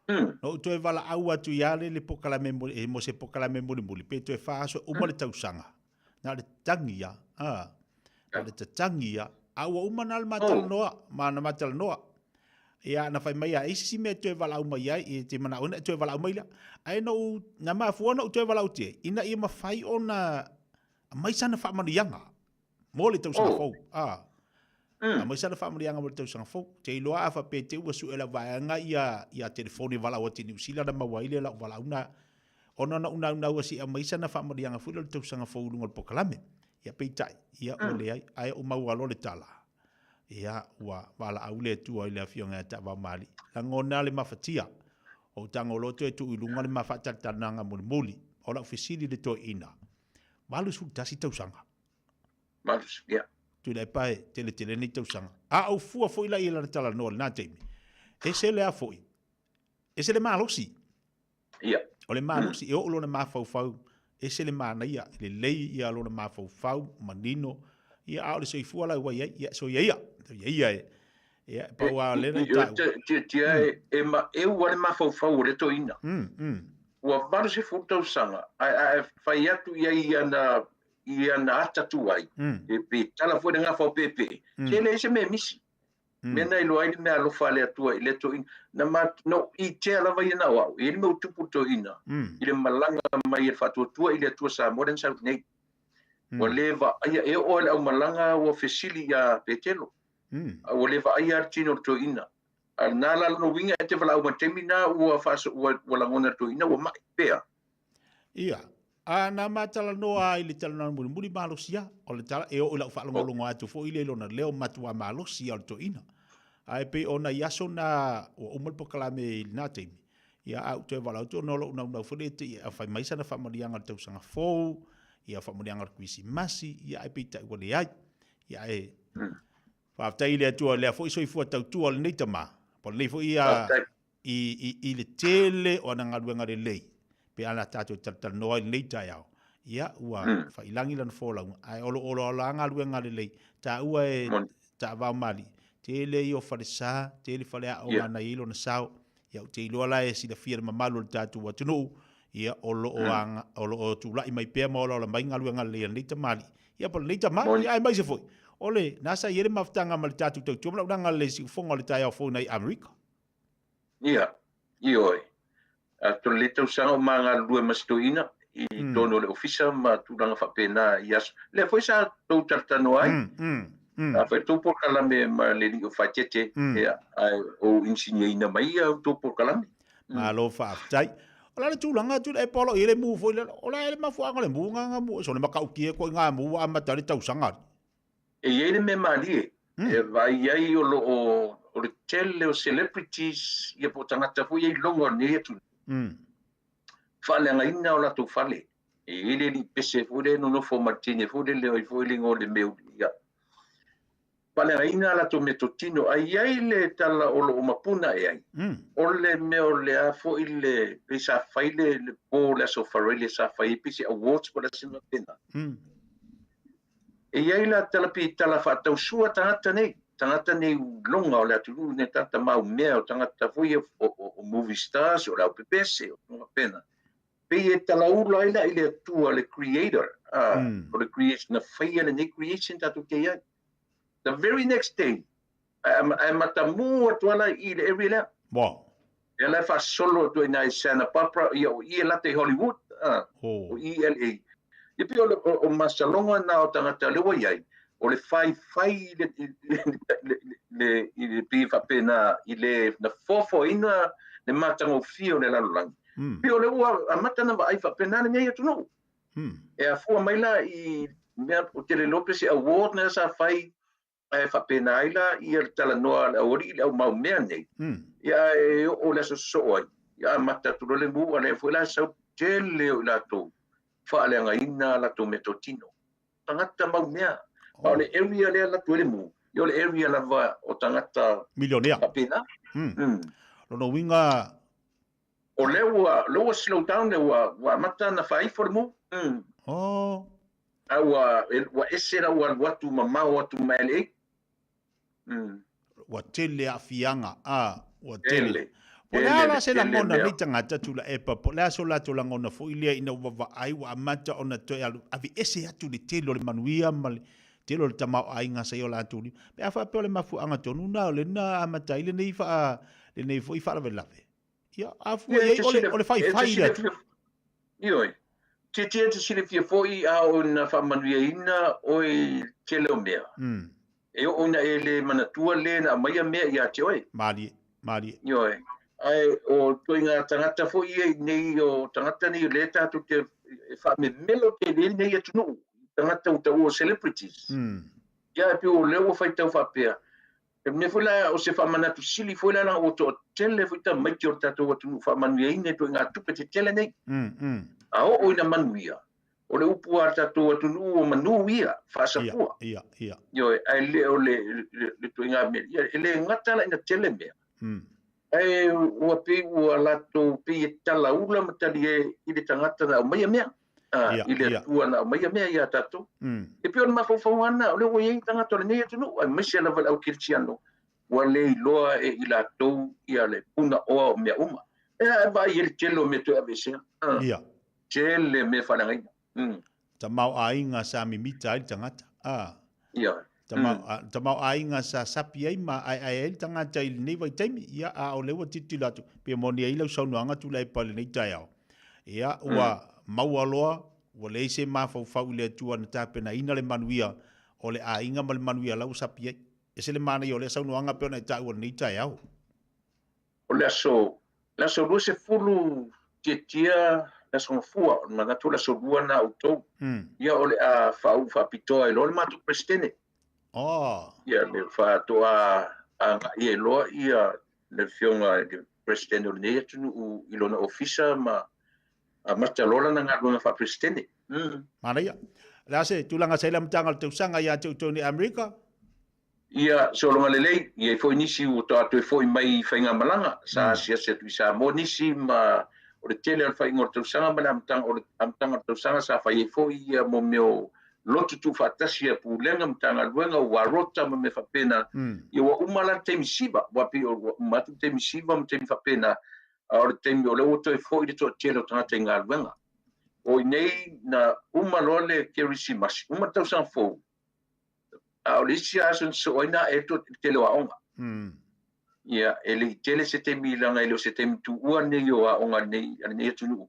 Na ou toe valaau atu ia le le pokalame e mo se pokalame mulimuli pe toe fa aso uma le tausaga. Na o le tatagi ia, a. Na o le tatagi ia, a ua uma na le ma talanoa, ma na ma talanoa. Ia, na fai mai a isi si mea toe valaau mai ai, e te manao ina e toe valaau mai lea. Ae na ou, na mafua ona ou toe valaau atu i ai, ina ia mafai ona aumai sana faamanuiaga. Mo le tausaga fou. A. Aumai sana faamanuiaga mo le tausaga fou. Te iloa a faapea te ua sue lau vaega ia ia telefoni valaau atu i Niu Sila na maua ai le lau valaau na ona na unaunau a se i aumai sana faamanuiaga foi lea o le tausaga fou i luga o le polokalame. Ia peitai, ia ua leai, ae ou maua loa le tala. Ia ua valaau le Atua i le afioga ia Taavaomaali. Lagona le mafatia. Ou tago loa toe tuu i luga le ma faatalitaliga mulimuli. O lau fesili i le toeaina, 81 tausaga. 80, ia. Tuilaepa e tele tele nei tausaga. A ou fua foi la i lana talanoa i lena taimi, ese le a foi, ese le malosi. Ia. O le malosi, e oo lona mafaufau, ese le manaia, lelei ia lona mafaufau, manino, ia a o le soifua la ua i ai, ia soia ia, soia ia e. Ia, pau lava lea na ou taua. Tiatia e maeu lava le mafaufau o lea toeaina. Ua 80 tausaga, ae a e fai atu i ai i ana, i ana ata tuai, pe tala foi le gafa o peepee, se e leai se mea e misi. Mea na iloa ai le meaalofa a le Atua i lea toeaina. Na ma, na ou itea lava ia na o au, e i ai le mea ua tupu i le toeaina, i le malaga mai e le faatuatua i le Atua Samoa lea na sau i inei. Ua le vaaia, e oo lava i le aumalaga ua fesili ia Petelo, A ua le vaaia le tino o le toeaina. A o lena la lona uiga e te valaau mai i le taimi lena ua faaso, ua, ua lagona e le toeaina ua mai pea. Ia, a na ma talanoa ai i le talanoaga mulimuli malosi lava. O le tala, e oo i lau faalogologo atu foi lea i lona leo matua malosi lava o le toeaina. Ae pei o nai aso na ua uma le polokalame i lena taimi, ia a ou toe valaau atu ona o lou naunau foi lea te i fai mai sana faamanuiaga o le tausaga fou, ia faamanuiaga o le Kerisimasi, ia ae peitai ua leai. Ia ae faafetai i le Atua i lea foi soifua tautua o lenei tama, po o lenei foi ia i, i, i le tele o ana galuega lelei, pe ana tatou talatalanoa ai i lenei taeao, ia ua faiilagi lana folauga, ae o lo o la galuega lelei, taua e Taavaomalie, tele ia o falesa, tele faleaoga na i ai lona sao, Ia ou te iloa la e silafia e le mamalu o le tatou atunuu, ia o lo o aga, o lo o tulai mai pea ma olaola mai galuega lelei a lenei tamalii, ia po o lenei tama, ia aemaise foi o le na sa i ai le mafutaga ma le tatou tautua ma lau lelei siufofoga o le taeao fou i Amerika. Ia, ioe. Atonu lenei tausaga o ma galulue ma si toeaina i totonu o le ofisa ma tulaga faapena i aso. Lea foi sa tou talatalanoa ai. A fai tou polokalame ma le alii o Faaeteete, ia, ae ou inisinia mai ia outou polokalame. Malo faafetai. O le a le tulaga atu le polo i le mu foi le, o le a le mafuaaga o le mu nganga mu, so le matautia koe ngā mu ua amata ai le tausaga. E i ai le mea malie, e vaai ai o lo o, o le tele o celebrities, ia po o tagata foi ia i logo o lenei atunuu, faaleagaina o latou fale. E i ai le alii pese foi lea e nonofo ma le teine foi lele o ai foi le igoa o le Meuli, ia. Faaleagaina a latou meatotino, ae i ai le tala o lo o mapuna e ai, o le mea o le a foi le, pei sa fai le, le po o le Aso Faraile sa fai ai pei se awards po o le a se mea faapena. E i ai la tala pei tala faatausua tagata nei, tagata nei loga o le atunuu nei, tagata maumea, o tagata foi ia o, o, o movie stars, o le aupepese, o tulaga faapena. Pei e talaula ai la i le Atua, le creator, a, o le creation, na faia lenei creation tatou te i ai. The very next day, ae matamu atu ala i le area lea. Wow. Ia la e faasolo atu ai i Santa Barbara, ia o i e lata i Hollywood, a, o i LA. Ia pei o, o, o masaloga na o tagata lea ua i ai, O le faifai i le, i le, le, i le pei faapena i le na foafoaina le matagofie o le lalolagi. Pei o le ua amata na vaai faapena lenei atunuu. E afua mai la i mea o te le iloa pe se award na sa fai ae faapena ai la ia le talanoa a le aualii i le au mau mea nei. Ia e oo i le aso sosoo ai, ia amata atu loa le mu, a lea foi la sau tele o i latou faaleagaina a latou meatotino. Tagata mau mea. Ma o le area lea alu atu ai le mu, ia o le area lava o tagata Milionea. faapena. Lona uiga. O lea ua, lea ua slow down, lea ua, ua amata ona faaifo le mu. A ua, ua ese la ua alu atu mamao atu ma LA. Ua tele aafiaga, a, ua tele. Po o le a la se lagona nei tagata Tuilaepa, po o le a so latou lagona foi lea ina ua vaai ua amata ona toe alu aveese atu le tele o le manuia ma le tele o le tamaoaiga sa i o latou lima. Pe a faapea o le mafuaaga tonu lena o lea na amata ai lenei faa, lenei foi faalavelave. Ia, a fua i ai, o le, o le faifai i le Atua. Ioe. Tietie e te silafia foi a oo ina faamanuiaina oe i le tele o mea. E oo ina e le manatua le na aumaia mea ia te oe. Malie, malie. Ioe. Ae o ituaiga tagata foi ia i nei, o tagata nei o lea tatou te faamemelo tele ai lenei atunuu, tagata ua taua o celebrities. Ia, e pei o lea ua faitau faapea, E mea foi la, o se faamanatu sili foi la, leaga ua toatele foi tamaiti o le tatou atunuu faamanuiaina i ituaiga tupe tetele nei. A oo ina manuia, o le upu a le tatou atunuu o manu ia, faasafua. Ia, ia. Ioe, ae le o le ituaiga mea, ia, e le gata la ina tele mea, ae ua pei ua latou pei e talaula ma talie i le tagata na aumaia mea. I le Atua na aumaia mea ia tatou. E pei o le mafaufauga lena, o lea ua i ai tagata o lenei atunuu, aemaise lava le au kerisiano, ua le iloa e i latou ia le punaoa o mea uma. E vaai ai le tele o mea toe aveesea. Tele mea faaleagaina. Tamaoaiga sa mimita ai le tagata. Tamaoaiga sa sapi ai ma aeae ai le tagata i lenei vaitaimi, ia, a o lea ua tilotilo atu, pe moni ai lau saunoaga Tuilaepa i lenei taeao, ia, ua maua loa, ua leai se mafaufau i le Atua na tapenaina le manuia o le aiga ma le manuia la ua sapi ai. Ese le manaia o lea saunoaga pei ona e taua i lenei taeao. O le aso, le aso 20 Tietia, le aso Gafua, o le manatu o le aso 2 na outou. Ia o le a faauu faapitoa ai loa le matou Peresetene. Oh. Ia le faatoa agai ai loa ia le afioga i le Peresetene o lenei atunuu i lona ofisa ma amata loa lana galuega faa-Peresetene. Manaia. O le a se tulaga sa i le amataga o le tausaga ia te outou nei Amerika? Ia sologa lelei, i ai foi nisi ua toa toe foi mai i faigamalaga, sa asiasi atu i Samoa nisi ma o le tele o le faaiuga o le tausaga ma le amataga o le amataga o le tausaga sa fai ai foi ia mo mea o lotu tuufaatasi a Pulega, Matagaluega, ua rota ma mea faapena. Ia ua uma la le taimi siva, ua pei ua uma atu le taimi siva ma taimi faapena, a o le taimi o lea ua toe foi le toatele o tagata i galuega. O i nei na uma loa le Kerisimasi, uma le tausaga fou, A o le isi aso na sosoo ai na e le tele o aoga. Ia, e le i tele se taimi leaga e le o se taimi tuua lenei o aoga a lenei, a lenei atunuu.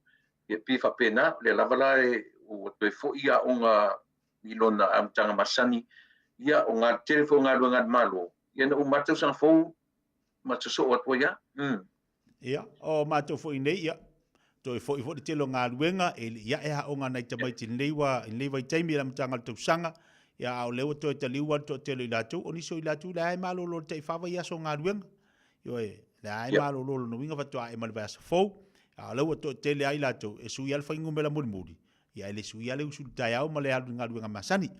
Ia, pei e faapena, o lea lava la e, ua toe foi aoga i lona amataga masani. Ia, o le tele foi o galuega a le Malo, ia na uma lava le tausaga fou ma sosoo atu ai lava. Ia, o matou foi nei, ia, toe foi foi le tele o galuega, e le i ae aoga a nai tamaiti i lenei wa, i lenei vaitaimi i le amataga o le tausaga, ia, a o lea ua toe taliu lava le toatele o i latou, o nisi o i latou o lea e malolo i le tai fa vaiaso o galuega. Ioe, lea e malolo, lona uiga faatoa ae ma le vaiaso fou, a o lea ua toatele lava i latou e sui lava le fuainumera mulimuli, ia e le sui lava le usu i le taeao ma le alu i le galuega masani.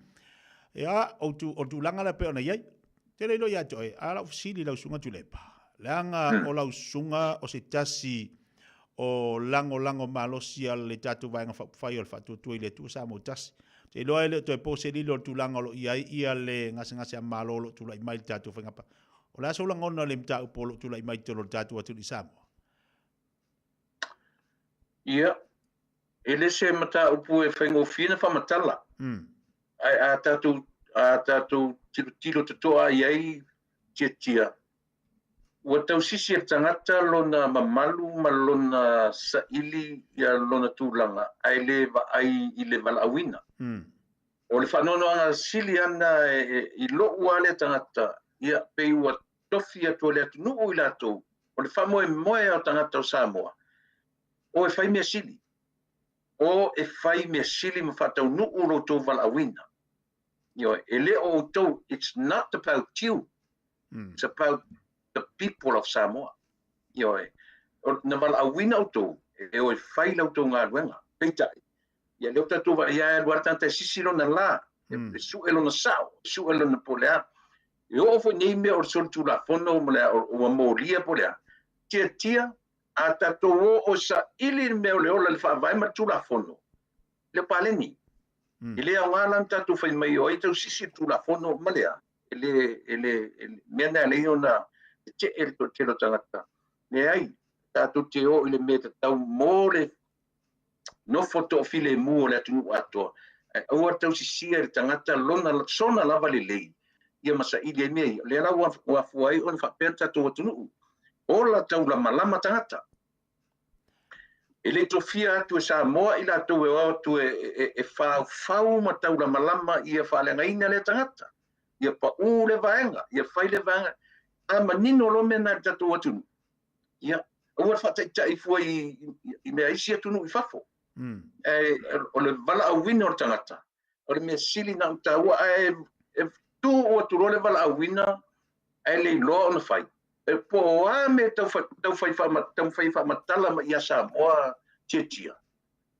Ia, o, tu, o le tulaga lea pei ona i ai. Te le iloa ia te oe, a lau fesili i lau susuga Tuilaepa, leaga o lau susuga o se tasi o lagolago malosi a le tatou Vaega Faaupufai o le Faatuatua i le Atua Samoa Tasi. Ou te iloa e le o toe po se lilo o le tulaga o lo o i ai ia le gasegase a Malo o lo o tulai mai i le tatou faiga O le a sou lagona i le mataupu o lo o tulai mai i totonu o le tatou atunuu i Samoa? Ia, e le se mataupu e faigofie na faamatala. Ae a tatou, a tatou tilotilo totoa i ai Tietia, ua tausisi e le tagata lona mamalu ma lona saili ia lona tulaga, ae le vaai i le valaauina. O le faanoanoaga sili ana i lo'u lava lea tagata, ia, pei ua tofi atu e le atunuu i latou, o le faamoemoe o tagata o Samoa, o e fai mea sili, o e fai mea sili ma faataunuu lo outou valaauina. Ioe, e le o outou, it's not about you, it's about the people of Samoa. Ioe, na valaauina outou e o e fai la outou galuega. Peitai, ia lea ua tatou vaai e alu lava le tagata e sisi lona la, e sue lona sao, e sue lona po o le a. E oo foi nei mea o le solitulafono ma le a, ua molia po o le a. Tiatia, a tatou o o saili le mea o le ola i le faavae ma le tulafono, le paleni. E le aoga la ona tatou fai mai o ai tau sisi le tulafono ma le a. E le, e le, e mea na e ona tetee le toatele o tagata. Leai, tatou te o i le mea tatau mo le nofo toafilemu o le atunuu atoa. Ae aua le tausisia i le tagata lona, sona lava lelei, ia ma saili ai mea ia. O lea la ua afua ai ona faapea le tatou atunuu, ola taulamalama tagata. E le i tofia atu e Samoa i latou e o atu e faufau ma taulamalama ia faaleagaina lea tagata, ia paū le vaega, ia fai le vaega. A manino loa mea na i le tatou atunuu, ia, aua le faataitai fua i mea isi atunuu i fafo. Ae o le valaauina o le tagata, o le mea sili na ona taua, ae e tuu atu loa le valaauina ae le iloa ona fai. E po o a mea taumafai e faamatala mai ia Samoa tiatia.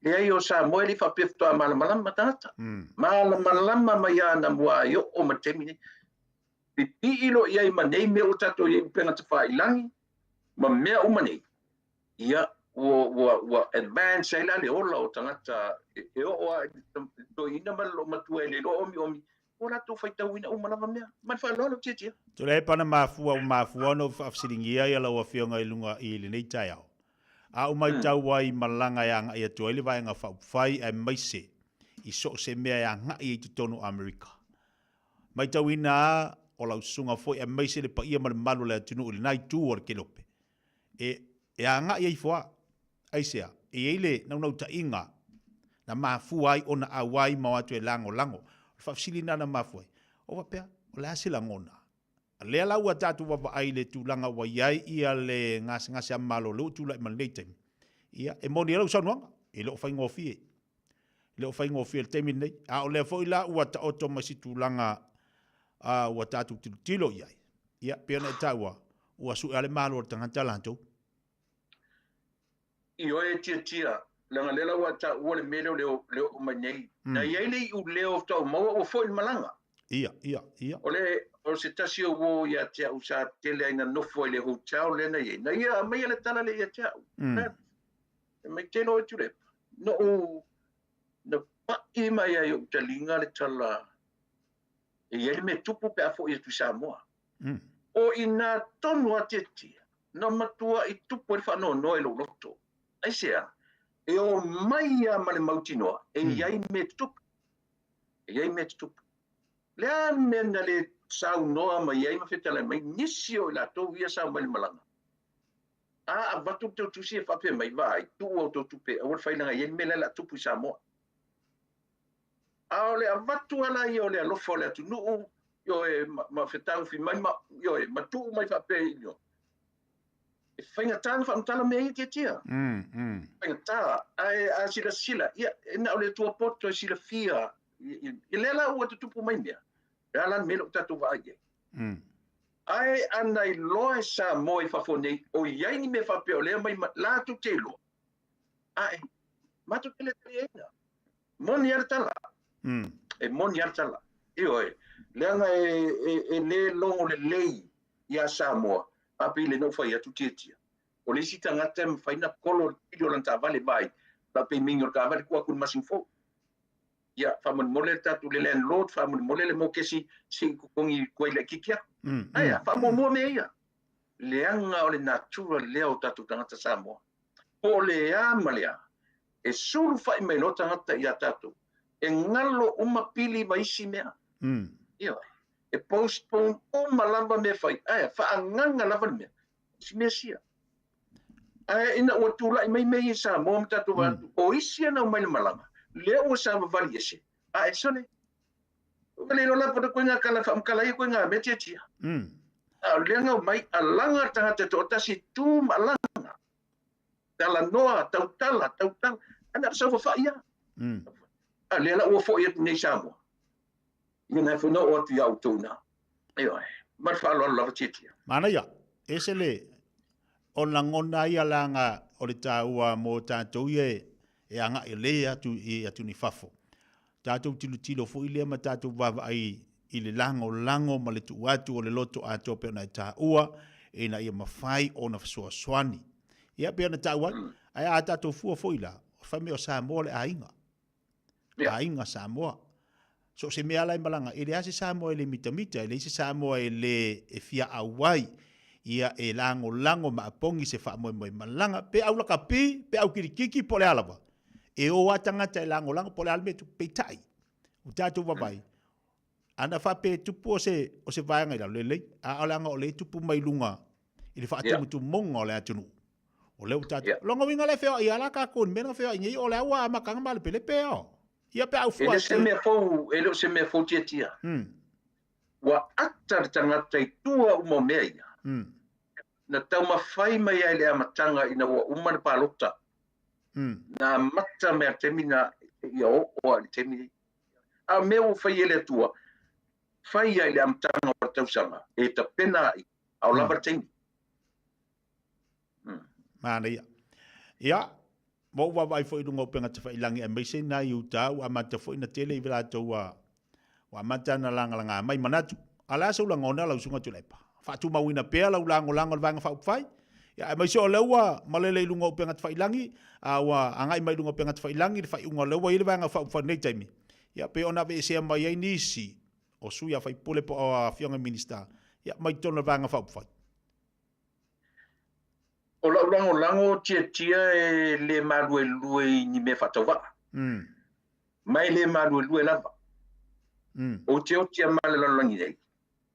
Leai o Samoa e le i faapea faatoa malamalama tagata. Malamalama mai anamua e oo mai le taimi nei. Pipii loa i ai ma nei mea ua tatou i ai upega tafailagi ma mea uma nei, ia, ua advance ai la le ola o tagata e oo lava i le toeaina ma le loomatua e le iloa omiomi, ua latou faitauina uma lava mea. Ma le faaaloalo, Tiatia. Tuilaepa na mafua, ua mafua ona ou faafesiligia ia lau Afioga i luga i lenei taeao. A ou maitau ai i malaga e agai atu ai le Vaega Faaupufai aemaise i so o se mea e agai ai i totonu o Amerika. Maitauina a o lau susuga foi aemaise le paia ma le mamalu o le atunuu i lena itu o le Kelope e e agai ai ifo a. Aisea? E i ai le naunautaiga na mafua ai ona auai ma o atu e lagolago. O le faafesili lena na mafua ai, o faapea, o le a se lagona? A lea la ua tatou vaavaai i le tulaga ua i ai ia le gasegase a Malo lea ua tulai mai lenei taimi, ia e moni ai lau saunoaga, e le o faigofie. E le o faigofie i le taimi lenei. A o lea foi la ua taoto mai se tulaga ua tatou tilotilo i ai, ia pei ona e taua, ua sue lava le malo o le tagata latou. Ioe e tiatia, leaga lea la ua e taua le mea lea o le oo mai nei. Na i ai le iuleo faatoa ou maua ua foi le malaga. Ia, ia, ia. O le, o se tasi o uo ia te au sa tele ai na nofo i le hotel lea na i ai. Na ia aumaia le tala lea ia te au. E mai te loa e Tuilaepa. Na ou, na pai mai ai i ou taliga le tala e i ai le mea tupu pe a foi atu i Samoa. O i ina tonu a Tiatia na matuai tupu ai le faanoanoa i lou loto. Aisea? E o mai lava ma le mautinoa e i ai mea tutupu. E i ai mea tutupu. Le a le mea na le saunoa mai ai ma fetalai mai nisi o i latou ia sa omai i le malaga? A avatu le tou tusi e faapea mai, Vaai, tuu a outou tupe, aua le fai leaga e i ai le mea lea o le a tupu i Samoa. A o le avatu lava la ia o le alofa o le atunuu, ioe, ma fetagofi mai, ma, ioe, ma tuu mai faapea, ioe, e faigata ona faamatala mea ia Tiatia. Faigata, ae a silasila, ia, e na o le Atua poto e silafia, i lea la ua tutupu mai mea, le a la le mea lea ua tatou vaai i ai. Ae ana iloa e Samoa i fafo nei, o i ai ni mea faapea o lea mai latou te iloa, ae matou te le taliaina. Moni a le tala. E moni a le tala. Ioe, leaga e le logo lelei ia Samoa, a pei lena ua fai atu Tiatia. O le isi tagata e mafai ona kolo le pili o lana taavale, vaai, la pei mingi o le taavale tuu atu i le masina fou. Ia, faamolemole le tatou le landlord, faamolemole le mokesi se i totogi tuai laitiiti atu. Ae a, faamuamua mea ia. Leaga o le natura lea o tatou tagata Samoa. Po o le a ma le a, e sulufai mai loa tagata ia tatou, e galo uma pili ma isi mea. Ioe. E postpone uma lava mea fai, ae faaagaga lava le mea. O si mea sia. Ae ina ua tulai mai mea ia i Samoa ma tatou vaai atu, o isi ana omai i le malaga, lea ua savavali ese, ae sole. Ua le iloa lava koe ngā kala whaamkala ia koe ngā mea tiatia. A o lea ngau mai, alaga le tagata toatasi tu ma alaga. Talanoa, tautala, tautala. Ana sau fafa'i ia. A lea la ua fo'i atu nei Samoa. Ia na foi na oo atu ia outou na. Ioe. Ma le faaaloalo lava tiatia. Manaia, ese le o lagona ia leaga o le taua mo tatou ia e agai lelei atu i atunuu i fafo. Tatou tilotilo foi lea ma tatou vaavaai i le lagolago ma le tuu atu o le loto atoa pei ona e taua ina ia mafai ona fesoasoani. Ia pei ona taua ai, ae a tatou fua foi la, fai mai o Samoa le aiga. Aiga Samoa. So o se mea la e malaga, e leai se Samoa e le mitamita, e leai se Samoa e le e fia auai, ia e lagolago ma apogi se faamoemoe malaga, pe au lakapi, pe au kilikiki, po o le a lava. E o a tagata e lagolago po o le a le mea e tupu. Peitai, ua tatou vaavaai, ana faapea e tupu o se, o se vaega i lalo, lelei, a o leaga o lea e tupu mai luga i le faatumutumuga o le atunuu. O lea ua tatou, lona uiga lea e feoai lava la tatou i le mea lena feoai nei, o lea ua amataga malepelepe ao. Ia pe a E ufua le o se atu. mea fou, e le o se mea fou tiatia. Ua ata le tagata i tua uma o mea ia. Na taumafai mai ai i le amataga ina ua uma le palota. Na amata mai lava i le taimi na seia oo lava i le taimi nei. A o mea ua fai e le Atua, fai lava i le amataga o le tausaga e tapena ai, a o lava le taimi. Manaia. Ia, ua ou vaavaai foi i luga o upega tafailagi aemaise nai uta ua amata foi ona tele i latou ua ua amata ona lagalaga mai manatu. A o le a sou lagona lau Susuga Tuilaepa? Faatumauina pea lau lagolago i le Vaega Faaupufai? Ia, aemaise o lea ua malele i luga o upega tafailagi, a ua agai mai i luga o upega tafailagi le faaiuga o lea ua i ai le Vaega Faaupufai i lenei taimi. Ia, pei ona aveesea mai ai nisi o sui a faipule po o afioga i Minisita, ia, mai totonu o le Vaega Faaupufai. O lau lagolago tiatia e le maluelue i ni mea faatauvaa. Ma e le maluelue lava. Ou te oti a ma le lalolagi nei,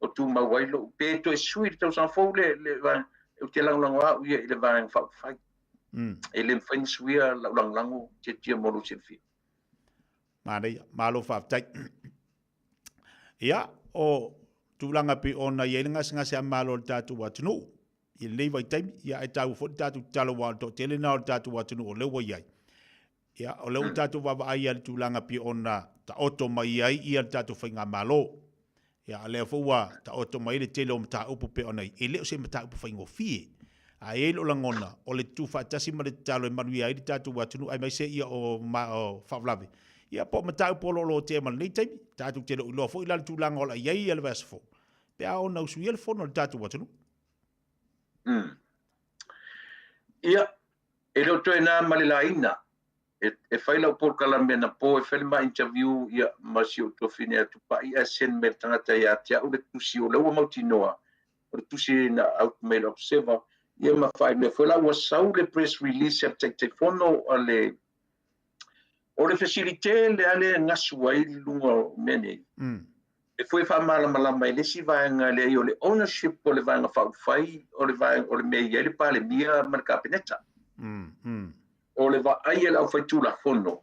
o tumau ai lou, pe toe sui le tausaga fou le, le vaega, ou te lagolago au ia i le Vaega Faaupufai. E le mafai ona suia lau lagolago tiatia mo lou silafia. Manaia, malo faafetai. Ia, o tulaga pei ona i ai le gasegase a Malo o le tatou atunuu i lenei vaitaimi, ia ae taua foi le tatou tatalo aua o le toatele lena o le tatou atunuu o lea ua i ai. Ia, o lea ua tatou vaavaai i le tulaga pei ona taoto mai ai ia le tatou faigamalo. Ia, a lea foi ua taoto mai le tele o mataupu pei ona i, e le o se mataupu faigofie. Ae i ai lou lagona, o le tutu faatasi ma le tatalo e manuia ai le tatou atunuu aemaise ia o o faalavelave, ia po o mataupu o lo o lotea ma lenei taimi. Tatou te le o iloa foi la le tulaga o le a i ai ia le vaiaso fou, pe a ono usuia le fono a le tatou atunuu. Ia, e le o toe na ma le laina e fai lau polokalame anapo e fai le ma interview ia ma si ou tuafine a Tupai ae send mai le tagata ia te au le tusi o lea ua mautinoa o le tusi na out mai le Observer ia ma faailoa foi la ua sau le press release a le Taitaifono a le o le fesilite lea le gasu ai luga o mea nei e foi faamalamalama i le isi vaega lea o le ownership o le Vaega Faaupufai o le vaega o le mea i ai le Palemia ma le Kapeneta. O le vaai a le aufaitulafono,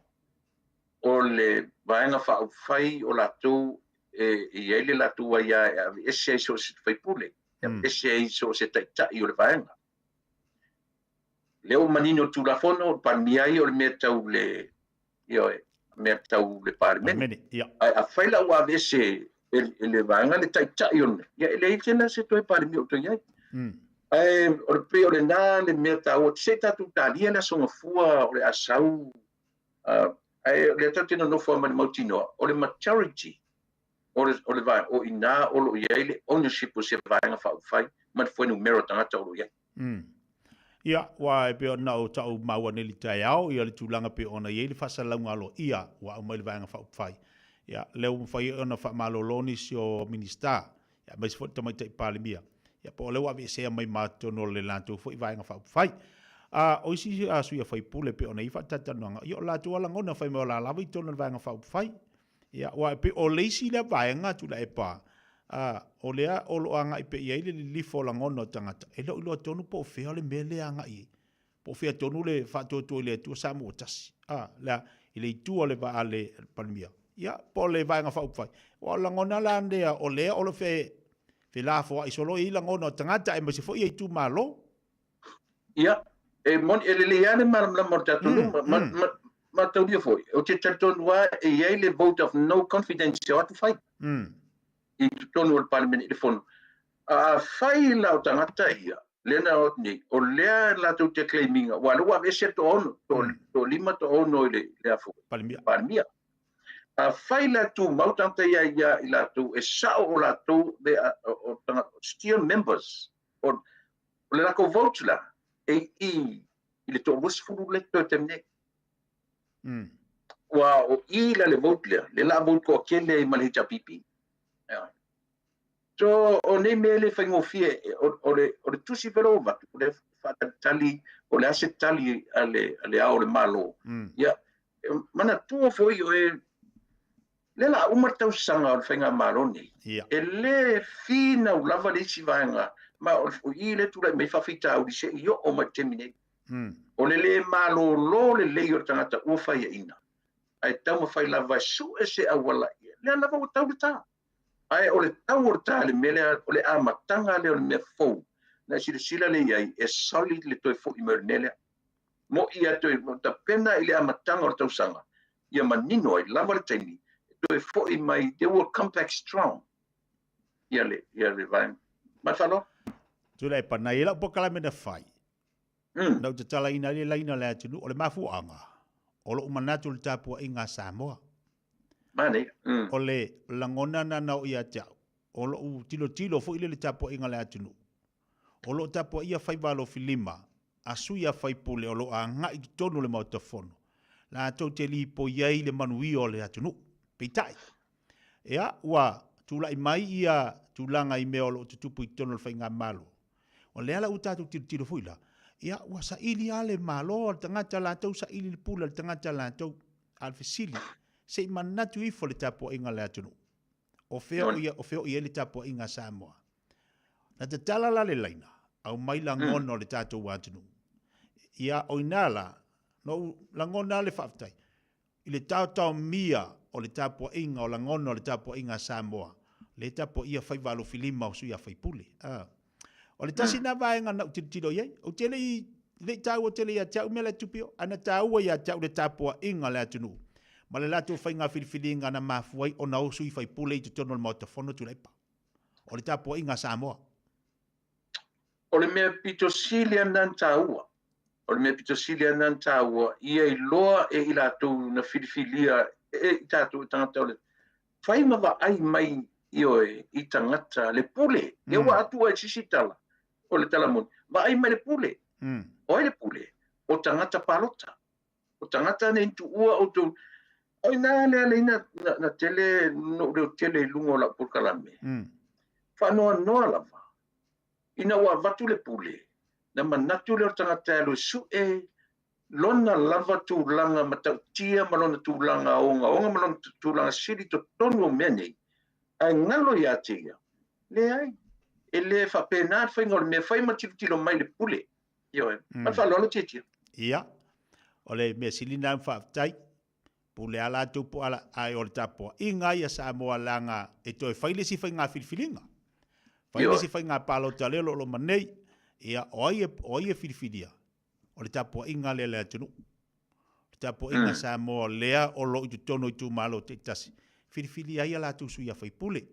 o le Vaega Faaupufai o latou e i ai le latou aia e aveese ai so o se faipule, e aveese ai so o se taitai o le vaega. Lea ua manino le Tulafono, o le Palemia ia o le mea tau le, ioe, mea tau le Palemene. Ae afai la ua aveese e le vaega le taitai o le mea, ia e leai tele se toe Palemia o toe i ai. Ae o le pei o lena le mea taua, se i tatou talia le Aso Gafua o le a sau, ae o lea tatou te nonofo lava ma le mautinoa, o le majority o le, o le vaega, o i ina o lo o i ai le ownership o se Vaega Faaupufai ma le fuainumera o tagata o lo o i ai. Ia, ua e pei ona ou tau maua nei i le taeao, ia le tulaga pei ona i ai le faasalalauga aloaia ua aumai i le Vaega Faaupufai. Ia, lea ua mafai ai ona faamalolo nisi o Minisita, ia, aemaise foi le Tamaitai Palemia. Ia, po o lea ua aveesea mai ma totonu o le latou foi Vaega Faaupufai. A o isi sui usufono pei ona i ai faatalatalanoaga, ia o latou lava lagona fai mai o la lava i totonu o le Vaega Faaupufai. Ia, aua e pei o le isi lea vaega Tuilaepa, a, o lea o lo o agai pea i ai le lilifa o lagona o tagata, e le o iloa tonu po o fea le mea lea e agai i ai, po o fea tonu le faatuatua i le Atua Samoa tasi, a, lea, i le itu a le, a le Palemia. Ia, po o le Vaega Faaupufai. Aua o le lagona la lea o lea o lo o fe, felafoai solo i ai lagona o tagata aemaise foi ia itumalo. Ia, e moni, e lelei lava le malamalama o le tatou nuu, ma, ma, ma, mataulia foi, ou te talitonu lava e i ai le vote of no confidence e o atu fai i totonu o le Palemene i le Fono. A fai la o tagata ia, lea na o atu nei, o lea latou te claim ina, aua o lea ua aveese le toaono, toalima, toaono i le, le a foi, Palemia. Palemia. A fai la tumau tagata ia ia i latou, e sao o latou, they are, o, o, tagata, still members, o, o le latou vote la, e i, i le toa-20 le toe taimi nei. Ua o i la le vote lea, le la vote toatele ai ma le HRPP. Yeah. So, o nei mea e le faigofie, o, o, le, o le tusi velo o vatu, o le faatalitali, o le a se tali a le, a le ao o le Malo. Ia, manatua foi o e, lea la uma le tausaga o le faigamalo nei. Ia. E le finau lava le isi vaega, ma o, o i le tulai mai faafitauli se i oo mai le taimi nei. O le le malolo lelei o le tagata ua faiaina, ae taumafai lava e sue se auala, lea lava ua tau le tā. Ae o le tau o le tā i le mea lea, o le amataga lea o le mea fou, na e silasila lea i ai, e solid le toe foi mai o le mea lea. Mo'i a toe tapena i le amataga o le tausaga, ia manino ai lava le taimi e toe foi mai, they will come back strong ia le, ia le vaega. Ma le faaaloalo. Tuilaepa, na i ai lau polokalame na fai, na ou tatalaina ai le laina o le atunuu, o le mafuaaga, o lou manatu i le tapuaiga a Samoa. Manaia. O le lagona lena na oo ia te au, o lou tilotilo foi lea i le tapuaiga a le atunuu, o lo o tapuaia faiva alofilima a sui a faipule o lo o agai i totonu o le Maota Fono, latou te lipoi ai le manuia o le atunuu. Peitai, ia, ua tulai mai ia tulaga i mea o lo o tutupu i totonu o le Faigamalo. O lea la ua tatou tilotilo foi la, ia, ua saili lava le Malo a le tagata latou, saili le pule a le tagata latou. A o le fesili, se i manatu ifo le tapuaiga a le atunuu. O fea o ia, o fea o i ai le tapuaiga a Samoa? Na tatala la le laina, aumai lagona o le tatou atunuu. Ia, o ina la, na ou lagona le faafetai i le taotaomia o le tapuaiga, o lagona o le tapuaiga a Samoa, lea e tapuaia faiva alofilima o sui a faipule. A. O le tasi lena vaega na ou tilotilo i ai. Ou te le i, le i taua tele ia te au mea la e tupu i o, ae na taua ia te au le tapuaiga a le atunuu ma le latou faiga filifiliga na mafua ai ona o sui faipule i totonu o le Maota Fono Tuilaepa. O le tapuaiga a Samoa. O le mea pito sili lava lena na taua, o le mea pito sili lava lena na taua, ia iloa e i latou na filifilia e i tatou tagata o le fai ma vaai mai, ioe, i tagata le pule. Ia ua atua i sisi tala, o le tala moni, vaai mai le pule. O ai le pule? O tagata palota. O tagata nei tuua outou. O ina lea le ina na, na tele no leo tele i luga o lau polokalame. Faanoanoa lava. Ina ua avatu le pule, na manatu lea o le tagata e alu e sue lona lava tulaga matautia ma lona tulaga ogaoga ma lona tulaga sili totonu o mea nei, ae galo ia te ia. Leai, e le faapena le faiga o le mea, fai ma tilotilo mai le pule. Ioe, ma le faaaloalo Tietia. Ia, o le mea sili lena ma faafetai, pule a latou po ala, ae o le tapuaiga ia Samoa leaga e toe fai le isi faiga filifiliga. Fai le isi faiga palota lea o lo o loma nei, ia o ai e, o ai e filifilia? O le tapuaiga lea a le atunuu. O le tapuaiga a Samoa lea o lo o i totonu o itumalo taitasi, filifili ai a latou sui a faipule.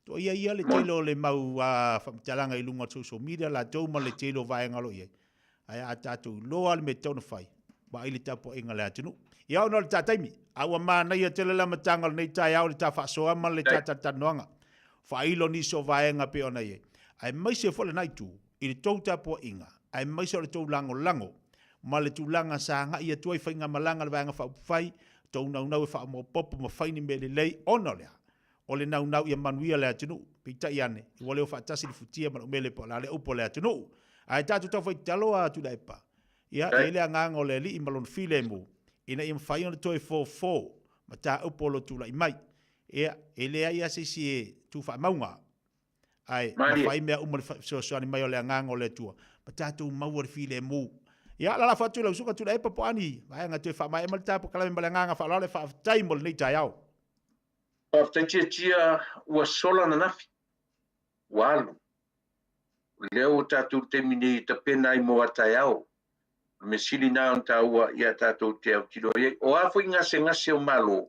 Toa ia le tele o le mau faamatalaga i luga o social media latou ma le tele o vaega o lo o i ai. Ae a tatou iloa le mea e tatau ona fai, vaai le tapuaiga a le atunuu. Ia ona o le ta taimi, a ua manaia tele le amataga o lenei taeao i le ta faasoa ma le ta talatalanoaga. Faailo nisi o vaega pei ona i ai. Aemaise foi lena itu, i le tou tapuaiga, aemaise o le tou lagolago ma le tulaga sa agai atu ai faigamalaga a le Vaega Faaupufai, tou naunau e faamaopoopo ma fai ni mea lelei ona o le a? O le naunau ia manuia le atunuu. Peitai ane, ua leo faatasi le futia ma le umele po o le a le upu a le atunuu. Ae tatou taufai tatalo a Tuilaepa, ia, e i ai le agaga o le Alii ma Lona filemu, ina ia mafai ona toe fofo mataupu o lo o tulai mai. Ia, e leai lava se isi e tu faamauga, ae mafai mea uma le fesoasoani mai o le agaga o le Atua, ma tatou maua le filemu. Ia, lalafo atu i lau susuga Tuilaepa po o a ni vaega toe faamaea mai le ta polokalame ma le agaga faaaloalo e faafetai mo lenei taeao. Faafetai Tiatia ua sola ananafi, ua alu. O lea ua tatou i le taimi nei e tapena ai mo a taeao. O le mea sili na ona taua ia tatou te autilo i ai. O a foi gasegase o Malo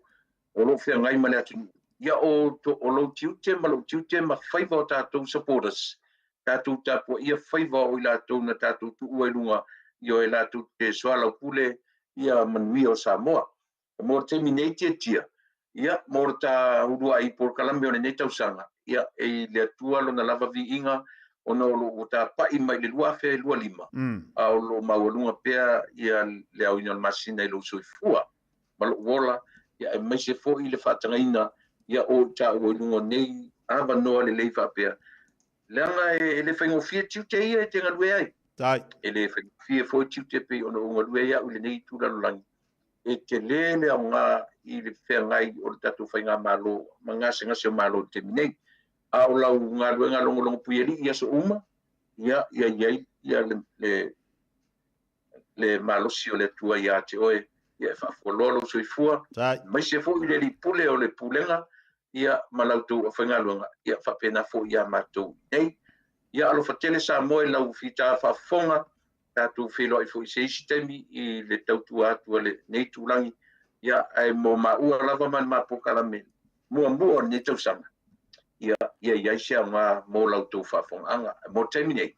o lo o feagai ma le atunuu, ia o, o lou tiute ma lou tiute ma faiva o tatou supporters, tatou tapuaia faiva o i latou na tatou tuua i luga i o e latou te soalaupule ia manuia o Samoa. Mo le taimi nei Tiatia, ia, mo le ta uluai polokalame o lenei tausaga, ia, e i le Atua lona lava viiga ona o lo o ua tapai mai le 2025, a o lo o maualuga pea ia le aoina o le masina i lou soifua ma lou ola, ia, aemaise foi le faatagaina ia o i taua i luga o nei avanoa lelei faapea, leaga e le faigofie tiute ia e te galue ai. E le faigofie foi tiute pei ona ou galue ai au i lenei itu lalolagi. E tele le aoga i le feagai o le tatou faigamalo ma gasegase o Malo i le taimi nei. A o lau galuega logologo puialii i aso uma, ia, ia i ai ia le, le, le malosi o le Atua ia te oe, ia e faafualoa lou soifua, aemaise foi le alii pule o le pulega, ia ma la outou aufaigaluega, ia faapena foi ia matou nei. Ia alofa tele Samoa i lau fita faafofoga, tatou feiloai foi i se isi taimi i le tautua atu a lenei itulagi, ia, ae mo maua lava ma le ma polokalame muamua o lenei tausaga, ia, ia i ai se aoga mo la outou faafofogaaga. Ae mo le taimi nei,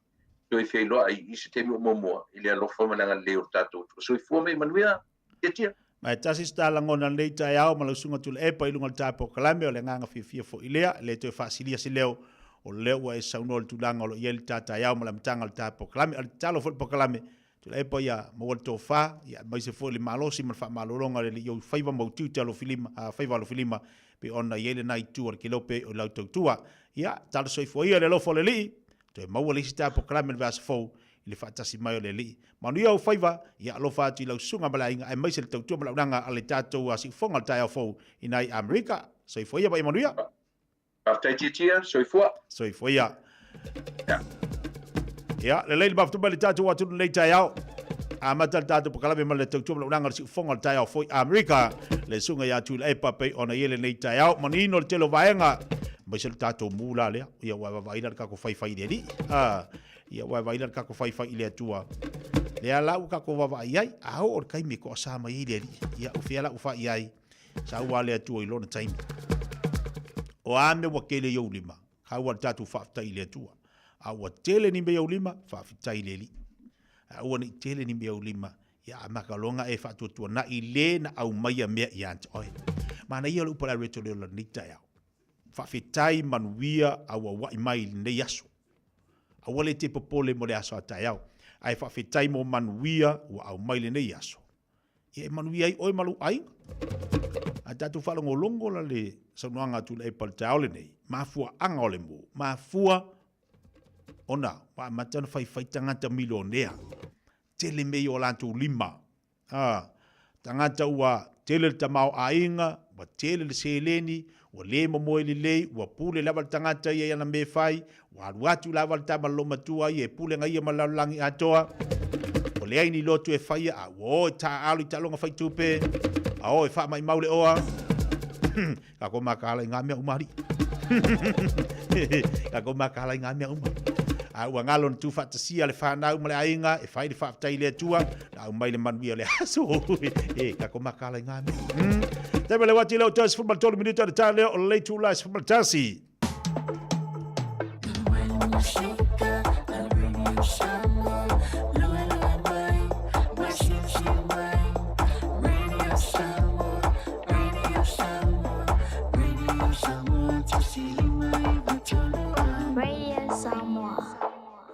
toe feiloai i se taimi o muamua i le alofa ma le agalelei o le tatou Atua. Soifua ma ia manuia. Tiatia. Ma e tasi se ta lagona i lenei taeao ma lau susuga Tuilaepa i luga o le ta polokalame, o le agaga fiafia foi lea, e le toe faasilia se leo, o lea ua e saunoa i le tulaga o lo o i ai le ta taeao ma le amataga o le ta polokalame. A o le tatalo foi i le polokalame, Tuilaepa ia maua le tofa, ia aemaise foi le malosi ma le faamalologa o le Alii i ou faiva ma ou tiute alofilima, faiva alofilima, pei ona i ai lena itu o le kelope o lau tautua. Ia, talo soifua ia i le alofa o le Alii, toe maua le isi ta polokalame i le vaiaso fou, i le faatasi mai o le Alii. Manuia ou faiva, ia alofa atu i lau susuga ma le aiga aemaise le tautua ma le auaunaga a le tatou siufofoga o le taeao fou i nai Amerika. Soifua ia ma ia manuia. Faafetai Tiatia, soifua. Soifua ia. Ia, lelei le mafuta mai le tatou atunuu nei taeao. Amata le tatou polokalame ma le tautua ma le auaunaga a le siufofoga o le taeao fou i Amerika. Le susuga ia Tuilaepa pei ona i ai lenei taeao. Manino le tele o vaega. Aemaise le tatou mu la lea. Ia ua vaavaai la le tatou faifai i le Alii. Ah. Ia ua vaai la le kako faifai i le Atua. Lea la ua kako vaavaai ai, a oo le taimi e toasa mai ai le Alii. Ia o fea la ua fai ai, sa ua le Atua i lona taimi. O a mea ua tele i ou lima, ka ua le tatou faafetai i le Atua. A ua tele ni mea i ou lima, faafetai i le Alii. A ua nei tele ni mea i ou lima, ia amata loa ona e faatuatuanai le na aumaia mea ia te oe. Manaia le upu a le Areto le ola lenei taeao. Faafetai manuia auauai mai i lenei aso. Aua le te popole mo le aso a taeao, ae faafetai mo manuia ua aumai lenei aso. Ia e manuia ai oe ma lou aiga. A tatou faalogologo la le saunoaga a Tuilaepa i le taeao lenei, mafuaaga o le mu, mafua ona ua amata ona faifai tagata milionea, tele mea i o latou lima. A, tagata ua tele le tamaoaiga, ua tele le seleni, ua le momoe lelei, ua pule lava le tagata ia i ana mea e fai, ua alu atu lava le tama lolomatua ia e pule na ia ma le lalolagi atoa, ua leai ni lotu e faia, a ua o e taaalo i taaloga faitupe, a o e faamaimau le oa. Kākou makaala i ngā mea uma alii. Kākou makaala i ngā mea uma. A ua ngalo na tūfaatasia le whānau ma le aiga e whai le whaafetai i le Atua, na au mai le manuia o le aso. E, kākou makaala i ngā mea. Taima le wati leo 13 minuta le tā leo o le tūla 11.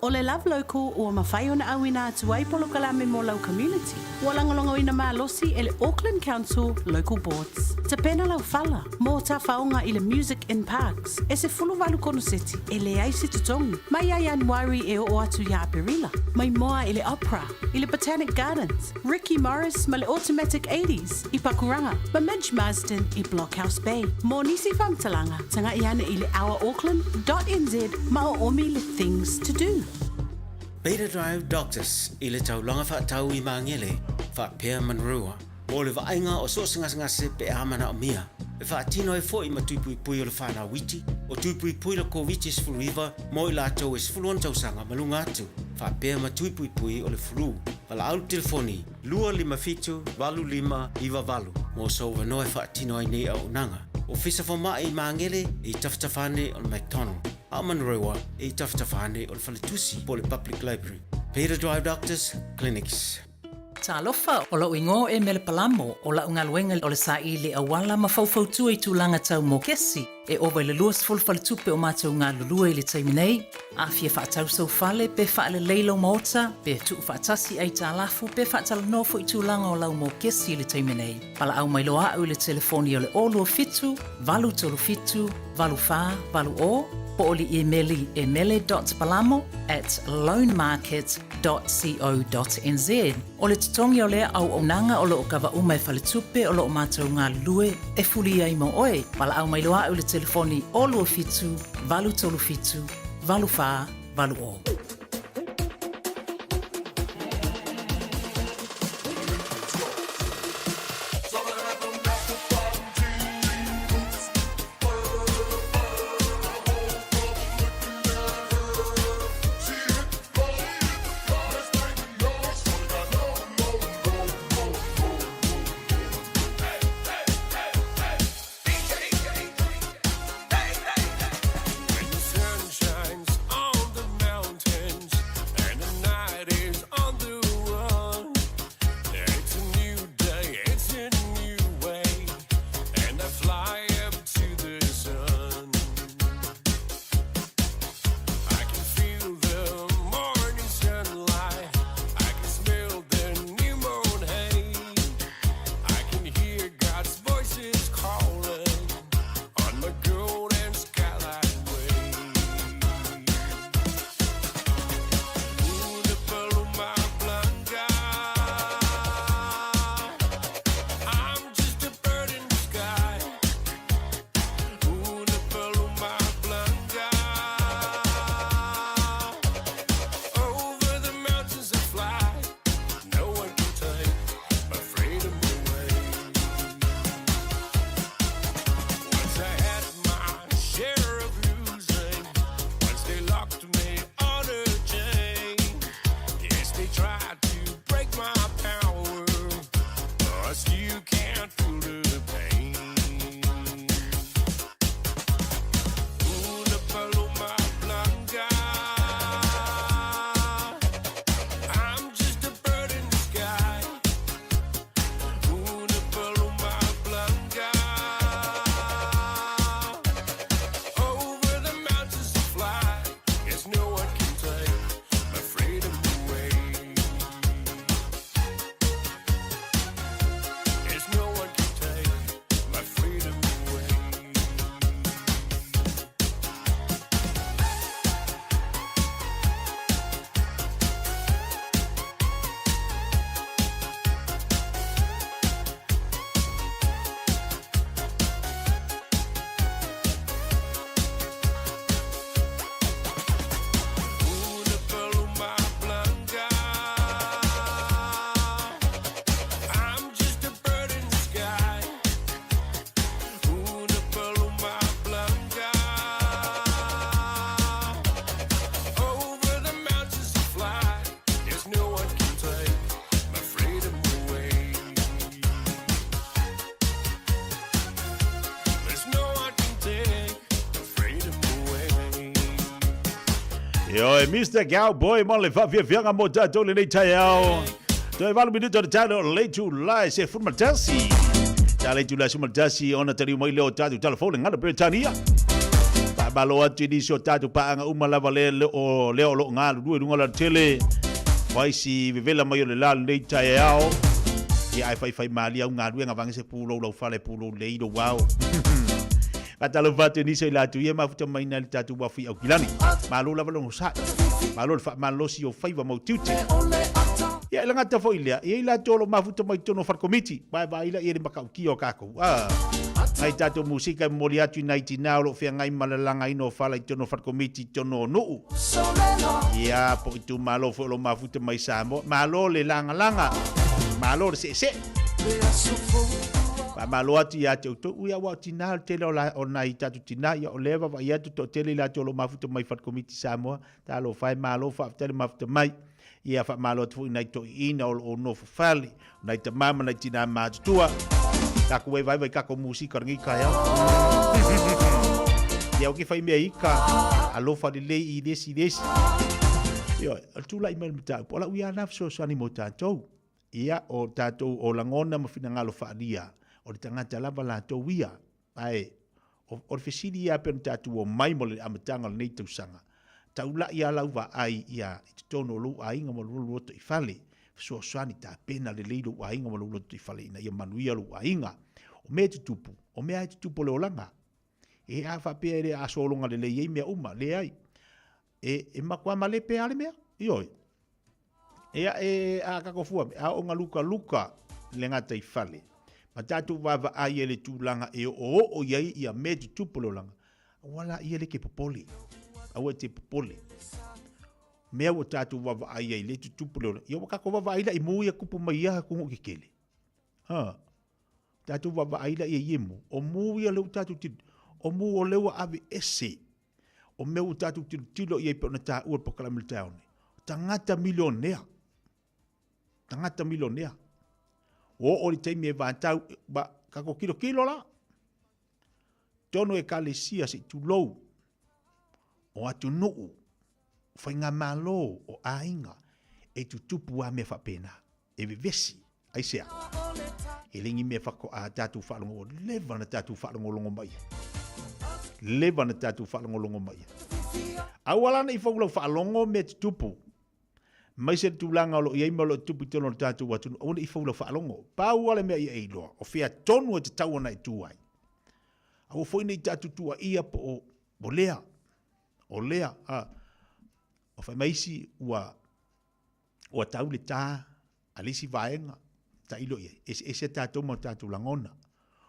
O le Love Local ua mafai ona auina atu ai polokalame mo lau community. Ua lagolagoina malosi e le Auckland Council Local Boards. Tapena lau fala mo tafaoga i le Music in Parks e 18 konoseti e leai se totogi mai ia Ianuari e oo atu ia Aperila. Mai moa i le Opera, i le Botanic Gardens, Ricky Morris ma le Automatic Eighties i Pakuranga ma Midge Marsden i Blockhouse Bay. Mo nisi faamatalaga, taga'i ane i le ourauckland dot nz ma oomi le Things to Do. Beta Drive Doctors i le taulaga faatau i Magele, faapea Monroe, mo le vaaiga o so o se gasegase pe a manaomia. E faatino ai foi ma tui puipui o le fanau iti, o tui puipui le Koviti-19 mo i latou e 16 tausaga ma luga atu, faapea ma tui puipui o le flu. Valaau le telefoni 257 8598 mo sou avanoa e faatino ai nei auaunaga. Ofisa Fomai i Magele e i tafatafa ane o le McDonald, a o Manurewa e i tafatafa ane o le Faletusi po o le Public Library. Beta Drive Doctors Clinics. Talofa, o lou igoa e Mele Palamo, o la'u galuega o le saili auala ma faufautua i tulaga tau mokesi. E ova i le 20 faletupe o matou galulue i le taimi nei. A fia faatau sou fale, pe faalelei lou maota, pe tuu faatasi aitalafu, pe faatalanoa foi tulaga o lau mokesi i le taimi nei, valaau mai loa a'u i le telefoni o le 027 837 8480 po o le imeli e mele dot palamo at loanmarket www.co.nz. O le totogi o lea auaunaga o lo o kava uma e faletupe o lo o matou galulue e fuli ai mo oe. Valaau mai loa a'u i le telefoni 027 837 8480. Ioe, Mr. Cowboy mo le faafiafiaga mo tatou lenei taeao. Toe valu minuto le talo le itulā e 11. Ta le itulā 11 ona taliu mai lea o tatou talafou le galo Peretania. Faamalo atu i nisi o tatou paaga uma lava le o lea o lo o galulue i luga o le alatele. Fai si vevela mai o le la lenei taeao. Ia ae faifai malie au galuega vage se pulou lau fale pulou lei lou ao. Faatalofa atu i nisi o i latou ia e mafuta mai na i le tatou uafu i Aukilani. Malo lava le onosai. Malo le faamalosi o faiva ma utiuti. Ia e le gata foi i lea, e i ai latou o lo o mafuta mai totonu o fale komiti, vaevaai laia i le matautia o tatou. Ah, nai tatou musika e momoli atu i nai tinā o lo o feagai ma le lagaina o fala i totonu o fale komiti i totonu o nuu. Ia, po o itumalo foi o lo o mafuta mai Samoa. Malo le lagalaga, malo le seesee. Faamalo atu ia te outou, ui aua o tinā, o le tele o, la, o nai tatou tinā, ia o lea e vaavaai atu toatele i latou o lo o mafuta mai fale komiti Samoa, talofa e, malo faafetai le mafuta mai. Ia faamalo atu foi i nai toeaiina o lo o nofo fale, o nai tamā ma nai tinā matutua. Takou e vaevae i takou musika o lenei taeao. Ia o ke fai mea ika, alofa lelei i le isi i le isi. Ioe, o le tulai mai o le mataupu, o lau ia lena fesoasoani mo tatou. Ia, o tatou o lagona ma finagalo faaalia, o le tagata lava latou ia. Ae, o, o le fesili ia pei ona tatou omai mo le amataga o lenei tausaga, taulai lava lau vaai ia i totonu o lou aiga ma lou lotoifale, fesoasoani tapena lelei lou aiga ma lou lotoifale ina ia manuia lou aiga. O mea e tutupu, o mea lava e tutupu o le olaga. E a faapea e le a sologa lelei ai mea uma, leai. E, e matua malepe lava le mea, ioe. Ia e a tatou fua, a oo ina lukaluka le gataifale, ma tatou vaavaai ai i le tulaga e oooo i ai ia mea e tutupu o le olaga, aua laia le te popole, aua e te popole. Mea ua tatou vaavaai ai le tutupu o le olaga, ia ua tatou vaavaai la i mu ia tupu mai ia atunuu tetele. Ha, tatou vaavaai la i ai mu, o mu ia lea ua tatou tilo, o mu o lea ua aveese O mea ua tatou tilotilo i ai pei ona taua i le polokalame i le taeao nei, o tagata milionea, tagata milionea. Ua oo i le taimi e vatau, ba, tatou tilotilo la, totonu o ekalesia se i tulou, o atunuu, o faigamalo, o aiga, e tutupu lava mea faapena, e vevesi. Aisea? E le ni mea faatoa tatou faalogo, ua leva ona tatou faalogologo mai ai. Leva ona tatou faalogologo mai ai. Aua la ne i fou lau faalogo mea tutupu, aemaise le tulaga o lo o i ai ma o lo o tutupu i totonu o le tatou atunuu, aua ne i fou lau faalogo. Pau lava le mea ia e iloa, o fea tonu e tatau ona e tu ai. Aua foi ne i tatou tuuaia po o lea, o lea, a. O fai mai isi ua ua tau le ta a le isi vaega, tailo i ai, eseese tatou ma o tatou lagona.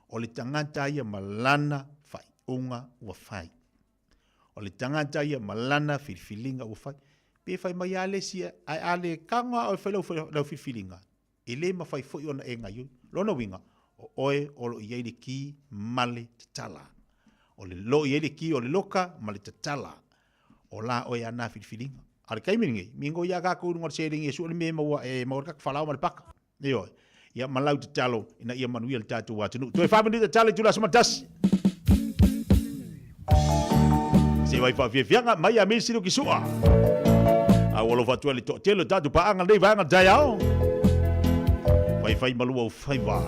O le tagata ia ma lana faaiuga ua fai. O le tagata ia ma lana filifiliga ua fai. Pe fai mai lava le isi, ae a le tago lava oe e fai lau, lau filifiliga, e le mafai foi ona e gaioi. Lona uiga, o oe o lo o i ai le ki ma le tatala. O le lo i ai le ki o le loka ma le tatala. O la oe a na filifiliga. A o le taimi lenei, migoi lava tatou i luga o le seleni e sue le mea e maua e maua ai le tatou falaoa ma le paka. Ioe. Ia ma lau tatalo ina ia manuia le tatou atunuu. Toe fa minute tatalo i itula 11. Se vai faafiafiaga mai ia Misi Luki Sua. A ua alofa atu ai le toatele o tatou paaga lenei vaega taeao. Faifai malua o faiva.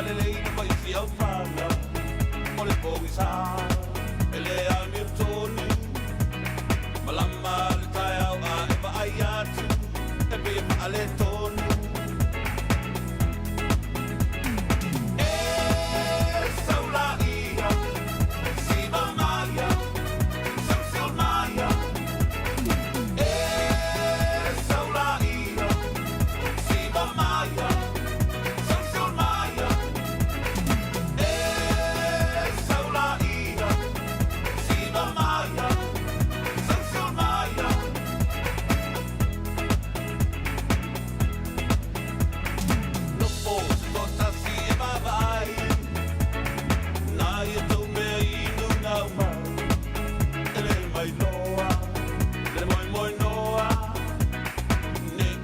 faalelei na faisi aufala o le pogisa e le amiotonu malama le taeao a e vaai atu e pei e faaletonu e saulaia siva maia sausiol maia e saulaia siva maia sausiol maia e saulaia siva maia sausiol maia. Nofo se toatasi e vaavaai nā ia tou mea inu naumau e le mailoa le moemoenoa nei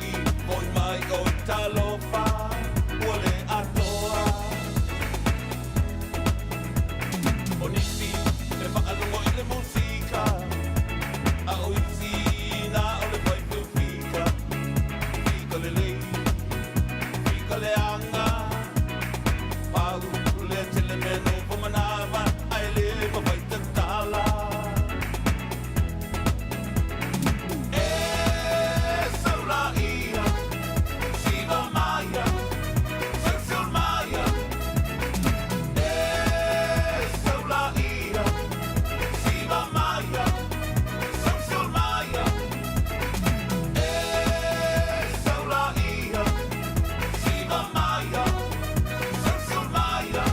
fo'i mai o i talofa ua le atoa o nisi e faalogo i le musika a o isi na o le faifeufika fika lelei fika leaga pau le tele mea nofo manava ae lē mafai tatala e saulaia siva maia sausiol maia e saulaia siva maia sausiol maia e saulaia siva maia sausiol maia.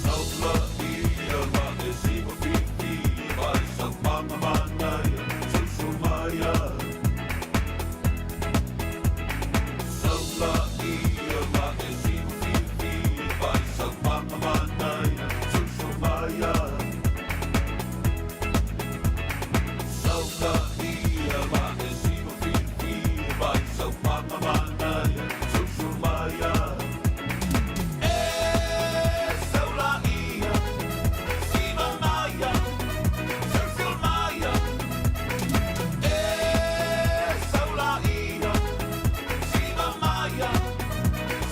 Saulaia ma e siva fifi vai saupanga manaia sausiol maia. Saulaia ma e siva fifi vai saupanga manaia sausiol maia. Saulaia ma e siva fifi vai saupanga manaia sausiol maia. E saulaia siva maia sausiol maia e saulaia siva maia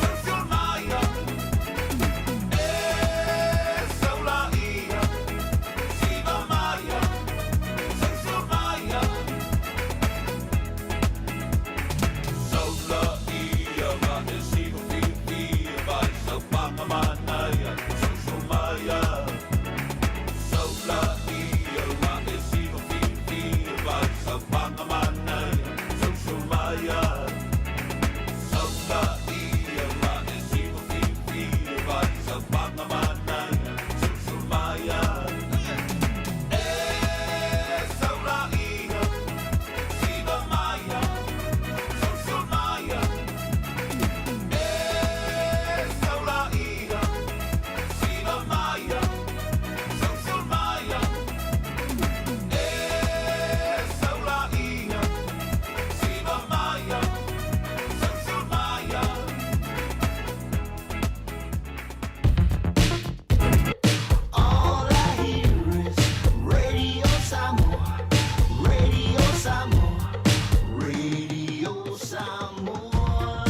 sausiol maia e saulaia siva maia sausiol maia. Saulaia ma e siva fifi vai saupanga manaia sausiol maia. Saulaia ma e siva fifi vai saupanga manaia sausiol maia. Saulaia ma e siva fifi vai saupanga manaia sausiol maia. E saulaia siva maia sausiol maia e saulaia siva maia sausiol maia e saulaia siva maia sausiol maia. All I hear is Radio Samoa, Radio Samoa, Radio Samoa.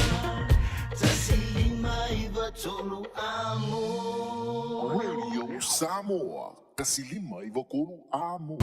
1593 amo. Radio Samoa, 1593 amo.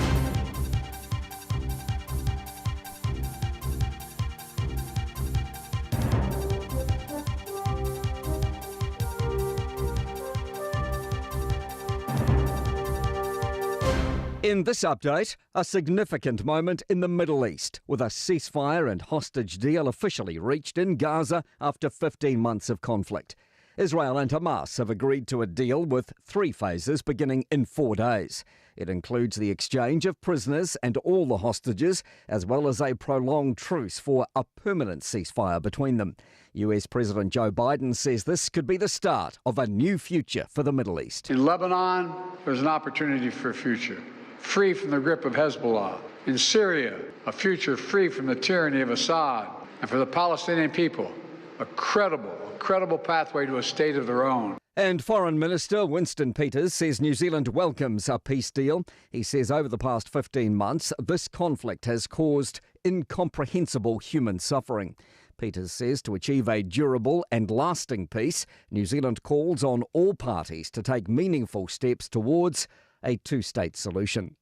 In this update, a significant moment in the Middle East, with a ceasefire and hostage deal officially reached in Gaza after 15 months of conflict. Israel and Hamas have agreed to a deal with 3 phases beginning in 4 days. It includes the exchange of prisoners and all the hostages, as well as a prolonged truce for a permanent ceasefire between them. US President Joe Biden says this could be the start of a new future for the Middle East. In Lebanon, there's an opportunity for a future free from the grip of Hezbollah. In Syria, a future free from the tyranny of Assad. And for the Palestinian people, a credible pathway to a state of their own. And Foreign Minister Winston Peters says New Zealand welcomes a peace deal. He says over the past 15 months, this conflict has caused incomprehensible human suffering. Peters says to achieve a durable and lasting peace, New Zealand calls on all parties to take meaningful steps towards a two state solution.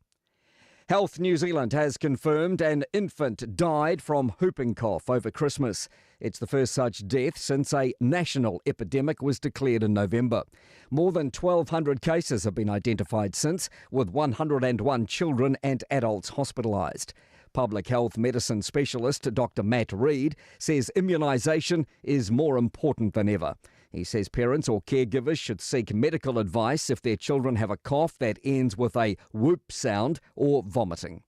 Health New Zealand has confirmed an infant died from whooping cough over Christmas. It's the first such death since a national epidemic was declared in November. More than 1,200 cases have been identified since, with 101 children and adults hospitalised. Public health medicine specialist Dr. Matt Reid says immunisation is more important than ever. He says parents or caregivers should seek medical advice if their children have a cough that ends with a whoop sound or vomiting.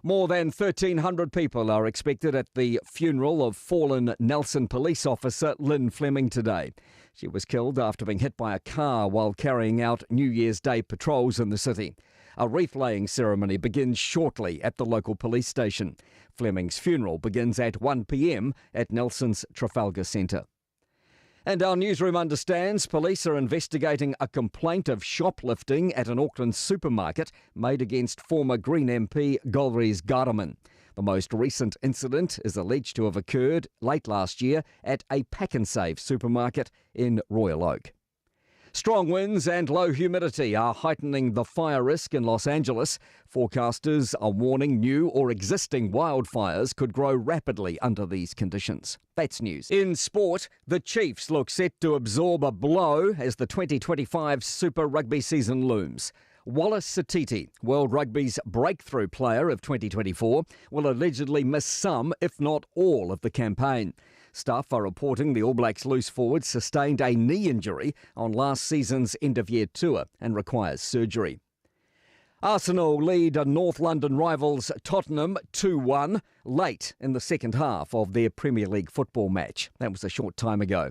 More than 1,300 people are expected at the funeral of fallen Nelson police officer Lynn Fleming today. She was killed after being hit by a car while carrying out New Year's Day patrols in the city. A wreath laying ceremony begins shortly at the local police station. Fleming's funeral begins at 1 pm at Nelson's Trafalgar Centre. And our newsroom understands police are investigating a complaint of shoplifting at an Auckland supermarket made against former Green MP Golriz Ghahraman. The most recent incident is alleged to have occurred late last year at a Pak'nSave supermarket in Royal Oak. Strong winds and low humidity are heightening the fire risk in Los Angeles. Forecasters are warning new or existing wildfires could grow rapidly under these conditions. That's news. In sport, the Chiefs look set to absorb a blow as the 2025 Super Rugby season looms. Wallace Sititi, World Rugby's breakthrough player of 2024, will allegedly miss some, if not all, of the campaign. Stuff are reporting the All Blacks loose forward sustained a knee injury on last season's end of year tour and requires surgery. Arsenal lead North London rivals Tottenham 2 1 late in the second half of their Premier League football match. That was a short time ago.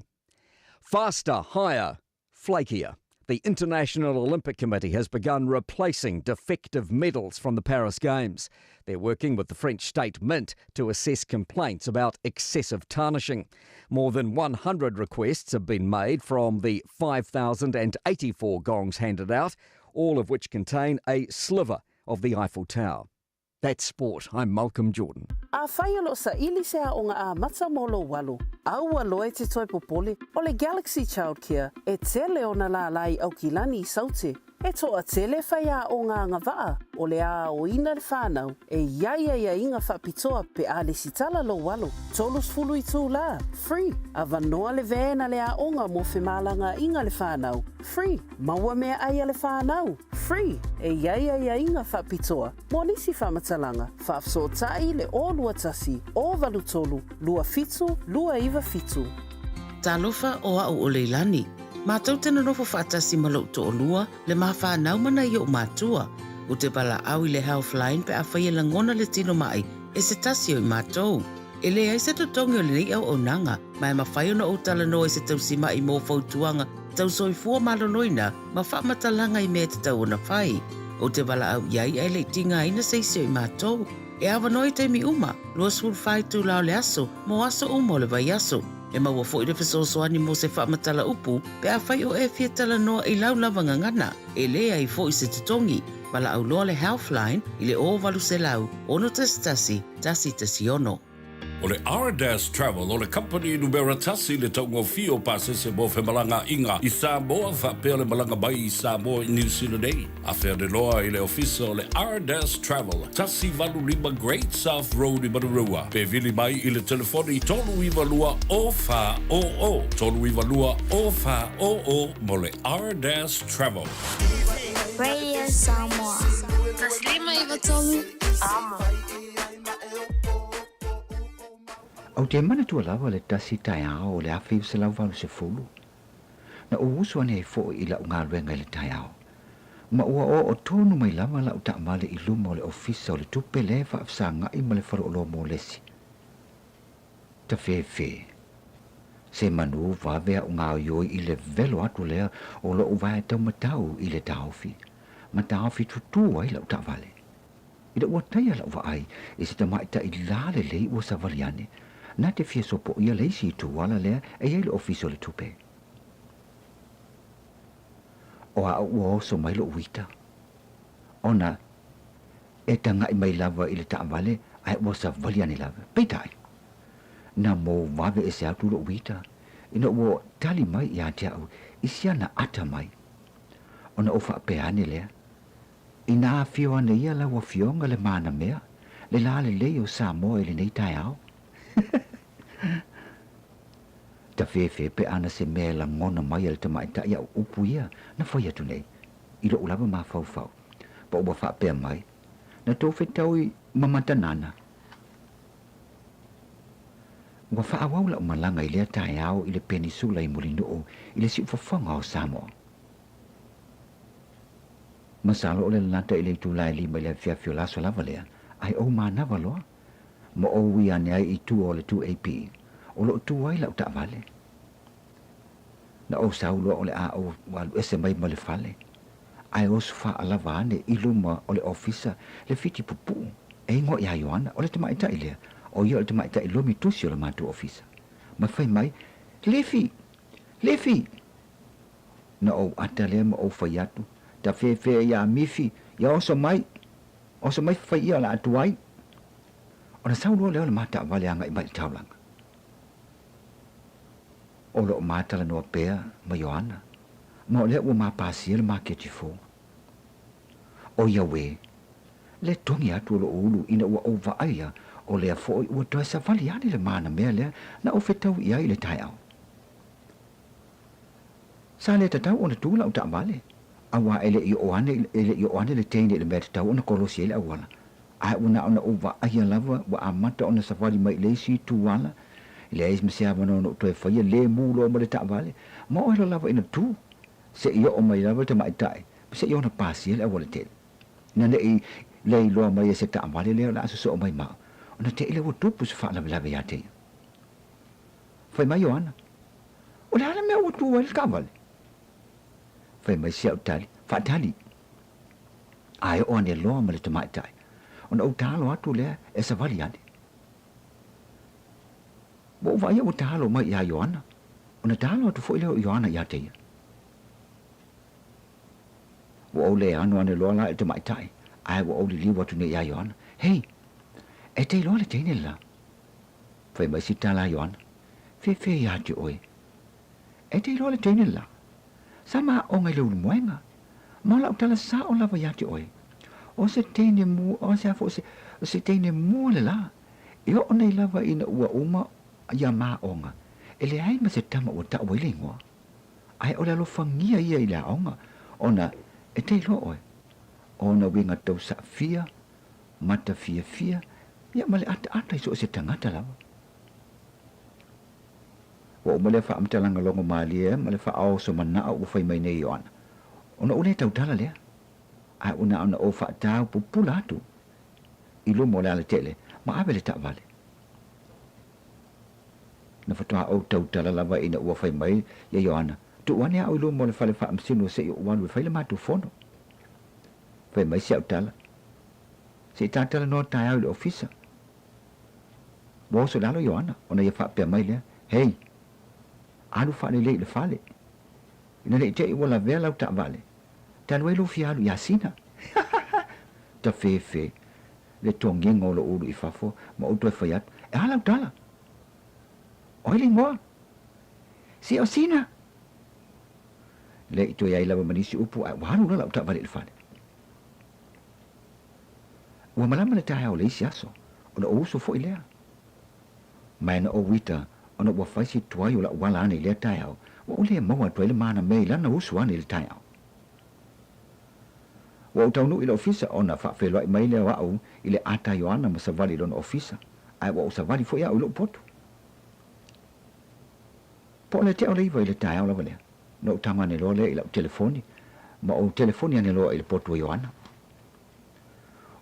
Faster, higher, flakier. The International Olympic Committee has begun replacing defective medals from the Paris Games. They're working with the French State Mint to assess complaints about excessive tarnishing. More than 100 requests have been made from the 5,084 gongs handed out, all of which contain a sliver of the Eiffel Tower. That's sport. I'm Malcolm Jordan. Afai o lo o saili se aoga amata mo lou alo, a ua loa e te toe popole, o le Galaxy Childcare e tele ona lālā i Aukilani i Saute. E toatele faiaoga agavaa o le a aoina le whanau e i ai aiaiga faapitoa pe a lesitala lou alo. 30 itulā, free, avanoa le van a le aoga mo femalagaaiga le whanau, free, maua meaai a le whanau, free, e i ai aiaiga faapitoa. Mo nisi faamatalaga, faafesootai i le 021 083 27 297. Talofa o a'u o Leilani. Matou te nonofo faatasi ma lo'u to'olua, le ma fanau ma nai o'u matua. Ou te valaau i le Healthline pe afai e lagona le tino ma'i e se tasi o i matou. E leai se totogi o lenei auaunaga, ma e mafai ona ou talanoa i se tausima'i mo fautuaga tau soifua maloloina ma faamatalaga i mea e tatau ona fai. Ou te valaau i ai ae le i tigaina se isi o i matou. E avanoa i taimi uma, 24 itulā o le aso, mo aso uma o le vaiaso. E maua foi le fesoasoani mo se faamatala upu pe afai o e fia talanoa i lau lava gagana. E leai foi se totogi. Valaau loa le Healthline i le 0800 611 116. O le Ardas Travel o le kamupani numera tasi i le taugofie o pasese mo femalagaaiga i Samoa faapea le malaga mai i Samoa i Niu Sila nei. Afe ane loa i le ofisa o le Ardas Travel, 185 Great South Road i Manurewa, pe vili mai i le telefoni 392 0400, 392 0400 mo le Ardas Travel. Radio Samoa. 153 Amo. Ou te manatua lava le tasi taeao o le 1980, na ou usu ane ai foʻi i laʻu galuega i le taeao, ma ua oo tonu mai lava laʻu taavale i luma o le ofisa o le tupe lea e faafesagaʻi ma le faleoloa molesi. Tafefe. Se manu vave aʻu gaoioi i le velo atu lea o loʻu vae taumatau i le taofi, ma taofi tutū ai laʻu taavale. Ina ua taia la'u vaai i se tamaitai la lelei ua savali ane, na te fia sopoia le isi itu ala lea e i ai le ofisa o le tupe. O a'u ua oso mai lo'u uita, ona e taga'i mai lava i le taavale Ae ua savali ane lava. Peitai, na mou vave ese atu loʻu ita, ina ua tali mai iā te a'u i si ana ata mai. Ona ou faapea ane lea, Inā afio ane ia lau afioga le manamea, le lā lelei o Samoa i lenei taeao. Tafefe pe ana se mea e lagona mai e le tamaitai a'u upu ia na fai atu nei, i loʻu lava mafaufau, po ua faapea mai, Na tou fetaui ma Matanana. Ua faaauau la'u malaga i lea taeao i le penisula i Mulinuu i le siufofoga o Samoa. Masalo o le lalata i le itula e lima i le afiafi o le aso lava lea, ae ou manava loa, ma ou ui ane ai i tua o le 2AP, o lo o tu ai la'u taavale. Na ou sau loa o le a ou alu ese mai ma le fale, ae oso faalava ane i luma o le ofisa le fiti pupuu e igoa iā Ioana, o le tamaitai lea, ʻo ia o le tamaitai lomi tusi o le matou ofisa. Ma fai mai, Lefi! Lefi! Na ou ata lea ma ou fai atu, Tafefe iā Mifi, ia oso mai! Oso mai fai ia o le a tuai! Ona sau loa lea o le ma taavale agai mai i le taulaga. O lo o ma talanoa pea ma Ioana, ma o lea ua ma pasia le maketi fou. ʻO ia uē, le togi atu o loʻu ulu ina ua ou vaaia o lea foi ua toe savali ane le manamea lea na ou fetau i ai i le taeao. Sa le tatau ona tu la'u taavale, auā e le i oo ane e le i oo ane le teine i le mea tatau ona kolosi ai le auala, ae ua na ona ou vaaia lava ua amata ona savali mai i le isi itu ala, e leai ma se avanoa na ou toe faia lemu loa ma le taavale, ma o ela lava ina tu, se'i oo mai lava le tamaitai, ma se'i ona pasia le auala tele. Ina ne'i le iloa mai e se taavale lea o le a sosoo mai ma au, ona te'i lea ua tupu se faalavelave iā te ia. Fai mai Ioana, O le a le mea ua tu ai le taavale? Fai mai si au tali, Faatali! A e oo ane loa ma le tamaitai, ona ou taalo atu lea e savali ane. Ua ou vaaia ua taalo mai iā Ioana, ona taalo atu foi lea o Ioana iā te ia. Ua ou le ano ane loa la i le tamaitai, ae ua ou liliu atu nei iā Ioana, Hei! E te iloa le teine le la? Fai mai si tala a Ioana, Fefe iā te oe. E te iloa le teine le la? Sa ma aoga i le ulumoega, ma o la'u tala sa'o lava iā te oe. O se teine mua, o se a foi se, o se teine mua le la, e oo nei lava ina ua uma ia ma aoga, e leai ma se tama ua ta'u ai le igoa. Ae o le alofagia ia i le aoga, ona e te iloa oe, o ona uiga tau sa'afia, mata fiafia, ia ma le ataata i so o se tagata lava. Ua uma lea faamatalaga logo malie ma le faaoso manao ua fai mai nei Ioana, ona ou le tautala lea, ae ua na ona ou faatau pupula atu i luma o le alatele ma ave le taavale. Na faatoa ou tautala lava ina ua fai mai ia Ioana, Tuu ane au i luma o le fale faamasino se i ou alu e fai le matou fono. Fai mai si au tala, Se i ta talanoa taeao i le ofisa. Ua oso i lalo Ioana, ona ia faapea mai lea, Hei! Alu faalelei i le fale. Ina ne i te i ua lavea lau taavale, talu ai lou fia alu iā Sina. Tafefe le togiga o lou ulu i fafo ma ou toe fai atu, E a lau tala? O ai le igoa? Se o Sina! Le i toe ai lava ma nisi upu ae ua alu loa lau taavale i le fale. Ua malama le taeao o le isi aso, ona ou uso foi lea. Ma e na ou ita, ona ua fai si tuai o la'u ala ane i lea taeao, ua ou le maua atu ai le mana mea i lana usu ane i le taeao. Ua ou taunuu i le ofisa ona faafeiloai mai lea o a'u i le ata Ioana ma savali i lona ofisa, ae ua ou savali foi a'u i lo'u potu. Po o le tea o le iva i le taeao lava lea, na ou tago ane loa lea i la'u telefoni ma ou telefoni ane loa i le potu o Ioana.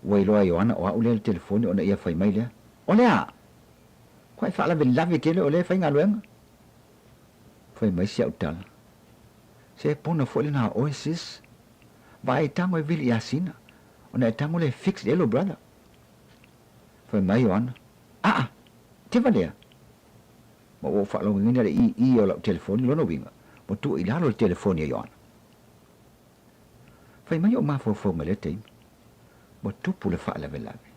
Ua iloa e Ioana o a'u lea i le telefoni ona ia fai mai lea, O le a? Kua e faalavelave tele o lea e faigaluega. Fai mai si a'u tala, Se pona foi lena a oe sis. Vaai e tago e vili iā Sina, ona e tago lea e fix i ai lou brother. Fai mai Ioana, Aa! Te valea! Ma ua ou faalogoina le ii o la'u telefoni lona uiga, ua tuu i lalo le telefoni a Ioana. Fai mai ou mafaufauga i lea taimi, ua tupu le faalavelave.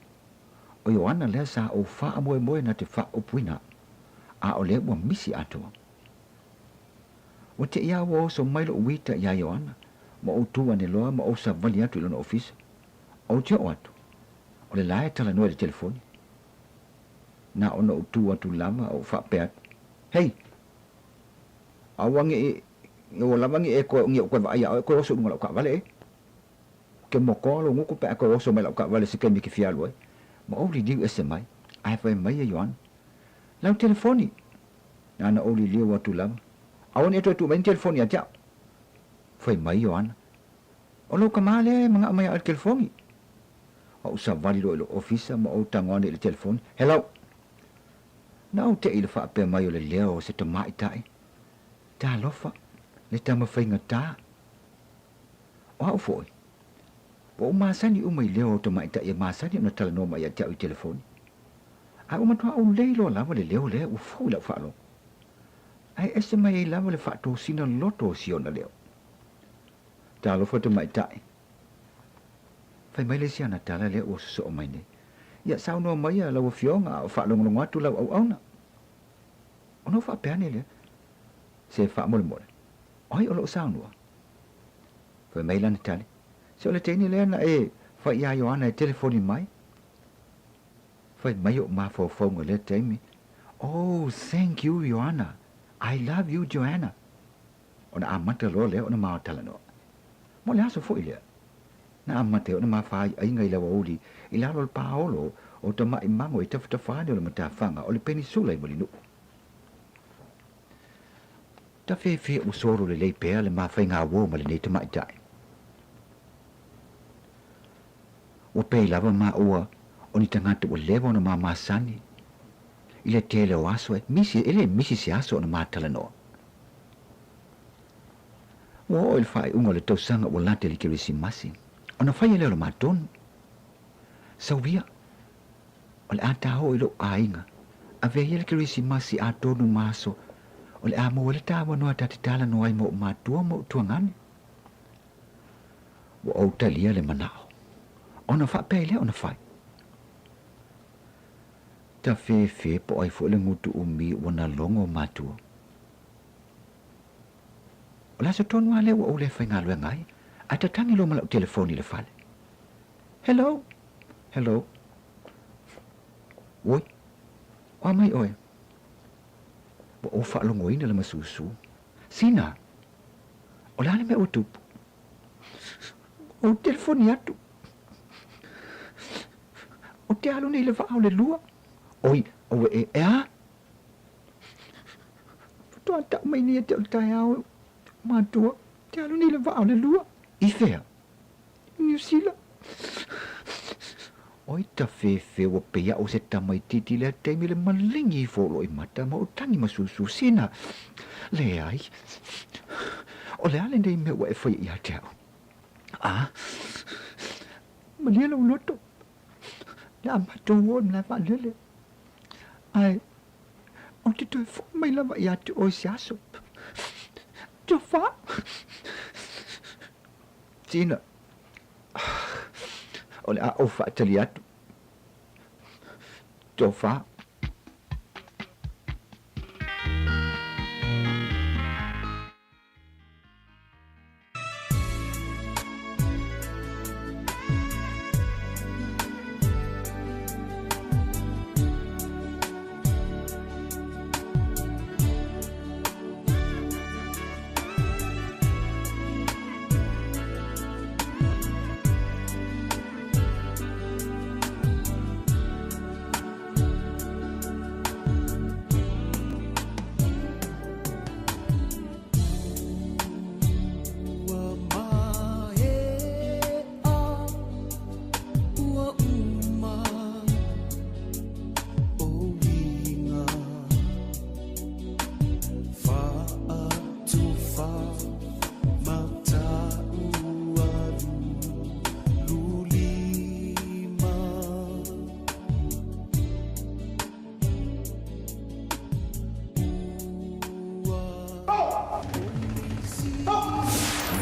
O Ioana lea sa ou faamoemoe na te faaupuina au, a o lea ua misi atoa. Ua te'i lava ua oso mai lo'u uita iā Ioana, ma ou tu ane loa ma ou savali atu i lona ofisa. Ou te oo atu, o le la e talanoa i le telefoni. Na ona ou tu atu lava a ou faapea atu, Hei! Aua ne i, ua lava ne i e koe, ne i ou koe vaai iā oe e koe oso i luga o lau kaavale e. Ke mokoa lou gutu pe a koe oso mai lau kaavale se taimi e te fia alu ai. Ma ou liliu ese mai, ae fai mai e Ioana, Lau telefoni! Nāna ou liliu atu lava, Aua ne i e toe tuu mai ni telefoni ia te au. Fai mai Ioana, O lou kamā lea e manao mai ia oe i le telefoni. Ou savali loa i lou ofisa ma ou tago ane i le telefoni, Hello! Na ou te'i i le faapea mai o le leo o se tamaitai, Talofa, le tama faigata. O au foi, ua ou masani uma i leo o tamaitai e masani ona talanoa mai ia te au i telefoni. Ae ua matua ou lei loa lava le leo lea ua fou i lau faalogo. Ae ese mai ai lava le faatosina loto o si ona leo. Talofa tamaitai. Fai mai le isi ana tala lea ua sosoo mai nei. Ia saunoa maia lau afioga a o faalogologo atu lau auauna. Ona ou faapea ane lea, Se faamolemole, o ai o lo o saunoa? Fai mai lana tali, Se o le teine lea na e fai iā Ioana e telefoni mai. Fai mai oʻu mafaufauga i lea taimi, Oh, thank you Ioana, I love you Joanna. Ona amata loa lea ona ma talanoa. Mo le aso foi lea, na amata ai ona ma faaiaiga i le aoauli i lalo o le paolo o tamaʻi mago i tafatafa ane o le matafaga o le penisula i Mulinuu. Tafefe ua solo lelei pea le ma faigauo ma lenei tamaitai. Ua pei lava maua o ni tagata ua leva ona ma masani i le tele o aso e misi, e le misi se aso ona ma talanoa. Ua oo i le faaiuga o le tausaga ua lata i le Kerisimasi, ona faia lea o le ma tonu. Sauia, o le a ta oo i lou aiga, avea ia le Kerisimasi atonu ma aso o le a maua ai le tāvanoa ta te talanoa ai ma ou matua ma ou tuagane. Ua ou talia le manao, ona faapea ai lea ona fai. Tafefe po o ai foi le gutu umi ua na logo matua. O le aso tonu lava lea ua ou le faigaluega ai, ae tatagi loa ma lau telefoni i le fale. Hello! Hello! Oi, o a mai oe? Ua ou faalogoina le masusu. Sina! O le a le mea ua tupu? Ou telefoni atu. Ou te alu nei i le vaa o le lua. Oi, aue e, e a? Faatoa tau mai nei ia te au i le taeao, matua, te alu nei i le vaa o le lua. I fea? I Niu Sila. Oi tafefe ua pei au o se tamaitiiti i lea taimi le maligi ifo o lou mata ma ou tagi masusu sina. Leai. O le a lenei mea ua e faia ia te au? A, malie lou loto. Le a matou o i le malae vaalele. Ae, ou te toe foi mai lava ia te oe se aso. Tofa! Tina, o le a ou faatali atu. Tofa!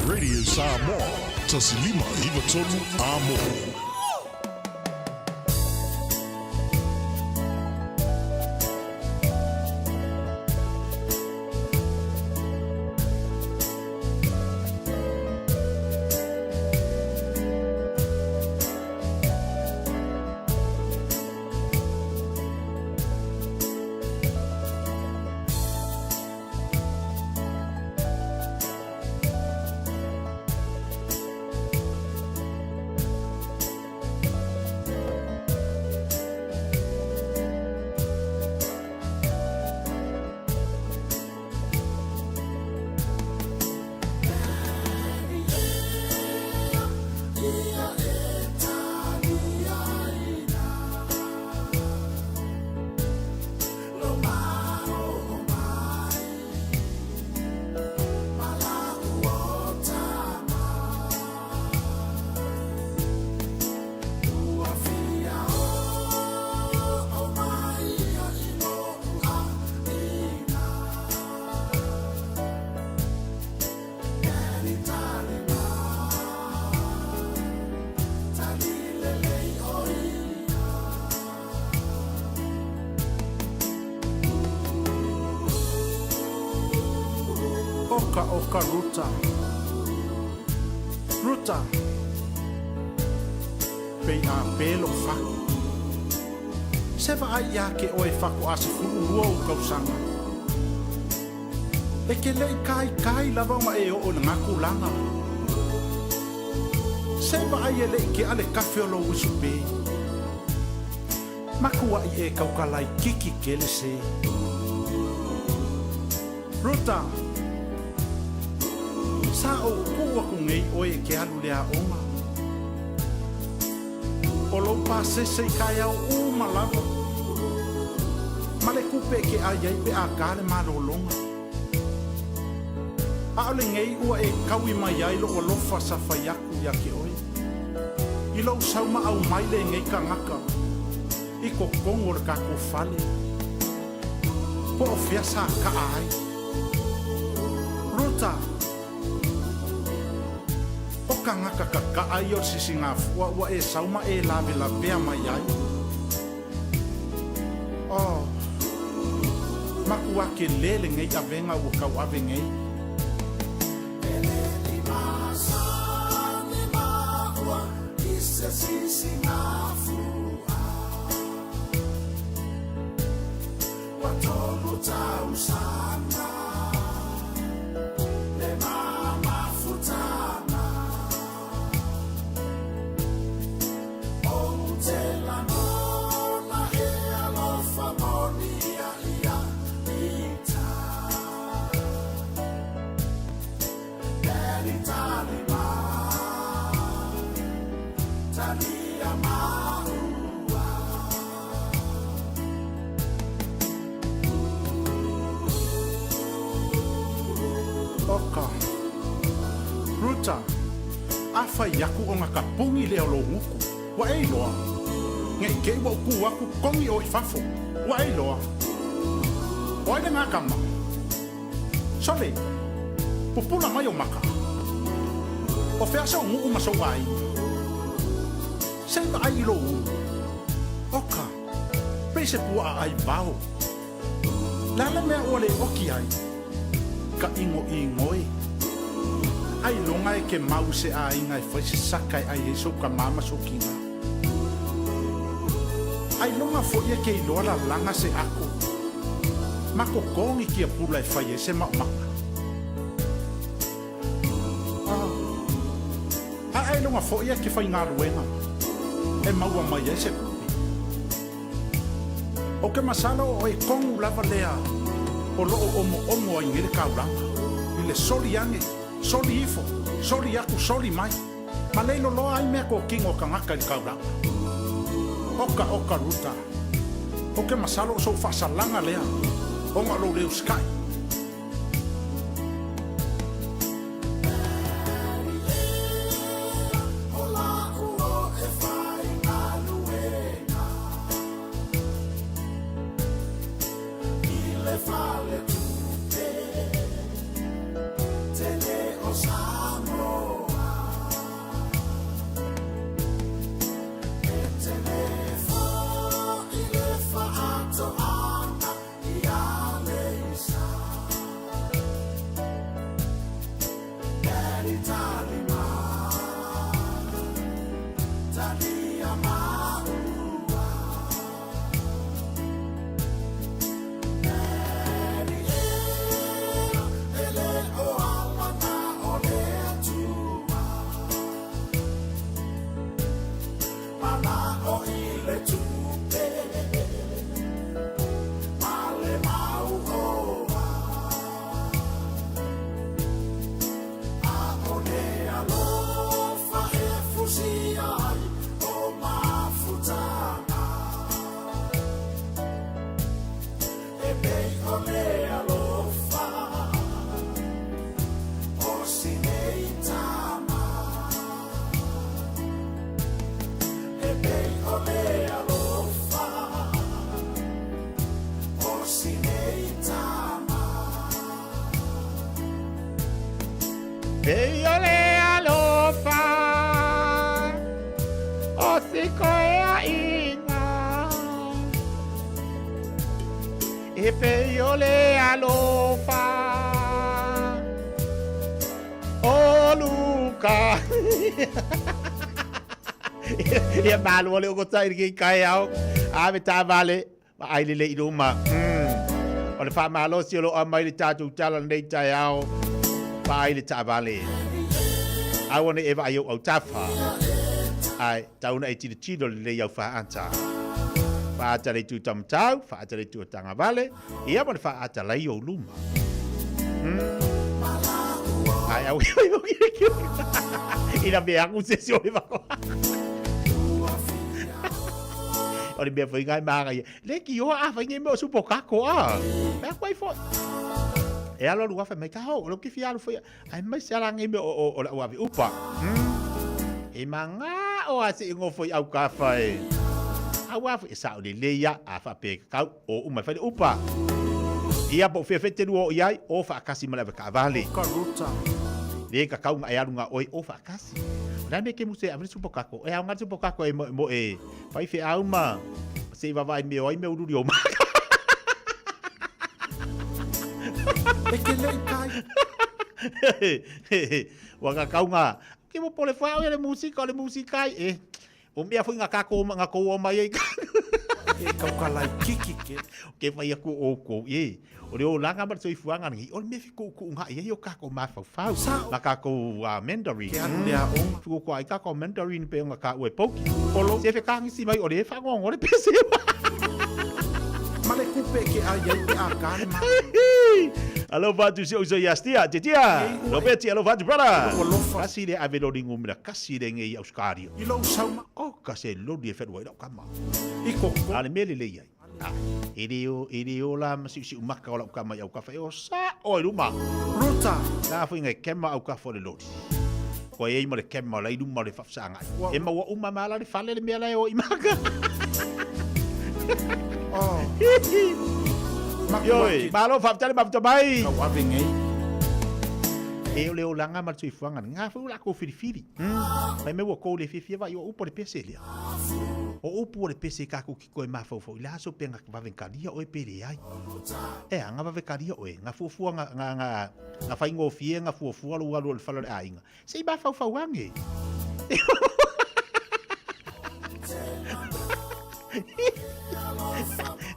Radio Samoa, 1593 Amo. Oka oka Ruta. Ruta. Pei a pē lou faku. Se vaai iā ke oe fakoʻa 12 ou tausaga. E ke leʻi kaikai lava ona e oo i lena tulaga. Se vaai e leʻi keʻa le kafe o lou usu pē. Makuaʻi e kauka laikiki kele se. Ruta, Sa ou kuu aku nei oe e ke alu i le aoga. O lou pasese i kaeao uma lava. Ma le kupe e ke ai ai pe a ka le malologa. ʻAʻole nei ua e kaui mai ai loʻu alofa sa fai aku iā ke oe. I lou sau maʻau mai lenei kanaka i totonu o le kākou fale. Po o fea sa kaʻa ai. Ruta, O kanaka kakaʻa ia o le sisigafua ua e sau ma e lawelawea mai ai. Oh, makuā kele lenei ʻawega ua kauʻawe nei. Oka. Ruta, A fai aku ona ka puni lea o lou gutu, ua e iloa. Nei te i ua ou kū aku, kogi oe i fafo, ua e iloa. O ai lenā kama? Sole, pupula mai ou maka. O fea sou nuu ma sou aiga? Se i vaai i lou ulu. Oka, pei se puaʻa ʻai wao. Le a le mea ua le oki ai? Ka ʻigoʻigoe. Ailoga e ke mau i se ʻāina e fai se saka e ʻai ai sou kamā ma sou kina. Ailoga foʻi e ke iloa lalaga se ʻako. Ma kokogi kia pula e fai ai se maʻomaʻa. A ailoga foʻi e ke faigaluega e maua mai ai se kupi. O ke masalo o e kogu lava lea o loʻo omoʻomo ai nei le kaulaga, i le soli ane, soli ifo, soli aku, soli mai, ma leilo loa ai mea kokino o kangaka i le kaulaga. Oka, oka, Ruta. O ke masalo o sou faasalaga lea, ona o lou le usikaʻi. Pei o le alofa o sikoeaʻiga E pei o le alofa. O Luka. Ia malo le o tai ki kai au. A me ta vale ma ai le le i luma. O le faamalosi o lo o aumai le tatou tala lenei taeao, vaai le taavale. Aua ne i e vaai ou autafa, ae tau na e tilotilo lelei au faaata. Faaata le itu taumatau, faaata le itu o tagavale, ia ma le faaata lai ou luma. Ae au ina mea aku se si o le vako. O le mea foi ngai maga ia. Le ki oa a whai nge mea o supo kako a. Mea koe foi. E alo alu wafa mai ka ho, o lo ki fi alu foi. Ai mai se ala nge mea o o o la uavi upa. E manga o a se ingo foi au ka whai. A ua foi e sa o le leia a wha pe kau o umai whai le upa. Ia po fia fete lua o iai o wha akasi ma le ave ka vale. Ka ruta. Le ka kau nga e alu nga oi o wha akasi. O la me ke muse avele supo kako. E au nga supo kako e mo, mo e Whai wheau ma, se i wawai me oi me ururi o maka. E ke lei kai. Ua ka kau ngā, ke mo pole whao ia le musika, o le musika ai, e, o mea foi ngā kako ngā kou o mai ai ka. E kau ka lai kiki ke. Ke whai aku o kou, e, o le o langa ma le soifuaga lenei, o le mea fiku'uku'u ga'i ai o kākou mafaufau, ma kākou Mandarin. Ke alu le aoga. Fiku'uku'u ai kākou Mandarin pei ona kāua e pouki. Se fekagisi mai o le faagoagoa le pese. Ma le kupe ke ai ai pe a ka ma. Alofa atu si ou uso ia Stia, Titia. Robeti, alofa atu brother. Kasi le ave loli ngumila, kasi le ngei Australia. I lou sauma. Oh, kasi loli e whenua i lau kama. I koko. A le mea lelei ai. E le o, e le ola ma siusiu maka o lau kama i aukafa e o sa o i luma. Ruta. Nā foi ngai kema aukafa o le lori. Koe ei ma le kema la i luma o le whawhisangai. E maua uma ma ala le fale le mea la e o i maka. Oh. Ioi, malo whawhitale mafuta mai. Kau ave ngei. E o le olanga ma le soifuaga ngā foi o lākou filifili. Fai mai ua kou le fiafia vaai o upu o le pese lea. O upu o le pese kākou ki koe mafaufau i le aso pe nga vave kalia oe pe leai. E a, nga vave kalia oe, nga fuafua nga, nga, nga, nga faigofie nga fuafua lou alu o le fale o le aiga. Se i mafaufau age.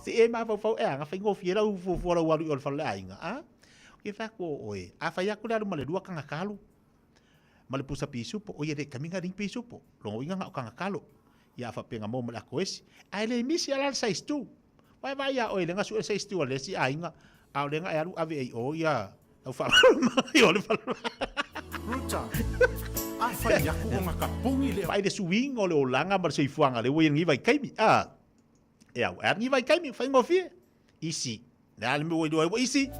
Se e mafaufau, e a, nga faigofie lau fuafua lou alu i o le fale o le aiga, a? Ke whai aku o oe, a whai aku le alu ma le lua kangakalu, ma le pusa pisupo, o ia le kaminga ring pisupo, longo inga nga o kangakalo. Ia faapea mo ma le ako esi. Ae le misi ala le size 2. Wae vaai ia oe le gasu le size 2 a le esi aiga. A o le ga e alu ave ai o ia lau faamalama i o le fale. Ruta, A fai aku o nga kapungi lea. Vaai le suiga o le olaga ma le soifuaga lea ua i lenei vaitaimi. A, e au, e a lenei vaitaimi, faigofie. Isi, le a le mea ua iloa ai ua isi?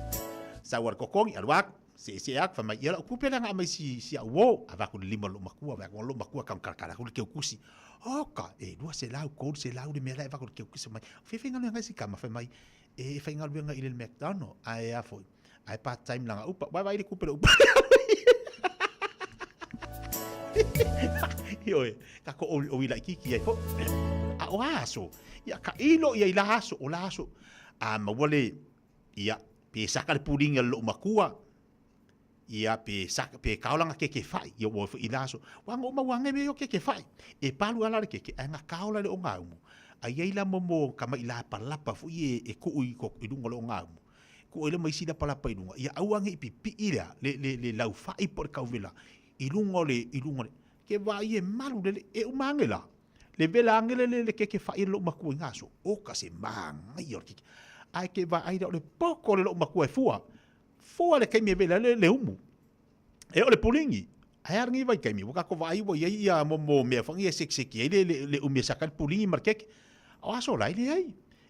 Sau a le kokogi, alu aku, seesee aku, fai mai, ia lau kupe lea na aumai si, si au uō. Avatu le lima o lou matua, vaai atu lou matua tau kalakala aku le keukusi. Oka, e 200, 300 le mea la e avatu le keukusi mai. O fea faigaluega ai si tama? Fai mai, e faigaluega i le McDonald, ae a foi, ae part time lana upa. Vaai vaai le kupe le upa. Ioe, kako o, o ila ikiki ai fo. A o aso, ia ka ilo ia i la aso, o la aso. A maua le, ia, pe saka le pulingi a le lou makua, ia, pe saka, pe kaola nga keke fai, ia ua i la aso. Wa ngo maua nge me yo keke fai. E palu ala le keke, ai nga kaola le o ngaumu. Ai ai la momo ka mai la palapa fu i e, e kuu i, ko, i lunga le o ngaumu. Kuu ai le mai si la palapa i lunga. Ia aua nge i pipi lea, le, le, le lau fai po le kauvela. I lunga o le, i lunga o le, ke vaai e malu le, le, e uma ange la. Le vela ange le, le, le keke fai le lou makua i nga aso. O ka se māngaia o le keke. Ae ke vaai lea o le poko o le lou makua e fua. Fua le kaimi e vela le, le umu. E o le pulingi. Ae a lenei vaitaimi, ua kākou vaai ua i ai ia momo mea foi e sekiseki ai le, le, le umi e saka ai le pulingi ma le keke. O aso la e leai.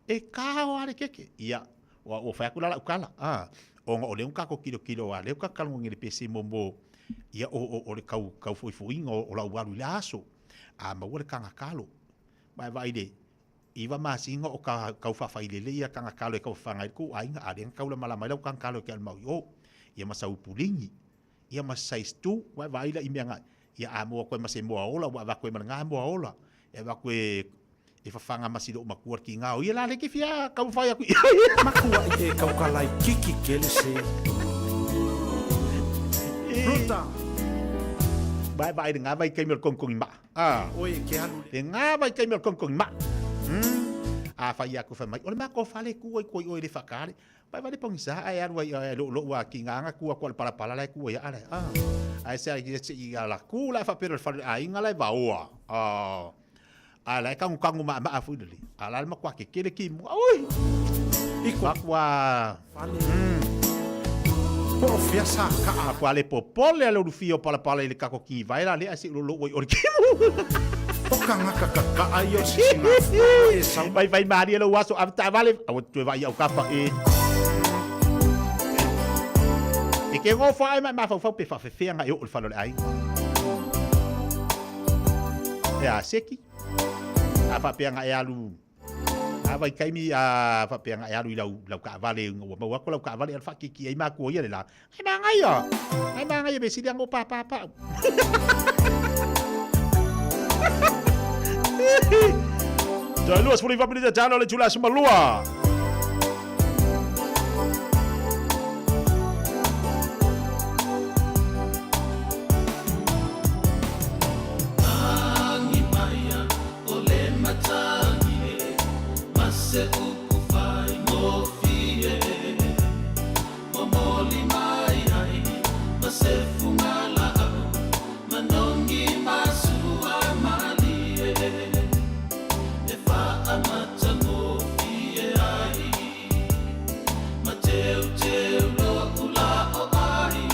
E kao lava le keke. Ia, ua, ua fai atu la lau tala, a, ona o lea ua kākou kilokilo a lea ua kākou talanoa nei i le pese momo, ia, o, o, o le kau, kau foifoiga o, o lau alu i le aso. A maua le kagakalo. Ma e vaai le, iwa masina o ka kau faafailele ia kagakalo e taufafaga ai le kou aiga, a lea na taulamalama ai lau kagakalo e ke alu mau i o. Ia ma sau puligi, ia ma size tu, ua e vaai la i mea na, ia a moa koe ma se moa ola, ua avatu ai ma lena moa ola, e avatu e, e fafaga ma si lou matua le tiga o ia la le ke fia taumafai atu i ai. Makua i e kaukalai kiki kele se. Ruta. Vai vai le ngā vaitaimi o le kogikogi maa. A. Oe e ke alu. Le ngā vaitaimi o le kogikogi maa. A fai aku fai mai, o le makou fale ku ai koi oe le whakaale. Vai vai le pogisa ae alu ai ai lo'u a ki ngā ku aku a le palapala la e ku ai a le. A. Ae se ai se i ala ku la fa pero le fale aiga la e vaoa. A. A la e kagukagu maʻamaʻa foi lelei. A la le makuā kekele ki mua. Ui! Makuā. Fale. Po o fea sa kaa. Makuā le popole a le ulufia o palapala i le kako ki vai la lea se ulolo'u ai o le kimu. O kangaka kakaa ia o sisigafua e sau. Vai vai malie lou aso ave taavale aua te toe vaai au kapa e. E ke gofa ai ma mafaufau pe faafefea nga e oo i le fale o le aiga. E a seki. A faapea nga e alu a vaitaimi a faapea nga e alu i lau lau kaavale ua maua aku lau kaavale e alu faakiekie ai makua ia le la. Ai magaia. Ai magaia be sili anga o pāpā pa'u. Toe 29 minute talo le itula aso ma lua. Lagi maia o le matagi e, ma se upu faigofie. Momoli mai ai ma se fugalaau, manogi ma sua malie. E faamatagofie ai, ma teuteu lo'u la'o ai,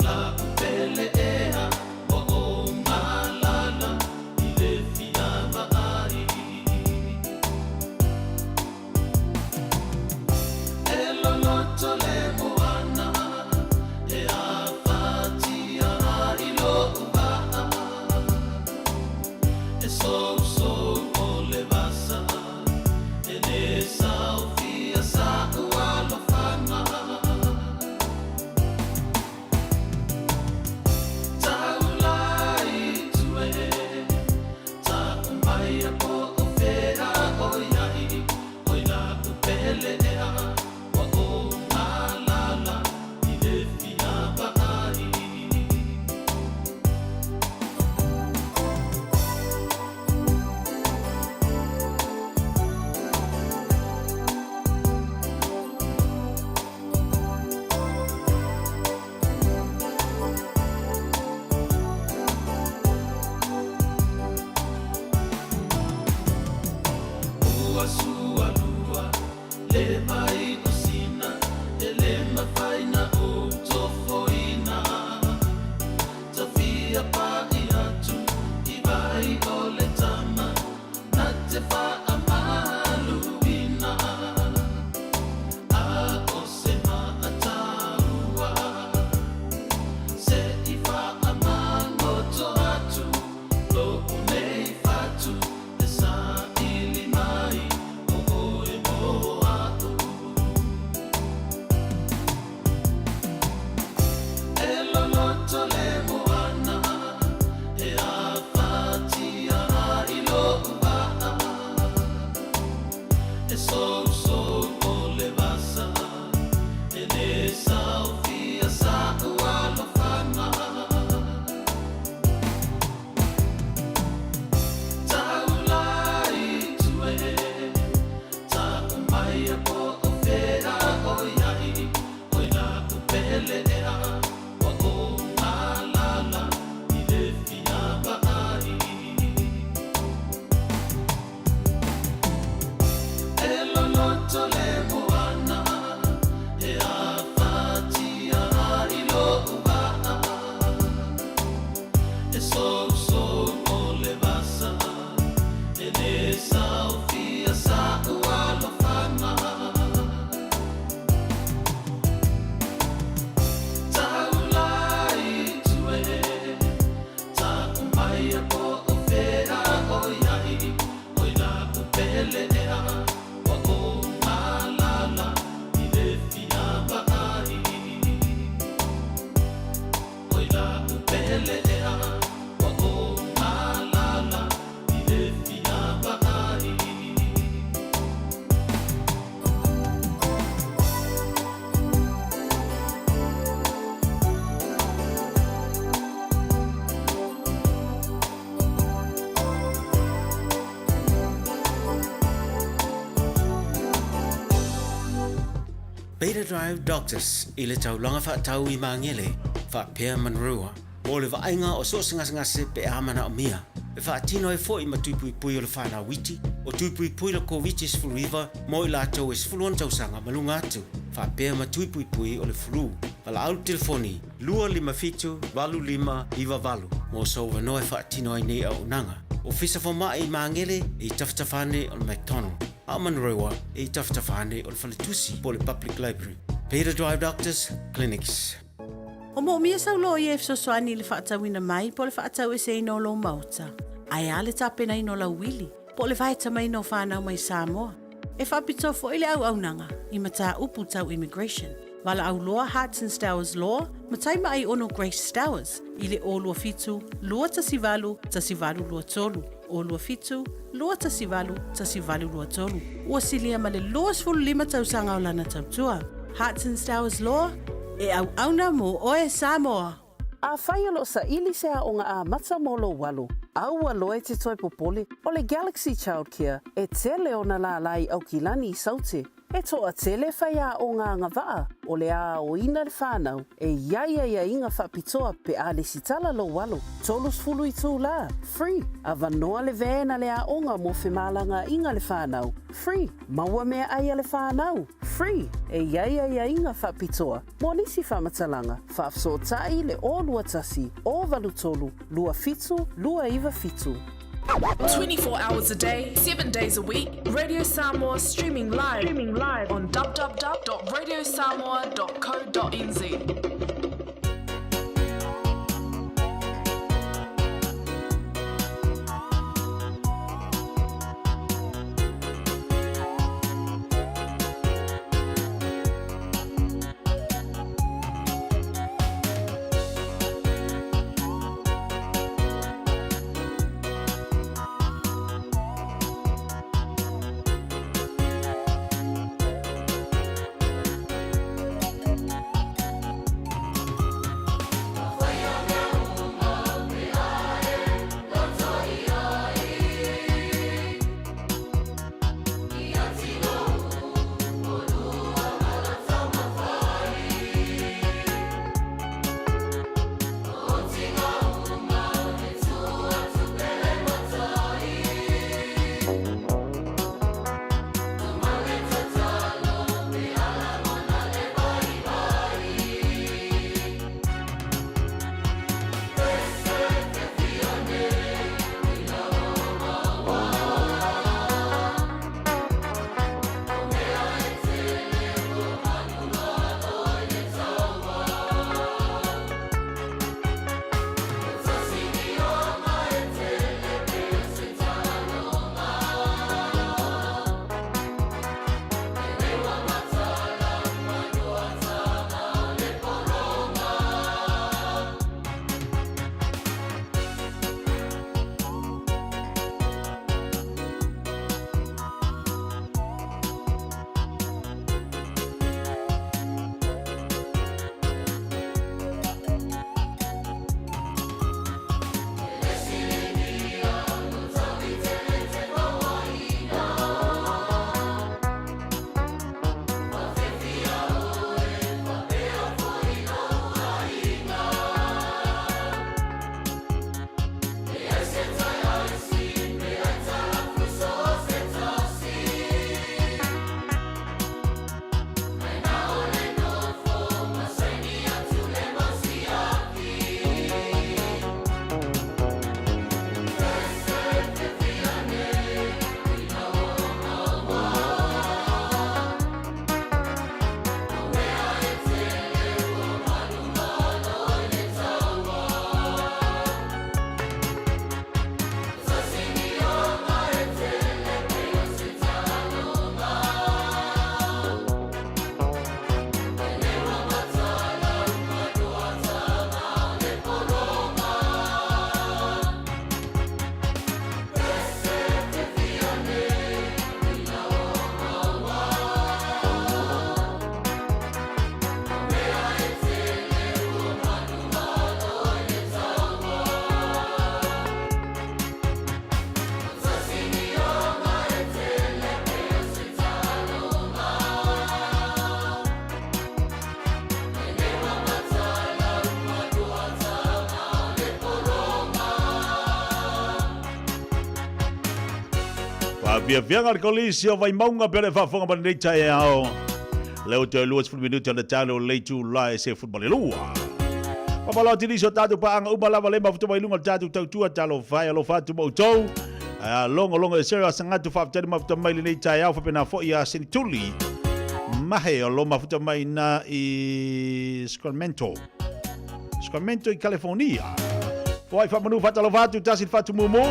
la'u pele ea ua ou malala i le fia vaai. E loloto le moana e afatia ai lo'u vaa, e sousou o le vasa, e lē saofia sa'u alofaga. Taula i tua e, ta'u maia po o fea o i ai, oi la'u pele ea, ua ou malala i le fia vaai. Ua sualua le vai o Sina, e lē mafai ona ou tofoina. Ta fia pa'i atu i vai o le tama, na te faamaluina. A o se maataua, se i faamagoto atu lo'u nei fatu, e saili mai o oe mo a'u. Drive Doctors i le taulaga faatau i Magele faapea Manurewa mo le vaaiga o so o se gasegase pe a manaomia. E faatino ai foi ma tui puipui o le fanau iti, o tui puipui le Koviti-19 mo i latou e 16 tausaga ma luga atu, faapea ma tui puipui o le flu. Valaau le telefoni 257 8598 mo sou avanoa e faatino ai nei auaunaga. Ofisa Fomai i Magele e i tafatafa ane o le McDonald, a o Manurewa e i tafatafa ane o le Faletusi po o le Public Library. Peter Drive Doctors Clinics. O moomia sau loia e fesoasoani i le faatauina mai po o le faataueseina o lou maota. Ae a le tapenaina o lau uili po o le vaetamaiina o fanau mai Samoa? E faapitoa foi le auaunaga i mataupu tau immigration. Valaau loa Hearts and Stowers Law ma Taimaai Ono Grace Stowers i le 027 218 1823, 027 218 1823. Ua silia ma le 25 tausaga o lana tautua. Hearts and Stowers Law, e auauna mō oe Samoa! Afai o lo o saili se aoga amata mo lou alo, aua loa e te toe popole, o le Galaxy Childcare e tele ona lālā i Aukilani i Saute. E toatele faiaoga agavaa o le aoina le whanau e i ai aiaiga faapitoa pe a lesitala lou alo, 30 itulā, free, avanoa le van a le aoga mo femalagaaiga le whanau, free, maua meaai a le whanau, free, e i ai aiaiga faapitoa mo nisi faamatalaga, faafesootai le 021 083 27 297. 24 hours a day, 7 days a week, Radio Samoa streaming live, streaming live on www.radiosamoa.co.nz. Faafiafiaga le Kolisi o Vaimauga pe le faafofoga mai lenei taeao. Leo toe 20 minute o le talo o le itula e 12. Papalo atu nisi o tatou paaga uma lava le mafuta mai luga o le tatou tautua talofa e alofa atu ma outou. A longo longo e Sarah Sangatu faafetai le mafuta mai lenei taeao faapena foi ia Senituli Mahe o lo mafuta mai na i Sacramento. Sacramento i California. Foai faamanu faatalofa atu tasi le fatu mumu.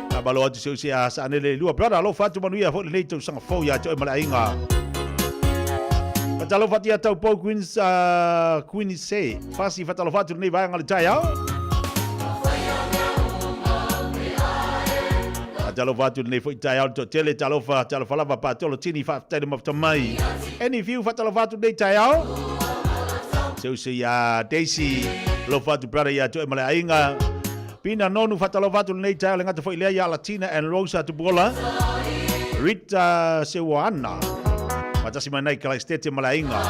Faamalo atu se use a Saanele lua brother alofa atu manuia foi lenei tausaga fou ia te oe ma le aiga. Faatalofa atu ia Taupou Queens, Queen Se. Fasi faatalofa atu lenei vaega o le taeao. Faatalofa atu lenei foi taeao le toatele, talofa, talofa lava Patolo Tini, faafetai le mafuta mai. Any view faatalofa atu lenei taeao. Seuse ia Daisy, alofa atu brother ia te oe ma le aiga. Pina Nonu faatalofa atu lenei taeao le gata foi lea ia Latina and Rosa Tupuola. Rita Seuana. Faatasi mai nai Kalaistete ma le aiga.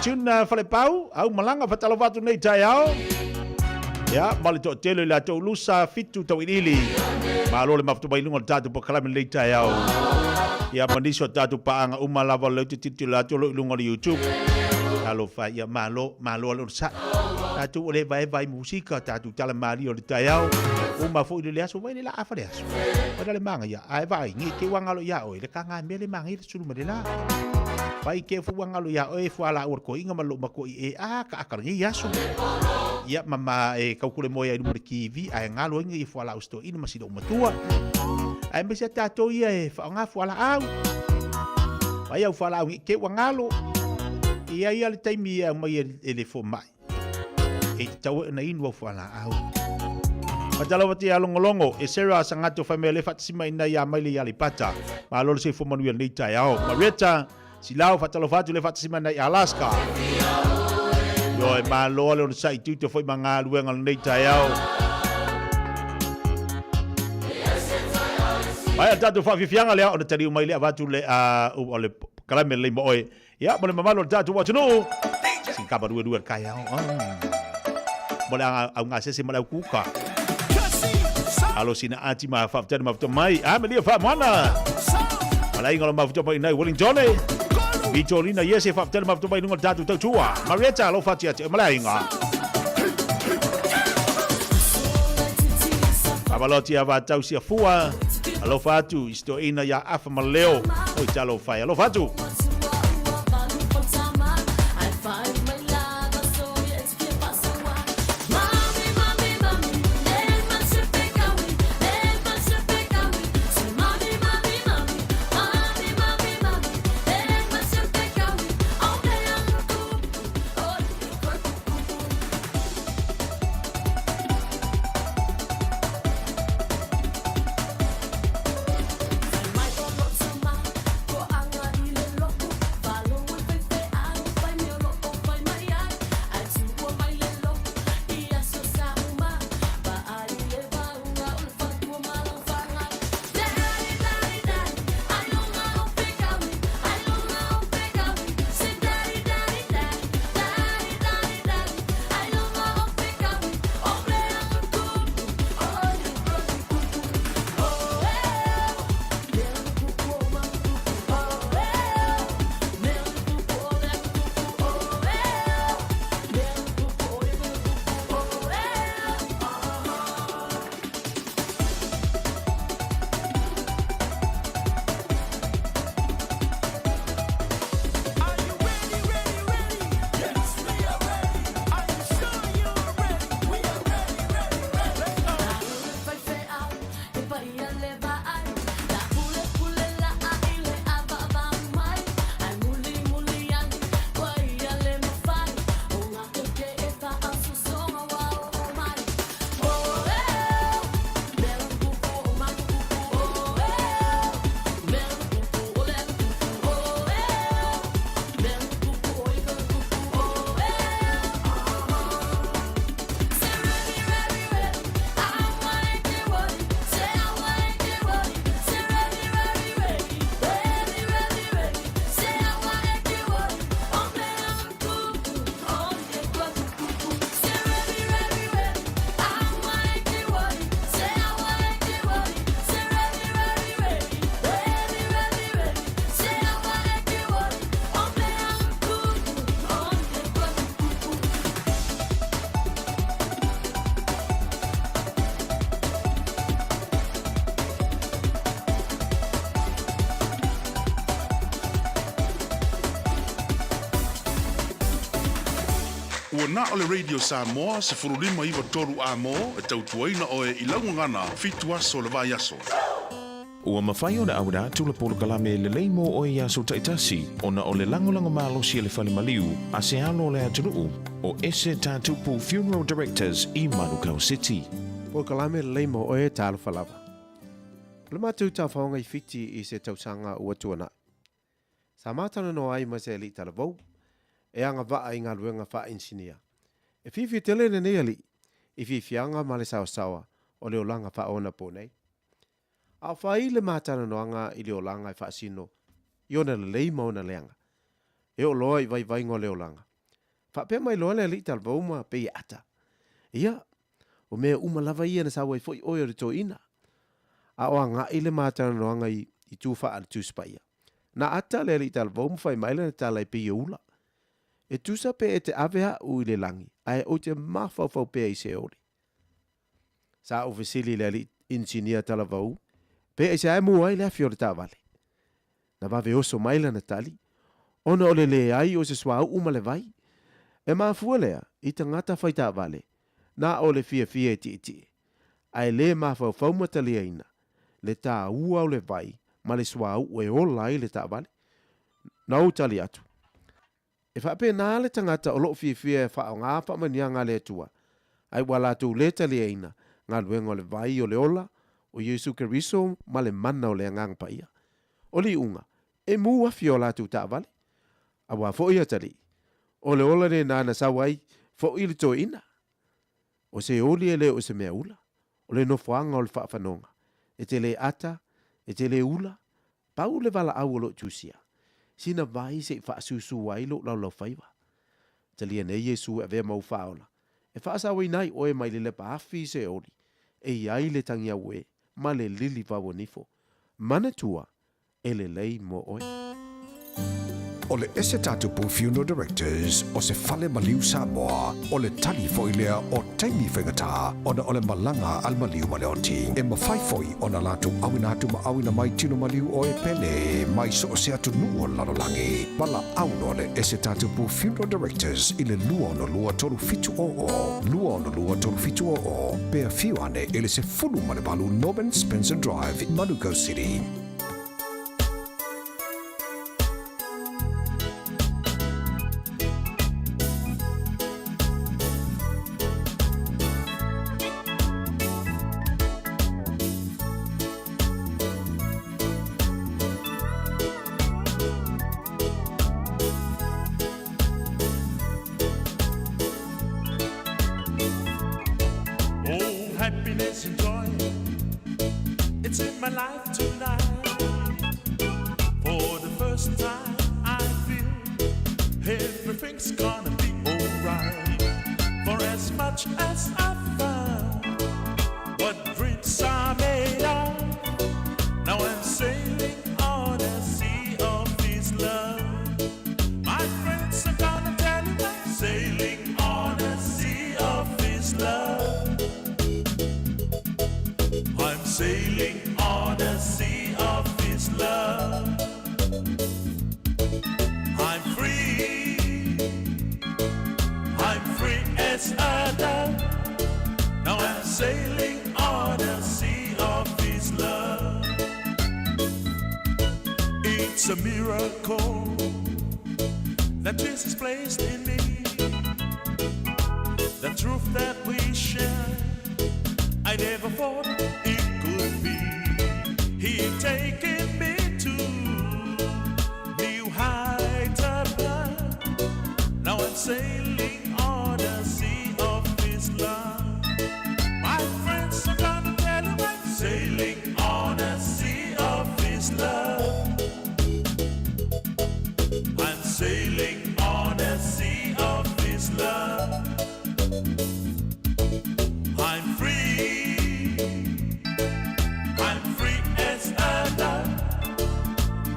Tuna Falepau, au malaga faatalofa atu lenei taeao. Ia, ma le toatele i latou lusa fitu tauiliili. Malo le mafuta mai luga o le tatou polokalame lenei taeao. Ia, ma nisi o tatou paaga uma lava o lea ou te tilotilo atu o lo o i luga o le YouTube. Talofa, ia malo, malo le onosai. Tatou o le vaevae musika, tatou tala malie o le taeao. Uma foi le aso, vai le la afa le aso. Vai le manga ia, ae vai, nge te ua ngalo ia oe, le ka ngā mea le manga ia le sulu ma le la. Vai ke fu ua ngalo ia oe, fua la ua ko inga ma lo ma ko i e a ka akara nge aso. Ia mama e kaukule moe ai luma le TV, ae ngalo inga i fua la usto ina ma sila umatua. Ae me se tātou ia e whaonga fua la au. Vai au fua la au nge ke ua ngalo. Ia ia le taimi ia mai e le fo mai. E te tau e na inu au fualaau. Fatalofa te ia longolongo, e Sarah Sangato whaimea le whatasima ina ia maile i Aleipata. Malo le soifua manuia lenei taeao. Marietta Silao fatalofa atu le whatasima ina i Alaska. Ioe, malo ale ona sai tute foi ma galuega lenei taeao. Mai a tatou whaafiafiaga lea ona taliu mai le avatu le o le kalame lelei mo oe. Ia, mo le mamalu o le tatou atunuu, sin kapa rue rue le taeao. Mo le au gasese ma le au kuka. Alo sina ati ma faafetai le mafuta mai. A me lia faamoana. Malaiga o le mafuta mai nai Wellington. Vitolina Iese faafetai le mafuta mai lunga o le tatou tautua. Marietta alofa ati ati malaiga. Avaloti ava tau sia fua. Alofa atu i stoina ia afa ma leo. Oi talofa e alofa atu. Ua na o le Radio Samoa 1593 amo e tautuaina oe i lau gagana fitu aso o le vaiaso. Ua mafai ona auina atu le polokalame lelei mo oe i aso taitasi ona o le lagolago malosi a le fale maliu a se alo o le atunuu o Ese Tatupu Funeral Directors i Manukau City. Polokalame lelei mo oe talofa lava. O le matou tafaoga i Fiti i se tausaga ua tuanai. Sa matalanoa ai ma se alii talavou e agavaa i galuega faa-inisinia. E fiafia tele lenei alii i fiafiaga ma le saosaoa o le olaga faaonapo nei. A o fai le matalanoaga i le olaga e faasino i ona lelei ma ona leaga, e oo loa i vaivaiga o le olaga. Faapea mai loa le alii talavou ma pei e ata, Ia, o mea uma lava ia na sau ai foi oe o le toeaina. A o agai le matalanoaga i itu faa le Tusi Paia. Na ata le alii talavou ma fai mai lana tala e pei e ula. E tusa pe e te ave a'u i le lagi, ae ou te mafaufau pea i Seoli. Sa ou fesili i le alii inisinia talavou, pe aisea e mū ai le afi o le taavale. Na vave oso mai lana tali, ona o le leai o se suauu ma le vai. E mafua lea i tagata fai taavale, na o le fiafia e tietie, ae le mafaufau ma taliaina le taua o le vai ma le suauu e ola ai le taavale. Na ou tali atu, E faapena le tagata o loo fiafia e faaaoga faamanuiaga a le Atua, ae ua latou le taliaina galuega o le vai o le ola o Iesu Keriso ma le mana o le Agaga Paia. O le iuga, e mū afi o latou taavale. Auā foi atalii, o le ola lena na sau ai foi le toeaina. O se oli e le o se mea ula, o le nofoaga o le faafanoga, e te le ata, e te le ula, pau le valaau o loo tusia. Sina vai se i faasusu ai lou laulaufaiva. Talia nei Iesu e avea ma ou faaola, e faasaoina ai oe mai le lepa afi i se oli, e i ai le tagiauē ma le lili vauanifo. Manatua, e lelei mo oe. O le Ese Tatupu Funeral Directors o se fale maliu Samoa, o le tali foi lea o taimi faigata ona o le malaga a le maliu ma le oti. E mafai foi ona latou auina atu ma auina mai tino maliu o e pele mai so o se atunuu o le lalolagi. Valaau loa le Ese Tatupu Funeral Directors i le 262 3700, 262 3700, pe afio ane i le 18 Norman Spencer Drive, Manukau City. Oh, happiness and joy, it's in my life tonight. For the first time, I feel everything's gonna be alright. For as much as I found what dreams are made of, now I'm sailing on a sea of his love. My friends are gonna tell you I'm sailing on a sea of his love. I'm sailing on a sea of his love. I'm free. I'm free as a dove. Now I'm sailing on a sea of his love. It's a miracle that Jesus placed in me. The truth that we share, I never thought it could be. He taken me to new heights above. Now I'm sailing on a sea of His love. My friends are gonna tell you I'm sailing on a sea of His love. I'm sailing on a sea of His love. I'm free. I'm free as a dove.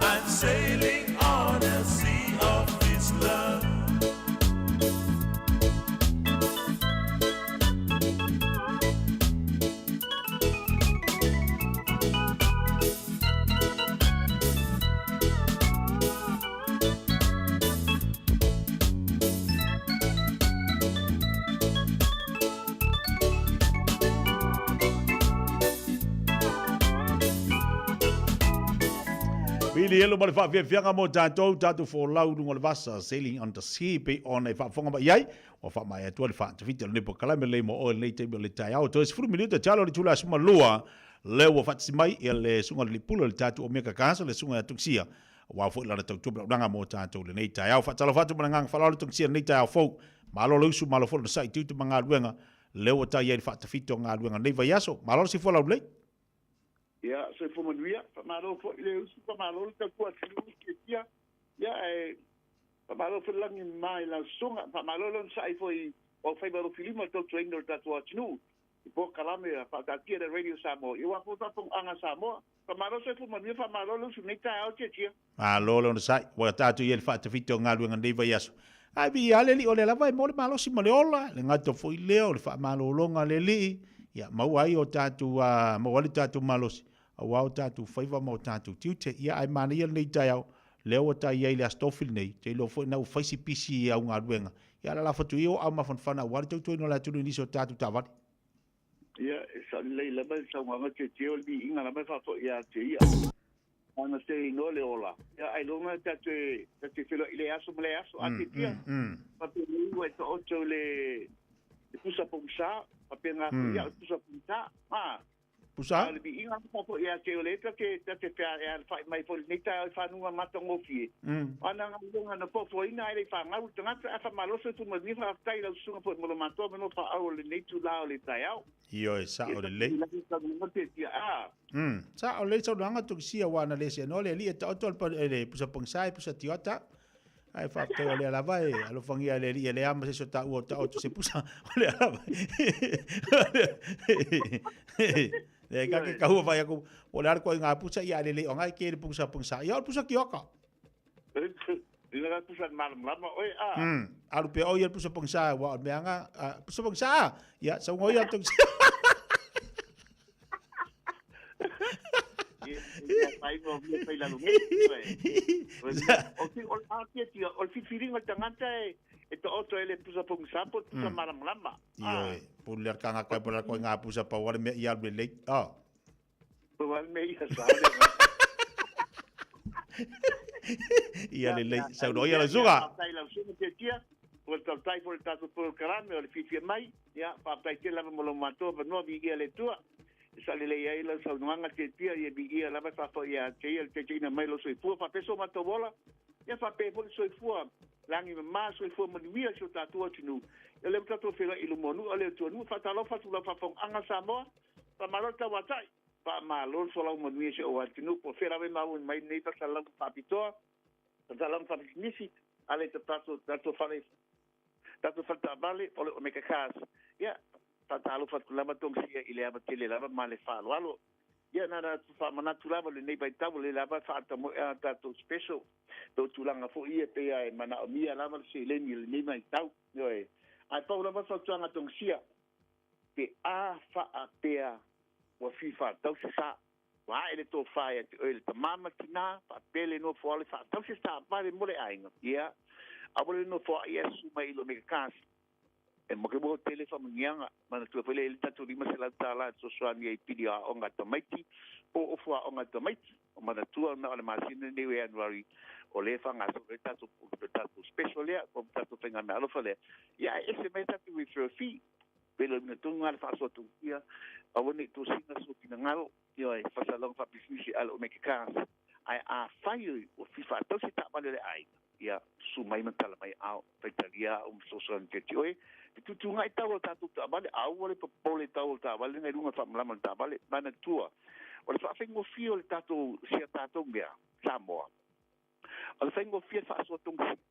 I'm sailing on a sea of His love. Milielo ma le faafiafiaga mo tatou, tatou folau i luga o le vasa, sailing on the sea, pei ona e faafofoga mai ai, ua faamaea atu ai le faatafiti o lenei polokalame lelei mo oe i lenei taimi o le taeao. Toe 10 minute talo i le itula e 12, lea ua faatasi mai ia le susuga i le Lipula i le tatou Omega Casa, le susuga ia Tongisia, aua foi lana tautua ma launaga mo tatou i lenei taeao. Faatalofa atu ma le agaga faaaloalo Tongisia i lenei taeao fou. Malo le usu, malo foi le onosai i tiute ma galuega, lea ua tai ai le faatafiti o galuega i lenei vaiaso. Malo le soifua laulelei. Ia, soifua manuia. Faamalo foi le usu, faamalo le tautua atunuu Tiatia. Ia, ae faamalo foi le lagi mama i lau susuga. Faamalo le onosai foi o au faiva alofilima i le tautuaina o le tatou atunuu i polokalame a faataatia le Radio Samoa, ia aua foi faafofogaaga a Samoa. Faamalo soifua manuia, faamalo le usu i lenei taeao Tiatia. Malo le onosai, ua tatou i ai i le faatafiti o galuega i lenei vaiaso. Ae viia lava le Alii, o lea lava e maua le malosi ma le ola, le gata foi lea o le faamalologa a le Alii, ia maua ai o tatou, maua ai le tatou malosi, aua o tatou faiva ma o tatou tiute. Ia ae manaia lenei taeao, lea ua ta i ai i le Aso Tofi lenei, ou te iloa foi na ua fai si pisi i au galuega, ia alalafo atu ia o au mafanafana aua le tautuaina o le atunuu i nisi o tatou taavale. Ia, e sao lelei lava le saunoaga tietie o le viiga lava e faafoi ia te ia. Ana te inoa le ola, ia ailoga ta te ta te feiloai i lea aso ma lea aso. A tietia, faapenei ua e taoto le le pusa pogisa, faapena foi ia le pusa pogisa. A, Pusa? A o le viiga lava faafoi ia te oe, ta te ta te feaeae mai foi i lenei taeao i fanuga matagofie. O ana galuega na foafoaina ae le i fanau le tagata, ae faamalosi atu ma le faafetai i lau susuga foi mo lo matou avanoa faaauau o lenei itula o le taeao. Ioe, sao lelei. Sao lelei saunoaga Tokisia aua na le seanoa le alii e taoto le le pusa pogisa e pusa tiota. Ae faafetai o lea lava e alofagia e le alii e leai ma se isi o taua o taoto se pusa o lea lava. Le ka ke kahua vai aku o le ara ko ngā pusa ia le le o ngai ke le pusa pogisa. Ia o le pusa kioka. Ina ka pusa malamalama oe a. Alu pea o ia le pusa pogisa ua o le mea nga pusa pogisa. Ia sau ngoi atu. O le filifiliga o le tagata e taoto ai le pusa pogisa po o le pusa malamalama. Ioe, pule le kanga kai pule ko ngā pusa pa wale me ia le lei. Oh. Pa wale me ia sa. Ia le lei. Sau no ia le suga. Tai lau suga te tia. O le tautai po le tatou polokalame o le fiafia mai. Ia, faafetai tele lava mo lo matou avanoa, viia le Atua. E saolelei ai lau saunoaga tiatia, ia viia lava e faafoi ia te ia le taitaiina mai lou soifua. Faapea so matou ola, ia faapea foi le soifua lagi mama, soifua manuia i si o tatou atunuu. Ia o lea ua tatou feiloai i luma o nuu a le Atua nuu. Faatalofa atu i lau faafofogaaga Samoa. Faamalo le tauatai. Faamalo le folau manuia i si ou atunuu. Po o fea lava e maua mai nei faasalaga faapitoa, faasalaga faapisinisi, ale tatou tatou fale Tatou fale taavale o le Omega Cars. Ia, faatalofa atu lava Tongisia i le ava tele lava ma le faaaloalo. Ia, na ona faamanatu lava o lenei vaitau o lea lava e faatamoe a tatou special to tulaga foi ia pei lava e manaomia lava le seleni i lenei vaitau. Ioe. Ae pau lava le fautuaga a Tongisia, pe a faapea ua fia faatau se sa, ua ae le tofa ia te oe le tama ma le tina, faapea le nofo alo e faatau se taavale mo le aiga, ia, aua le nofo ai e asu mai i lo Omega Cars. E moke mo tele faamanuiaga, manatua foi lea i le tatou $500 e fesoasoani ai i pili o aoga a tamaiti po o ofu aoga a tamaiti. O manatua na o le masina lenei o Ianuari o lea e faagasolo ai le tatou, le tatou special lea, po o le tatou faigameaalofa lea. Ia ae ese mai le tatou referral fee. Pele uiga tonu lava le faasoa tautia, aua ne i tosina sou finagalo, ioe, faasalaga faapisinisi a le Omega Cars. Ae afai ua fia faatau se taavale a le aiga, ia, susu mai ma tala mai ao, faitalia au ma fesoasoani ia te oe. Te tuutuuga ai tau o le tatou taavale, aua le popole i tau o le taavale na i luga faamalama o le taavale. Manatua, o le faafaigofie o le tatou, si a tatou mea, Samoa, o le faigofie le faasoa togafiti.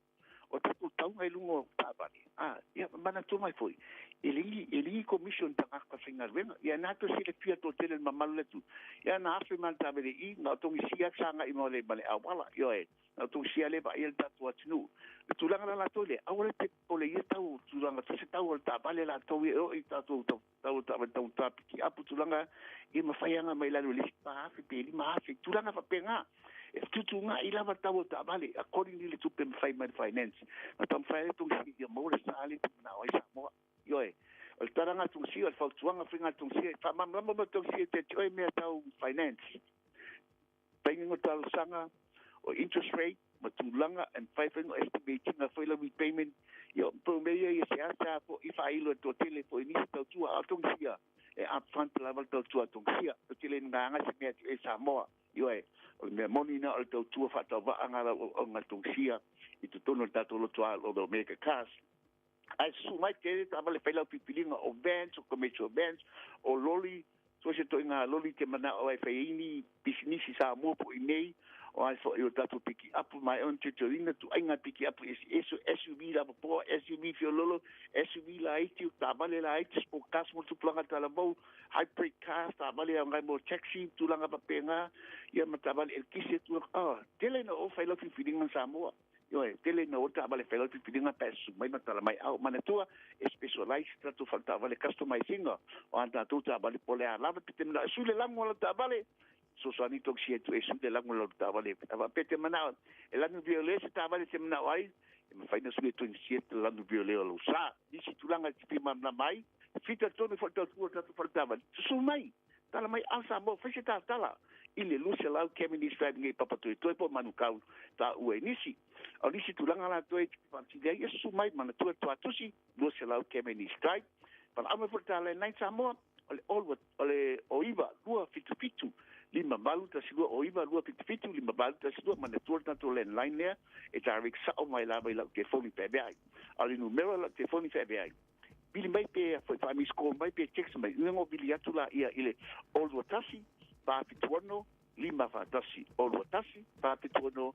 O tatou tauga i luga o taavale, a, ia, manatua mai foi, e leai, e leai ni commission tagata faigaluega. Ia na toe silafia toatele e le mamalu o le atunuu, ia na afe ma le taavale i, na o togisia lava sagai ma le, ma le auala, ioe, na o togisia lea e vaaia le tatou atunuu. Le tulaga la latou lea, aua le te popole i ia tau tulaga, se tau o le taavale latou ia e oo i tatou tau, tau o taavale tau ta piki-apu tulaga ia mafai aga mai lalo i le isi 4,000 pe 5,000, tulaga faapena. E fetuutuuga'i lava tau o taavale according i le tupe mafai mai le finance. Na taumafai ai Tungisia ia maua le sa lea e manao ai Samoa. Ioe, o le tala a Tungisia, o le fautuaga foi a Tungisia, e faamalamalama mai Tungisia te te oe mea tau finance. Taimi mo talosaga, O interest rate ma tulaga e mafai foi ona estimate ina foi lau repayment. Ia, o pau mea ia, ia seasea foi faailo e toatele foi i nisi tautua, a o togisia e upfront lava le tautua a togisia. Ou te le nagaga se mea e Samoa. Ioe, o le mea moni na o le tautua faatauvaa na lau auauna togisia i totonu o le tatou loto o le Omega Cars. Ae susu mai tele taavale fai lau filifiliga o vans, o commercial vans, o loli, so se toiga loli te manao ai fai ai ni pisinisi Samoa po i nei, o ai foi o tatou piki apu mai ona teuteuina tuaiga piki apu eseese, o SUV lavapoa, SUV fiololo, SUV laiti, o taavale laiti, sport cars mo tupulaga talavou, hybrid cars, taavale aoga mo taxi, tulaga faapena, ia ma taavale eletise, tulaga, oh, tele na o fai lau filifiliga Samoa. Ioe, tele ina o taavale fai lau filifiliga pe susu mai ma tala mai. A o manatua, e specialize tatou fale taavale, customize ina o a tatou taavale po o le a lava pe te manao e sui le lagu o lau taavale, fesoasoani tokisia atu e sui le lagu o lau taavale. A faapea te manao e lanu viole se taavale te manao ai, e mafai ona sui e togisia te lanu viole o lou sa. Nisi tulaga e te fia malamalama ai, fita tonu i fale tautua o tatou fale taavale, susu mai, tala mai a Samoa, fai se talatala i le 200 Cavendish Drive nei Papatoetoe po o Manukau taua e nisi. A o nisi tulaga latou e faatili ai, ia susu mai, manatua Tuatusi, 200 Cavendish Drive. Valaau mai foi le ta landline Samoa, o le 0 o le 09 277 5812, 09 277 5812. Manatua le tatou landline lea e direct sao mai lava i lau telefoni feaveai. A o le numera o lau telefoni feaveai, vili mai pe foi faa-miss call mai pe text mai, uiga o vili atu laia i le 021 476 541, 021 476 541.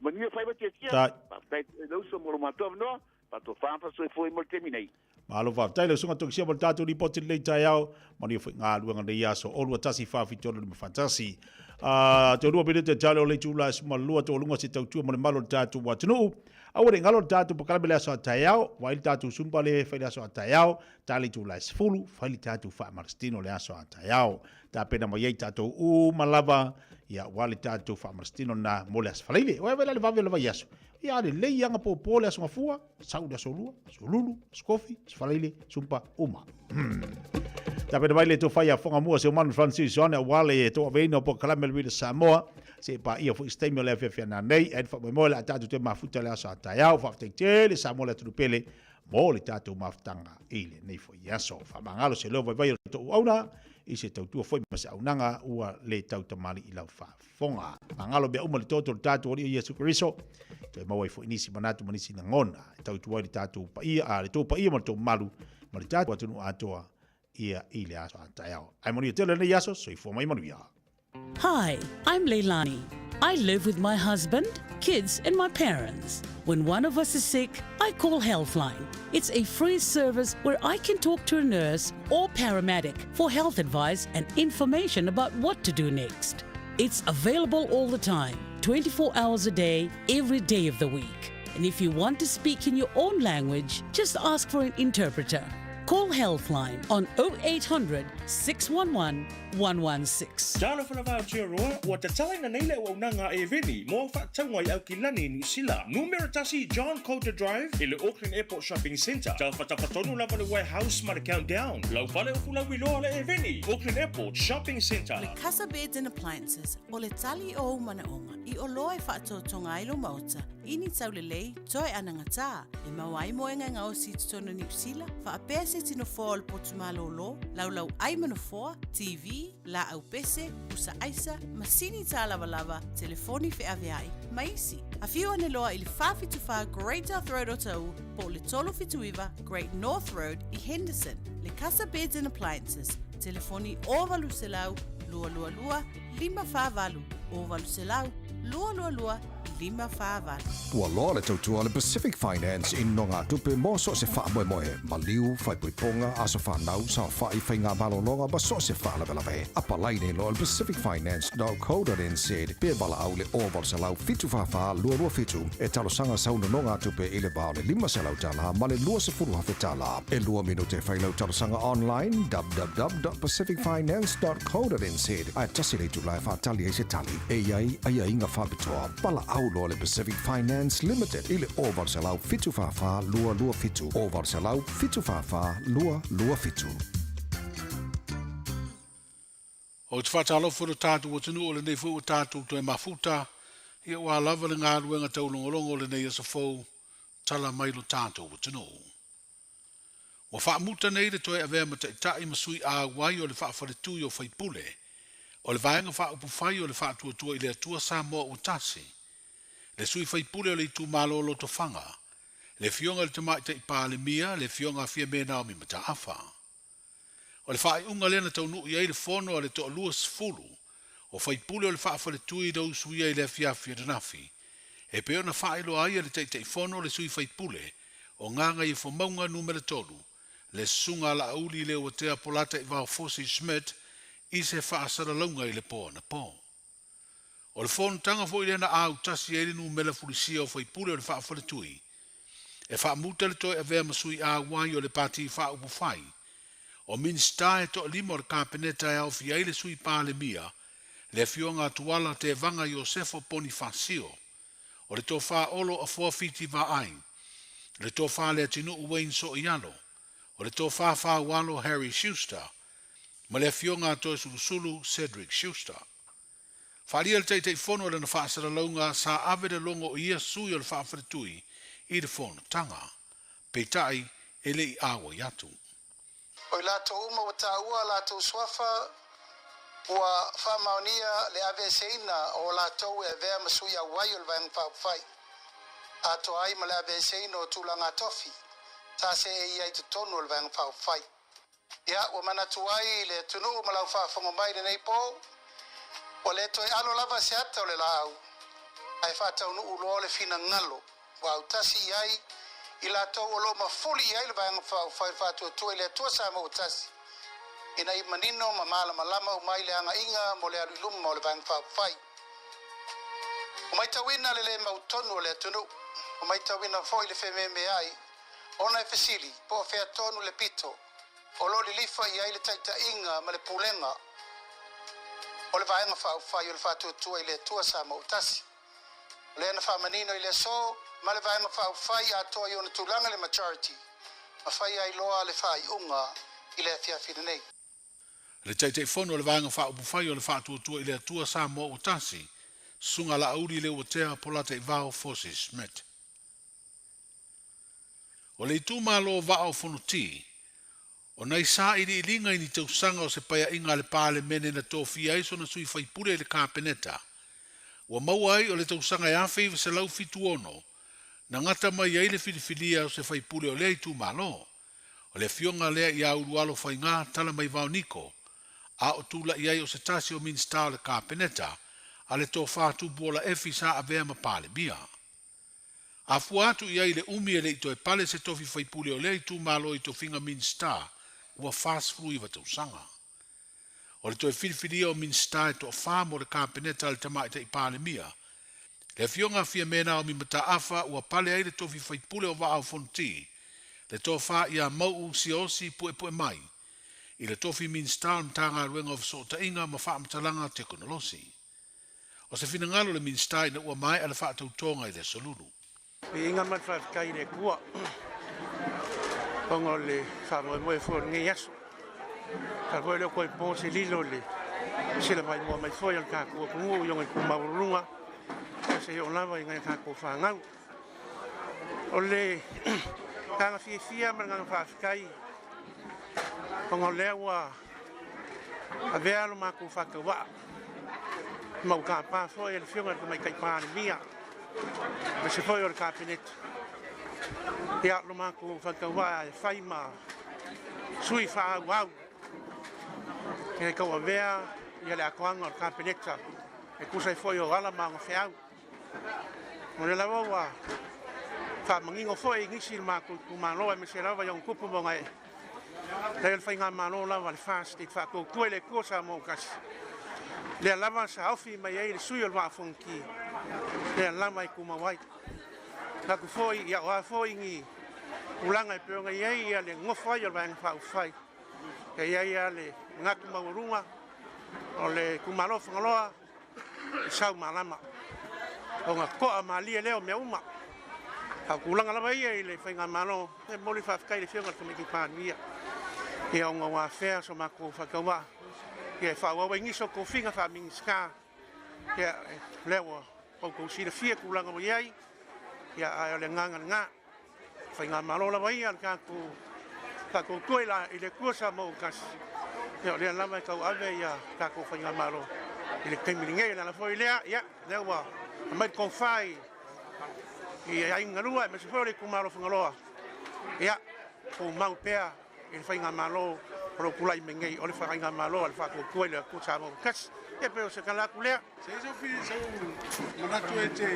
Manuia faiva tiatia, Tai. faafetai e le uso mo lo matou avanoa, faatofa faasoifua mo le taimi nei. Malo faafetai lau susuga Tokisia mo le tatou lipoti lenei taeao. Manuia foi galuega nei aso 0 21 4 7 6 5 1. Ah, te lua minute tale o le itula e 12 taualuga se tautua mo le malu o le tatou atunuu. Aua ne i galo le tatou polokalame le aso a taeao, vaai le tatou Zumba le fai le aso a taeao, ta le itula e 10, fai le tatou faamalositino le aso a taeao. Tapena mai ai tatou uma lava, ia aua le tatou faamalositino lena mo le Aso Faraile. Ua vela le vave o le vaiaso. Ia lelei aga pōpō le aso gafua, sau le aso lua, aso lulu, aso kofi, aso faraile, Zumba uma. Tapena mai le tofa ia Fogamua se o Manu Francis John aua le toaveina o polokalame o le Wheel Samoa. Se paia foi se taimi o le afiafi ana nei, ae faamoemoe le a tatou toe mafuta le aso a taeao. Faafetai tele Samoa le atunuu pele mo le tatou mafutaga i lenei foi aso. Faamagalo se leo vaivai o le tou auauna i se tautua foi ma se auaunaga ua le tautamalii i lau faafofoga. Magalo mea uma le toto o le tatou Alii o Iesu Keriso, toe maua ai foi nisi manatu ma nisi lagona e tautua ai le tatou paia, a le tou paia ma le tou mamalu ma le tatou atunuu atoa ia i le aso a taeao. Ae manuia tele lenei aso, soifua mai manuia. Hi, I'm Leilani. I live with my husband, kids, and my parents. When one of us is sick, I call Healthline. It's a free service where I can talk to a nurse or paramedic for health advice and information about what to do next. It's available all the time, 24 hours a day, every day of the week. And if you want to speak in your own language, just ask for an interpreter. Call Healthline on 0800 611 116. Talofa lava Aotearoa, ua tatalaina nei le auaunaga a Eveni mo faatauga i Aukilani, Niu Sila. Numera tasi John Coulter Drive i le Auckland Airport Shopping Centre. Taufatafatono lava le Warehouse ma le Countdown. Lau fale o fulauiloa le Eveni, Auckland Airport Shopping Centre. O le Casa Beds and Appliances, o le tali o ou manaoga i oloa e faatotoga ai lou maota i ni taulelei toe anagatā e maua ai moega e gaosi i totonu o Niu Sila, faapea se tino foa o le potu malōlō, laulau ai ma nofoa, TV, laau pese, pusa aisa, masini tālavalava, telefoni feaveai, ma isi. Afio ane loa i le 474 Great South Road Otahuhu po o le 379 Great North Road i Henderson. Le Casa Beds and Appliances, telefoni 0800 222 548, 0800 222 548. Ua loa le tautua a le Pacific Finance i nogatupe mo so o se faamoemoe, maliu, faaipoipoga, aso fanau, saofai, faiga malologa ma so o se faalavelave. Apalai nei loa i le pacificfinance.co.nz pe valaau i le 0800 744 227 e talosaga sau nonogatupe i le va o le $500 ma le $20,000. E lua minute e fai lau talosaga online www.pacificfinance.co.nz ae tasi le itula e faatali ai se tali e i ai aiaiga faapitoa. Valaau loa le Pacific Finance Limited i le 0800 744 227, 0800 744 227. Ou te faatalofa i lo tatou atunuu o lenei foi ua tatou toe mafuta. Ia ua lava le galuega taulogologo o lenei aso fou, tala mai lo tatou atunuu. Ua faamuta nei le toe avea ma taitai ma sui auai o le faafaletui o faipule o le Vaega Faaupufai o le Faatuatua i le Atua Samoa Ua Tasi, le sui faipule o le itumalo o Lotofaga, le Afioga i le Tamaitai Palemia, le Afioga a Fiame Naomi Mataafa. O le faaiuga lea na taunuu i ai le fono a le toalua sefulu o faipule o le faafaletui na usuia i le afiafi ananafi, e pei ona faailoa ai e le Taitaifono le sui faipule o Gagaifomauga Numera 3, le Susuga a Laauli Leuatea Polataivao Fosi Schmidt i se faasalalauga i le po anapo. O le fonotaga foi lea na autasi ai le numera fulisia o faipule o le faafaletui, e faamuta le toe avea ma sui auai o le Pati Faaupufai, o Minisita e toalima o le Kapeneta e aofia ai le Sui Palemia, le Afioga a Tuala Tevaga Iosefo Ponifasio, o le Tofa Olo Afoa Fiti Vaai, le Tofa Leatinuu Wayne Sooialo, o le Tofa Faualo Harry Schuster, ma le Afioga a Toesulusulu Cedric Schuster. Faaalia le Taitaifono i lana faasalalauga sa ave le logo o ia sui o le faafaletui i le fonotaga. Peitai, e le i auai atu. O i latou uma ua taua a latou suafa, ua faamaonia le aveeseina o latou e avea ma sui auai o le Vaega Faaupufai, atoa ai ma le aveeseina o tulaga tofi sa seei ai i totonu o le Vaega Faaupufai. Ia, ua manatu ai le atunuu ma lau faafofoga mai i lenei po, ua le toe alo lava se ata o le laau, ae faataunuu loa le finagalo ua autasi i ai i latou o lo o mafuli i ai le Vaega Faaupufai o le Faatuatua i le Atua Samoa ua Tasi, ina ia manino ma malamalama uma ai le agaiga mo le alu i luma o le Vaega Faaupufai. Ua matauina le le mautonu o le atunuu, ua matauina foi le fememeai ona e fesili po o fea tonu le pito o lo o lilifa i ai le taitaiga ma le pulega o le Vaega Faaupufai o le Faatuatua i le Atua Samoa ua Tasi. O lea na faamanino i le aso ma le Vaega Faaupufai atoa i ona tulaga le majority ma fai ai loa le faaiuga i le afiafi lenei. Le Taitaifono o le Vaega Faaupufai o le Faatuatua i le Atua Samoa Ua Tasi, Susuga Laauli Leuatea Polataivao Fosi Schmidt. O le itumalo Vaa o Fonoti, o nai sailiiliga i ni tausaga o se paeaiga a le Palemene na tofia ai sona sui faipule i le Kapeneta, ua maua ai o le tausaga e 1976 na gata mai ai le filifilia o se faipule o lea itumalo, o le afioga lea ia Ulualo Faiga Talamaivao Niko, a o tulai ai o se tasi o Minisita o le Kapeneta a le Tofa Tupuola Efi sa avea ma Palemia. A fua atu i ai i le umi e le i toe pale se tofi faipule o lea itumalo i tofiga Minisita ua 49 tausaga. O le toe filifilia o Minisita e toafa mo le Kapeneta a le Tamaitai Palemia, le Afioga a Fiame Naomi Mataafa ua pale ai le tofi faipule o Vaa o Fonoti, le Tofa ia Mau'u Siaosi Puepuemai, i le tofi Minisita o le Matagaluega o Fesootaiga ma Faamatalaga Tekonolosi. O se finagalo o le Minisita ina ua maea le faatautoga i le Aso Lulu. Viiga ma le faafetai i le Atua ona o le faamoemoe foi o lenei aso. Talu foi e le o toe po se lilo i le sila vaimoa mai foi o le tatou atunuu i ona itu maualuluga seia oo lava i nai a tatou fanau. O le agaga fiafia ma le agaga faafetai ona o lea ua avea lo matou faatauvaa ma ua tapa foi e le Afioga i le Tamaitai Palemia aemaise foi o le Kapeneta ia lo matou faatauvaa e fai ma sui faaauau e tauavea ia le atoaga o le Kapeneta e tusa ai foi o ala ma ona feau. O lea lava ua faamanino foi i nisi i le matou itumalo aemaise lava i ona tupu ma ona ee. Leai o le faigamalo lava a le FAST e faatuatua i le Atua Samoa ua tasi. Lea lava sa ofi mai ai le sui o le Vaa o Fonoti, lea lava e tumau ai. Manatu foi, ia o a foi ni tulaga e pei ona i ai ia le nonofo ai o le Vaega Faaupufai, e i ai lava le manatu maualuga o le itumalo o Fagaloa, i sau malama ona toa malie lea o mea uma. A o tulaga lava ia i le faigamalo, e momoli le faafetai i le Afioga i le Tamaitai Palemia ia ona ua afea so matou faatauvaa ia e faaauau ai nisi o tofiga faa-Minisita ia lea ua Ua outou silafia tulaga ua i ai, ia, ae o le agaga lena. Faigamalo lava ia a le tatou faatuatua i la i le Atua Samoa ua tasi, ia o lea lava e tauave ia tatou faigamalo i le taimi lenei. O le ala foi lea, ia, lea ua aumai le tofa i i aiga galua aemaise foi o le itumalo Fagaloa, ia, tumau pea i le faigamalo o lo o tulai mai nei, o le faigamalo a le Faatuatua i le Atua Samoa ua tasi. Ia pei o se tala atu lea. Se i sau manatu e te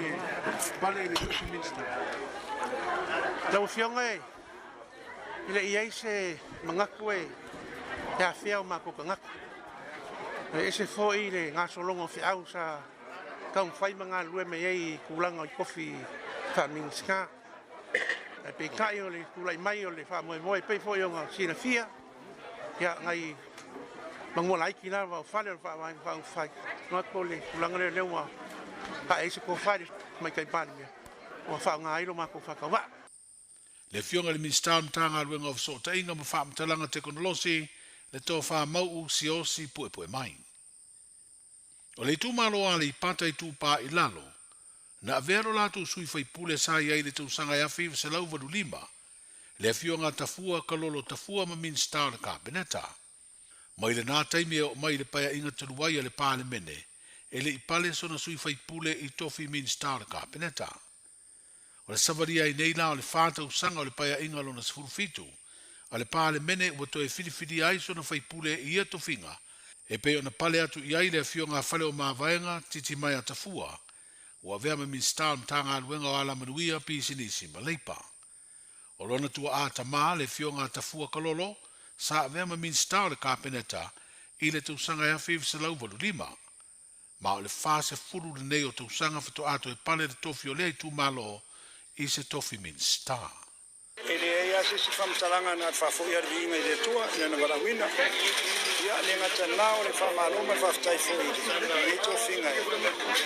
pale i le tofi Minista. Lau Afioga e le i ai se manatu e afea o matou tagata. E ese foi le gasologa o feau sa taumafai ma galulue mai ai i tulaga o tofi faa-Minisita. Ae peitai o le tulai mai o le faamoemoe pei foi ona silafia, Ia, nai manua laiti lava o fale o le Faavae Faaupufai. Manatu o le tulaga lea, lea ua ae ai se tofa i le Tamaitai Palemia, ua faaaoga ai lo matou faatauvaa. Le Afioga i le Minisita o le Matagaluega o Fesootaiga ma Faamatalaga Tekonolosi, le Tofa Mau'u Siaosi Puepuemai. O le itumalo o Aleipata Itupa i Lalo, na avea lo latou sui faipule sa i ai i le tausaga e 1985, le Afioga a Tafua Kalolo Tafua ma Minisita o le Kapeneta. Mai lena taimi e oo mai i le paeaiga talu ai a le Palemene, e le i pale sona sui faipule i tofi Minisita o le Kapeneta. O le savalia ai nei la o le fa tausaga o le paeaiga lona 17 a le Palemene ua toe filifilia ai sona faipule i ia tofiga e pei ona pale atu i ai le Afioga a Faleomavaega Titimaea Tafua ua avea ma Minisita o le Matagaluega o Alamanuia, Pisinisi ma Leipa. O lona tuaa tama, le Afioga a Tafua Kalolo, sa avea ma Minisita o le Kapeneta i le tausaga e 1985. Ma o le 40 lenei o tausaga faatoa toe pale le tofi o lea itumalo i se tofi Minisita. E leai lava se isi faamatalaga na o le faafoi lava le viiga i le Atua i Lana valaauina. Ia, le gata na o le faamalo ma le faafetai foi i lenei tofiga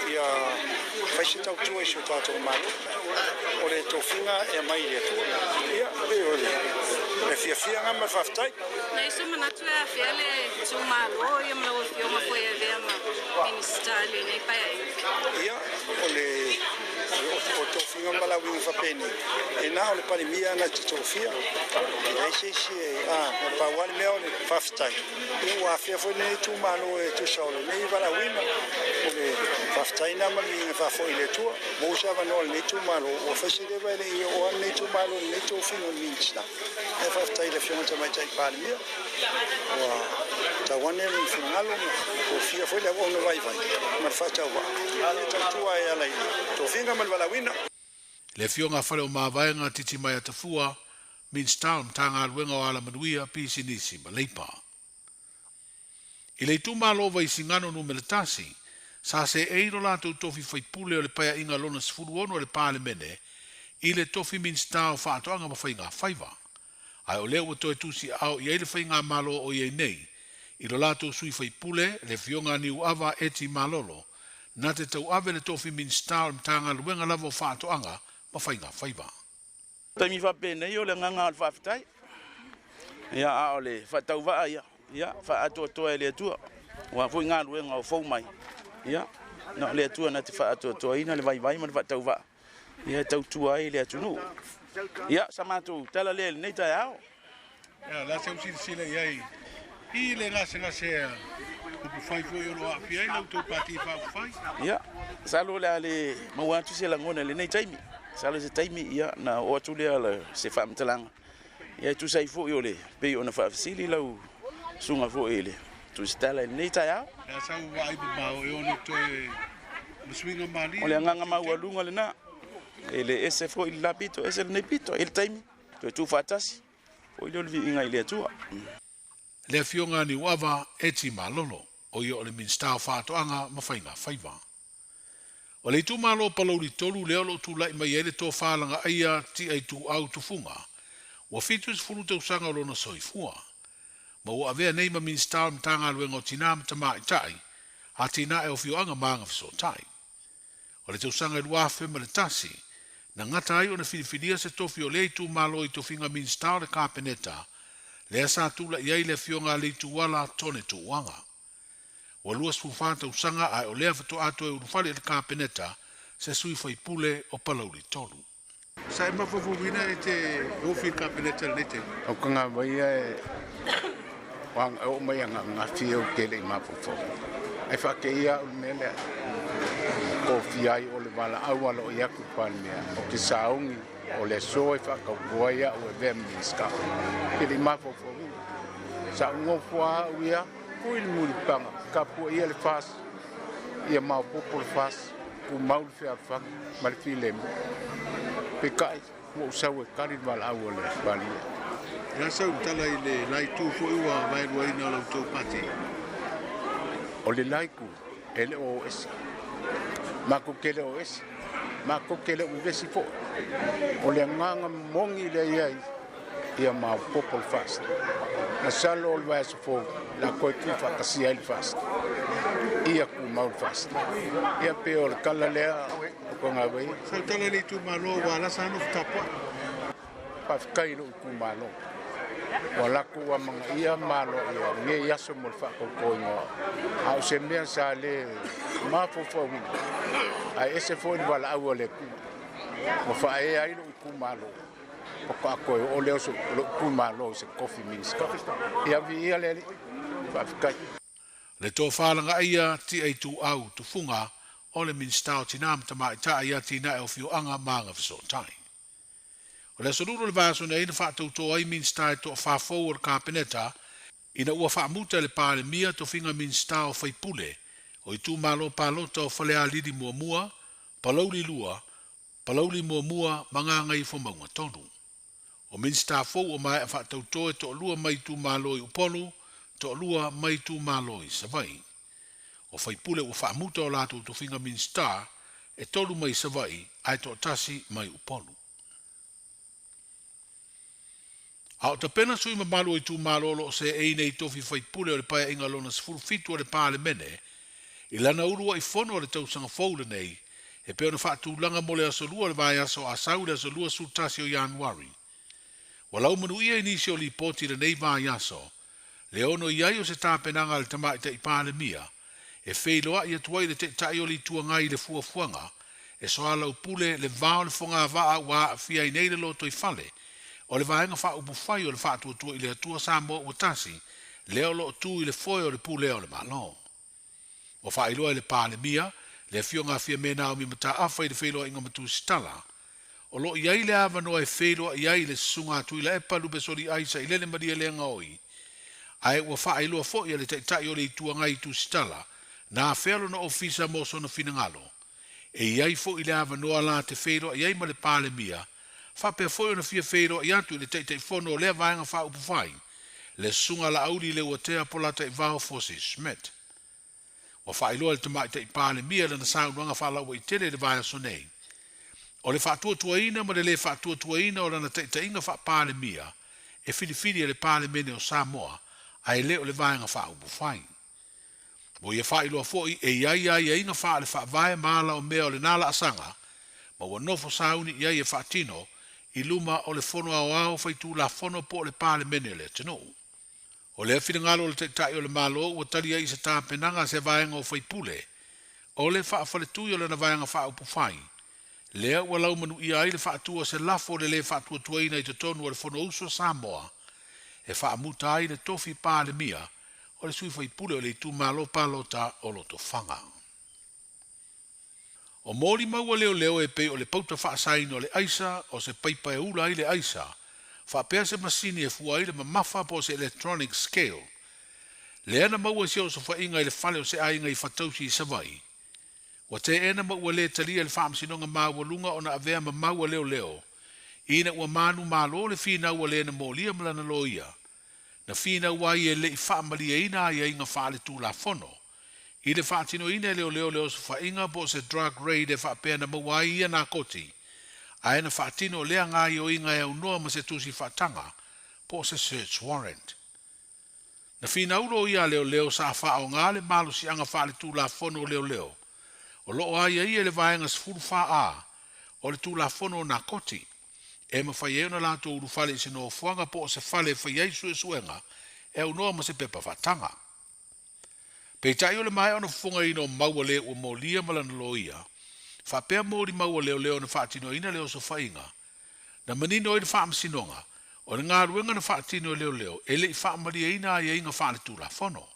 ia fai se tautua i si o tatou Malo. O le tofiga e aumai i le Atua. Ia, pei o le fiafia lena ma le faafetai. Nai se manatu e afea le itumalo ia ma lau Afioga foi e avea ma Minisita i lenei paeaiga. Ia, o le o tofiga ma valaauina faapenei, e na o le Palemia na te tofia. E leai se isi e, a, na pau lava le mea o le faafetai. Ia ua afea foi lenei itumalo e tusa o lenei valaauina. O le faafetai lena ma le viiga faafoi i le Atua. Maua se avanoa o lenei itumalo, ua fai se leva e le i oo lava lenei itumalo i lenei tofiga o le Minisita. Ae faafetai i le Afioga i le Tamaitai Palemia, ua tau ane lona finagalo ma tofia foi le auauna vaivai ma le faatauvaa e tautua e ala i le tofiga ma le valaauina. Le Afioga a Faleomavaega Titimaea Tafua, Minisita o le Matagaluega o Alamanuia, Pisinisi ma Leipa. I le itumalo o Vaisigano Numera 1, sa seei lo latou tofi faipule o le paeaiga lona 16 a le Palemene i le tofi Minisita o Faatoaga ma Faiga Faiva. Ae o lea ua toe tusiaao i ai le faigamalo o i ai nei, i lo latou sui faipule, le Afioga a Niuava Eti Malolo, na te tauave le tofi Minisita o le Matagaluega lava o Faatoaga ma Faiga Faiva. Taimi faapenei o le agaga o le faafetai, ia, a o le faatauvaa ia, ia, faaatoatoa e le Atua. Aua foi galuega o fou mai, ia, na o le Atua na te faaatoatoaina le vaivai ma le faatauvaa, ia, e tautua ai le atunuu. Ia, sa matou tala lea i lenei taeao. Ia, o le a sau silasila i ai i le gasegase a upufai foi o lo o aafia ai la outou Pati Faaupufai? Ia, masalo o le a le maua atu se lagona i lenei taimi. Masalo se taimi, ia, na oo atu lea o se faamatalaga, ia, e tusa ai foi o le pei ona faafesili lau susuga foi i le Tusitala i lenei taeao. O le a sau vaai mamao e ono toe ma suiga malie. O le agaga maualuga lena, e le ese foi le la pito, ese lenei pito, e i ai le taimi, toe tuufaatasi. Foi lea o le viiga i le Atua. Le Afioga a Niuava Eti Malolo, o ia o le Minisita o Faatoaga ma Faiga Faiva. O le itumalo o Palauli 3 lea o lo o tulai mai ai le tofa Lagaaia Tiaituau Tufuga, ua 70 tausaga o lona soifua, ma ua avea nei ma Minisita o le Matagaluega o Tina ma Tamaitai, Atinae o Afioaga ma Agafesootai. O le tausaga e 2001, na gata ai ona filifilia se tofi o lea itumalo i tofiga Minisita o le Kapeneta, lea sa tulai ai le Afioga a Leituala Tone Tuuaga. Ua 24 tausaga ae o lea faatoa toe ulufale i le Kapeneta se sui faipule o Palauli 3. Sa e mafaufauina e te ofi i le Kapeneta i lenei taimi? O ka gavaia e e oo mai ananafi ou te le i mafaufau. Ae faateia au i le mea lea. Tofia ai o le valaau aloaia atu i le Palemia, ou te sauni o le aso e faatauto ai au e avea ma Minisita. Ou te le i mafaufauina. Sa ou nofo lava au ia, pui le mulipaga, tapuaia le FAS, ia maopoopo le FAS, tumau le fealofani ma le filemu. Peitai, ua ou sau e tali le valaau a le Palemia. O le a sau tala i le la itu foi ua vaeluaina o la outou pati? O le la itu, e le o o ese. Matou te le o ese. Matou te le o vevesi foi. O le agaga moni lea e i ai, ia maopoopo le FAST. Masalo o le vaiaso fou o le a toe tuufaatasia ai le FAST. Ia tumau le FAST. Ia pei o le tala lea o Togavai. Sau tala i le itumalo ua lasa nofo tapuai. Faafetai i lou itumalo. Ua latou amanaia ma aloaia lenei aso mo le faatautoina o au. A o se mea sa le mafaufauina, ae ese foi le valaau a le Atua. Ua faaea ai lou itumalo. Faatoa toe oo lea o lou itumalo i se tofi Minisita. Ia viia le Alii. Faafetai. Le tofa lagaia Tia Ituau Tufuga o le Minisita o Tinā ma Tamaitai i Atinae o Afioaga ma Agafesootai. O le aso Lulu o le vaiaso nei na faatautō ai Minisita e toafa fou o le Kapeneta ina ua faamuta e le Palemia tofiga Minisita o Faipule o Itumalo Palota o Falealili 1, Palauli 2, Palauli 1 ma Gagaifomauga 3. O Minisita fou ua maea faatautō e toalua mai itumalo i Upolu, toalua mai itumalo i Savaii. O faipule ua faamuta o latou tofiga Minisita, e tolu mai Savaii ae toatasi mai Upolu. A o tapena sui mamalu o itumalo o lo o seei nei tofi faipule o le Paeaiga lona 17 o le Palemene i lana uluai fono o le tausaga fou lenei e pei ona faatulaga mo le aso Lua o le vaiaso a sau i le aso 21 o Ianuari. Ua laumanuia i nisi o lipoti i lenei vaiaso le ono i ai o se tapenaga a le Tamaitai Palemia e feiloai atu ai le Taitai o le Itu Agai i le fuafuaga e soalaupule le va o le fogavaa ua aafia ai nei le lotoifale o le Vaega Faaupufai o le Faatuatua i le Atua Samoa Ua Tasi lea o lo o tu i le foe o le pulea o le Malo. Ua faailoa e le Palemia, le Afioga a Fiame Naomi Mataafa i le feiloaiga ma Tusitala, o lo o i ai le avanoa e feiloai ai le Susuga a Tuilaepa Lupesoliai Sailele Malielegaoi, ae ua faailoa foi e le Taitai o le Itu Agai i Tusitala na afea lona ofisa mo sona finagalo. E i ai foi le avanoa la te feiloai ai ma le Palemia, faapea foi ona fia feiloai atu i le Taitaifono o lea Vaega Faaupufai, le Susuga Laauli Leuatea Polataivao Fosi Schmidt. Ua faailoa e le Tamaitai Palemia i lana saunoaga faalauaitele i le vaiaso nei, o le faatuatuaina ma le lē faatuatuaina o lana taitaiga faa-Palemia e filifili e le Palemene o Samoa ae le o le Vaega Faaupufai. Ua ia faailoa foi e i ai aiaiga faale-faavae ma ala o mea o lena laasaga ma ua nofo sauni i ai e faatino i luma o le Fono Aoao Faitulafono po o le Palemene o le atunuu. O lea finagalo o le Taitai o le Malo ua tali ai i se tapenaga a se vaega o faipule o le faafaletui o lana Vaega Faaupufai, lea ua laumanuia ai le faatu o se lafo o le lē faatuatuaina i totonu o le Fonousu a Samoa e faamuta ai le tofi Palemia o le sui faipule o le itumalo palota o Lotofaga. O molimau a leoleo e pei o le pauta faasaina o le aisa, o se paipa e ula ai le aisa, faapea se masini e fua ai le mamafa po o se electronic scale. Lea na maua i se osofaiga i le fale o se aiga i Fatausi i Savaii. Ua teena ma ua lē talia e le Faamasinoga Maualuga ona avea ma mau a leoleo ina ua manumalo le finau a le na molia ma lana loia na finau ai e le i faamalieina aiaiga faaletulafono i le faatinoina e leoleo le osofaiga po o se drug raid e faapea na maua ai ia nakoti ae na faatino lea gaoioiga e aunoa ma se tusi faataga po o se search warrant. Na finau loia a leoleo sa faaaoga le malosiaga faaletulafono o leoleo o lo o aiaia i le Vaega 14A o le Tulafono o Nakoti e mafai ai ona latou ulufale i se nofoaga po o se fale e fai ai suesuega e aunoa ma se pepa faataga. Peitai o le maea ona fofogaina o mau a le ua molia ma lana loia, Faapea molimau a leoleo na faatinoina le osofaiga, na manino ai le Faamasinoga, o le galuega na faatino e leoleo e le i faamalieina aiaiga faaletulafono.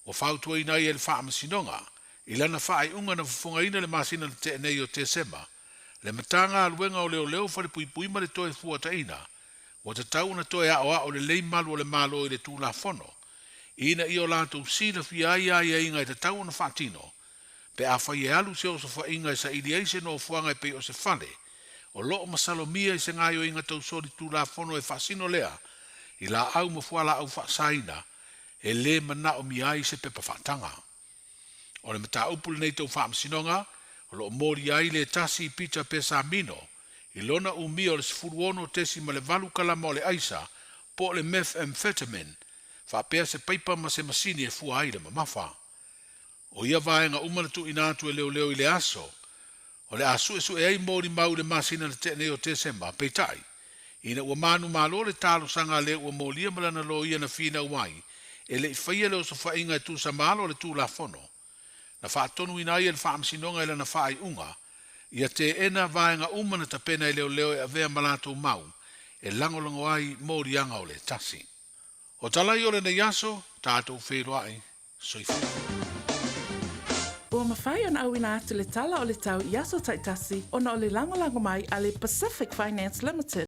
Ua fautuaina ai e le Faamasinoga, i lana faaiuga na fofogaina i le masina na tea nei o Tesema, le Matagaluega o Leoleo Falepuipui ma le Toefuataiga, ua tatau ona toe aoao lelei malu o le Malo i le Tulafono, ina ia o latou silafia ai aiaiga e tatau ona faatino, pe afai e alu se osofaiga e saili ai se nofoaga e pei o se fale o lo o masalomia i se gaoioiga tau solitulafono e faasino lea i laau ma fualaau faasaina e lē manaomia ai se pepa faataga. O le mataupu lenei tau faamasinoga o lo o molia ai le tasi i Peter Pesamino i lona umia o le 16.8 kalama o le aisa po o le methamphetamine faapea se paipa ma se masini e fua ai le mamafa. O ia vaega uma na tuuina atu e leoleo i le aso o le a suesue ai molimau i le masina na tea nei o Tesema, peitai, ina ua manumalo le talosaga a le ua molia ma lana loia na finau ai e le i faia le osofaiga e tusa ma ala o le Tulafono, na faatonuina ai e le Faamasinoga i lana faaiuga ia teena vaega uma na tapena e leoleo e avea ma latou mau e lagolago ai moliaga o le tasi. O tala ia o lenei aso, tatou feiloai. Soifua. Ua mafai ona auina atu le tala o le tau i aso taitasi ona o le lagolago mai a le Pacific Finance Limited.